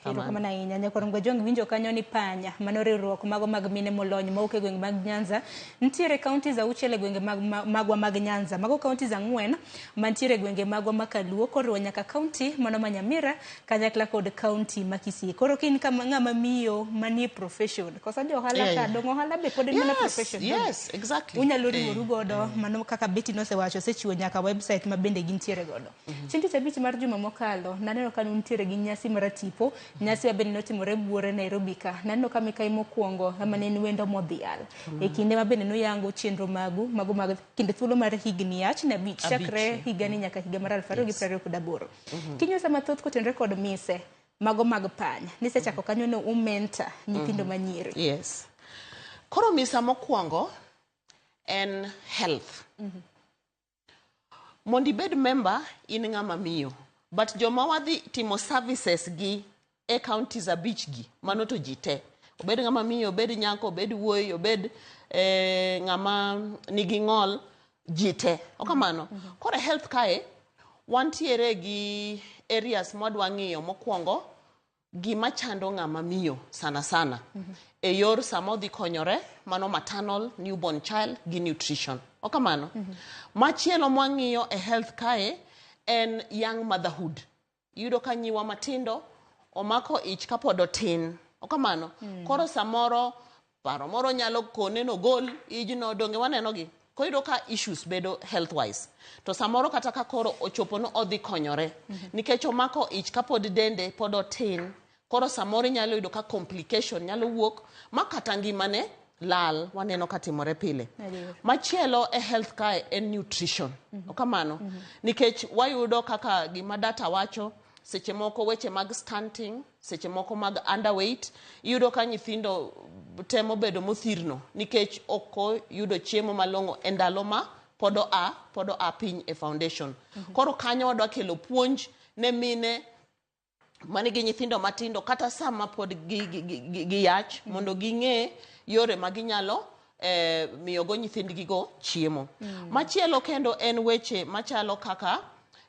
S30: Erokamano ahinya. Nyakwar Ngwajong winjo kanyo ni panya mano riwruok mago mag mine molony mawuok e gwenge mag Nyanza. Nitiere counties auchiel e gwenge magwa mag Nyanza. Mago counties 4 mantiere e gwenge magwa ma Kaluo koriwo nyaka county mano ma Nyamira kanyakla kod county ma Kisii. Koro ka in ng'ama miyo manie profession koso jo ohala ka dong ohala be pod en mana profession.
S12: Yes, exactly.
S30: Unyalo riworu godo mano kaka Betty nosewacho osechiwo nyaka website ma bende gintiere godo. Chieng' tich abich mar juma mokalo naneno ka nuntiere gi nyasi mar tipo, nyasi ma bende notimore buore Nairobi ka. Naneno ka Mikai mokwongo ema ne en wendo modhial. E kinde ma bende nuyango chenro magu mago mag kinde thuolo mar higni achne abich chakre higani nyaka higa mar 2028. Kinyosa mathoth kotenore kod mise mago mag pany. Nisechako kanyo ne umenta nyithindo manyiri.
S12: Yes. Koro misa mokwongo en health. Mondo ibed member in ng'ama miyo. But joma wadhi timo services gi e counties 5 gi, mano to ji te. Obed ng'ama miyo, obed nyako, obed wuoyi, obed ng'ama nigi ng'ol, ji te. Okamano. Koro health kae, wantiere gi areas mwadwa ng'iyo mokwongo, gima chando ng'ama miyo sana sana. E yor sama odhi konyore, mano maternal, newborn child gi nutrition. Okamano. Machielo mwang'iyo e health kae en young motherhood. Iyudo ka nyiwa matindo omako ich kapod otin. Okamano. Koro samoro paro moro nyalo kone no gol ijno donge waneno gi. Koro iyudo ka issues bedo health wise. To samoro kata ka koro ochopo no odhi konyore. Nikech omako ich kapod dende pod otin. Koro samoro inyalo yudo ka complication nyalo wuok ma kata ngimane lal waneno ka timore pile. Machielo e health kae en nutrition. Okamano. Nikech wayudo kaka gima data wacho, seche moko weche mag stunting, seche moko mag underweight, iyudo ka nyithindo temo bedo mothirno nikech ok oyudo chiemo malong'o e ndalo ma pod oa piny e foundation. Koro kanyo wadwa kelo puonj ne mine manigi nyithindo matindo kata sama pod giyach mondo ging'e yore ma ginyalo miyogo nyithindgigo chiemo. Machielo kendo en weche machalo kaka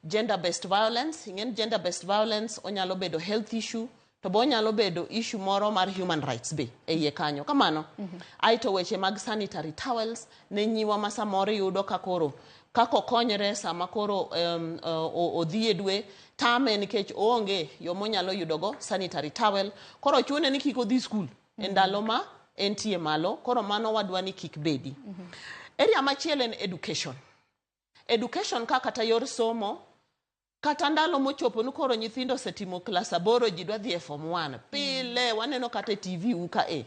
S12: gender based violence. Ing'eni gender based violence onyalo bedo health issue, to be onyalo bedo issue moro mar human rights be e iye kanyo. Kamano. Aeto weche mag sanitary towels ne nyiwa ma samoro iyudo ka koro kaka okonyre sama koro odhi e dwe tame nikech oonge yo monyalo yudogo sanitary towel. Koro chune ni kik odhi skul e ndalo ma entie malo. Koro mano wadwa ni kik bedi. Area machielo en education. Education ka kata yor somo, kata ndalo mochopo ni koro nyithindo osetimo klas 8 ji dwa dhi e form 1. Pile waneno kata e TV u ka e.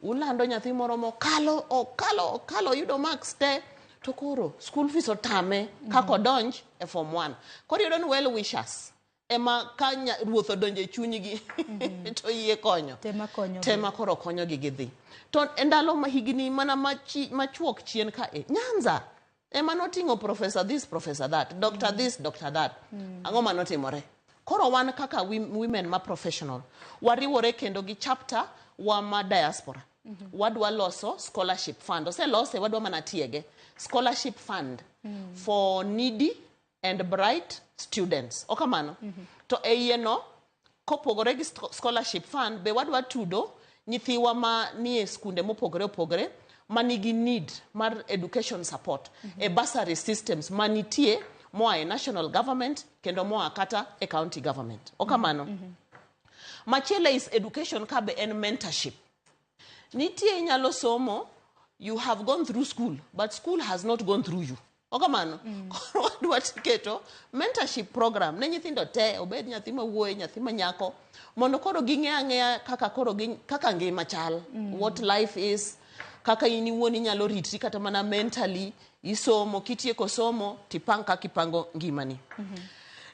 S12: Ulando nyathi moro mokalo, okalo, yudo marks te, to koro school fees otame kaka odonj e form 1. Koro iyudo ni well wishers ema ka ruoth odonjo e chunygi to yie konyo. Tema koro konyogi gidhi. To e ndalo ma higni mana machuok chien ka e, Nyanza ema noting'o professor this, professor that, doctor this, doctor that. Ang'o manotimore? Koro wan kaka women ma professional, wariwore kendo gi chapter wa ma diaspora. Wadwa loso scholarship fund. Oselose, wadwa mana tiege. Scholarship fund for needy and bright students. Okamano. To e iye no, kopogore gi scholarship fund, be wadwa tudo nyithiwa ma nie skunde mopogore opogore manigi need mar education support e bursary systems manitie moa e national government kendo moa kata e county government. Okamano. Machielo is education ka be en mentorship. Nitie inyalo somo, you have gone through school, but school has not gone through you. Okamano. Koro wadwa keto mentorship program ne nyithindo te, obed nyathi ma wuoyi, nyathi ma nyako, mondo koro ging'e ang'eya kaka koro kaka ngima chal, what life is, kaka in iwuon inyalo ritri kata mana mentally, isomo, kitieko somo, tipang kaka ipango ngimani.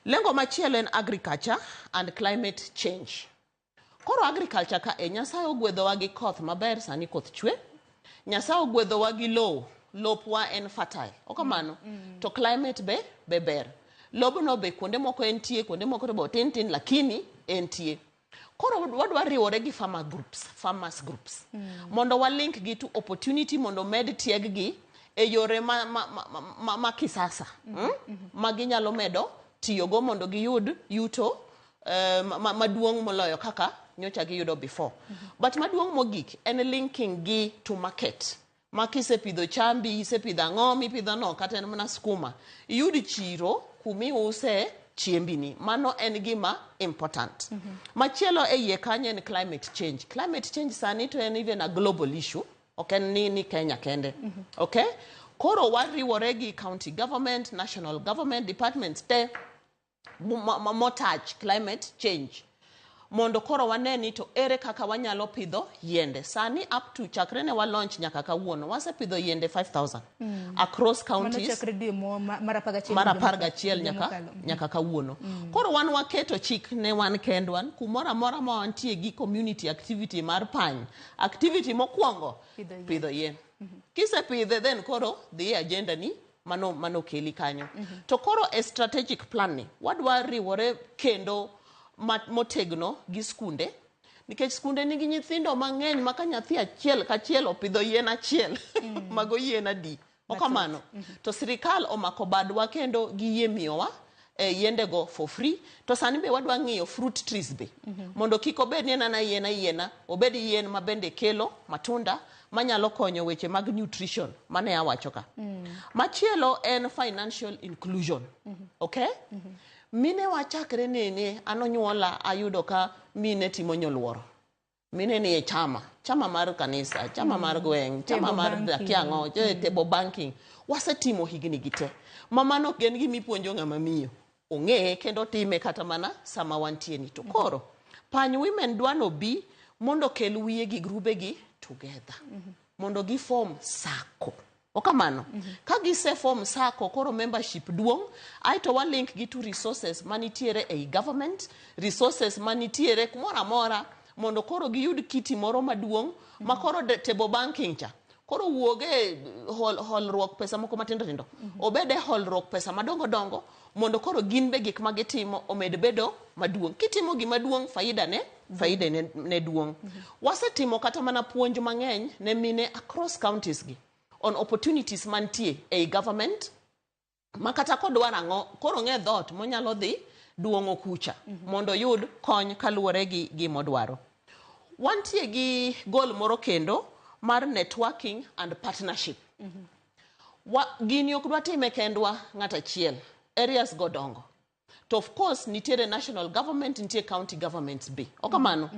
S12: Lengo machielo en agriculture and climate change. Koro agriculture ka e Nyasaye ogwedhowa gi koth maber, sani koth chwe. Nyasaye ogwedhowa gi lowo, lopwa en fertile. Okamano. To climate be ber. Lobno be kuonde moko entie, kuonde moko to be otin tin, lakini entie. Koro wadwa riwore gi farmers groups. Mondo wa link gi to opportunity mondo med tieg gi e yore ma kisasa. Ma ginyalo medo tiyogo mondo giyud yuto maduong' moloyo kaka nyocha giyudo before. But maduong' mogik en linking gi to market. Ma kisepidho chambi, isepidho ang'o mipidho no, kata en mana skuma, iyud chiro kumiuse chiembini. Mano en gima important. Machielo e iye kanyo en climate change. Climate change sani to en even a global issue. Ok en ni Kenya kende. Okay? Koro wariwore gi county government, national government, departments te motouch climate change. Mondo koro wane ni to ere kaka wanyalo pidho yiende. Sani up to chakre ne wa launch nyaka kawuono, wasepidho yiende 5,000 across counties.
S30: Mano chakre dwe mar 11
S12: Mar 11 nyaka kawuono. Koro wan waketo chik ne wan kendwa, kumoro amora ma wantie gi community activity mar pany. Activity mokwongo, pidho yien. Kisepidhe then koro dhi e agenda ni mano keli kanyo. To koro e strategic plan ni, wadwa riwore kendo motegno gi skunde, nikech skunde nigi nyithindo mang'eny ma ka nyathi achiel kachiel opidho yien achiel, mago yien adi? Okamano. To sirikal omako badwa kendo giyie miyowa yiendego for free. To sani be wadwa ng'iyo fruit trees be. Mondo kik obed ni en ana yien ayiena, obed yien ma bende kelo matunda manyalo konyo weche mag nutrition mane awacho ka. Machielo en financial inclusion. Okay? Mine wachakre nene, an onyuola ayudo ka mine timo nyoluoro. Mine ni e chama, chama mar kanisa, chama mar gweng', chama mar kiang'o, table banking. Wasetimo higni gi te. Ma mano ok en gima ipuonjo ng'ama miyo. Ong'eye kendo time kata mana sama wantie ni. To koro, Pany Women dwa no bi mondo okel wiye gi grube gi together. mondo gi form sacco. Okamano. Ka gise form sacco koro membership duong', aeto wa link gi to resources manitiere ei government, resources manitiere kumoro amora mondo koro giyud kiti moro maduong' ma koro table banking cha koro wuog e holruok pesa moko matindo tindo obed e holruok pesa madongo dongo mondo koro gin be gik ma gitimo omed bedo maduong'. Kitimo gima duong' faida ne duong'. Wasetimo kata mana puonj mang'eny ne mine across counties gi on opportunities mantie ei government ma kata kodwaro ang'o koro ng'e dhoot monyalo dhi duong'o kucha mondo oyud kony kaluwore gi gimodwaro. Wantie gi goal moro kendo mar networking and partnership. Gini ok dwa time kendwa ng'at achiel. Areas go dongo. To of course nitiere national government, nitie county governments be. Okamano.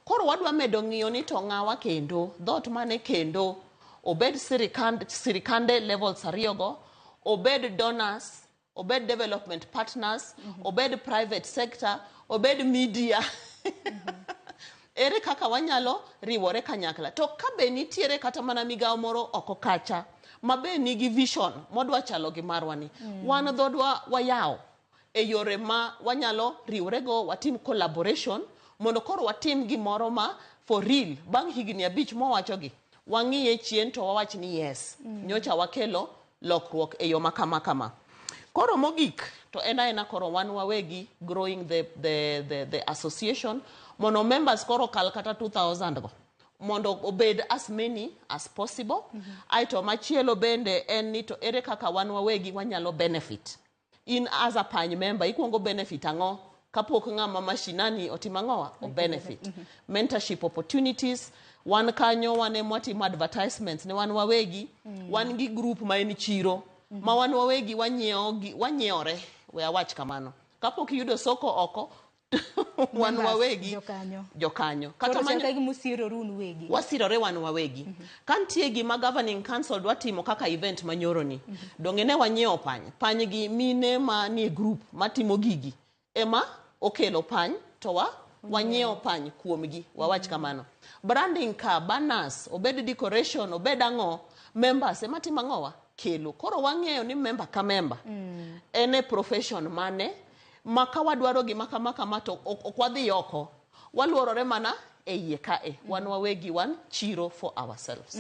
S12: Koro wadwa medo ng'iyo ni to ng'awa kendo, dhoot mane kendo, obed sirikande levels ariyogo, obed donors, obed development partners, obed private sector, obed media. Ere kaka wanyalo riwore kanyakla. To ka be nitiere kata mana migawo moro oko kacha, ma be nigi vision modwa chalo gi marwa ni. Wan dhodwa wayawo e yore ma wanyalo riworego, watim collaboration, mondo koro watim gimoro ma for real. Bang' higni 5 mowachogi, wang'iye chien to wawach ni yes, nyocha wakelo lokruok e yo ma kama kama. Koro mogik, to en aena koro wan wawegi growing the association, mondo members koro kal kata 2,000 go, mondo obed as many as possible. Aeto machielo bende en ni to ere kaka wan wawegi wanyalo benefit. In as a pany member, ikuongo benefit ang'o kapok ng'ama mashinani otimo ang'owa? O benefit. Mentorship opportunities, wan kanyo wan ema watimo advertisements ne wan wawegi, wan gi group ma en chiro, ma wan wawegi wanyiewore, we awach kamano. Kapok iyudo soko oko, wan wawegi jokanyo.
S30: Kata wasirore
S12: wan wawegi. Ka nitie gima governing council dwa timo kaka event manyoro ni, donge ne wanyiewo pany. Pany gi mine manie group matimo gigi ema okelo pany to wanyiewo pany kuomgi, wawach kamano. Branding ka, banners, obed decoration, obed ang'o, members ema timo ang'owa? Kelo. Koro wang'eyo ni member ka member en e profession mane ma ka wadwaro gima kama kama to ok wadhi oko, waluorore mana e iye kae, wan wawegi wan chiro for ourselves.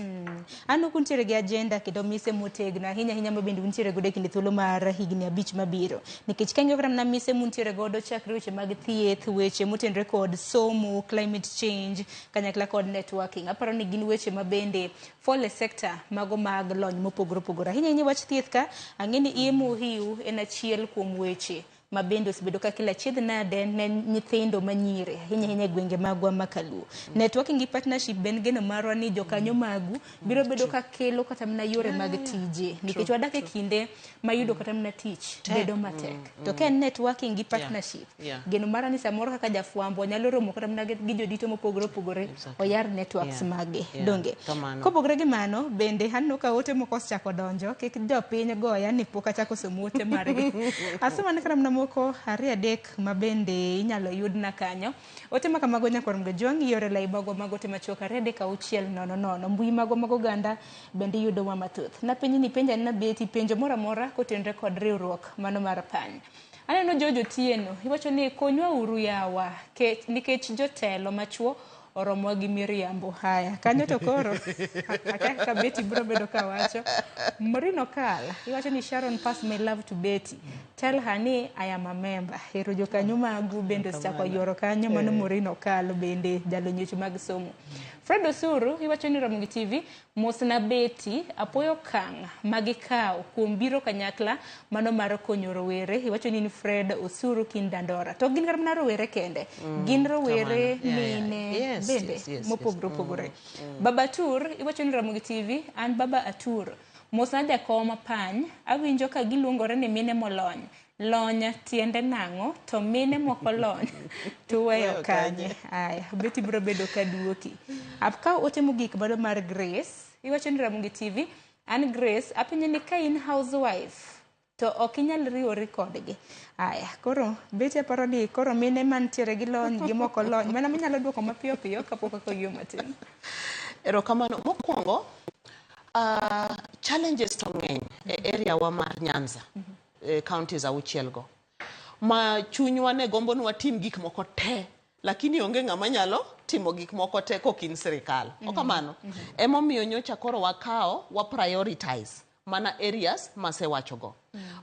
S30: Anno kuntiere gi agenda kendo mise motegno ahinya ahinya ma bende untiere godo e kinde thuolo mar higni 5 mabiro. Nikech ka ing'iyo kata mana mise muntiere godo chakre weche mag thieth, weche motenore kod somo, climate change, kanyakla kod networking. Aparo ni gin weche ma bende fall e sector mago mag lony mopogore opogore. Ahinya ahinya wach thieth ka, ang'e ni iye mohiu en achiel kuom weche ma bende osebedo ka kila achiedh nade ne nyithindo manyiri ahinya ahinya e gwenge magwa ma Kaluo. Networking gi partnership ben geno marwa ni jokanyo magu biro bedo ka kelo kata mana yore mag tije nikech wadak e kinde ma yudo kata mana tich bedo matek. To ka en networking gi partnership, geno marwa ni samoro kaka jafwambo nyalo romo kata mana gi jodito mopogore opogore oyar networks mage donge. Kopogore gi mano bende aneno ka ote moko osechako donjo, kik jopiny goya ni pok achako somo ote margi. Asoma kata mana moko 2 3 ma bende inyalo yudna kanyo. Ote ma kamago nyakwar Mgejwang' yore lai mago mag ote machuok 2 3 6 0 0. Mbui mago mag oganda bende iyudowa mathoth. Napenji ni penja ni Betty penjo moro amora kotenore kod riwruok mano mar pany. Aneno George Otieno iwacho ni konywa uru yawa nikech jotelo machuo oromo gi miriambo. Haya kanyo to koro akia kaka Betty biro bedo kawacho. Maureen Okal iwacho ni Sharon pass my love to Betty, tell her ni I am a member. Ero jokanyo magu bende osechako yuoro kanyo, mano Maureen Okal bende jalony weche mag somo. Fred Osuru iwacho ni Ramogi TV mosna Betty apoyo okang' magikawo kuom biro kanyakla mano mar konyo rowere. Iwacho ni Fred Osuru kind Dandora. To gin kata mana rowere kende, gin rowere mine bende mopogore opogore. Baba Tur iwacho ni Ramogi TV an Baba Atur mosna jakom pany awinjo ka giluongore ni mine molony. Lony tiende nang'o to mine moko lony to weyo kanye. Aya Betty biro bedo ka duoki. Akaw ote mogik bado mar Grace iwacho ni Ramogi TV an Grace apenjo ni ka in housewife to ok inyal riwori kodgi. Aya koro Betty aparo ni koro mine mantiere gi lony gi moko lony mana minyalo duoko mapiyo piyo kapok okoyie matin.
S12: Erokamano. Mokwongo, challenges to ng'eny e area wa mar Nyanza, counties auchiel go. Ma chunywa ne gombo ni watim gik moko te, lakini onge ng'ama nyalo timo gik moko te kok in sirikal. Okamano. Emomiyo nyocha koro wakawo, wa prioritize mana areas masewachogo.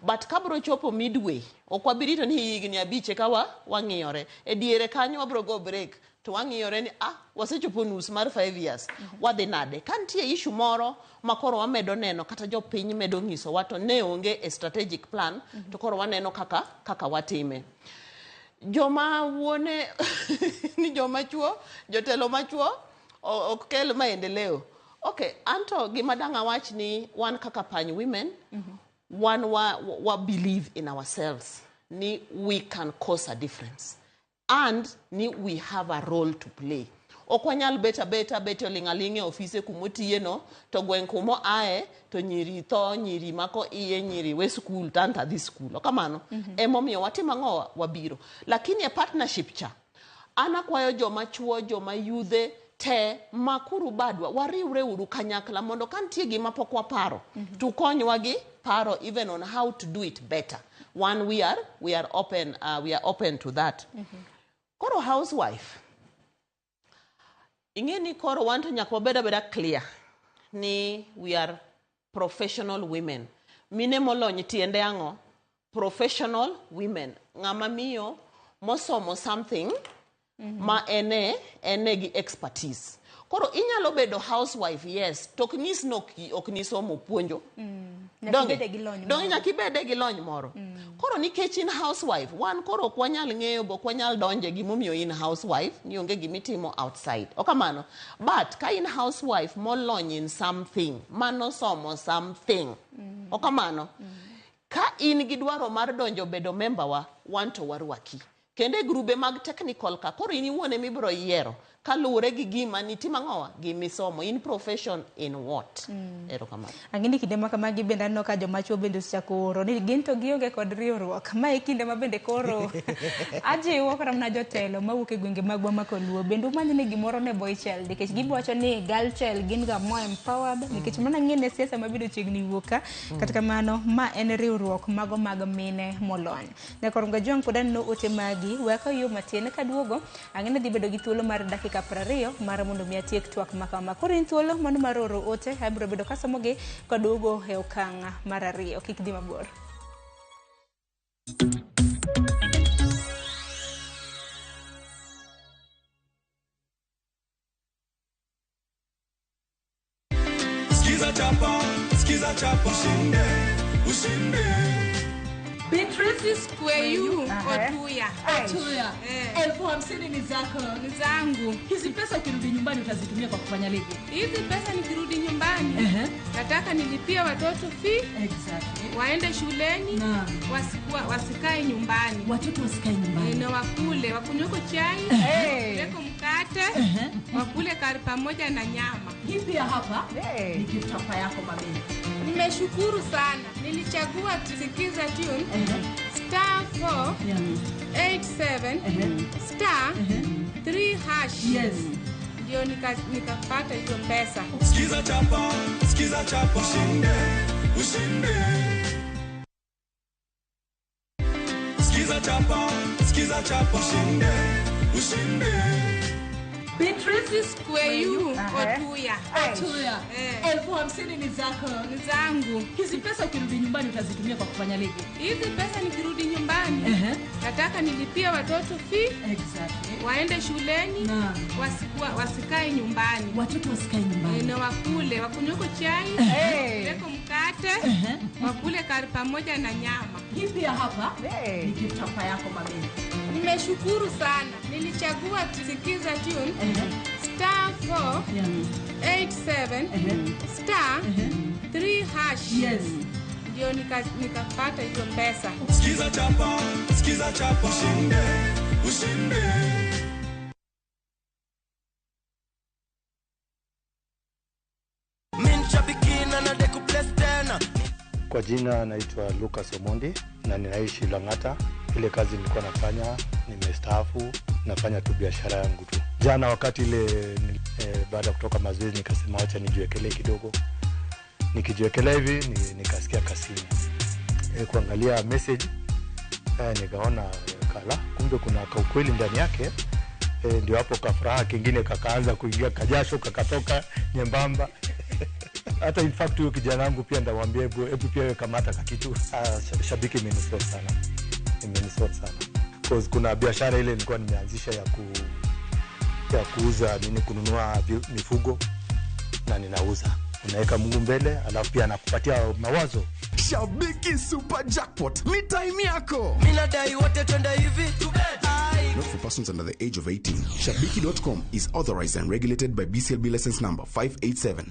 S12: But kabro chopo midway, ok wabi rito ni higni 5 eka wang'iyore. E diere kanyo wabro go break to wang'iyore ni wasechopo nus mar 5 years. Wadhi nade? Ka nitie issue moro ma koro wamedo neno kata jopiny medo nyisowa to ne onge e strategic plan, to koro waneno kaka watime. Joma wuone ni joma chuo, jotelo machuo ok kel maendeleo. Okay, anto gima dang' awach ni wan kaka Pany Women, wan wa believe in ourselves ni we can cause a difference and ni we have a role to play. Ok wanyal bet abeta bet oling' aling' e ofise kumotiye no, to gweng' kumo ae to nyiri tho, nyiri mako iye, nyiri we skul, to anto adhi skul. Ok kamano. Emomiyo watimo ang'o? Wabiro. Lakini e partnership cha, an akwayo joma chuo, joma yudhe te, makuru badwa, wariwre uru kanyakla mondo ka nitie gima pok waparo, to konywa gi paro even on how to do it better. One, we are open, we are open to that. Koro housewife, ing'e ni koro wan to nyaka wabed abeda clear ni we are professional women. Mine molony tiende ang'o? Professional women. Ng'ama miyo mosomo something ma ene gi expertise. Koro inyalo bedo housewife, yes, to ok nyis ni ok nisomo puonjo. Donge nyaka ibede gi lony moro. Koro nikech in housewife, wan koro ok wanyal ng'eyo bo ok wanyal donje gimomiyo in housewife, ni onge gimitimo outside. Okamano. But ka in housewife molony in something, manosomo something. Okamano. Ka in gi dwaro mar donjo bedo member wa, wan to warwaki. Kendo e grube mag technical ka, koro in iwuon ema ibiro yiero kaluwore gi gima nitimo ang'owa, gimisomo, in profession in what. Erokamano.
S30: Ang'e ni kinde ma kamagi bende aneno ka joma chuo bende osechako oro ni gin to gionge kod riwruok. Ma e kinde ma bende koro ajiwo kata mana jotelo mawuok e gwenge magwa ma Koluo bende umany ni gimoro ne boy child, nikech giwacho ni girl child gin ga more empowered, nikech mana ng'e ne siasa mabiro chiegni wuok ka. Kata kamano ma en riwruok mago mag mine molony. Nyakor Ngajwang' pod aneno ote magi, we akaw yo matin kaduogo, ang'e ni dhi bedo gi thuolo mar dakika 20 mar mondo mi atiek twak ma kama. Koro in thuolo mano mar oro ote, abiro bedo kasomogi kaduogo e okang' mar 2. Kik dhi mabor.
S2: Skiza chapa, skiza chapa, ushinde, ushinde.
S3: Beatrice Kweyu Otuya.
S23: Otuya. 50,000 ni zako.
S3: Ni zangu.
S23: Hizi pesa ukirudi nyumbani utazitumia kwa kufanya lipi?
S3: Hizi pesa nikirudi nyumbani, nataka nilipie watoto fee.
S23: Exactly.
S3: Waende shuleni, wasikae nyumbani.
S23: Watoto wasikae nyumbani.
S3: Na wakule, wakunyweko chai, weko mkate, wakule kari pamoja na nyama.
S23: Hii pia hapa ni gift hapa yako mami.
S3: Nimeshukuru sana. Nilichagua Sikiza Tune star 4 87 star 3 hash.
S23: Yes.
S3: Ndio nikapata hizo pesa.
S2: Sikiza chapa, sikiza chapa, ushinde, ushinde. Sikiza chapa, sikiza chapa, ushinde, ushinde.
S3: Beatrice Kweyu Otuya.
S23: Otuya. 50,000 ni zako.
S3: Ni zangu.
S23: Hizi pesa ukirudi nyumbani utazitumia kwa kufanya lipi?
S3: Hizi pesa nikirudi nyumbani, nataka nilipie watoto fee.
S23: Exactly.
S3: Waende shuleni, wasikae nyumbani.
S23: Watoto wasikae nyumbani.
S3: Na wakule, wakunyweko chai, weko mkate, wakule kari pamoja na nyama.
S23: Hii pia hapa ni gift hapa yako mami.
S3: Nimeshukuru sana. Nilichagua Sikiza Tune star 4 87 star 3 hash.
S23: Yes.
S3: Ndio nikapata hizo pesa.
S2: Sikiza chapa, sikiza chapa, ushinde, ushinde.
S5: Kwa jina naitwa Lucas Omondi na ninaishi Lang'ata. Ile kazi nilikuwa nafanya, nimestaafu, nafanya tu biashara yangu tu. Jana wakati ile Baada ya kutoka mazoezi nikasema wacha nijiwekelee kidogo. Nikijiwekelea hivi nikasikia kasimu. Kuangalia message, nikaona kala, kumbe kuna kaukweli ndani yake. Ndio hapo kafuraha kingine kakaanza kuingia, kajasho kakatoka nyembamba. Hata in fact huyo kijana wangu pia ndamwambia hebu pia wewe kamata kakitu. Shabiki imenisort sana. Imenisort sana. Cause kuna biashara ile nilikuwa nimeanzisha ya kuuza nini, kununua mifugo na ninauza. Unaweka Mungu mbele, alafu pia anakupatia mawazo.
S2: Shabiki Super Jackpot ni time yako.
S6: Mimi nadai wote twende hivi.
S7: Not for persons under the age of 18. Shabiki.com is authorized and regulated by BCLB license number 587.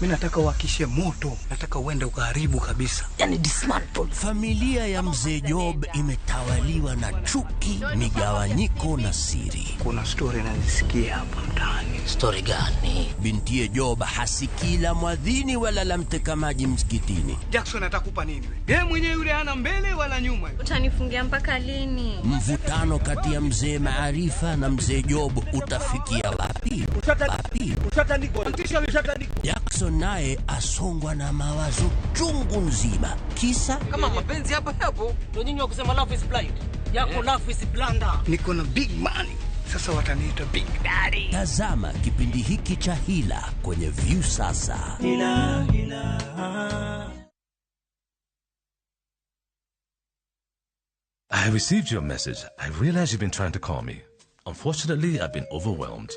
S13: Mimi nataka uhakishe moto, nataka uende ukaharibu kabisa.
S14: Yani dismantle. Familia ya mzee Job imetawaliwa na chuki, migawanyiko na siri.
S13: Kuna story nazisikia hapa mtaani.
S14: Story gani? Bintiye Job hasikii la mwadhini wala la mteka maji msikitini.
S13: Jackson atakupa nini wewe? Yeye mwenyewe yule hana mbele wala nyuma.
S16: Utanifungia mpaka lini?
S14: Mvutano kati ya mzee Maarifa na mzee Job utafikia wapi? Wapi? Jackson naye asongwa na mawazo chungu nzima. Kisa
S18: kama mapenzi hapa hapo ndio nyinyi wa kusema love is blind. Yako love is blunder.
S13: Niko na big money. Sasa wataniita big daddy.
S14: Tazama kipindi hiki cha Hila kwenye Viusasa.
S13: Hila, hila.
S19: I have received your message. I realize you've been trying to call me. Unfortunately, I've been overwhelmed.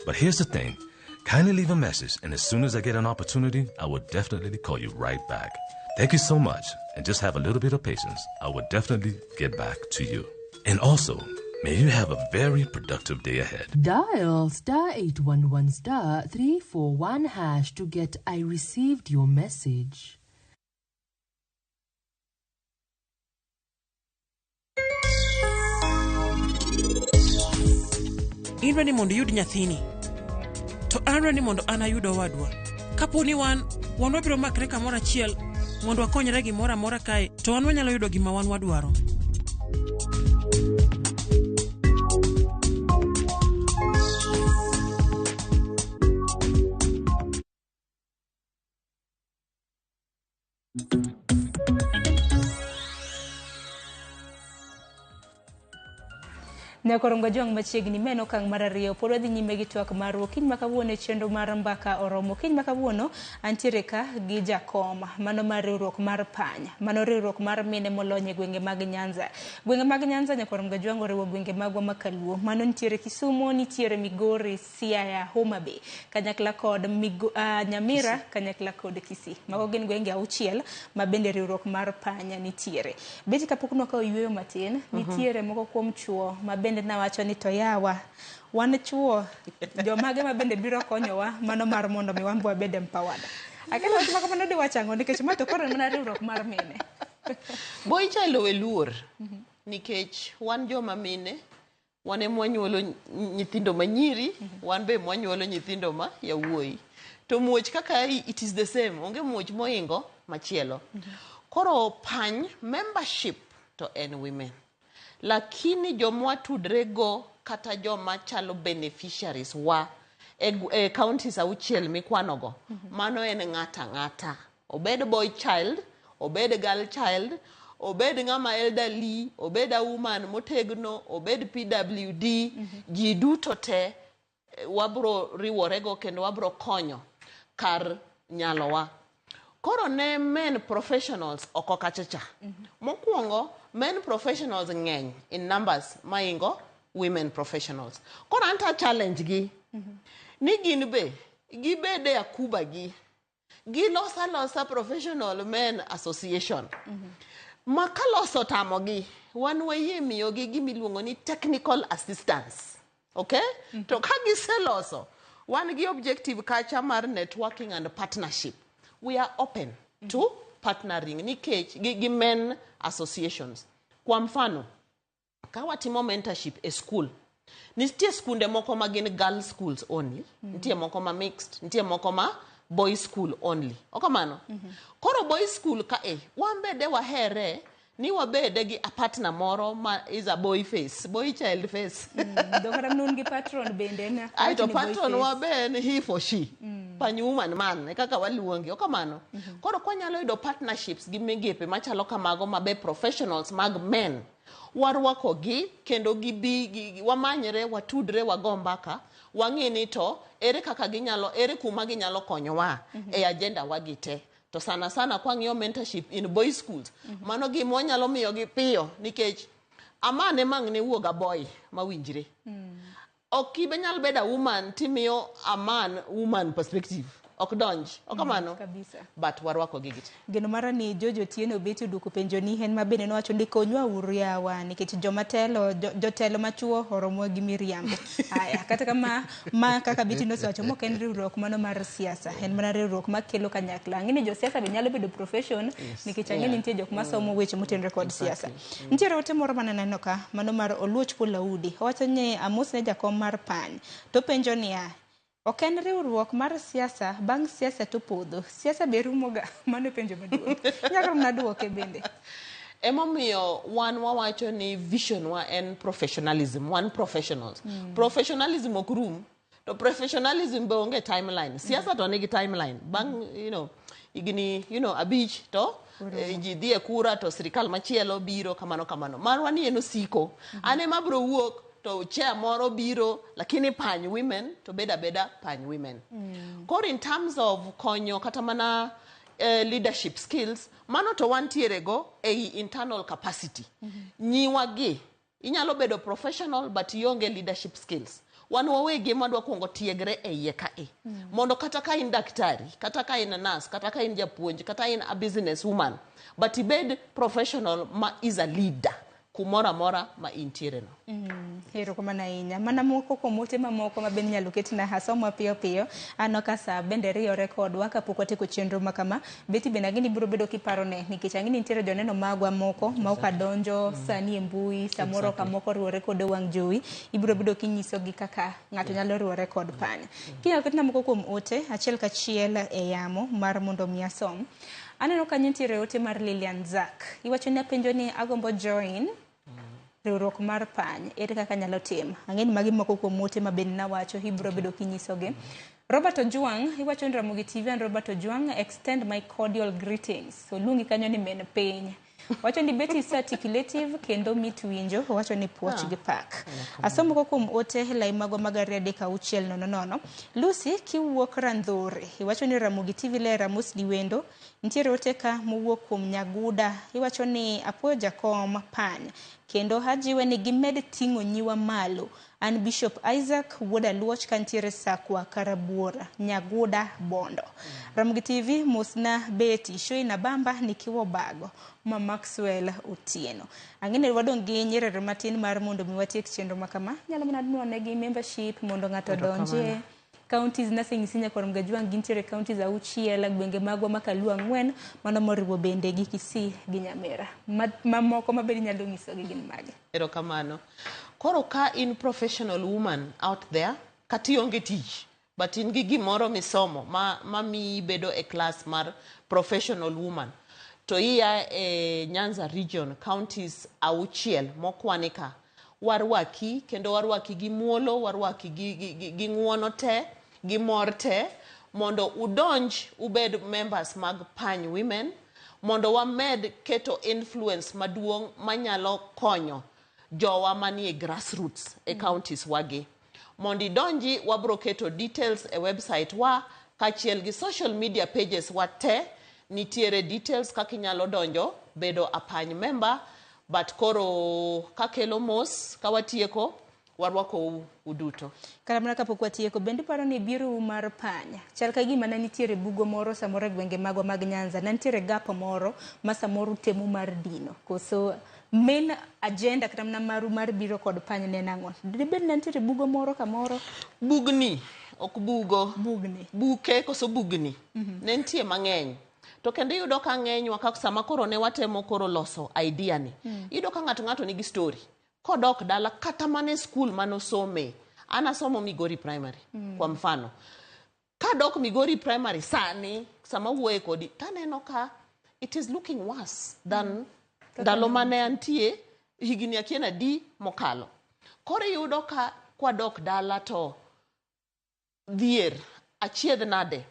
S19: But here's the thing. Kindly leave a message, and as soon as I get an opportunity, I will definitely call you right back. Thank you so much, and just have a little bit of patience. I will definitely get back to you. And also, may you have a very productive day ahead.
S20: Dial star 811 star 341 hash to get I received your message.
S21: Idwa ni mondo iyud nyathini, to an ni mondo an ayud owadwa. Kapo ni wan wabiro makre kamoro achiel mondo wakonyre gimoro amora kae, to wan wanyalo yudo gima wan wadwaro.
S30: Nyakorongo jwang' machiegni meno okang' mar ariyo pod wadhi nyime gi twak marwa kiny ma kawuono e chenro mar mbaka oromo. Kiny ma kawuono antiere ka gi jakom mano mar riwruok mar pany, mano riwruok mar mine molony e gwenge mag Nyanza. Gwenge mag Nyanza Nyakorongo jwang' oriwo gwenge magwa ma Kaluo, mano nitiere Kisumu, nitiere Migori, Siaya, Homa Bay kanyakla kod Nyamira kanyakla kod Kisii. Mago gin gwenge auchiel ma bende riwruok mar pany nitiere. Beti kapok nwakawo yueyo matin, nitiere moko kuom chuo ma bende nawacho ni to yawa wan chuo jomage ma bende biro konyowa mano mar mondo mi wan be wabed empowered. Akelo wach maka mano diwacho ang'o nikech ma to koro en mana riwruok mar mine.
S12: Boy child owe luor nikech wan joma mine, wan ema wanyuolo nyithindo manyiri, wan be mwanyuolo nyithindo ma yawuoyi. To muoch kaka it is the same, onge muoch moingo machielo. Koro pany membership to en women. Lakini jomwa tudre go kata joma chalo beneficiaries wa e counties auchiel mikwanogo. Mano en ng'ata ng'ata. Obed boy child, obed girl child, obed ng'ama elderly, obed a woman motegno, obed PWD, ji duto te wabro riworego kendo wabro konyo kar nyalowa. Koro ne men professionals oko kachacha. Mokwongo, men professionals ng'eny in numbers maingo women professionals. Koro anta challenge gi. Ni gin be, gibede akuba gi. Gilosa losa professional men association. Ma kaloso tamogi, wan wayie miyogi gimiluongo ni technical assistance. Okay? To ka giseloso, wan gi objective kacha mar networking and partnership. We are open to partnering nikech gi men associations. Kwa mfano, ka watimo mentorship e school, nitie skunde moko ma gin girl schools only, nitie moko ma mixed, nitie moko ma boys school only. Okamano? Koro boys school ka e, wan bende wahere Ni wabede gi a partner moro ma is a boy face, boy child face.
S30: Dok nun gi patron bende na.
S12: Aeto patron wa be en he for she. Pany woman man e kaka waluonge, ok kamano. Koro kwanyalo yudo partnerships gi migepe machalo kamago mabe professionals mag men. Warwako gi kendo gibi gi, wamanyre, watudre, wago mbaka, wang'i ni to ere kaka ginyalo, ere kuma ginyalo konyowa e agenda wagi te. To sana sana kwang'iyo mentorship in boys schools, mano gima wanyalo miyogi piyo nikech amane mang' ne wuog a boy mawinjre. Ok ibe nyal bedo a woman timiyo a man woman perspective. Ok donj. Ok kamano.
S30: Kabisa.
S12: But warwako gigi te.
S30: Geno mara ni George Otieno Obeti oduoko penjo ni en ma bende nowacho ni konywa uru yawa nikech joma telo jotelo machuo oromo gi miriambo. Haya, kata kama ma kaka Betty nosewacho mok en riwruok mano mar siasa, en mana riwruok makelo kanyakla. Ang'e ni josiasa be nyalo bedo profession nikech ang'e ni nitie jok masomo weche motenore kod siasa. Nitiere ote moro mananeno ka mano mar Oluoch Polaudi. Owacho ni amos ne jakom mar PAN. To penjo niya, ok en riwruok mar siasa, bang' siasa to podho. Siasa be rumoga? Mano e penjo maduong'. Nyalo mana duoke bende.
S12: Emomiyo wan wawacho ni vision wa en professionalism, wan professionals. Professionalism ok rum, to professionalism be onge timeline. Siasa to nigi timeline. Bang' higni 5 to ji dhi e kura to sirikal machielo biro kamano kamano. Marwa ni en osiko. An ema abiro wuok to chair moro biro, lakini pany women to beda beda pany women. Koro in terms of konyo kata mana leadership skills, mano to wantiere go ei internal capacity. Nyiwa gi, inyalo bedo professional but ionge leadership skills. Wan wawegi ema wadwa kuongo tiegre e iye ka e. Mondo kata ka in daktari, kata ka in nurse, kata ka in japuonj, kata in a business woman, but ibed professional ma is a leader kumoro amora ma intiere no.
S30: Erokamano ahinya. Mana moko kuom ote mamoko ma bende inyalo ketna asom mapiyo piyo. Aneno ka sa bende riyore kodwa kapok watieko chenro ma kama. Betty bende ang'e ni ibiro bedo kiparone nikech ang'e ni nitiere joneno magwa moko ma ok adonjo sani e mbui, samoro kamoko riwore kod e wang' jowi. Ibiro bedo kinyisogi kaka ng'ato nyalo riwore kod pany. Kinyalo ketna moko kuom ote achiel kachiel e yamo mar mondo mi asom. Aneno kanyo nitiere ote mar Lilian Zack. Iwacho ni apenjo ni agombo join riwruok mar pany, ere kaka anyalo timo? Ang'e ni magi moko kuom ote ma bende nawacho, ibiro bedo kinyisogi. Robert Ojwang, iwacho ni Ramogi TV and Robert Ojwang, extend my cordial greetings. Oluongi kanyo ni men piny. Wacho ni Betty is articulative kendo mit winjo, wacho ni puoch gi pak. Asomo moko kuom ote lai magwa mag 2 3 6 0 0. Lucy kiwuok Randhore, iwacho ni Ramogi TV ler amos di wendo. Nitiere ote ka mowuok kuom Nyaguda, iwacho ni apuoyo jakom pany kendo ajiwe ni gimed ting'o nyiwa malo. An Bishop Isaac wuod Aluoch kantiere Sakwa Karabuora, Nyaguda Bondo. Ramogi TV mosna Betty Shoina Bamba nikiwa bago ma Maxwell Otieno. Ang'e ni wadong' gi nyerere matin mar mondo mi watiek chenro ma kama. Nyalo mana nwanegi membership mondo ng'ato odonje. Counties nasenyisi nyakwar Mgajwang' gintiere counties 6, gwenge magwa ma Kaluo 4, mano moriwo bende gi Kisii gi Nyamira. Mamoko ma bende inyalo nyisogi gin mage?
S12: Erokamano. Koro ka in professional woman out there, kata ionge tich, but in gi gimoro misomo ma miyi bedo e class mar professional woman, to iya e Nyanza region, counties 6 mokwani ka, warwaki kendo warwaki gi muolo, warwaki gi ng'uono te, gi mor te, mondo udonj ubed members mag Pany Women, mondo wamed keto influence maduong' manyalo konyo jowa manie grassroots e counties wagi. Mondo idonji, wabro keto details e website wa, kaachiel gi social media pages wa te, nitiere details kaka inyalo donjo bedo a Pany member. But koro kakelo mos, kawatieko, warwako uduto.
S30: Kata mana kapok watieko, bende iparo ni biro mar pany chal ka gima ne nitiere bugo moro samoro e gwenge magwa mag Nyanza, ne nitiere gap moro ma samoro utemo mar dino, koso main agenda kata mana maru mar biro kod pany ne en ang'o? Dibed ne nitiere bugo moro kamoro?
S12: Bugni, ok bugo.
S30: Bugni.
S12: Buke koso bugni. Ne nitie mang'eny. To kendo iyudo ka ng'enywa ka sama koro ne watemo koro loso idea ni. Iyudo ka ng'ato nigi story. Kodok dala kata mana e skul manosome. An asomo Migori Primary, kwa mfano. Kadok Migori Primary sani, sama wuoye kodi, taneno ka it is looking worse than Ndalo mane antie higni akia adi mokalo. Koro iyudo ka kwadok dala to dhier achiedh nade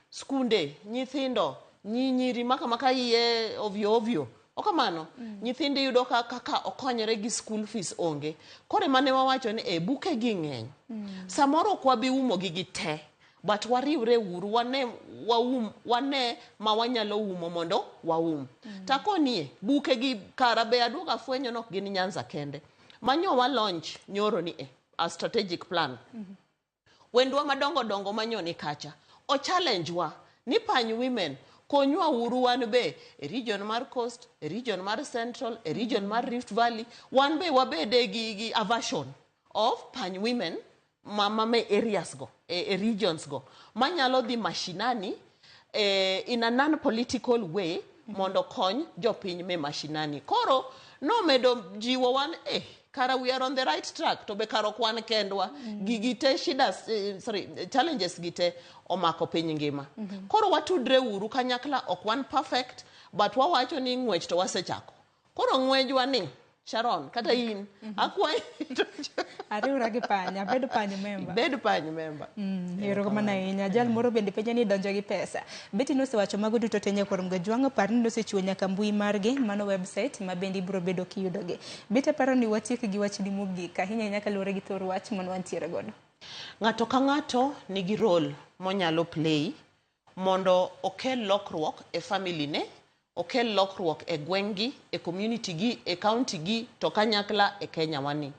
S12: skunde nyithindo nyiri maka maka iye ovyo ovyo okamano nyithindo iyudo ka kaka okonyore gi school fees onge. Koro mane wawacho ni e buke gi ng'eny samoro ok wabi umo gi te but wariwre uru wane waum wane ma wanyalo umo mondo waum. Takonie buke gi kara be aduogo afwenyo nok gin Nyanza kende manyo wa launch nyoro ni a strategic plan. Wendwa madongo dongo manyo ni kacha o challenge wa ni Pany Women konywa uru wan be e region mar Coast, e region mar Central, e region mar Rift Valley, wan be wabede gi a version of Pany Women ma me areas go e regions go manyalo dhi mashinani in a non-political way mondo kony jopiny me mashinani. Koro nomedo jiwo wan kara we are on the right track to be kara ok wan kendwa. Gigi te shida challenges gi te omako piny ngima. Koro watudre uru kanyakla, ok wan perfect but wawacho ni ng'wech to wasechako. Koro ng'wejwa ni Sharon kata in akwayi
S30: ariwra gi Pany, abed Pany member.
S12: Bed Pany member.
S30: Erokamano ahinya. Jal moro bende penja ni donjo gi pesa. Betty nosewacho mago duto te nyakwar Mgajwang', par ni nosechiwo nyaka mbui margi, mano website ma bende ibiro bedo kiyudogi. Betty aparo ni watiek gi wachni mogik ahinya ahinya kaluwore gi thor wach mane wantiere godo.
S12: Ng'ato ka ng'ato nigi role monyalo play mondo okel lokruok e family ne, okel lokruok e gweng'gi, e community gi, e county gi, to kanyakla e Kenya wani.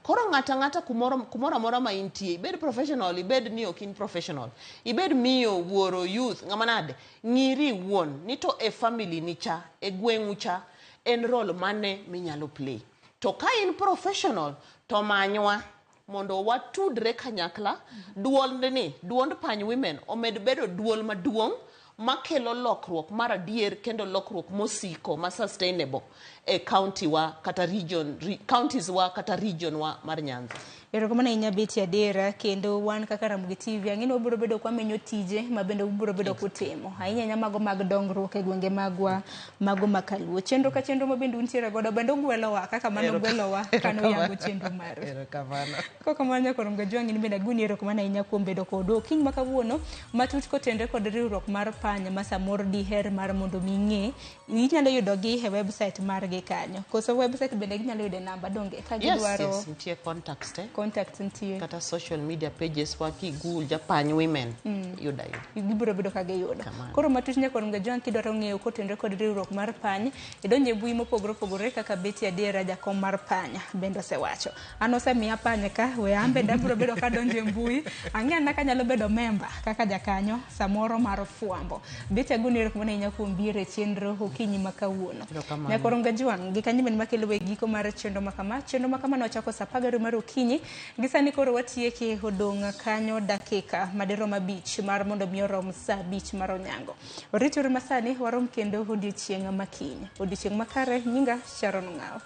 S12: Koro ng'ata ng'ata kumoro amora ma intie, ibed professional, ibed ni ok in professional, ibed miyo, wuoro, youth, ng'ama nade, ng'iri iwuon ni to e family ni cha, e gweng'u cha, en role mane minyalo play. To ka in professional, to manywa mondo watudre kanyakla, duond ni, duond Pany Women omed bedo duol maduong' makelo lokruok mar adier kendo lokruok mosiko ma sustainable e county wa kata region, counties wa kata region wa mar Nyanza.
S30: Erokamano ahinya Betty Adera, kendo wan kaka Ramogi TV ang'e ni wabiro bedo kwamenyo tije ma bende ubiro bedo kutimo ahinya ahinya mago mag dongruok e gwenge magwa mago makaluo. Chenro ka chenro ma bende untiere godo bende ugwelowa kaka mano gwelowa kane uyango chenro maru.
S12: Erokamano.
S30: Kokamano nyakwar Mgajwang' in bende agoni erokamano ahinya kuom bedo kodwa okinyi ma kawuono matut kotenre kod riwruok mar Pany ma samoro diher mar mondo mi ing'e, inyalo yudogi e website margi kanyo. Koso website bende ginyalo yude namba donge ka gidwaro?
S12: Yes, nitie contacts te.
S30: Contacts nitie.
S12: Kata social media pages wa ki Google Japany Women yuda yuda.
S30: Gibiro bedo ka giyudo. Koro matut nyakwar Mgajwang' kidwaro ng'eyo kotenre kod riwruok mar Pany, idonje mbui mopogore opogore kaka Betty Adera jakom mar Pany bende osewacho. An osemiya Pany ka, we an bende abiro bedo kadonjo e mbui, ang'e ana kanyalo bedo member kaka jakanyo samoro mar fwambo. Betty agoni erokamano ahinya kuom biro e chenro okinyi ma kawuono. Nyakwar Mgajwang' gi kanyo bende makelo e giko mar chenro makama. Chenro makama nochako saa 12 mar okinyi, gi sani koro watieke odong' kanyo dakika madirom 5 mar mondo mi orom saa 5 mar onyango. Oritore masani warom kendo odiochieng' makiny. Odiochieng' makare, nyinga Sharon Ng'awo.